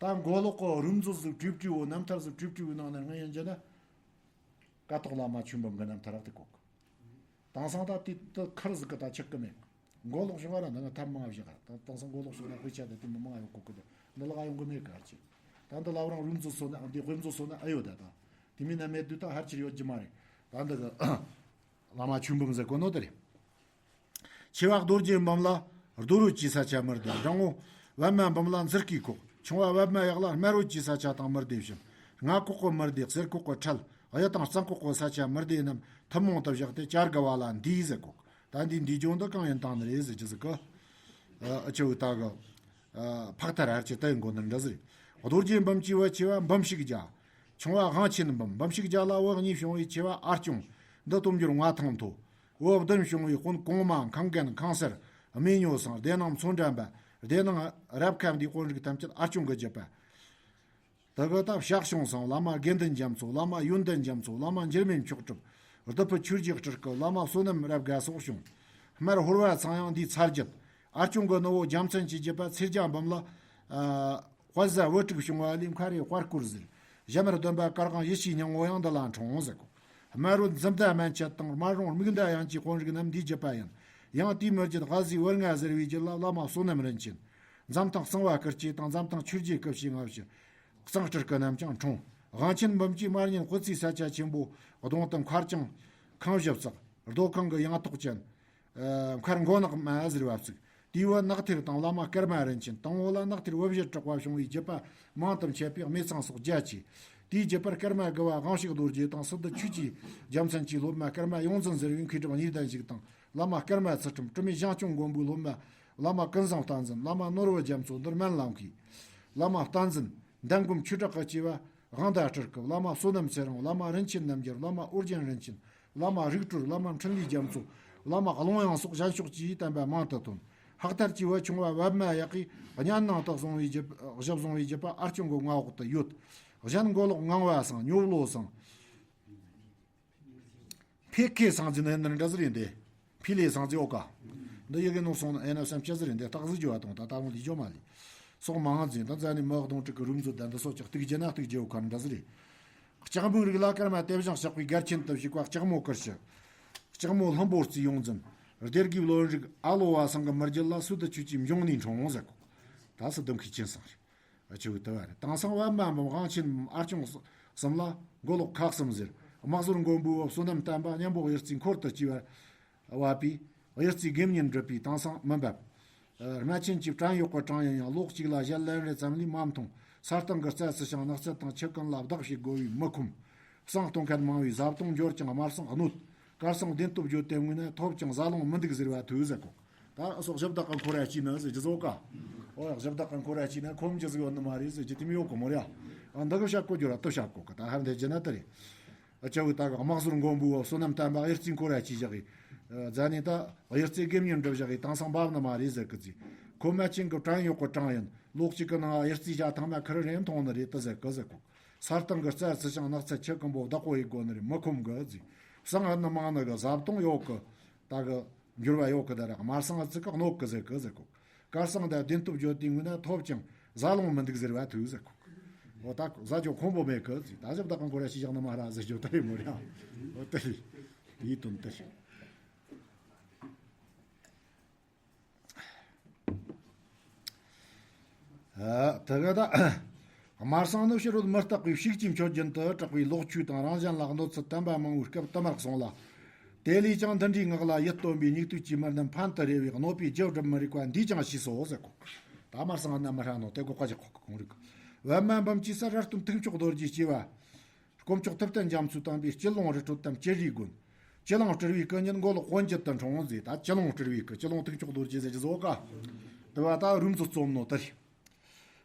ད་མགོ་ལོག་གི་རུ་མཛོད་ཟིག་བྲིས་བྲིས་བོ་རྣམ་ཐར་ཟིག་བྲིས་བྲིས་བོ་ནང་ནས་ངས་ཡིན་རྒྱུ་ན། ཀ་ཐོག་བླ་མ་ཆོས་འབུམ་གི་རྣམ་ཐར་རག་ཏུ་གོ། དེང་སང་ད་དེ་དུ་ཁར་ཟིག་གི་ད་ཆགས་གི་མེད། མགོ་ལོག་བྱུང་བ་ར་འདི་ང་ཐབས་མང་བཞག་ག་ད་དེང་སང་མགོ་ལོག་བྱུང་ན་དཔེ་ཆ་དེ་དེ་མི་མང་ཡོད་གོ་གི་དེ་འདི་ལ་ཡོང་གི་མེད་ག་ཅི། ད་འདི་ལ་རང་རུ་མཛོད་སོ་ན་འདི་དཔེ་མཛོད་སོ་ན་ཨེ་ཡོད་ད། ད་དེ་མིན་ན་མེད་དུས་ད་ཧར་ཆེར་ཡོད་རྒྱུ་མ་རེད། ད་འདི་གི་བླ་མ་ཆོས་འབུམ་ཟེར་གོ་ནོ་དེ་རེད། ཆེ་བ་རྡོ་རྗེ་འབུམ་ལ་རྡོ་རོ་གྱི་ས་ཆ་མུར་དེ། འབྲིང་བོ་པདྨ་འབུམ་ལ་མཛུ་གུའི་ཁོག་ཆུང་བ་པདྨ་གཡག་ལ་དམར་རོ་གྱི་ས་ཆ་དང་མུར་དེ་བཞིན། རྔ་ཁོག་གི་མུར་དེ། གསེར་ཁོག་གི་ཁྲལ། གཡུ་དང་གཙང་ཁོག་གི་ས་ཆ་མུར་དེ་རྣམས་ཐུན་མོང་དུ་བཞག་སྟེ་བྱ་དགའ་བ་ལ་འདུས་ཟེར་གོ། ད་འདི་འདུས་ལྗོངས་འདི་གང་ཡིན་དང་ནི་རེད་ཟེར་གྱི་ཟིག་གི། ཨ་ཆུ་བོ་ད་གི། ཕག་ཐར་ཧར་གྱི་ད་ཡིན་གོ་ནི་འདྲ་ཟིག་རེད། རྡོ་རྗེ་འབུམ་གྱི་བུ་ཆེ་བ་འབུམ་ཞིག་རྒྱ། ཆུང་བ་དབང་ཆེན་འབུམ། འབུམ་ཞིག་རྒྱ་ལ་བུ་གཉིས་བྱུང་བའི་ཆེ་བ་ཨར་སྐྱོང་། འདི་སྟོབས་འབྱོར་མངའ་ཐང་མཐོ། བུ་བདུན་བྱུང་བའི་དཔོན་གོང་མ་ཁང་རྒན་ཁང་སར་སྨན་ཉོ་སང་སྡེ་ནང་མཚོ་འགྲམ་པ་སྡེ་ནང་རབ་ཁ་འདིའི་དཔོན་རིགས་ཐམས་ཅད་ཨར་སྐྱོང་གི་བརྒྱུད་པ། དེ་གི་ད་ཕྱག་བྱུང་སང་བླ་མ་དགེ་འདུན་རྒྱ་མཚོ། བླ་མ་ཡོན་ཏན་རྒྱ་མཚོ། བླ་མ་འགྱུར་མེད་མཆོག་གྲུབ། བདུད་ཕུ་ཆོས་རྗེ་སྤྲུལ་སྐུ། བླ་མ་བསོད་ནམས་རབ་དགའ་སོགས་བྱུང་། སྨར་ཧོར་བ་ཚང་ཡང་འདིའི་ཚར་བརྒྱད། ཨར་སྐྱོང་གི་ནུ་བོ་རྒྱལ་མཚན་གྱི་བརྒྱུད་པ་ཚེ་རྒྱ་འབུམ་ལ། ཨ་དཔལ་བཟའ་བུ་དྲུག་བྱུང་བ་ལས་མཁར་རི་དཔལ་སྐོར་ཟེར། ཞྭ་དམར་སྡོམ་པ་དཀར་དབང་ཡེ་ཤེས་སྙིང་བོ་ཡང་འདི་ལ་འཁྲུངས་ཟེར་གོ། སྨ་རོ་འཛུམ་མདའ་སྨན་ཆད་དང་སྨར་རོང་མིག་མདའ་ཡང་གྱི་དཔོན་རིགས་རྣམས་འདིའི་བརྒྱུད་པ་ཡིན། ཡང་དེའི་མི་རྒྱུད་ཨ་ཟི་བུ་ལྔ་ཟེར་བའི་རྒྱུད་ལ་བླ་མ་བསོད་ནམས་རིན་ཆེན། འཛམ་ཐང་གཙང་བ་སྐུ་སྐྱེ་དང་འཛམ་ཐང་ཆོས་རྗེ་སྐུ་ཕྱྭའི་སྔ་ཕྱི། གཙང་སྤྲུལ་སྐུ་རྣམས་ཀྱང་འཁྲུངས། དབང་ཆེན་འབུམ་གྱིས་སྨར་གཉན་དབུ་རྩེའི་ས་ཆ་ཆེན་པོ་གདོང་དུ་མཁར་གྱང་ཁང་བཞི་བརྩེགས། རྡོ་ཁང་གི་ཡང་ཐོག་ཅན། ཨ་མཁར་མགོ་ནག་མ་ཟེར་བ་བཙུགས། དེའི་བུ་ནག་ཐེར་དང་བླ་མ་ཀརྨ་རིན་ཆེན། དང་བོ་ལ་ནག་ཐེར་བུ་བཞི་གྲགས་པ་བྱུང་བའི་བརྒྱུད་པ་མང་དུ་མཆེད་པས་སྨད་ཚང་སོགས་རྒྱ་ཆེ། དེའི་རྒྱུད་པར་ཀརྨ་དགུ་བ་དབང་ཕྱུག་རྡོ་རྗེ་དང་སི་ཏུ་ཆོས་ཀྱི་རྒྱལ་མཚན་གྱི་སློབ་མ་ཀརྨ་ཡོངས་འཛིན་ཟེར་བའི་མཁས་གྲུབ་གཉིས་ལྡན་ཞིག་དང་། བླ་མ་ཀརྨ་ཚུལ་ཁྲིམས། དྲི་མེད་ཞིང་སྐྱོང་མགོན་པོའི་སློབ་མ་བླ་མ་ཀུན་བཟང་བསྟན་འཛིན། བླ་མ་ནོར་བུ་རྒྱ་མཚོ་འདིར་སྨན་བླ་མཁས། བླ་མ་བསྟན་འཛིན། འདན་སྒོམ་ཆོས་གྲགས་ཀྱི་སྐྱེ་བ་དབང་ཟླ་སྤྲུལ་སྐུ། བླ་མ་བསོད་ནམས་ཚེ་རིང་། བླ་མ་རིན་ཆེན་རྣམ་རྒྱལ། བླ་མ་ཨོ་རྒྱན་རིན་ཆེན། བླ་མ་རིག་སྤྲུལ། བླ་མ་འཕྲིན་ལས་རྒྱ་མཚོ། བླ་མ་ཀློང་ཡངས་སོགས་གཞན་ཕྱོགས་ཀྱི་བསྟན་པ་མང་དུ་ཐོན། ཕག་ཐར་གྱི་བུ་ཆུང་བ་པདྨ་གཡག་གིས་གཉའ་ནང་དུ་བཟུང་བའི་རྒྱུད་བཞག་བཟུང་བའི་རྒྱུད་པ་ཨར་སྐྱོང་གི་མངའ་འོག་ཏུ་ཡོད། གཞན་མགོ་ལོག་ངང་བ་སང་། ཉོ་བློ་སང་། ཕེ་ཁེ་སང་ཟིན་ནི་འདྲ་ཟིག་རེད་འདི། ཕི་ལེ་སང་ཟིན་ཨོ་ཀ། འདི་ཡི་གེ་ནོར་སོང་ན་ཨེ་ན་བསམ་ཆ་ཟིག་རེད་འདི། སྟག་ཟིག་རྒྱུ་བ་དང་ད་ལྟ་བོ་ལི་ཇོ་མ་ལི། སོགས་མང་ཟིན་ད་ཛ་ནི་མི་གདོང་དྲུག་གི་རུམ་བཟོ་ད་འདི་སོགས་ཀྱི་གཏུག་རྒྱུ་ན་གཏུག་རྒྱུ་ཁར་འདྲ་ཟིག་རེད། ལྕགས་མོའི་རིགས་ལ་སྐར་མ་དེ་བཞིན་གཤེགས་པའི་སྒར་ཆེན་དུ་བཞུགས་པ་ལྕགས་མོ་ཀིར་ཤི། ལྕགས་མོ་ལྷུན་པོ་རྩིས་ཡོངས་འཛིན། སྡེ་དགེའི་བློན་རིགས་ཨ་ལོ་བ་སང་གི་མི་རྒྱུད་ལ་སུ་དུ་ཆོས་ཀྱི་འབྱུང་གནས་འཁྲུངས་ཟེར་གོ། ད་སུ་དུ་མཁས་ཆེན་སང་རེད། ཨ་ཆུ་བོ་དུ་བ་རེད། དེང་སང་པདྨ་འབུམ་དབང་ཆེན་འབུམ་ཨར་སྐྱོང་གསུམ་ལ་མགོ་ལོག་ཁག་གསུམ་ཟེར། དམག་ཟོར་མགོན་པོའི་བུ་བསོད་ནམས་བསྟན་པ་གཉན་པོ་གཡུ་རྩེའི་འཁོར་དུ་སྐྱེ་བ་བབས་པས་གཡུ་རྩེའི་དགེ་བསྙེན་སྒྲུབ་པའི་དེང་སང་མི་འབབ། རྨ་ཆེན་གྱི་བྲན་གཡོག་གི་གྲངས་ཡིན་ཡང་ལོ་གཅིག་ལ་ཞལ་ལན་རེ་ཙམ་ལས་མ་མཐོང་། ས་སྟེང་གི་རྩྭ་ཚུལ་ཞིང་ནགས་ཚལ་དང་ཆུ་ཀུན་ལ་བདག་བྱེད་དགོས་པས་མི་ཁོམ། བསང་གཏོང་མཁན་མང་བས་བཟའ་བཏུང་འབྱོར་ཀྱང་དམར་བསང་གནོད། དཀར་བསང་བདེན་སྟོབས་བརྗོད་དེ་ངུས་ན་ཐོབ་ཀྱང་བཟའ་ལོང་མི་འདུག་ཟེར་བ་ཐོས་ཟེར་གོ། ད་ཨ་སོགས་ཞབས་བདག་གི་འཁོར་ར་ཅི་ན་ཟེར་རྒྱུ་ཟོ་ཀ། ཨོ་ཡ་ཞབས་བདག་གི་འཁོར་ར་ཅི་ན་ཁོམ་རྒྱུ་ཟིག་ཡོད་ནི་མ་རེད་ཟེར་རྒྱུ་དེ་མི་ཡོད་གོ་མོ་ར། ཨ་འདི་གི་བཤད་གོ་རྒྱུ་ར་ཏུ་བཤད་གོ་གི། ད་ཧར་འདི་རྒྱུ་ན་ད་རེད། ཨ་ཅག་གི་ད་གི་དམག་ཟོར་མགོན་པོའི་བསོད་ནམས་བསྟན་པ་གཡུ་རྩེའི་འཁོར་ར་ཅི་བཞག་གི། ཨ་ཛ་ནི་ད་གཡུ་རྩེ་དགེ་བསྙེན་སྒྲུབ་བཞག་གི་དེང་སང་བབ་ནི་མ་རེད་ཟེར་གི་ཟིག། ཁོ་རྨ་ཆེན་གི་བྲན་གཡོག་གི་གྲངས་ཡིན། ལོ་གཅིག་གི་ནང་གཡུ་རྩེའི་བྱ་ཐང་མ་ཁུར་རེ་མཐོང་ནི་རེད་ད་ཟེར་གི་ཟེར་གོ། ས་སྟེང་གི་རྩྭ་ཚུལ་ཞིང་ནགས་ཚལ་ཆུ་ཀུན་པོ་བདག་པོ་ཡེད་དགོས་ནི་རེད་མི་ཁོམ་གི་ཟེར། བསང་ཨ་ནི་མང་ནི་གི་བཟའ་བཏུང་ཡོད་གི། ད་གི་འགྱུར་བ་ཡོད་གི་ད་ར་དམར་བསང་ཨ་ཙི་གི་གནོད་གི་ཟེར་གི་ཟེར་གོ། དཀར་བསང་ད་བདེན་སྟོབས་བརྗོད་དེ་ངུས་ན་ཐོབ་ཀྱང་བཟའ་ལོང་མི་འདུག་ཟེར་བ་ཐོས་ཟེར་གོ། འོ་ད་བཟའ་རྒྱུ་ཁོམ་པོ་མེད་གི་ཟེར། ད་ཞབས་བདག་གི་འཁོར་ར་ཅི་བཞག་ནི་མ་ར་ཟེར་རྒྱུ་ད་རེད་མོ་ར། འོ་ད་རེད། དེའི་དོན་ད་རེད། ཨ་དེ་ག་ད་དམར་བསང་ནི་ཕྱི་རོལ་མི་རྟག་པའི་ཤུགས་ཀྱིས་མཆོད་རྒྱུན་དུ་གྲགས་པའི་ལོག་ཆོས་དང་རང་གཞན་ལ་གནོད་ཚུལ་དམ་པ་མང་བོའི་སྐབས་དུ་མར་གསུངས་ལ། དེ་ལས་ཀྱང་འདི་འདྲའི་ངག་ལ་ཡིད་རྟོན་པའི་སྙིགས་དུས་ཀྱི་དམར་འདམ་ཕན་དུ་རེ་བའི་གནོད་པའི་རྒྱུ་སྒྲུབ་མི་རིགས་པ་འདིས་ཀྱང་ཞུས་སོ་ཟེར་གོ། ད་དམར་སང་ན་མི་ཧྲ་ནོ་དེ་གོ་ཁ་ཅིག་ཁོག་གི་གོང་རིག། པད་མ་འབུམ་གྱི་སར་ར་སྟོན་ཐུགས་མཆོག་རྡོ་རྗེ་སྐྱེ་བ། དཀོན་མཆོག་ཐུབ་བསྟན་རྒྱ་མཚོའི་དམ་པའི་སྤྱི་ལོང་རི་ཁྲོད་དམ་སྤྱི་རིའི་དགོན། སྤྱི་ལོང་སྤྲུལ་བའི་སྐུ་ཉིད་མགོ་ལོག་དབོན་བརྒྱུད་དུ་འཁྲུངས་ཟེར། ད་སྤྱི་ལོང་སྤྲུལ་བའི་སྐུ། སྤྱི་ལོང་ཐུགས་མཆོག་རྡོ་རྗེ་ཟེར་གྱི་བཟོ་ག། དུ་བ་ད་རུམ་ཚོ་རྩོམ་ནོ་དེ་རེད།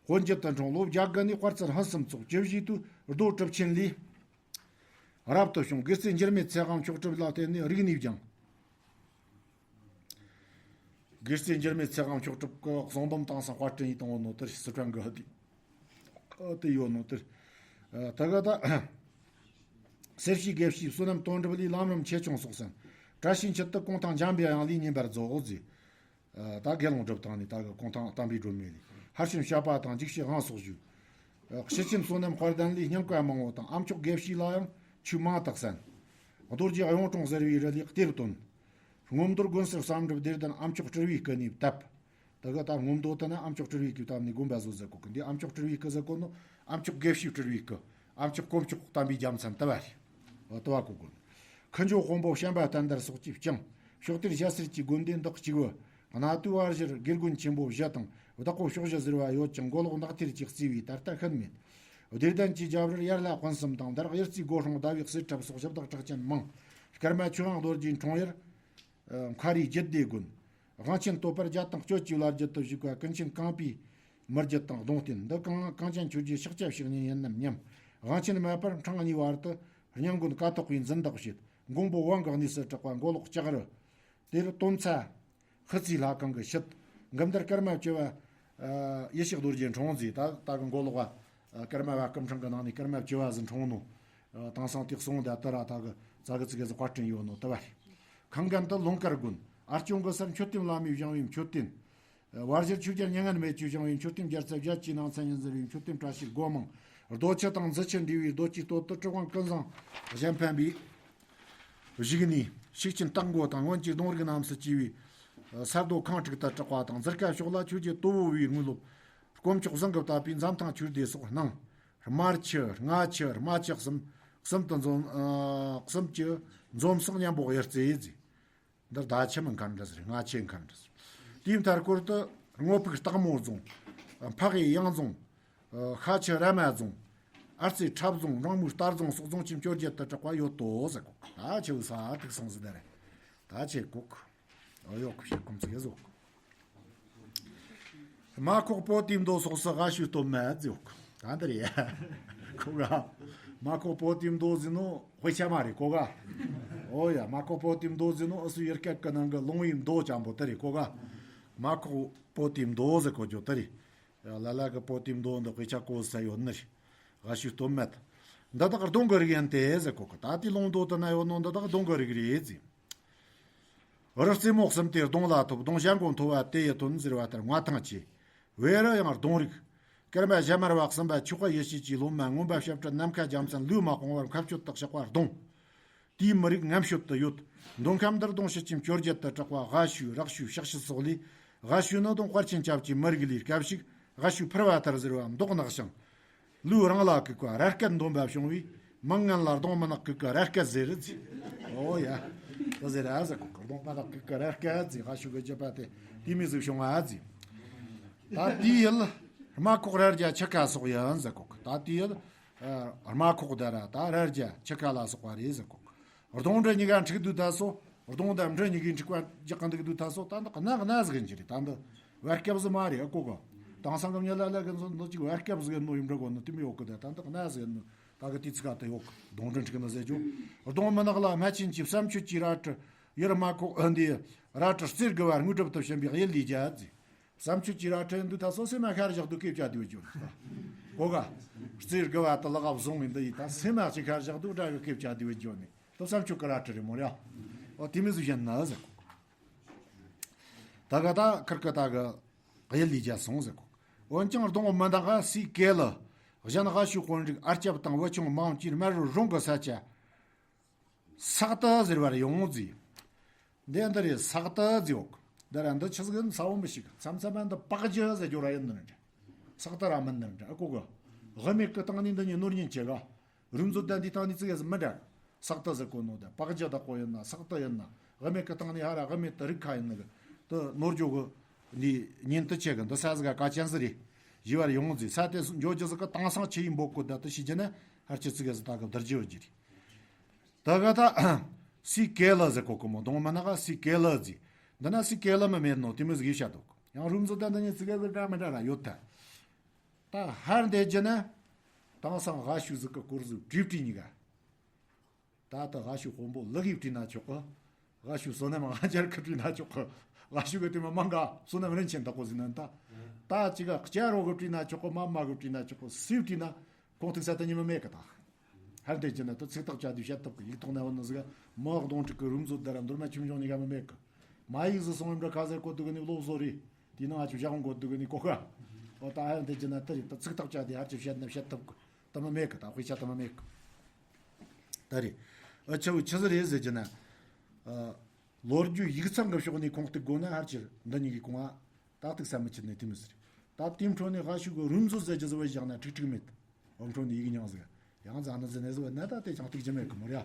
དབོན་བརྒྱུད་དུ་འཁྲུངས། ལོ་བརྒྱ་དགུ་ནས་དཔལ་བརྩེགས་ཕུན་སུམ་ཚོགས། བཅུ་བཞིའི་དུས་རྡོ་གྲུབ་ཆེན་ལས་རབ་ཏུ་བྱུང་། དགེ་རྩེ་འགྱུར་མེད་ཚེ་དབང་མཆོག་གྲུབ་ལ་བརྟེན་ནས་རིག་གནས་སྦྱངས། དགེ་རྩེ་འགྱུར་མེད་ཚེ་དབང་མཆོག་གྲུབ་ཀྱི་གསུང་འབུམ་དེང་སང་དཔར་སྐྲུན་ཡིས་བཏང་བ་ནོ་དེར་སི་ཁྲོན་གི་ཧི་དི་དེ་ཡོད་ནོ་དེར། ད་ག་ད་སེར་བྱེས་དགེ་བྱེད་བསོད་ནམས་དོན་གྲུབ་ལས་ལམ་རིམ་ཆེ་ཆུང་སོགས་ཟིན། བཀྲ་ཤིས་འཁྱིལ་དུ་གུང་ཐང་འཇམ་པའི་དབྱངས་ལས་བསྙེན་པར་རྫོགས་ཟེར། ད་དགེ་སློང་སྒྲུབ་སྟངས་ནས་ད་གི་གུང་ཐང་བསྟན་པའི་སྒྲོན་མེ་ལས་ཧར་ཞིང་བཤད་པ་དང་འཇིགས་བྱེད་དབང་སོགས་ཞུས། ཨ། ཕྱི་ཆེན་བསོད་ནམས་དཔལ་ལྡན་ལས་སྙིང་བཀའ་མང་བོ་དང་ཨ་མཆོག་དགེ་བཤེས་ལ་ཡང་ཆོས་མང་དག་གསན། རྡོ་རྗེ་གཡུང་དྲུང་ཟེར་བའི་རི་ལས་གཏེར་བཏོན། སྔོན་མདོར་དགོན་གསར་བསམ་འགྲུབ་བདེ་ལྡན་ཨ་མཆོག་སྤྲུལ་བའི་སྐུ་ནས་བཏབ། དེ་ག་ད་སྔོན་མདོ་དེ་ནི་ཨ་མཆོག་སྤྲུལ་བའི་སྐུ་བཏབ་ནས་དགོན་པ་བཟོ་ཟེར་གོ་གི། འདི་ཨ་མཆོག་སྤྲུལ་བའི་སྐུ་ཟེར་གོ་ནོ་ཨ་མཆོག་དགེ་བཤེས་སྤྲུལ་བའི་སྐུ། ཨ་མཆོག་དཀོན་མཆོག་བསྟན་པའི་རྒྱལ་མཚན་དུ་བ་རེད། དུ་བ་གོ་དགོས། ཁུ་འཇོ་དཔོན་པོ་བྱམས་པ་བསྟན་དར་སོགས་ཀྱིས་བསྐྱངས། ཕྱོགས་གཏེར་ཞྭ་སེར་གྱི་དགོན་སྡེ་འདི་གཅིག་བུ། གནའ་དུས་བར་གཞིར་དགེ་དགོན་ཆེན་པོ་བཞི་དང་བདག་པོ་ཕྱོགས་བཞི་ཟེར་བ་ཡོད་ཀྱང་མགོ་ལོག་ནགས་གཏེར་གྱིས་གཙོས་པའི་ད་ལྟ་ཤུལ་མེད། བདེ་ལྡན་གྱི་རྒྱབ་རིར་ཡར་ལྷ་དཔོན་གསུམ་དང་འདིར་གཡུར་རྩེའི་སྒོ་སྲུང་ཟླ་བའི་གསེར་ཁྲབ་སོགས་ཞབས་བདག་གྲགས་ཅན་མང་། ཀརྨ་ཆོས་དབང་རྡོ་རྗེའི་འཁྲུངས་ཡུལ་མཁར་རིའི་རྒྱུད་སྡེ་དགོན། དབང་ཆེན་སྟོད་པར་རྒྱ་དང་སྐྱོད་ཀྱི་བླ་རྒྱུད་དུ་བཞུགས་པ་ཀུན་མཁྱེན་གང་པའི་མི་རྒྱུད་དང་གདུང་རྟེན་འདི་གང་གངས་ཅན་ཆོས་རྗེ་ཤཱཀྱ་བཤེས་གཉེན་ཡིན་ནམ་སྙམ། དབང་ཆེན་མེད་པར་འཕྲང་གཉིས་བར་དུ་སྙིང་དགོན་ཀ་ཐོག་པའི་འཛིན་བདག་བྱེད། མགོན་པོ་དབང་གི་གནས་སུ་གྲགས་པ་མགོ་ལོག་ལྕགས་རི། དེར་སྟོན་ཚ། ཧི་ཙི་ལྷ་ཁང་གི་ཕྱིར། མགུར་མདར་ཀརྨ་བཅུ་བ། ཨ། ཡེ་ཤེས་རྡོ་རྗེ་འཁྲུངས་ཟེར། ད་ད་གི་མགོ་ལོག་བ། ཨ། ཀརྨ་བ་སྐུ་ཕྲེང་གི་ནང་ནས་ཀརྨ་བཅུ་བ་ཟིག་འཁྲུངས་ནོ། ཨ། དེང་སང་དེ་གསུང་ད་ལྟ་ར་ད་གི་ཙ་གི་ཙི་གི་ཟིག་བཀའ་དྲིན་ཡོད་ནོ་དུ་བ་རེད། ཁང་རྒན་དུ་ལུང་དཀར་དགོན། ཨར་སྐྱོང་གི་སར་མཆོད་རྟེན་བླ་མས་བཞེངས་པའི་མཆོད་རྟེན། བར་གཞིར་ཆོས་རྒྱལ་མྱ་ངན་མེད་ཀྱིས་བཞེངས་པའི་མཆོད་རྟེན་རྒྱལ་ཚབ་བརྒྱད་ཀྱི་ནང་ཚན་ཡིན་ཟེར་བའི་མཆོད་རྟེན་བཀྲ་ཤིས་སྒོ་མང་། རྡོ་ཆུ་དང་རྫི་ཆུ་འདྲེས་པའི་རྡོ་སྐྱེས་སྟོད་དུ་གྲུབ་དབང་ཀུན་བཟང་གཞན་ཕན་པའི་བཞུགས་གནས། ཤུགས་ཅན་སྟག་མགོ་དང་སྔོན་གྱི་གདུང་རིགས་རྣམས་སུ་སྐྱེས་པའི་ས་རྡོ་ཁང་དྲུག་ཏུ་གྲགས་པ་དང་། ཛར་ཀ་ཕྱོགས་ལ་ཆོས་རྗེ་ཏོ་བོ་བའི་དངོས་སློབ་དཀོན་མཆོག་ཟངས་ཀྱིས་བཏབ་པའི་འཛམ་ཐང་ཆོས་སྡེ་སོགས་སྣང་། རྨ་ཆུ། རྔ་ཆུ། རྨ་ཆུ་གསུམ། གསུམ་དུ་འཛོམས། ཨ། གསུམ་གྱི་འཛོམས་སོགས་མཉམ་པོ་གཡུར་རྩེ་ཟེར། འདིར་ཟླ་ཆུ་མི་མཁན་འདྲ་ཟེར། རྔ་ཆུ་མཁན་འདྲ་ཟེར། དེའི་མཐའ་སྐོར་དུ་སྔོ་ཕུག་སྟག་མོ་རྫོང་། འཕགས་གཡས་གཡང་རྫོང་། ཤ་ཆུ་ར་མ་རྫོང་། ཨར་རྩེ་ཁྲབ་རྫོང་། འབྲོང་མོའི་རྟ་རྫོང་སོགས་རྫོང་ཁྱིམ་བཅོ་བརྒྱད་དུ་གྲགས་པ་ཡོད་དོ་ཟེར་གོ། ད་ཆུ་བོ་ས་ཐིག་སང་ཟེར་ད་རེད། ད་ཆེ་གོ། ཨོ་ཡོད་གོ་ཤེས་ཁོམ་ཚིག་ཡེ་ཟོ། རྨ་ཁོག་པོ་ཏི་མདོ་སོགས་སུ་ཨ་ཤུ་སྟོད་སྨད་ཟེར་གོ། ད་འདི་རེད། གོ་ག། རྨ་ཁོག་པོ་ཏི་མདོ་ཟེར་ནོ་དཔེ་ཆ་མ་རེད་གོ་ག། ཨོ་ཡ། རྨ་ཁོག་པོ་ཏི་མདོ་ཟེར་ནོ་ཨུ་སུ་ཡུལ་སྐད་ཀྱི་ནང་གི་ལུང་བའི་མདོ་ཅན་པོ་དེ་རེད་གོ་ག། རྨ་ཁོག་པོ་ཏི་མདོ་ཟེར་གོ་རྒྱུ་དེ་རེད། ལ་ལ་གི་པོ་ཏི་མདོ་འདི་དཔེ་ཆ་གོ་ས་ཡོད་ནི་རེད། ཨ་ཤུ་སྟོད་སྨད། འདི་དག་གདོང་གི་རིགས་ཡིན་ཏེ་ཟེར་གོ་གི། ད་ལྟའི་ལུང་མདོ་དེ་ན་ཡོད་ནོ་འདི་དག་གདོང་གི་རིགས་རེད་ཟེར། རི་རྩེ་མོ་གསུམ་སྟེ་གདོང་ལ་ཐོབ། གདོང་ཞྭ་མགོ་མཐོ་བ་དེ་ཡི་དོན་ཟེར་བ་ལྟར་མངའ་ཐང་ཆེ། བེ་རུ་ཡང་གདོང་རིགས། ཀརྨ་ཞྭ་དམར་བ་གསུམ་པ་ཆོས་དཔལ་ཡེ་ཤེས་ཀྱི་སློབ་མ་མངོན་པ་ཞབས་བྲལ་ནམ་མཁའ་རྒྱལ་མཚན་ལུས་མ་སྤངས་པར་མཁའ་སྤྱོད་དུ་གཤེགས་པ་གདོང་། དེའི་མི་རིགས་ངན་སྤྱོད་དུ་ཡོད། མདོ་ཁམས་འདིར་གདོང་ཕྱི་ཁྱིམ་བཅོ་བརྒྱད་དུ་གྲགས་པ་ཝ་ཤུ། རག་ཤུ། ཤག་ཤུ་སོགས་ལས། ཝ་ཤུ་ནི་གདོང་དཔལ་ཆེན་སྐྱབས་ཀྱི་མི་རིགས་ལས། སྐབས་ཤིག་ཝ་ཤུ་ཕུར་བ་ཐར་ཟེར་བ་མདོག་ནག་ཞིང་། ལུས་རང་ལ་བཀུག་པ་ར་སྐད་འདོན་པ་བྱུང་བས། མིང་ངན་ལ་གདོང་མི་ནག་བཀུག་གི་ར་སྐད་ཟེར་ཟེར། ཨོ་ཡ། ད་ཟེར་ར་ཟེར་གོ་གདོང་མི་ནག་བཀུག་གི་ར་སྐད་ཟེར། ཝ་ཤུ་གི་རྒྱུད་པ་དེ་དེ་མོ་ཟིག་བྱུང་བ་ཟེར། ད་དེའི་ཡུལ་རྨ་ཁོག་རྭ་རྒྱ་ཆུ་ཁ་སོགས་ཡིན་ཟེར་གོ། ད་དེའི་ཡུལ་རྨ་ཁོག་དེ་ར་ད་རྭ་རྒྱ་ཆུ་ཁ་ལ་སོགས་པ་རེད་ཟེར་གོ། གདོང་འདྲེ་གཉིས་ཀ་འཁྲིག་དུས་ད་སོ། གདོང་དང་འདྲེ་གཉིས་ཀའི་འཁྲིག་པ་རྒྱག་གི་འདུག་དུས་ད་སོ། ད་འདི་གནའ་གནའ་ཟིག་ཡིན་གྱི་རེད། ད་འདི་བར་སྐབས་ཟིག་མ་རེད་ཨ་ཀོ་ག། དེང་སང་གི་མྱི་ལ་ལ་གི་འདི་ཅིག་བར་སྐབས་ཟིག་ཡིན་ནོ་ཡིན་འདྲ་གོ་ནི་དེ་མི་ཡོད་གི། ད་ད་འདི་གནའ་ཟིག་ཡིན་ནོ། ད་གི་དུས་ཚིགས་ཀ་དེ་ཡོད་གི། གདོང་འདྲེ་འཁྲིག་ནི་ཟེར་རྒྱུ། གདོང་མི་ནག་ལ་རྨ་ཆེན་གྱི་བསམ་ཆོས་ཀྱི་རལ་གྲི། ཡུལ་རྨ་ཁོག་ཨ་འདི་རལ་གྲི་རྩེ་དགུ་བ་དངོས་གྲུབ་ཏུ་ཕྱིན་པའི་གཡུལ་ལས་རྒྱལ་ཟེར། བསམ་ཆོས་ཀྱི་རལ་གྲི་འདུག་ད་སོ་སེམས་མ་ཤར་བཞག་འདུག་སྐེ་བཅད་དེ་བུད་འགྱོ་ནི། གོ་ག། རྩེ་དགུ་བ་དུ་ལག་བཟུང་ངས་འདི་ཡིས་ད་སེམས་མ་ཅིག་ཤར་བཞག་འདུག་དགྲ་གི་སྐེ་བཅད་དེ་བུད་འགྱོ་ནི། དུ་བསམ་ཆོས་ཀྱི་རལ་གྲི་རེད་མོ་ར། ཨོ་དེ་མི་ཟིག་གཞན་ན་ཟེར་གོ། ད་ག་ད་ཁིར་ཀི་ད་གི་གཡུལ་ལས་རྒྱལ་སོང་ཟེར་གོ། འོན་ཀྱང་གདོང་མི་འདག་ག་སའི་གེ་ལ་གཞན་ཝ་ཤུ་དཔོན་རིགས་ཨར་སྐྱབས་དང་བུ་ཆུང་མང་བཅས་དམར་རུ་རོང་གི་ས་ཆ། སག་ཏི་ཟེར་བར་ཡོང་ཟེར། འདི་འདི་རེད། སག་ཏི་ཟེར་འོག་འདི་ར་འདི་ཆི་ཟིག་ཡིན་ས་བོ་མི་ཤེས་གི། མཚམས་མཚམས་འདི་པག་ཇི་ཟེར་རྒྱུ་ར་ཡིན་ནི་འདྲ། སག་ཏི་ར་མིན་ནི་འདྲ་ཨ་ཀོ་གི། དབུ་མེད་ཀི་སྟེང་ནས་འདི་ཉིད་ནོར་ཉིན་བྱེད་ག། རུམ་བཟོ་ལྡན་འདི་སྟེང་ནས་ཙི་གེ་ཟིག་མི་འདྲ། ས་ཏི་ཟེར་གོ་ནོ་དེ་པགས་ཇ་དག་གོ་ཡིན་ན་ས་ཏི་ཡིན་ན་དབུ་མེད་ཀི་སྟེང་ནས་ཧ་ར་དབུ་མེད་དུ་རིགས་ཁ་ཡིན་ནི་གི་དུ་ནོར་འཇོག་གི་འདི་ཉིན་དུ་ཆེ་གི་འདི་ས་ཟི་ག་ག་ཅན་ཟི་རེད། ཞི་བར་ཡོང་ཟི་ས་དེ་འཇོག་རྒྱུ་ཟི་གི་དེང་སང་ཆི་ཡིན་འབོད་གོ་ད་དུ་ཤི་རྒྱུ་ན་ཧར་ཆི་ཙི་ག་ཟི་ད་གི་བསྡུར་རྒྱུ་ཡོད་རྒྱུ་རེད། ད་ག་ད་སི་ཀེ་ལ་ཟེར་གོ་གི་མོ་དོང་མ་ན་ག་སི་ཀེ་ལ་ཟི། འདི་ན་སི་ཀེ་ལ་མ་མེད་ནོ་དེ་མི་ཟི་གི་བཤད་འདུག་ཡང་རུམ་ཟི་ད་འདི་ཉིད་ཙི་ག་ཟི་འདྲ་མི་འདྲ་ར་ཡོད་ད། ད་ཧར་འདེད་རྒྱུ་ན་དེང་སང་ཧ་ཤུ་ཟི་གི་སྐོར་ཟི་བྲིས་བྲིས་ཉི་ག་ད་ལྟ་ཝ་ཤུ་དཔོན་པོ་ལག་གིས་བྲིས་ན་ཆོག་གི། ཝ་ཤུ་བསོད་ནམས་ང་རྒྱལ་གྱིས་བྲིས་ན་ཆོག་གི། ཝ་ཤུ་གི་དེ་མ་མང་ག་བསོད་ནམས་རིན་ཆེན་བདག་པོ་ཟིན་ན་ད། ད་ཅི་ག་སྐྱ་རོ་གིས་བྲིས་ན་ཆོག་གི། མ་མ་གིས་བྲིས་ན་ཆོག་གི། སུས་བྲིས་ན་ཁོང་ཐུག་ས་ད་ཉི་མ་མེད་གི་ད། ཧར་དེ་ཅི་ན་ད་ཚིག་ཐག་བཅད་དུས་བཤད་ཐུབ་གི། ཡིག་ཐོག་ན་བ་ནི་ཟིག་མི་གདོང་དྲུག་གི་རུམ་བཟོ་ད་ར་མདོར་ན་ཁྱིམ་སྦྱོང་ཉི་ག་མི་མེད་གི། མ་ཡིག་ཟི་སོང་བའི་འདྲ་ཁ་ཟེར་གོ་དུ་གི་ནི་སློབ་གསོ་རེད། དེ་ནང་ང་ཆུ་བཞག་འོང་གོ་དུ་གི་ནི་གོ་ག། འོ་ད་ཧར་དེ་ཅི་ན་ད་རེད། ད་ཚིག་ཐག་བཅད་དེ་ཧར་ཅི་བཤད་ན་བཤད་ཐུབ་གི། ད་མི་མེད་གི། ད་དཔེ་ཆ་ད་མི་མེད་གི། ད་རེད། ཨ་ཆ་བོ་ཆི་ཟིག་རེད་ཟེར་གྱི་ན། ཨ། ལོ་རྒྱུས་ཡིག་ཚང་གི་ཕྱོགས་ནས་ཁུངས་གཏུག་དགོས་ན་ཧར་ཆེར་འདི་གཉིས་ཀྱི་གོང་ང་ཏག་ཏིག་ས་མི་ཆི་ནས་དེ་མི་ཟེར། ད་དེའི་འཕྲོ་ནས་ཧ་ཤུ་གི་རུམ་བཟོ་ཟེར་གྱི་ཟིག་བཞག་ན་ཁྲིག་ཁྲིག་མེད། འོ་འཕྲོ་ནས་ཡིག་རྙིང་ཟིག་ཡང་ཟ་ན་ཟི་ནས་ཟིག་བ་ན་ད་དེ་ཅང་གཏུག་རྒྱུ་མེད་གི་མོ་ར།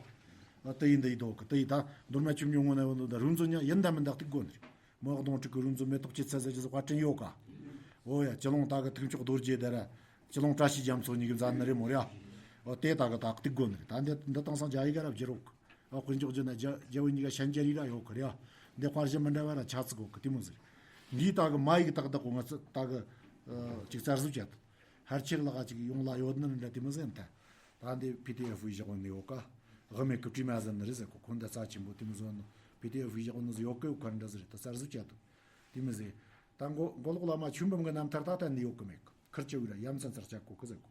ཨ་དེ་ཡིན་འདི་ཡིན་དོ་གི། དེ་ཡིན་ད་མདོར་ན་ཁྱིམ་ཉུང་ངོ་ན་བ་ནོ་ད་རུམ་བཟོ་ཉ་ཡིན་ད་མིན་ད་གཏུག་དགོས་ནི་རེད། མི་གདོང་དྲུག་གི་རུམ་བཟོ་མེ་ཏོག་ཆུ་ཚད་ཟེར་གྱི་ཟིག་བཀའ་དྲིན་ཡོད་ག། འོ་ཡ་སྤྱི་ལོང་ད་གི་ཐུག་མཆོག་རྡོ་རྗེ་དེ་ར། སྤྱི་ལོང་བཀྲ་ཤིས་རྒྱ་མཚོ་གཉིས་ཀྱི་མཛད་ནི་རེད་མོ་ར། འོ་དེ་ད་གི་ད་གཏུག་དགོས་ནི་རེད། ད་འདི་འདི་དེང་སང་རྒྱ་ཡིག་ག་ར་བསྒྱུར་རོགས། ཨ་དཔེར་འཇོག་རྒྱུ་ན་རྒྱ་རྒྱ་བོད་གཉིས་ཀ་ཤན་རྒྱ་རིགས་ར་ཡོད་གི་རེད། ཨ་འདི་དཔར་ཞིབ་མི་འདྲ་བ་ར་ཆ་ཚིག་གོ་གི་དེ་མོ་ཟེར། འདིའི་ད་གི་མ་ཡིག་ཏག་ཏག་གོ་ང་ཚོ་ད་གི་ཨ་ཅིག་གསར་བཟོ་བྱ་ཐུབ། ཧར་ཆེར་ལ་ག་ཅིག་ཡོང་ལ་ཡོད་ནི་འདྲ་དེ་མོ་ཟེར་ད། ད་འདི་པི་ཏི་ཨེཕ་བཞག་ནི་ཡོད་ག། དབུ་མེད་གི་བྲིས་མ་ཟེར་ནི་རེད་ཟེར་གོ། ཁོ་འདི་རྩ་ཆེན་པོ་དེ་མོ་བཟོ་ནི་པི་ཏི་ཨེཕ་བཞག་ནི་ཟེར་ཡོད་གི་ཡོད་ག་འདྲ་ཟེར་ད་གསར་བཟོ་བྱ་ཐུབ། དེ་མོ་ཟེར། ད་མགོ་མགོ་ལོག་བླ་མ་ཆོས་འབུམ་གི་རྣམ་ཐར་ད་ལྟ་འདི་ཡོད་གི་མེད་གི། ཁིར་ཆེ་བོ་ར་ཡ་མཚན་ཚར་ཆ་གོ་གི་ཟེར་གོ།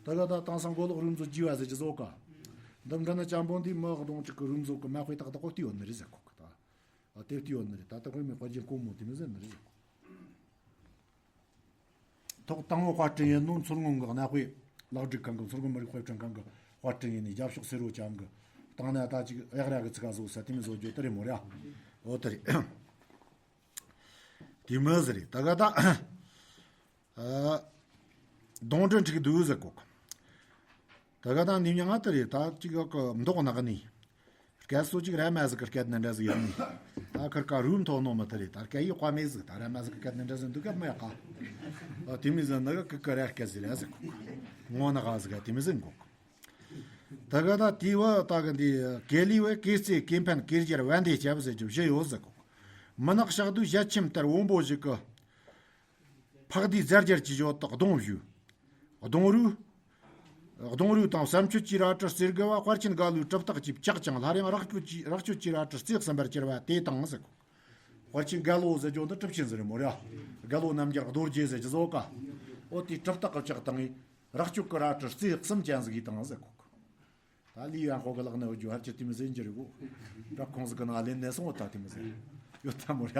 ད་ག་ད་དེང་སང་མགོ་ལོག་རུམ་བཟོ་རྒྱས་པ་ཟེར་གྱི་བཟོ་ག། འདི་འདྲ་ནི་ཅང་པོ་འདི་མི་གདོང་དྲུག་གི་རུམ་བཟོ་གི་མ་དཔེ་ཏག་ཏག་གོ་བལྟས་ཡོད་ནི་རེད་ཟེར་གོ་གི་ད། ཨ་དེ་བལྟས་ཡོད་ནི་རེད། ད་ལྟ་དཔེ་མེད་དཔེ་རྒྱན་དཀོན་མོ་དེ་མོ་ཟེར་ནི་རེད་ཟེར་གོ། ཐོག་དང་པོ་དཔར་སྐྲུན་ཡིན་ནོ་མཚོ་སྔོན་གི་གནའ་དཔེ་ལག་བསྒྲིགས་ཁང་གི་མཚོ་སྔོན་མི་རིགས་དཔེ་སྐྲུན་ཁང་གི་དཔར་སྐྲུན་ཡིན་ནི་རྒྱབ་ཕྱོགས་སེར་བོ་ཅན་གི་སྟེང་ན་ད་ཅིག་གཡག་ར་གི་ཚིག་ག་བཟོ་ས་དེ་མོ་བཟོ་རྒྱུ་དེ་རེད་མོ་ར། འོ་དེ་རེད། དེ་མོ་ཟེར་རེད། ད་ག་ད། ཨ། གདོང་དྲུག་འཁྲིག་འདུག་ཟེར་གོ། ད་ག་ད་འདི་མྱ་ང་དེ་རེད། ད་ཅིག་ཡོད་གི་མདོག་ནག་ནི། སྐད་སོ་ཅིག་ར་མ་ཟིག་གི་སྐད་ནི་འདྲ་ཟིག་ཡོད་ནི། ད་ཁིར་ཀ་རུམ་ཐོག་ནོ་མི་དེ་རེད། ད་སྐད་ཡིག་དཔའ་མེད་ཟིག་ད་ར་མ་ཟིག་གི་སྐད་ནི་འདྲ་ཟིག་འདུག་ག་མི་ཡག་ག། ཨ་དེ་མི་ཟིག་ནི་གི་ཀི་ཀི་ར་སྐད་ཟིག་ར་ཟིག་གོ། ངོ་ནག་ཟིག་ག་དེ་མི་ཟིག་གོ། ད་ག་ད་དེ་བ་ད་གི་འདི་གེ་ལི་བས་གེ་རྩེ་གེ་འཕན་གེ་རྒྱལ་བན་དེ་སྐྱབས་ཟེར་རྒྱུ་བཞི་ཡོད་ཟེར་གོ། མི་ནག་ཤག་དུས་བཞད་ཁྱིམ་ལྟར་བོན་པོ་ཞིག་གི། འཕགས་དུས་རྫ་རྒྱལ་གྱི་ཞོ་དག་གདོང་བཞུ། གདོང་རུ། གདོང་རུ་དང་བསམ་མཆོད་ཀྱི་རལ་གྲི་རྩེ་དགུ་བ་དཔལ་ཆེན་རྒད་པོའི་གྲུབ་རྟགས་ཀྱིས་བཅག་ཅིང་སླར་ཡང་རག་སྐྱོད་ཀྱི་རག་སྐྱོད་ཀྱི་རལ་གྲི་རྩེ་གསུམ་པར་གྱུར་པ་དེ་དང་ཟེར་གོ། དཔལ་ཆེན་རྒད་པོ་ཟེར་རྒྱུ་འདི་གྲུབ་ཆེན་ཟེར་རེད་མོ་ར། རྒད་པོ་རྣམ་རྒྱལ་རྡོ་རྗེ་ཟེར་གྱི་བཟོ་ག། འོ་དེའི་གྲུབ་རྟགས་ཀྱིས་བཅག་དང་ངས་རག་སྐྱོད་ཀྱི་རལ་གྲི་རྩེ་གསུམ་ཅན་ཟིག་ཡིས་དང་ཟེར་གོ། ད་ལི་ཡང་ཧོ་གི་ལག་ནས་འོ་རྒྱུ་ཧར་གྱི་དེ་མི་ཟེར་འགྱུར་གོ། རབ་ཁོང་ཟིག་གི་ནང་ལེན་ནས་སོང་བ་ད་དེ་མི་ཟེར། ཡོད་ད་མོ་ར།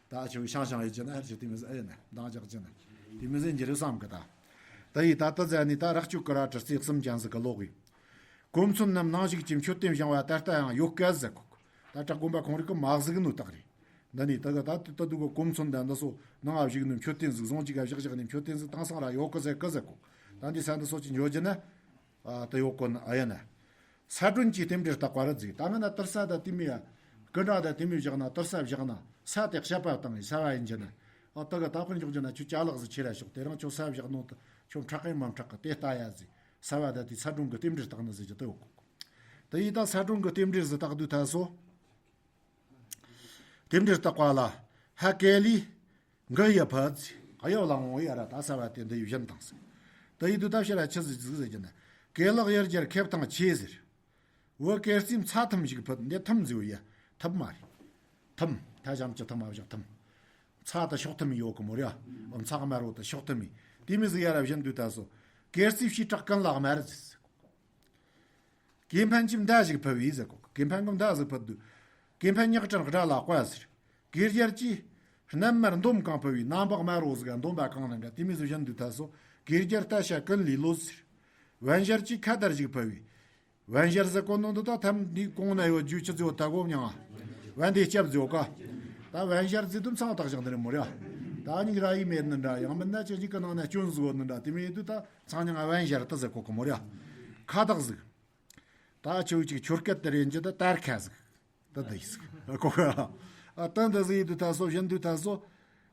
ད་ཆུ་ཤང་ཤང་ཡོད་ཀྱི་ན་ཧར་གྱི་དེ་མི་ཟེར་ཨེ་ན་འདང་རྒྱག་ཀྱི་ན། དེ་མི་ཟེར་འགྱུར་བསམ་གི་ད། ད་ཡི་ད་ད་ཟ་ནི་ད་རག་ཅུ་ཀི་ར་གྲི་རྩེ་གསུམ་ཅན་ཟིག་གི་ལོག་ཡི། གོ་མཚོན་རྣམས་ནང་ཞུགས་ཀྱི་མཆོད་རྟེན་བཞེངས་པ་ད་ལྟ་ཡང་ཡོད་སྐད་ཟེར་གོ། ད་བྲག་དགོན་པ་ཁོང་རིགས་ཀྱི་མ་གཟིགས་ནོ་དག་རེད། འདི་ནི་ད་གི་ད་ད་དུ་གི་གོ་མཚོན་ད་འདི་སོ་ནང་ང་བཞུགས་ནི་མཆོད་རྟེན་ཟིག་ཟུང་གཅིག་ག་བཞག་བཞག་ནི་མཆོད་རྟེན་ཟིག་དེང་སང་ར་ཡོད་གི་ཟེར་གི་ཟེར་གོ། ད་འདི་ས་འདི་སོ་ཅིག་འཇོག་རྒྱུ་ན། ཨ་ད་ཡོད་གོ་ན་ཨ་ཡ་ན། ས་སྒྲོན་གྱི་རྟེན་འབྲེལ་བརྟག་པ་རེད་ཟིག་ད་ང་ན་དུར་ས་ད་དེ་མི་ཡ། སྐུ་འདྲ་ད་དེ་མི་བཞག་ན་དུར་ས་བཞག་ན་ས་དེ་བཤད་པ་བཏང་ཡི་ས་བ་ཡིན་རྒྱུ་ན། ཨ་ད་གི་ད་དཔེར་འཇོག་རྒྱུ་ན་ཁྱོད་ཅ་ལག་ཟིག་ཁྱེར་ར་ཤོག་དེ་རིང་ཁྱོད་ས་བཞག་ནོ་ད་ཁྱོད་ཕྲག་གི་མ་ཕྲག་གི་དེ་ལྟ་ཡ་ཟིག་ས་བ་ད་དེ་ས་སྒྲོན་གི་རྟེན་འབྲེལ་བརྟག་ནི་ཟིག་ཅི་ད་ཡོད་གོ། ད་ཡི་ད་ས་སྒྲོན་གི་རྟེན་འབྲེལ་ཟིག་བརྟག་དུས་ད་སོ། རྟེན་འབྲེལ་བརྟག་པ་ལ། ཧ་གེ་ལི། འགི་ཡི་ཕུད། གཡོ་ལ་འོང་ཡ་ར་ད་ས་བ་དེ་འདི་ཡི་བཞིན་དང་ཟེར། ད་ཡི་དུ་ད་ཕྱི་ར་ཆི་ཟིག་ཟིག་ཟེར་གྱི་ན། གེ་ལག་ཡར་རྒྱར་ཁེབས་དང་ཆེ་ཟེར། བུ་གེ་རྩིས་མཚལ་ཐུམ་ཞིག་ཕུད། འདི་ཐུམ་ཟིག་ཡ། ཐུམ་མ་རེད། ཐུམ། ད་གཞམ་གྱི་ཐུམ་མ་བཞག་ཐུམ། མཚལ་ད་ཤོག་ཐུམ་ཡོད་གི་མོ་ར། མཚལ་དམར་བོ་ད་ཤོག་ཐུམ་ཡིན། དེ་མི་ཟིག་ཡ་ར་བཞིན་དུ་ད་སོ། གེ་རྩིས་ཕྱི་བྲག་ཀུན་ལ་དམར་ཟེར། གེ་འཕན་གྱིས་མདའ་ཞིག་ཕུལ་བས་ཟེར་གོ། གེ་འཕན་གྱིས་མདའ་ཟིག་ཕུལ་དུས། གེ་འཕན་ཉག་ཕྲན་དགྲ་ལ་བཀའ་ཟེར། གེ་རྒྱལ་གྱིས། སྣབས་མར་འདོམ་གང་ཕུལ་བས་སྣ་འབག་དམར་རོ་ཟིག་ག་འདོམ་པ་གང་ན་འདྲ་དེ་མི་ཟིག་བཞིན་དུ་ད་སོ། གེ་རྒྱལ་རྟ་ཤ་ཀུན་ལས་ལོད་ཟེར། བན་ཞར་གྱིས་ཁ་དར་ཞིག་ཕུལ་བས། བན་ཞར་ཟེར་གོ་ནོ་འདི་ད་ཐམ་འདི་གོང་ན་ཡོད་རྒྱུ་ཆི་ཟིག་ཡོད་ད་གོ་མྱང་ང་། བན་དེ་སྐྱབས་ཟིག་ཡོད་ཀ། ད་བན་ཞར་ཟེར་དུས་མཚང་བཏགས་བཞག་འདི་རེད་མོ་ར། ད་ཉིག་ར་ཡི་མེད་ནི་འདྲ་ཡང་མིན་ན་ཅི་ཞིག་གི་ནང་ན་སྐྱོན་ཟིག་ཡོད་ནི་འདྲ་དེ་མི་ཡིན་དུས་ད་མཚང་མྱང་ང་བན་ཞར་ད་ཟེར་གོ་གི་མོ་ར། ཁ་བཏགས་ཟིག་ད་ཆུ་ཅིག་ཆོར་སྐད་དེ་རེད་འཇི་ད་དར་ཁ་ཟིག་ད་འདི་ཡིས་ཟིག་གོ་ག་ཨ་ད་འདི་ཟིག་ཡིད་དུ་ད་སོ་བཞིན་དུ་ད་སོ།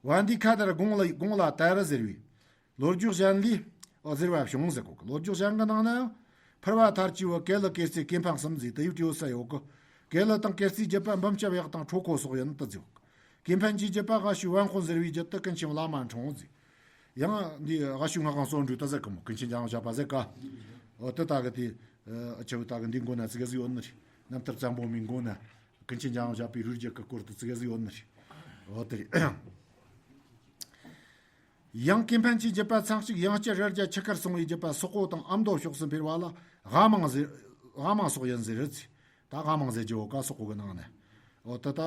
བན་དེ་ཁ་དར་དགུང་ལ་དགུང་ལ་དར་ཟེར་བའི་ལོ་རྒྱུས་གཞན་ལས་ཨ་ཟེར་བ་བྱུང་ཟེར་གོ་གི་ལོ་རྒྱུས་གཞན་གི་ནང་ན་ཡང་ཕུར་བ་ཐར་གྱི་བུ་གེ་ལི་གེ་སའི་ཀེ་ཕན་གསུམ་ཟིག་དེ་ཡུ་ཏི་ཡོ་ས་ཡོད་གི་གེ་ལི་དང་གེ་སའི་རྒྱུད་པ་འབུམ་སྐྱབས་གཡག་དང་ཁྲོ་ཁོ་སོགས་ཡིན་ད་ཟེར་གོ་གི་ཀེ་ཕན་གྱི་རྒྱུད་པ་ཨ་ཞུ་བན་ཧོ་ཟེར་བའི་རྒྱུད་དུ་ཀུན་མཁྱེན་བླ་མ་འཁྲུངས་ཟིག་ཡང་འདི་ཨ་ཞུ་ང་གང་གསོན་འགྲོས་ད་ཟེར་གི་མོ་ཀུན་མཁྱེན་ཀྱང་བཞག་པ་ཟེར་ག་འོ་དེ་ད་གི་དེ་ཨ་ཆུ་ད་གི་འདི་མགོ་ན་ཙི་གེ་ཟིག་ཡོད་ནི་རེད། རྣམ་ཐར་བཙན་པོ་མའི་མགོ་ན་ཀུན་མཁྱེན་ཀྱང་བཞག་པའི་རུས་རྒྱུད་གི་སྐོར་དུ་ཙི་གེ་ཟིག་ཡོད་ནི་རེད། འོ་དེ་རེད། ཡང་ཀེ་ཕན་གྱི་རྒྱུད་པ་ཚང་གཅིག་ཡང་སྤྱི་རི་རྒྱ་ཆུ་ཁར་སོང་བའི་རྒྱུད་པ་སོག་པོ་དང་ཨ་མདོ་ཕྱོགས་སུ་འཕེལ་བ་ལ་ཝ་མང་ཟེར་ཝ་མང་སོགས་ཡིན་ཟེར་རེད། ད་ཝ་མང་ཟེར་རྒྱུ་བོ་ཀ་སོག་པོ་གི་ནང་ནས། འོ་ད་ད་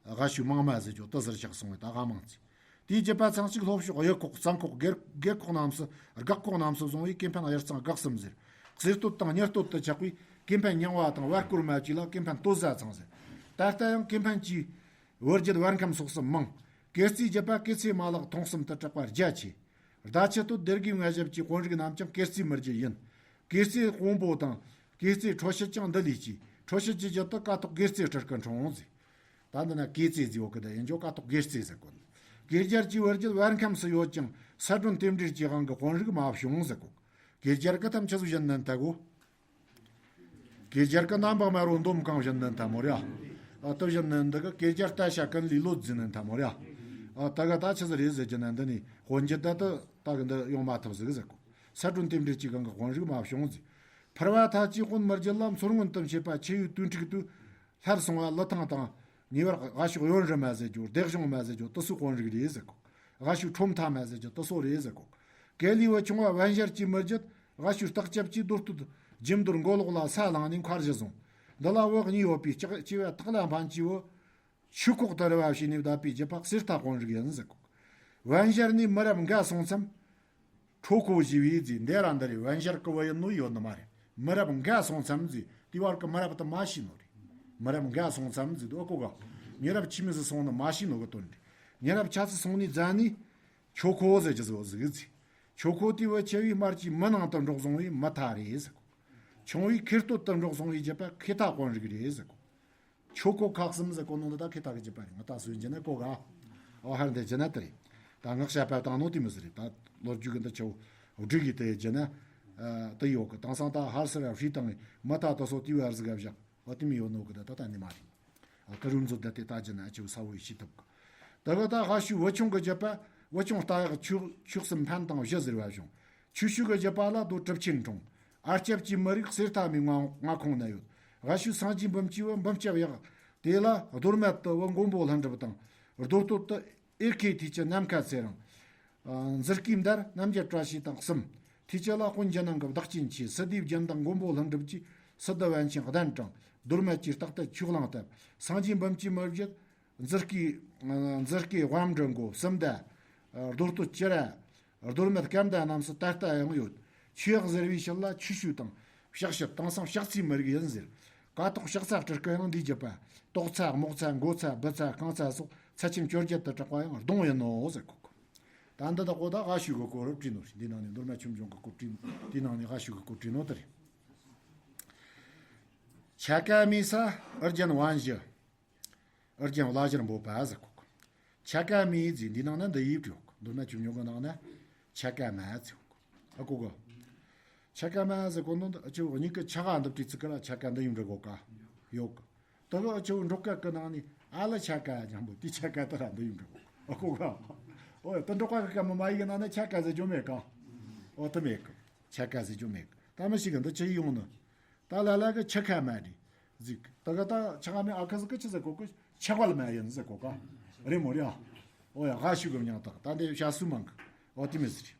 ཝ་ཞུ་མང་མ་ཟེར་རྒྱུ་ད་ཟེར་ཆགས་སོང་བས་ད་ཝ་མང་ཟེར། དེའི་རྒྱུད་པ་ཚང་གཅིག་ལྷོ་ཕྱོགས་གཡུ་ཁོག་གཙང་ཁོག་སྒེར་སྒེར་ཁོག་རྣམས་སུ་སྒག་ཁོག་རྣམས་སུ་བཟུང་བས་ཀེ་ཕན་གཡུ་གཙང་སྒག་གསུམ་ཟེར། གསེར་སྟོད་དང་གཉེར་སྟོད་དུ་ཆགས་པས་ཀེ་ཕན་རྙིང་བ་དང་བར་སྐོར་མ་བཅས་ལ་ཀེ་ཕན་སྟོད་ཟ་ཚང་ཟེར། ད་ལྟ་ཡང་ཀེ་ཕན་གྱི་བུ་རྒྱུད་བར་ཁམས་སོགས་སུ་མང་། གེ་སའི་རྒྱུད་པ་གེ་སའི་མ་ལག་མཐོང་གསུམ་དུ་གྲགས་པ་རྒྱ་ཆེ། བརྡ་ཆད་སྟོད་སྡེ་དགེ་ལྔ་ཞབས་ཀྱི་དཔོན་རིགས་རྣམས་ཀྱང་གེ་སའི་མི་རྒྱུད་ཡིན། གེ་སའི་དཔོན་པོ་དང་གེ་སའི་ཁྲོ་ཤུལ་ཀྱང་འདི་ལས་སྐྱེས། ཁྲོ་ཤུལ་གྱི་རྒྱུད་དུ་ཀ་ཐོག་གེ་སའི་སྤྲུལ་སྐུ་འཁྲུངས་ཟིག་ད་འདི་ན་གེ་སའི་ཟེར་ཡོད་གི་ད་ཡིན་ཆོག་ཀ་ཐོག་གེ་སའི་ཟེར་གོ་ནི། གེ་རྒྱལ་གྱི་བུ་རྒྱུད་བར་ཁམས་སུ་ཡོད་ཀྱང་ས་སྒྲོན་རྟེན་འབྲེལ་གྱི་དབང་གིས་དཔོན་རིགས་མ་བྱུང་ཟེར་གོ་གེ་རྒྱལ་གི་ཐམས་ཅད་སུ་བཞིན་ནན་ད་གོ་གེ་རྒྱལ་གི་རྣམ་པ་དམར་བོ་འདོམ་གང་བཞིན་ནན་ད་མོ་ར། ཨ་ཏི་བཞིན་ནན་འདི་གི་གེ་རྒྱལ་རྟ་ཤ་ཀུན་ལས་ལོ་རྫི་ནན་ད་མོ་ར། ཨ་ད་ག་ད་ཆི་ཟིག་རེད་ཟེར་གྱི་ནན་འདི་ནི་དཔོན་རྒྱུད་ད་ད་ད་གི་འདི་ཡོང་མ་ཐུབ་ཟིག་ཟེར་གོ་ས་སྒྲོན་རྟེན་འབྲེལ་གྱི་དབང་གིས་དཔོན་རིགས་མ་བྱུང་ཟིག་ཕུར་བ་ཐར་གྱི་དཔོན་མི་རྒྱུད་ལ་མཚོ་སྔོན་དུ་མཆེད་པ་ཆུ་ཡུལ་དུས་འཁྲུག་ཏུ། སླར་སོང་བ་ལི་ཐང་དང་ཉེ་བར་ག་ཤོག་གཡོན་རི་མ་ཟེར་རྒྱུ་སྡེ་གཞུང་མ་ཟེར་རྒྱུ་དུ་སུ་དཔོན་རིགས་རེད་ཟེར་གོ་ག་ཤོག་ཁྲོམ་མཐའ་མ་ཟེར་རྒྱུ་དུ་སོ་རེད་ཟེར་གོ་གེ་ལི་བུ་ཆུང་བ་བན་ཞར་གྱི་མི་རྒྱུད་ག་ཤོག་སྟག་རྒྱབ་ཀྱི་རྡོ་སྟོད་ཇིམ་རྡོར་མགོ་ལོག་ལ་ས་བླངས་ནས་མཁར་བཞི་བཟུང་། འདི་ལ་བུ་གཉིས་ཡོད་པའི་ལྕགས་ལྕེ་བ་ཐག་ལ་འཕན་གྱི་བུ། ཆུ་ཁོག་ཏུ་རི་བ་བྱས་ནས་བསྡད་པའི་རྒྱུད་པ་གསེར་རྟ་དཔོན་རིགས་ཡིན་ཟེར་གོ་བན་ཞར་ནས་མི་རབས་འགའ་སོང་མཚམས། ཁྲོ་ཁོ་ཞི་བའི་རྫས་འདི་ར་འདི་རེད་བན་ཞར་གི་བུ་ཡིན་ནོ་ཡོད་ནི་མ་རེད། མི་རབས་འགའ་སོང་མཚམས་རྫས་དེ་བར་གི་མི་རབས་དུ་མ་ཤི་ནོ་རེད། མི་རབས་འགའ་སོང་མཚམས་རྫས་དུ་ཨོ་ཀོ་ག་མི་རབས་ཆི་མི་སི་སོང་ནི་མ་ཤི་ནོ་གི་དོན་རེད། མི་རབས་ཆ་ཚི་སོང་ནི་རྫ་ནི་ཆོ་ཁོ་ཟེར་གྱི་ཟིག་ཟིག་རྫས་ཆོ་ཁོ་དེ་བུ་ཆེ་བའི་དམར་གྱི་མི་ནང་དུ་འགྲོགས་སོང་བའི་མི་ཐ་རེད་ཟེར་གོ་ཆུང་བའི་ཁེར་སྟོད་དུ་འགྲོགས་སོང་བའི་རྒྱུད་པ་ཁེ་ཐ་དཔོན་རིགས་རེད་ཟེར་གོ་ཆོ་གོ་ཁག་གསུམ་ཟེར་གོ་ནོ་འདི་ད་ཁེ་ཐག་གི་རྒྱུད་པ་རེད། ང་ད་སུ་ཡིན་རྒྱུ་ན་གོ་ག་ཨོ་ཧར་འདི་རྒྱུ་ན་དེ་རེད། ད་ངག་བཤད་པ་དང་ནོ་དེ་མི་ཟེར་རེད། ད་ལོ་རྒྱུས་གི་འདི་ཆོ་སྒྲིག་གི་དེ་རྒྱུ་ན་དེ་ཡོད་གི་དེང་སང་ད་ཧར་སེ་ར་ཧྲི་དང་མ་ད་ད་སོ་དེ་བར་ཟིག་ག་བཞག་ཨོ་དེ་མི་ཡོད་ནོ་གི་ད་ད་ད་ནི་མ་རེད། ཨོ་ད་རུམ་ཟོ་ད་དེ་ད་རྒྱུ་ན་ཆོ་ས་བོ་ཡི་ཤི་ཐུབ་གི་ད་གི་ད་ཧ་ཤུ་བུ་ཆུང་གི་རྒྱུད་པ་བུ་ཆུང་རྟ་ཡག་ཆུ་ཆུ་གསུམ་འཕན་དང་བཞི་ཟེར་བ་བྱུང་། ཆུ་ཤུ་གི་རྒྱུད་པ་ལ་རྡོ་གྲུབ་ཆེན་འཁྲུངས། ཨར་སྐྱབས་ཀྱི་མི་རིགས་གསེར་རྟ་མའི་མངའ་མངའ་ཁོངས་ན་ཡོད། ཨ་ཤུ་སངས་རྒྱས་འབུམ་སྐྱིད་བུ་འབུམ་སྐྱབས་གཡག་དེ་ལ་རྡོར་མལ་དུ་བུ་མགོན་པོ་ལྷུན་གྲུབ་དང་། རྡོ་སྟོད་དུ་ཨེར་ཁེ་ཐེ་ཅི་ནམ་མཁའ་ཚེ་རིང་། མཛུ་གུའི་མདའ་རྣམ་རྒྱལ་བཀྲ་ཤིས་དང་གསུམ། ཐེ་ཅི་ལ་དཔོན་རྒྱུ་ནང་གི་བདག་ཆེན་ཆེ་སི་ཏཱའི་རྒྱན་དང་མགོན་པོ་ལྷུན་གྲུབ་ཀྱི་སི་ཏཱ་པཎ་ཆེན་གདན་དྲངས། རྡོར་མལ་གྱི་རྟགས་ཏུ་ཆོས་གླིང་བཏབ། སངས་རྒྱས་འབུམ་སྐྱིད་མི་བརྒྱུད། མཛུ་གུའི་མཛུ་གུའི་དབང་འབྲུ་མགོ་གསུམ་མདའ། རྡོ་སྟོད་ཅི་ར། རྡོར་མལ་སྐམ་མདའ་རྣམས་སུ་ད་ལྟ་ཡང་ཡོད། ཆོས་གཡག་ཟེར་བའི་ཕྱིར་ལ་ཆུ་ཤུ་དང་ཕྱག་ཕྱིར་དེང་སང་ཕྱག་ཚིག་མི་རིགས་ཡིན་ཟེར། ཀ་ཐོག་ཕྱག་ཚ་སྤྲུལ་སྐུ་ཡང་འདིའི་རྒྱུད་པ། ཏོག་ཚ་རྨོག་ཚ་མགོ་ཚ་སྦུ་ཚ་རྐང་ཚ་སོགས་ཚ་ཆེན་བཅོ་བརྒྱད་དུ་གྲགས་པ་ཡང་གདོང་ཡིན་ནོ་ཟེར་གོ་ད་འདི་དག་གོ་ད་ཨ་ཤུ་གི་སྐོར་བྲིས་ནོ་རེད། འདི་ནང་ནས་མདོ་སྨད་ཆོས་འབྱུང་གི་སྐོར་བྲིས་ནོ། དེའི་ནང་ནས་ཨ་ཤུ་གི་སྐོར་བྲིས་ནོ་དེ་རེད། ཆ་ཀ་མི་ས་ཨུ་རྒྱན་དབང་བཞི། ཨུ་རྒྱན་བླ་བཞིར་འབོད་པ་ཟེར་གོ་ཆ་ཀ་མི་ཟེར་འདི་ནང་ན་འདི་ཡིབ་ཀྱོག་མདོ་སྨད་ཆོས་འབྱུང་གི་ནང་ན་ཆ་ཀ་མ་ཟེར་གོ་ཨ་གོ་གོ་ཆ་ཀ་མ་ཟེར་གོ་ནོ་འདི་ཨ་ཆེ་བོ་གཉིས་ཀྱི་ཆ་ག་འདི་བྲིས་ཚིག་ག་ལ་ཆ་ཀ་འདི་ཡིབ་འདྲ་གོ་ག་ཡོག་ད་ག་ཨ་ཆེ་བོ་འབྲོག་སྐད་གི་ནང་ནས་ཨ་ལ་ཆ་ཀ་ཇམ་པོ་དེ་ཆ་ཀ་ད་ར་འདི་ཡིབ་འདྲ་གོ་ཨ་གོ་ག་ཨོ་ད་འབྲོག་སྐད་གི་མ་མ་ཡིག་གི་ནང་ན་ཆ་ཀ་ཟེར་རྒྱུ་མེད་ག་ཨོ་ད་མེད་གི་ཆ་ཀ་ཟེར་རྒྱུ་མེད་གི་ད་མི་ཞིག་གི་འདི་ཆི་ཡོང་ནི། ད་ལ་ལ་གི་ཆི་ཁ་མ་རེད་ཟིག་ད་ག་ད་ཆི་ཁ་མི་ཨ་ཁ་ཟིག་གི་ཆི་ཟེར་གོ་གི་ཆག་པ་ལ་མ་ཡིན་ཟེར་གོ་ག་རེད་མོ་རེད་ཨ། ཨོ་ཡ་ག་ཤུ་གི་མྱང་ཐག་ད་འདི་ཤ་སུ་མང་གི་ཨོ་དེ་མི་ཟེར།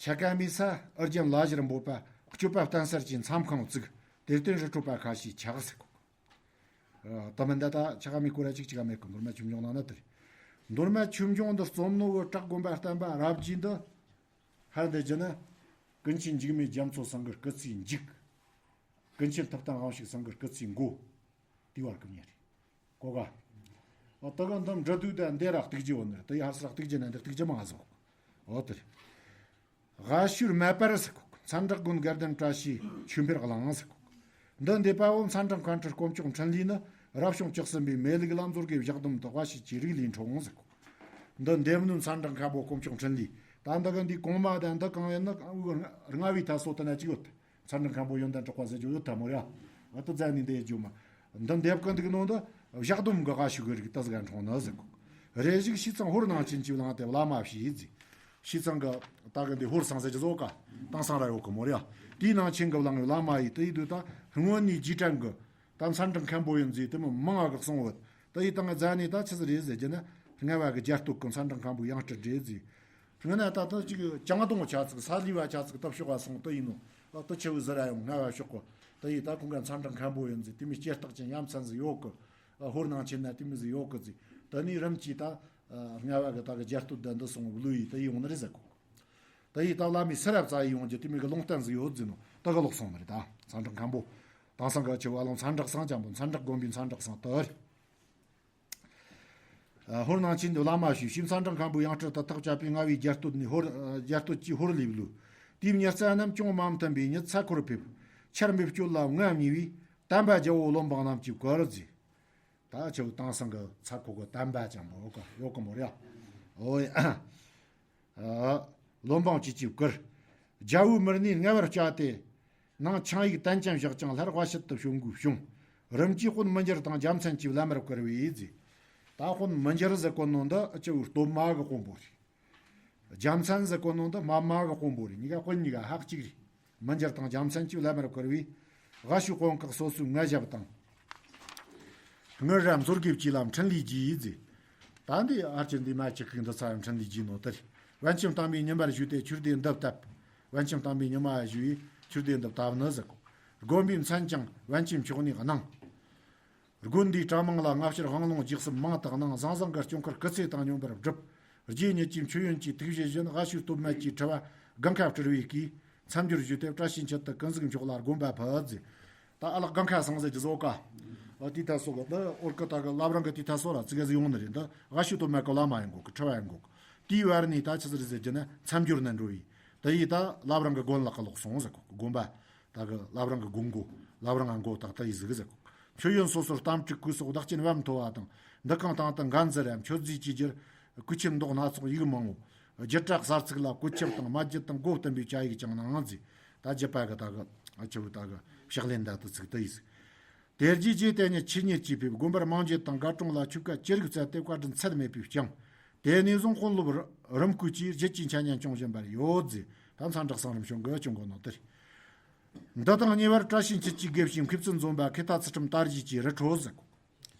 ཆ་ཀ་མི་ས་ཨུ་རྒྱན་ལ་ཞིར་འབོད་པ་སྤྱོད་པ་བརྟན་གསལ་གྱི་མཚམས་ཁང་བཙུགས། དེར་བརྟེན་རི་ཁྲོད་པ་ཁ་ཤས་ཆག་ཟེར་གོ་གི་ད་མི་འདི་ད་ཆི་ཁ་མི་སྐོར་ར་ཅིག་ཅིག་ག་མེད་གི་མདོ་སྨད་ཆོས་འབྱུང་ནང་ན་དེ་རེད། མདོ་སྨད་ཆོས་འབྱུང་འདི་རྩོམ་ནོ་བོ་བྲག་དགོན་པ་བསྟན་པ་རབ་རྒྱས་འདི། ཧར་འདི་རྒྱུ་ན། ཀུན་མཁྱེན་འཇིགས་མེད་རྒྱ་མཚོ་ཚང་གི་སྐུ་ཚེའི་མཇུག་ཀུན་མཁྱེན་ཐུབ་བསྟན་དབང་ཕྱུག་ཚང་གི་སྐུ་ཚེའི་འགོ། དེའི་བར་གི་མྱི་རེད། གོ་ག་ཨོ་ད་ག་འདི་འབྲི་དུས་ད་འདི་ར་གཏུག་རྒྱུ་ཡོད་ནི་རེད། དེ་ཡ་ཧར་སི་ར་གཏུག་རྒྱུ་ན་འདི་གཏུག་རྒྱུ་མང་ཟིག་ཨོ་དེ་རེད། ཝ་ཤུར་མ་པར་ཟེར་གོ་མཚན་བྲག་དགོན་དགའ་ལྡན་བཀྲ་ཤིས་ཆོས་འཕེལ་གླིང་ཟེར་གོ་འདི་འདེབས་པའོ། མཚན་གྲངས་མཁན་ཁྲི་དཀོན་མཆོག་འཕྲིན་ལས་ནི། རབ་བྱུང་བཅུ་གསུམ་པའི་མེ་ལུག་ལ། མཛོད་དགེ་བཞག་སྡོམ་དག་པ་ཞིག་གི་རིགས་ལས་འཁྲུངས་ཟེར་གོ། འདི་འདེབས་ནི་མཚན་གྲངས་མཁན་པོ་དཀོན་མཆོག་འཕྲིན་ལས། ད་འདི་གི་འདི་གོང་མ་དང་འདི་གང་ཡིན་ན་དབུ་ལྔ་བའི་ཐད་སོ་དེ་ན་ཅིག་ཡོད། མཚན་གྲངས་མཁན་པོ་ཡོན་ཏན་གྲགས་པ་ཟེར་རྒྱུ་ཡོད་ད་མོ་ར། ཨ་ཏི་ཛ་ནི་འདི་ཡེ་རྒྱུ་མ། འདི་འདེབས་གི་འདི་གི་ནང་དུ་བཞག་སྡོམ་གི་ཨ་ཤུ་གི་རིགས་ཏི་ཟི་ག་འཁྲུངས་ནི་ཟེར་གོ། རེ་ཞིག་ཤིས་ཚང་ཧོར་ནང་ཆེན་གྱི་བླ་མ་ཞེས་ཟེར། ཤིས་ཚང་གི་ད་གི་འདི་ཧོར་ཚང་ཟེར་གྱི་བཟོ་ག། དེང་སང་ར་ཡོད་གི་མོ་ར། དེའི་ནང་ཆེན་གི་བླ་མ་བླ་མ་ཡིས་དེ་ཡི་དུས་ད་སྔོན་ནས་རྗེས་དྲན་གི་ད་མཚན་གྲངས་མཁན་པོ་ཡིན་ཟེར་དེ་མོ་མང་ང་གི་གསུང་བོད། དེ་ཡི་སྟེང་གི་ཛ་ནི་ད་ཆི་ཟིག་རེད་ཟེར་རྒྱུ་ན། ལྔ་བ་གི་རྒྱ་སྟོད་གི་མཚན་གྲངས་མཁན་པོ་ཡང་སྤྲུལ་རེད་ཟེར། སྔོན་ན་ད་ལྟ་ཅིག་ཅང་དུང་ཆ་ཚིག་ས་ལི་བ་ཆ་ཚིག་ཏབ་ཤོག་ག་སོང་དུ་ཡིན་ནོ། ཨ་ཏུ་ཆེ་བུ་ཟི་ར་ཡང་ལྔ་བ་ཤོག་གོ། དུ་ཡི་ད་ཁོང་ག་མཚན་གྲངས་མཁན་པོ་ཡིན་ཟེར་དེ་མི་སྐྱེ་རྟགས་ཅན་ཡ་མཚན་ཟིག་ཡོད་གི། ཨ་ཧོར་ནང་ཆེན་ན་དེ་མི་ཟིག་ཡོད་གི་ཟེར། དུ་ནི་རིམ་གྱིས་ད་ལྔ་བ་གི་ད་གི་རྒྱ་སྟོད་དུ་འདི་སོང་བླུ་ཡི་དུ་ཡི་ཡོང་ནི་རེད་ཟེར་གོ། དུ་ཡི་ད་བླ་མའི་སེ་རབ་རྩ་ཡི་ཡོང་རྒྱུ་དེ་མི་གི་ལུང་བསྟན་ཟིག་ཡོད་ཟེར་ནོ། དུ་གི་ལོག་སོང་ནི་རེད། ད་མཚན་གྲངས་མཁན་པོ་དེང་སང་གི་ཆེ་བ་ལོང་མཚན་གྲགས་སང་ཅང་པོ་མཚན་གྲགས་དགོན་པའི་མཚན་གྲགས་སང་དུ་རེད། ཧོར་ནང་ཆེན་དུ་བླ་མ་ཞུས་ཤིང་མཚན་གྲངས་མཁན་པོ་ཡང་སྤྲུལ་དུ་ཐག་བཅད་པའི་ལྔ་བའི་རྒྱ་སྟོད་ནས་ཧོར་རྒྱ་སྟོད་ཀྱི་ཧོར་ལས་བླུ། དེའི་ཉི་རྩ་རྣམས་ཅུང་མ་མཐུན་པའི་ཉིད་ཚ་འཁོར་ཕེབས། ཆར་འབེབས་སྤྱོད་ལ་ངམ་ཉེ་བའི་དམ་པ་རྒྱལ་པོ་བློན་འབངས་རྣམས་ཀྱིས་བཀུར་མཛད། ད་ཆེ་བོ་དེང་སང་གི་ཚ་ཁོ་གི་དམ་པ་ཅང་པོ་ཡོད་གི་མོ་ར། ཨོ་ཡ། བློན་འབངས་ཀྱིས་ཀྱིས་བཀུར། རྒྱལ་པོའི་མི་སྣའི་ལྔ་བར་བཅའ་སྟེ། ནང་ཆང་ཡིག་དན་ཅན་བཞག་ཅིང་སླར་དབའ་ཕྱིར་དུ་བྱོན་དགོས་བྱུང་། རིམ་གྱིས་དཔོན་མི་འགྱུར་དང་རྒྱལ་མཚན་གྱིས་བླ་མར་བཀུར་བས་མཛད། ད་དཔོན་མི་འགྱུར་ཟེར་གོ་ནོ་འདི་ཨ་ཅེ་བོའི་སྟོད་མ་གི་དཔོན་པོ་རེད། རྒྱལ་མཚན་ཟེར་གོ་ནོ་འདི་དམའ་མ་གི་དཔོན་པོ་རེད། གཉིས་ཀ་དཔོན་གཉིས་ཀ་ཧག་གཅིག་རེད། མི་འགྱུར་དང་རྒྱལ་མཚན་གྱིས་བླ་མར་བཀུར་བས། དབའ་ཤུ་དཔོན་ཁག་སོ་སོའི་ངད་ཞབས་དང་། དངུལ་ར་མཛོར་དགེ་བཅས་ལ་འཕྲིན་ལས་རྒྱས་མཛད། ད་འདི་ཨར་ཅེ་འདི་མ་ཅིག་གིས་འདི་ཚ་ཡང་འཕྲིན་ལས་རྒྱས་ནོ་དེ་རེད། པཎ་ཆེན་བསྟན་པའི་ཉི་མར་བཞུགས་ཏེ་ཆོས་སྡེ་འདི་བཏབ། པཎ་ཆེན་བསྟན་པའི་ཉི་མ་བཞུགས་པས་ཆོས་སྡེ་འདི་བཏབ་ནི་ཟེར་གོ། དགོན་པའི་མཚན་ཀྱང་པཎ་ཆེན་མཆོག་ནས་གནང་། དགོན་འདིའི་གྲྭ་མང་ལ་སྔ་ཕྱིར་དབང་ལུང་རྗེས་གསུམ་མང་དུ་གནང་། ཟང་ཟིང་གི་སྐྱོན་ཁུར་སྐུ་ཚེ་དང་སྙོམས་པར་བསྒྲུབས། རྗེ་ཉིད་ཀྱིས་མཆོད་ཡོན་གྱི་ཐུགས་བཞེད་བཞིན་དབའ་ཤུ་སྟོད་སྨད་ཀྱི་ཁྲི་བ་སྒང་ཁ་སྤྲུལ་བའི་སྐུས་མཚམས་སྦྱོར་ཞུས་ཏེ་བཀྲ་ཤིས་འཁྱིལ་དུ་ཀུན་གཟིགས་མཆོག་ལ་དགོངས་པ་ཕུལ་མཛད། ད་ཨ་ལགས་སྒང་ཁ་སང་ཟེར་གྱི་བཟོ་ཀ། ཨ་དེའི་ཐད་སོ་གི་འདི་ཨོར་ཀི་ད་གི་བླ་བྲང་གི་དེའི་ཐད་སོ་ར་ཙི་གེ་ཟིག་ཡོང་ནི་རེད། འདི་དབའ་ཤུ་སྟོད་སྨད་གི་བླ་མ་ཡིན་གོ་གི། ཁྲི་བ་ཡིན་གོ་གི། དེའི་བར་ནས་ད་ཆི་ཟིག་རེད་ཟེར་གྱི་ན་མཚམས་སྦྱོར་ནས་འགྲོ་བའི་དེ་ཡིས་ད་བླ་བྲང་གི་དགོན་ལག་གི་ལོག་སོང་ཟེར་གོ་གི། དགོན་པ། ད་གི་བླ་བྲང་གི་དགོན་སྒོ། བླ་བྲང་ང་མགོ་བཏགས་ད་ཡི་གཟིགས་ཟེར་གོ། མཆོད་ཡོན་སོ་སོར་གཏམ་དྲུག་གོས་སོགས་བདག་རྐྱེན་བབ་མཐོ་བ་དང་། འདི་གང་དང་དུ་འགན་འཛིན་ར་མཆོད་རྫས་ཀྱི་རྒྱུར་གོས་ཆེན་མདོག་སྣ་ཚོགས་ཡིག་མང་བོ། བརྒྱུད་གྲྭ་གསར་ཚུགས་ལ་བཀོད་ཁྱབ་དང་མ་བརྒྱུད་དང་སྒོ་བསྟུན་པའི་བཅའ་ཡིག་ཀྱང་གནང་མཛད། ད་རྒྱུད་པ་གི་ད་གི་ཨ་ཆུ་བོ་ད་གི་ཕྱག་ལེན་ད་དུ་ཚུགས་ད་ཡི་གཟིགས། དེ་རྗེས་རྗེ་དེ་ཉིད་ཆོས་ཉིད་ཀྱིས་ཕེབས། དགོན་པར་མང་འགྱེད་དང་དགའ་གྲོང་ལ་ཆོས་བཀའ་ཅི་རིགས་སྩལ་ཏེ་བཀའ་དྲིན་ཚད་མེད་པའི་བསྐྱངས། དེ་ནས་བཟུང་དཔོན་སློབ་རིམ་བསྐོས་ཀྱིས་རྒྱུད་ཀྱི་འཆད་ཉན་སྐྱོང་བཞིན་པར་ཡོད་ཟེར། ད་མཚན་གྲགས་སང་རིམ་བྱོན་གི་སྐྱོང་གོ་ནོ་དེ་རེད། འདི་དང་ཉེ་བར་བཀྲ་ཤིས་འཁྱིལ་གྱི་དགེ་བཤེས་མཁས་བཙུན་འཛོམས་པ་མཁས་ཐ་ཚུལ་ཁྲིམས་དར་རྒྱས་ཀྱི་རི་ཁྲོད་ཟེར་གོ།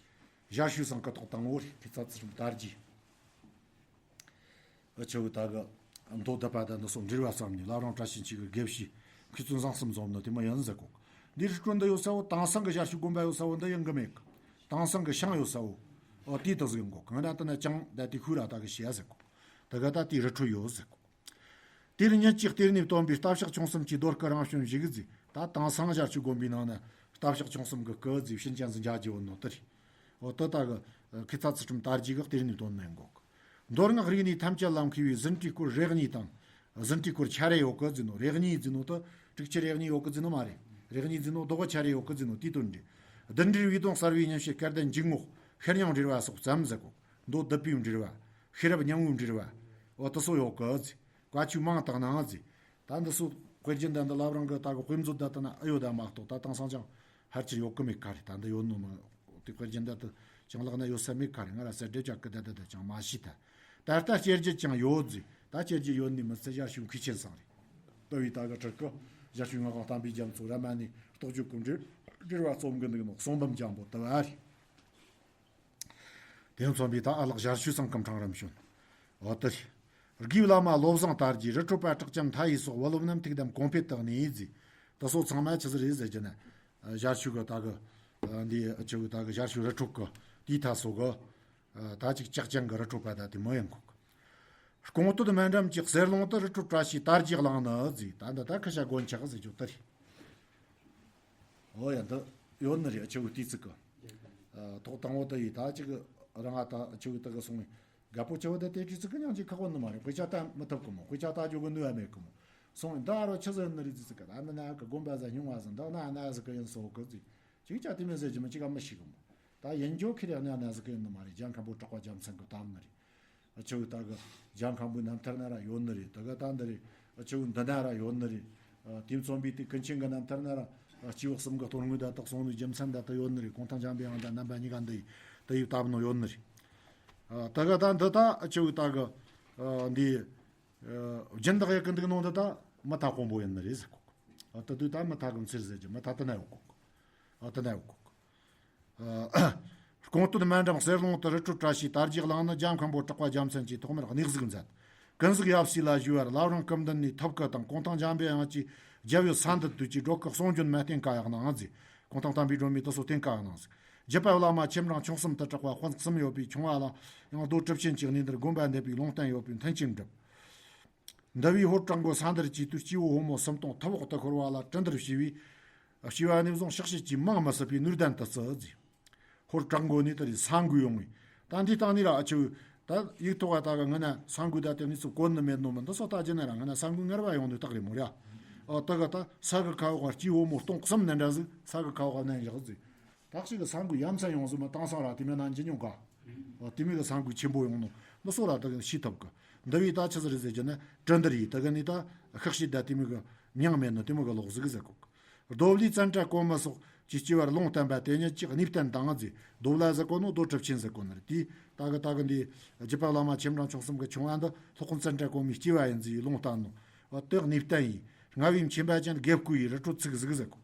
ཞར་ཞུ་སང་སྐུ་ཐོག་དང་བོ་རེད། མཁས་ཐ་ཚུལ་ཁྲིམས་དར་རྒྱས། ཨ་ཆུ་བོ་ད་གི་མདོ་སྡུད་པ་དང་འདི་སོགས་འབྲེལ་བ་ཙམ་ནི་བླ་བྲང་བཀྲ་ཤིས་འཁྱིལ་གྱི་དགེ་བཤེས་མཁས་བཙུན་བཟང་གསུམ་འཛོམས་ནི་དེ་མ་ཡིན་ཟེར་གོ། འདི་རི་ཁྲོད་འདི་ཡོད་ས་བོ་དེང་སང་གི་ཞར་ཞུ་དགོན་པ་ཡོད་ས་བོ་འདི་ཡིན་གི་མེད་གི། དེང་སང་གི་ཤང་ཡོད་ས་བོ། ཨོ་དེ་ད་ཟིག་ཡིན་གོ། གང་ན་དེ་ན་ཅང་ད་དེ་ཁུ་ར་ད་གི་ཤེས་ཟེར་གོ། ད་ག་ད་དེ་རི་ཁྲོད་ཡོད་ཟེར་གོ། དེར་ཉིད་ཀྱིས་གཏེར་ནས་བཏོན་པའི་རྟ་ཕྱག་ཆུང་གསུམ་གྱི་རྡོ་སྐུ་རང་བྱོན་བཞུགས་ཟིག། ད་དེང་སང་ཞར་ཞུ་དགོན་པའི་ནང་ན་རྟ་ཕྱག་ཆུང་གསུམ་གྱི་སྐུ་ཟིག་ཕྱིན་ཅན་ཟིག་མཇལ་རྒྱུ་བོ་ནོ་དེ་རེད། འོ་དེ་ད་གི་མཁས་ཐ་ཚུལ་ཁྲིམས་དར་རྒྱས་གི་གཏེར་ནས་བཏོན་ནས་འགོག། མདོ་སྔགས་རིག་གནས་ཐམས་ཅད་ལ་མཁས་པའི་ཟིན་བྲིས་སྐོར་རེ་གཉིས་དང་། ཟིན་བྲིས་སྐོར་ཆ་རེ་ཡོད་གི་ཟེར་ནོ། རེ་གཉིས་ཟེར་ནོ་དེ་དྲུག་ཅུ་རེ་གཉིས་ཡོད་གི་ཟེར་ནོ་མ་རེད། རེ་གཉིས་ཟེར་ནོ་རྡོག་ཆ་རེ་ཡོད་གི་ཟེར་ནོ་དེའི་དོན་རེད། བདུད་འདྲེ་བི་དོང་གསལ་བའི་ཉམས་བཞེས་སྐལ་ལྡན་འཇུག་ངོགས་ཤེར་སྙིང་འབྲེལ་བ་སོགས་ཙམ་ཟེར་གོ། མདོ་སྡུད་པའི་འབྲེལ་བ། ཤེས་རབ་སྙིང་པོའི་འབྲེལ་བ། འོ་དེ་སོགས་ཡོད་གི་ཟེར། བཀའ་ཆོས་མང་དག་ནའང་ཟེར། ད་འདི་སོགས་དཔེ་རྒྱན་དང་འདི་བླ་བྲང་གི་ད་གི་དཔེ་མཛོད་ད་ལྟ་ན་ཨེ་ཡོད་ད་མ་གཏོགས་ད་དེང་སང་ཅང་ཕལ་ཆེར་ཡོད་གི་མེད་ཀ་རེད། ད་འདི་ཡོད་ནོ་མ་དེ་དཔེ་རྒྱན་ད་དེ་ཅང་ལག་ན་ཡོད་ས་མེད་ཀ་རེད། ང་ར་གསལ་འགྲེལ་ཅག་གི་ད་ད་ད་ཅང་མ་ཤེས་ད། ད་ལྟ་སྐྱེ་རྒྱུད་ཀྱང་ཡོད་ཟེར། ད་སྐྱེ་རྒྱུད་ཡོད་ནི་མི་ཚད་ཞར་ཞུ་མཁས་ཆེན་ཚང་རེད། ལྟ་བའི་ད་གི་ཁྲིད་གི་ཞར་ཞུ་ང་གང་བསྟན་པའི་རྒྱ་མཚོ་ར་མ་ནས་རྟོགས་བརྗོད་ཀུན་འབྲེལ་འབྲེལ་བ་རྩོམ་གི་འདུག་ནོ་གསུང་འབུམ་ལྗང་པོ་ལྟ་བ་རེད། དེ་མཚོན་པའི་ད་ཨ་ལགས་ཞར་ཞུ་སང་སྐུ་ཕྲེང་རིམ་བྱོན། འོ་དེ་རེད། དགེ་བླ་མ་བློ་བཟང་དར་རྒྱས་རི་ཁྲོད་པ་གྲགས་ཅན་མཐའ་ཡས་སོགས་བུ་སློབ་རྣམས་ཐུགས་དམ་གོང་འཕེལ་དུ་གནས་ཟེར། དེ་སོགས་ཚང་མ་ཆི་ཟིག་རེད་ཟེར་རྒྱུ་ན། ཞར་ཞུ་གི་ད་གི་འདི་ཆུ་བོ་ད་གི་ཞར་ཞུ་རི་ཁྲོད་གི་དེའི་ཐ་སོ་གི་ད་ཅིག་ལྕགས་ཅན་གི་རི་ཁྲོད་པ་ད་དེ་མོ་ཡིན་གོ་གི། ལྐོང་སྟོད་སྨན་འགྲམ་གྱི་གསེར་ལུང་དུ་རི་ཁྲོད་བཀྲ་ཤིས་དར་རྒྱས་གླིང་ནི་ཟེར། ད་འདི་ད་ཁ་ཤ་དགོན་ཆགས་ཟེར་རྒྱུ་དེ་རེད། ཨོ་ཡ་འདི་ཡོད་ནི་རེད། ཆུ་བོ་དེའི་ཚིག་གི་ཐོག་དང་པོ་དེ་ཡིས་ད་ཅིག་རང་ང་ད་ཆུ་བོ་དེ་གི་སོང་བའི་རྒད་པོ་ཆུ་བོ་དེ་དེ་དུས་ཚིག་གི་སྙིང་རྗེ་ཁག་པོ་ནི་མ་རེད། དཔེ་ཆ་ལྟ་མི་ཐུབ་གི་མོ། དཔེ་ཆ་ལྟ་རྒྱུ་གི་ནུས་པ་མེད་གི་མོ། སོང་བས་འདི་ཨ་རོ་ཆི་ཟིག་ནི་རེད་ཟེར་གི། ད་འདི་ན་གི་དགོན་པ་ཟིག་སྙུང་བ་ཟིག་འདི་ན་ན་ཟིག་གི་ཡིན་སོ་གི་ཟིག། ཅིག་ཅག་དེ་མིན་ཟེར་གྱི་མི་གཅིག་ག་མི་ཤེས་གི་མོ། ད་ཡིན་རྒྱུ་ཁེ་རེ་ན་ན་ཟིག་གི་ཡིན་ནི་མ་རེད། ཇ་མཁན་པོ་གྲགས་པ་རྒྱལ་མཚན་གི་བཏབ་ནི་རེད། ཨ་ཆུ་ད་གི་ཇ་མཁན་པོའི་རྣམ་ཐར་ན་ར་ཡོད་ནི་རེད། ད་གི་ད་འདི་རེད། ཨ་ཆུ་འདི་ན་ར་ཡོད་ནི་རེད། ཨ་དེ་མཚོན་པའི་དེ་ཀུན་མཁྱེན་གི་རྣམ་ཐར་ན་ར་ཨ་སྐྱེས་བུ་གསུམ་གི་སྟོང་ངོས་ད་དག་སོང་ནི་རྒྱུ་མཚན་ད་ད་ཡོད་ནི་རེད། གུང་ཐང་འཇམ་པའི་དབྱངས་ད་རྣམ་པ་གཉིས་ཀ་འདི་ཡི་ད་ཡི་བཏབ་ནོ་ཡོད་ནི་རེད། ཨ་ད་གི་ད་འདི་ད་ཨ་ཆུ་ད་གི་ཨ་འདི་ཨ་སྦྱིན་བདག་ཡི་གི་འདུག་ནོ་འདི་ད་མི་ཐ་དཀོན་པོ་ཡིན་ནི་རེད་ཟེར་གོ། ཨ་ད་དུས་ད་མི་ཐ་གི་མཚེར་ཟེར་གྱི་མི་ཐ་ད་ན་ཡོད་གོ། ཨ་ད་ན་ཡོད་གོ། ཨ་སྐུང་སྟོད་སྨན་འགྲམ་གསེར་ལུང་དུ་རི་ཁྲོད་བཀྲ་ཤིས་དར་རྒྱས་གླིང་ནི་ཇ་མཁན་པོ་གྲགས་པ་རྒྱལ་མཚན་གྱིས་ཐོག་མར་གནས་གཟིགས་མཛད། ཀུན་གཟིགས་ཡབ་སྲས་ལ་ཞུས་པར་བླ་བྲང་སྐུ་མདུན་ནས་ཐུབ་སྐུ་དང་གུང་ཐང་འཇམ་པའི་དབྱངས་ཀྱིས་རྒྱལ་བའི་ས་འདུལ་དུས་ཀྱི་སྒྲོལ་སྐུ་གསུང་རྒྱུན་མ་བསྟན་བཀའ་ཡག་གནང་མཛད། གུང་ཐང་བསྟན་པའི་སྒྲོན་མེ་དུ་སོ་བསྟན་བཀའ་ཡག་གནང་མཛད། རྒྱུད་པ་བླ་མ་ཆེམ་རང་ཆུང་གསུམ་དུ་གྲགས་པ་དཔོན་གསུམ་ཡོད་པའི་ཆུང་བ་ལ་ཡང་རྡོ་གྲུབ་ཆེན་གྱི་གནས་འདིར་དགོན་པ་འདེབས་པའི་ལུང་བསྟན་ཡོད་པའི་མཐུན་རྐྱེན་བསྒྲུབས། འདི་བའི་ཧོར་བྲག་མགོ་ས་འདུལ་གྱི་དུས་སྐྱེ་བོ་ཕོ་མོ་སུམ་སྟོང་ཐབ་འོག་ཏུ་ཤོར་བ་ལ་གྲུ་འདུལ་བྱས་པས། བྱས་པ་ནས་བཟུང་གཤེགས་བྱེད་ཀྱི་མིང་མི་སྲིད་པའི་ནུས་ལྡན་དུ་བརྩི་ཟེར། ཧོར་བྲག་མགོ་ནས་དེ་རེད་ས་འགུལ་ཡོང་བས། ད་འདི་སྟེང་ནས་ར་ཨ་ཆུ་ད་ཡིག་ཐོག་ག་ད་ག་ང་ན་ས་འགུལ་ད་དེ་གནས་ཚུལ་གོ་ནི་མེད་ནོ་མི་འདི་སོ་ད་ཅི་ན་ར་ང་ན་ས་འགུལ་ངར་བ་ཡོང་ནི་རྟགས་རེད་མོ་ར། ཨ་ད་ག་ད་ས་གི་ཁ་འོག་ག་སྐྱེ་བོ་མོ་སྟོང་གསུམ་ནི་འདྲ་ཟིག་ས་གི་ཁ་འོག་ག་གནས་བཞག་ཟིག། ད་གཅིག་གི་ས་འགུལ་ཡ་མཚན་ཡོང་ཟིག་མ་བཏང་སང་ར་དེ་མིན་ན་འཇི་མྱོང་ག། ཨ་དེ་མིན་གི་ས་འགུལ་ཆེན་པོ་ཡོང་ནོ་འདི་སོ་ར་ད་ག་ཤེས་ཐུབ་གི། འདི་བའི་ད་ཆི་ཟིག་རེད་ཟེར་གྱི་ན་གྲུ་འདུལ་ཡིས་ད་ག་ནི་ད་གཤེགས་བྱེད་ད་དེ་མིན་གི་མྱིང་མེད་ནོ་དེ་མིན་གི་ལོག་ཟིག་ཟེར་གོ། རྡོ་བླའི་བཙན་བྲལ་གོང་མ་སོགས་ཀྱིས་སྐྱེ་བར་ལུང་བསྟན་པ་དེ་ཉིད་ཀྱི་གནས་བརྟན་དང་ཟེར། རྡོ་བླ་ཟེར་གོ་ནོ་རྡོ་གྲུབ་ཆེན་ཟེར་གོ་ནི་རེད། དེ་ད་གི་ད་གི་འདི་རྒྱུད་པ་བླ་མ་ཆེམ་རང་ཆུང་གསུམ་གི་ཆུང་བ་འདི་སློབ་དཔོན་བཙན་བྲལ་གོང་མའི་སྐྱེ་བ་ཡིན་ཟེར་ལུང་བསྟན་ནོ། འོ་དེ་གནས་བརྟན་ཡིན། རྔ་བའི་མཁྱེན་པ་ཅན་དགེ་བསྐོས་ཡིས་རི་ཁྲོད་ཚུགས་ཟིག་ཟེར་གོ།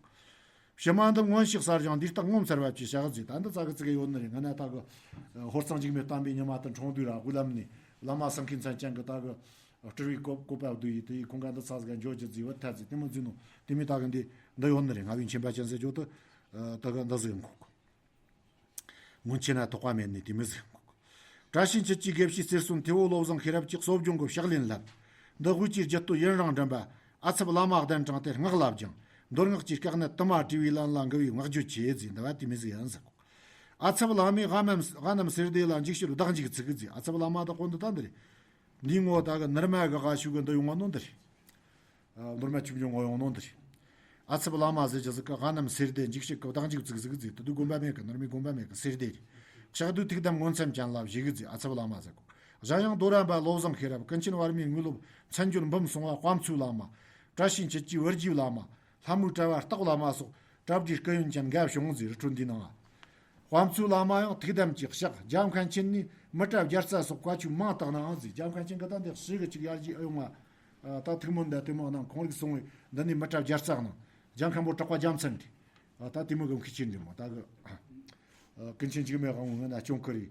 ཕྱི་མ་འདི་མངོན་ཤེས་གསལ་ཞིང་འདི་ལྟར་ངོ་མཚར་བ་ཅིག་བྱ་གི་ཟེར། ད་འདི་ཙག་གི་ཙིག་གི་ཡོད་ནི་རེད། ང་ན་ད་གི་ཧོར་གཙང་འཇིགས་མེད་བསྟན་པའི་ཉི་མ་དང་འཁྲུངས་དུས་ར་དབུ་ལམ་ནས་བླ་མ་སེང་གེ་མཚན་ཅན་གི་ད་གི་སྤྲུལ་བའི་བཀོད་བཀོད་པ་བསྡུས་ཡིས་དེ་ཡི་ཁུངས་ག་འདི་ཙག་ཟིག་ག་འཇོག་རྒྱུ་ཟིག་བ་ཐ་ཟིག་དེ་མོ་ཟིག་ནོ་དེ་མི་ད་གི་འདི་འདི་ཡོད་ནི་རེད། རྔ་བའི་མཁྱེན་པ་ཅན་ཟེར་རྒྱུ་དེ་ད་གི་འདི་ཟིག་ཡོང་གོ། སྔོན་ཆད་ན་ཐོགས་པ་མེད་ནས་དེ་མི་ཟིག་ཡོང་གོ། བཀྲ་ཤིས་འཁྱིལ་གྱི་དགེ་བཤེས་རྩེར་སོན་ཐེ་བོ་བློ་བཟང་ཤེས་རབ་ཀྱིས་གསོ་སྦྱོང་གི་ཕྱག་ལེན་ལྷབ། འདི་དབུས་ཀྱི་རྒྱུད་སྟོད་ཡུན་རིང་འགྲིམ་པ། ཨ་ཚབ་བླ་མ་གདན་དྲངས་ཏེ་སྔགས་བླ་སྦྱངས། མདོ་སྔགས་ཀྱི་དཀའ་གནད་དུ་མ་བྲིས་པའི་ལན་ལ་འགལ་བའི་བསྔགས་བརྗོད་བྱས་ཟེར། འདི་བ་དེ་མི་ཟིག་ཡིན་ཟེར་གོ། ཨ་ཚབ་བླ་མས་དབའ་རྣམ་དབའ་རྣམ་སེར་སྡེ་ལ་འཇིགས་ཤུལ་བདག་འཇིགས་ཚིག་གི་ཟེར། ཨ་ཚབ་བླ་མ་དག་གོ་འདི་ད་འདི་རེད། འདིའི་ངོ་ད་གི་ནུར་མ་གི་ག་ཤུ་གི་འདི་ཡོང་བ་ནོ་འདི་རེད། ནོར་མ་ཆུབ་འབྱུང་ངོ་ཡོང་ནོ་འདི་རེད། ཨ་ཚབ་བླ་མ་ཟེར་གྱི་ཟིག་གི་དབའ་རྣམ་སེར་སྡེ་འཇིགས་བྱེད་ཀྱི་བདག་འཇིགས་ཚིག་ཟིག་ཟེར། དེ་དུས་དགོན་པ་མེད་གི། ནུར་མའི་དགོན་པ་མེད་གི། སེར་སྡེ་རེད། ཕྱག་བདུད་ཐུགས་དམ་ངོ་མཚམས་ཅན་ལ་བཞེས་གི་ཟེར། ཨ་ཚབ་བླ་མ་ཟེར་གོ། གཞན་ཡང་རྡོ་ར་འབའ་བློ་བཟང་ཤེས་རབ། ཀུན་མཁྱེན་བར་མའི་དངོས་སློབ་མཚན་བརྗོད་འབུམ་གསུང་བ་དཔའ་མཚོའི་བླ་མ། བཀྲ་ཤིས་འཁྱིལ་གྱི་བུ་རྒྱུད་བླ་མ། ལྷ་མོའི་གྲྭ་བ་སྟག་བླ་མ་སོགས་གྲྭ་སྒྲིག་སྐུ་ཡོན་ཅན་འགའ་བྱུང་ཟེར། རི་ཁྲོད་འདི་ནང་ང་། དཔའ་མཚོའི་བླ་མ་ཡང་ཐུགས་དམ་གྱི་ཕྱག་རྒྱལ་བ་མཁན་ཆེན་ནས་མི་ཏྲ་བརྒྱ་རྩ་སོགས་བཀའ་ཆོས་མང་དག་གནང་ཟེར། རྒྱལ་བ་མཁན་ཆེན་གི་ད་འདི་ཧྲི་གི་ཅིག་ཡར་རྒྱས་ཨེ་ཡོང་ང་། ད་ཐུགས་སྨོན་འདི་དེ་མོ་གནང་། ཁོང་རིག་སོང་བས་འདི་ནས་མི་ཏྲ་བརྒྱ་རྩ་གནང་། རྒྱལ་མཁན་པོ་གྲགས་པ་རྒྱལ་མཚན་འདི། ད་དེ་མོ་གི་མཁས་ཆེན་འདི་མོ་ད་གི། ཀུན་མཁྱེན་འཇིགས་མེད་དབང་པོ་ང་ན་སྐྱོང་ཁུ་རི་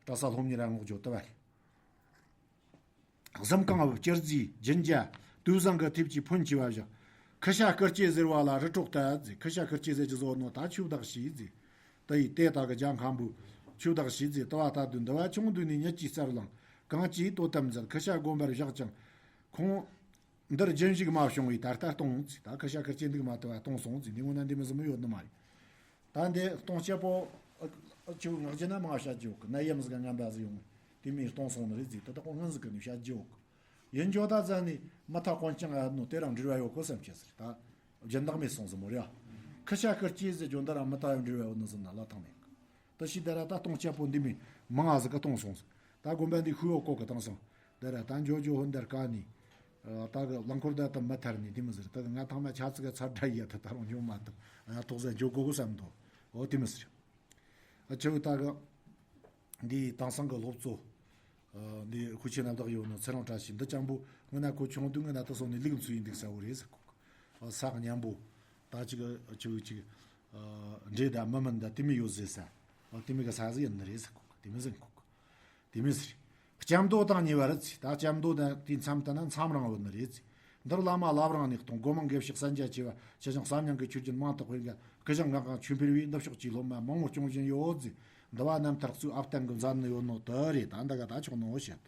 གྲྭ་ས་སློབ་གཉེར་ར་ངོ་བརྗོད་དུ་བ་རེད། གཟིམ་ཁང་བུ་སྐྱུར་རྫས་རྒྱུན་རྒྱ་དུས་བཟང་གི་ཐེབས་ཀྱི་ཕོན་ཆེ་བ་བཞག། ཁུ་ཤ་ཁུར་སྐྱེས་ཟེར་བ་ལ་རི་གྲོག་ལྟ་ཟེར། ཁུ་ཤ་ཁུར་སྐྱེས་ཟེར་གྱི་བཟོ་ནོ་ད་ཆུ་བདག་ཤིས་ཟེར། ད་ཡི་དེ་ད་གི་རྒྱལ་མཁན་པོ་ཆུ་བདག་ཤིས་ཟེར། ལྟ་བ་ལྟ་དུས་འདི་བ་ཆུང་དུས་ནས་ཉིད་ཀྱིས་རྩར་ལངས། གང་ཅིའི་དོ་དམ་མཛད། ཁུ་ཤ་དགོན་པར་བཞག་ཀྱང་། ཁོང་འདིར་རྒྱུན་ཞིག་མ་བྱུང་བས་ད་ལྟ་སྟོང་ཟེར། ད་ཁུ་ཤ་ཁུར་སྐྱེས་འདུག་མ་ལྟ་བ་སྟོང་སོང་ཟེར། འདི་ངོ་ན་འདི་མི་ཟིན་མི་ཡོད་ནི་མ་རེད། ད་འདི་སྟོང་སྐྱ་པོ་ཨ་ཨ་ཆུ་ངག་རྒྱུ་ན་མ་བཤད་རྒྱུ་གི་ན་ཡམ་ཟིག་ངན་པ་ཟིག་ཡོང་དེ་མིན་སྟོང་སོང་ནི་རེད་ཟིག། ད་ད་ཁོ་ངན་ཟིག་གི་ནི་བཤད་རྒྱུ་ཡོད་གི། ཡིན་རྒྱུ་ད་ཟ་ནི་མི་ཐ་གོན་ཅང་ཨ་ནོ་དེ་རང་འབྲེལ་བ་ཡོད་གི་བསམ་ཁྱེད་ཟེར། ད་སྦྱིན་བདག་མེད་སོང་ཟིག་མོ་རེད། ཁུ་ཤ་ཁུར་སྐྱེས་ཟེར་རྒྱུ་འདི་རང་མི་ཐ་ཡང་འབྲེལ་བ་ཡོད་ནི་ཟིག་ན་ལ་ཐང་མེད་གི། ད་ཤི་ད་ར་ད་སྟོང་སྐྱ་པོ་འདི་མིན་མང་ང་ཟིག་གི་སྟོང་སོང་ཟིག། ད་དགོན་པ་འདི་ཤུ་ཡོད་གོ་གི་དང་སང་། ད་ར་ད་འཇོ་འཇོ་ཧོན་དར་ཀ་ནི། ད་གི་རླངས་འཁོར་ད་ད་མ་ཐར་ནི་དེ་མི་ཟེར། ད་གི་ང་ཐང་མ་ཆ་ཚིག་ག་ཚར་དྲ་ཡི་ཡ་ད་ད་རུང་འཇོ་མ་ཐུབ། ཡ་ཐོག་ཟ་འཇོ་གོ་གི་བསམ་དོ། འོ་དེ་མི་ཟེར། ཨ་ཆུ་ད་གི་འདི་དེང་སང་གི་སློབ་གཙོ། འདི་ཧུ་ཆེ་ན་བདག་ཡོད་ནོ་ཚེ་རིང་བཀྲ་ཤིས་འདི་ཅང་པོ་ང་ན་ཁོ་ཆུང་དུས་ང་ན་ད་སོང་ནས་ལུག་འཚོ་ཡིན་འདུག་ས་བོ་རེད་ཟེར་གོ། ས་མཉམ་པོ་ད་ཅིག་ཆུ་ཅིག་འདྲེ་ད་མི་མིན་ད་དེ་མི་ཡོད་ཟེར་ས། དེ་མི་གི་ས་ཟིག་ཡིན་ནི་རེད་ཟེར་གོ། དེ་མི་ཟིན་གོ། དེ་མི་ཟེར། ལྕམ་མདོ་དང་ཉེ་བར་ཚེ། ད་ལྕམ་མདོ་དང་དེའི་མཚམས་དེ་ན་མཚམས་རང་བུད་ནི་རེད་ཚེ། འདིར་བླ་མ་བླ་བྲང་ནས་གཏོང་སྒོ་མང་དགེ་བཤེས་གསན་རྒྱ་ཆེ་བ་ཆེ་ཞིང་བསམ་ཡང་གི་ཆོས་རྒྱུན་མང་དུ་སྤེལ་འགའ་སྐུ་ཞང་ངག་དབང་ཆོས་འཕེལ་བས་འདི་ཕྱོགས་ཀྱི་སློབ་མ་མང་བོ་སྐྱོང་བཞིན་ཡོད་ཚེ། འདི་བ་རྣམ་ཐར་གཙོས་ཨབ་བརྟན་གི་མཛད་ནི་ཡོད་ནོ་དེ་རེད། ད་འདི་ག་ད་ཆོག་ནོ་བཤད།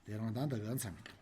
དེ་རང་ད་འདི་ག་མཚམས་མེད།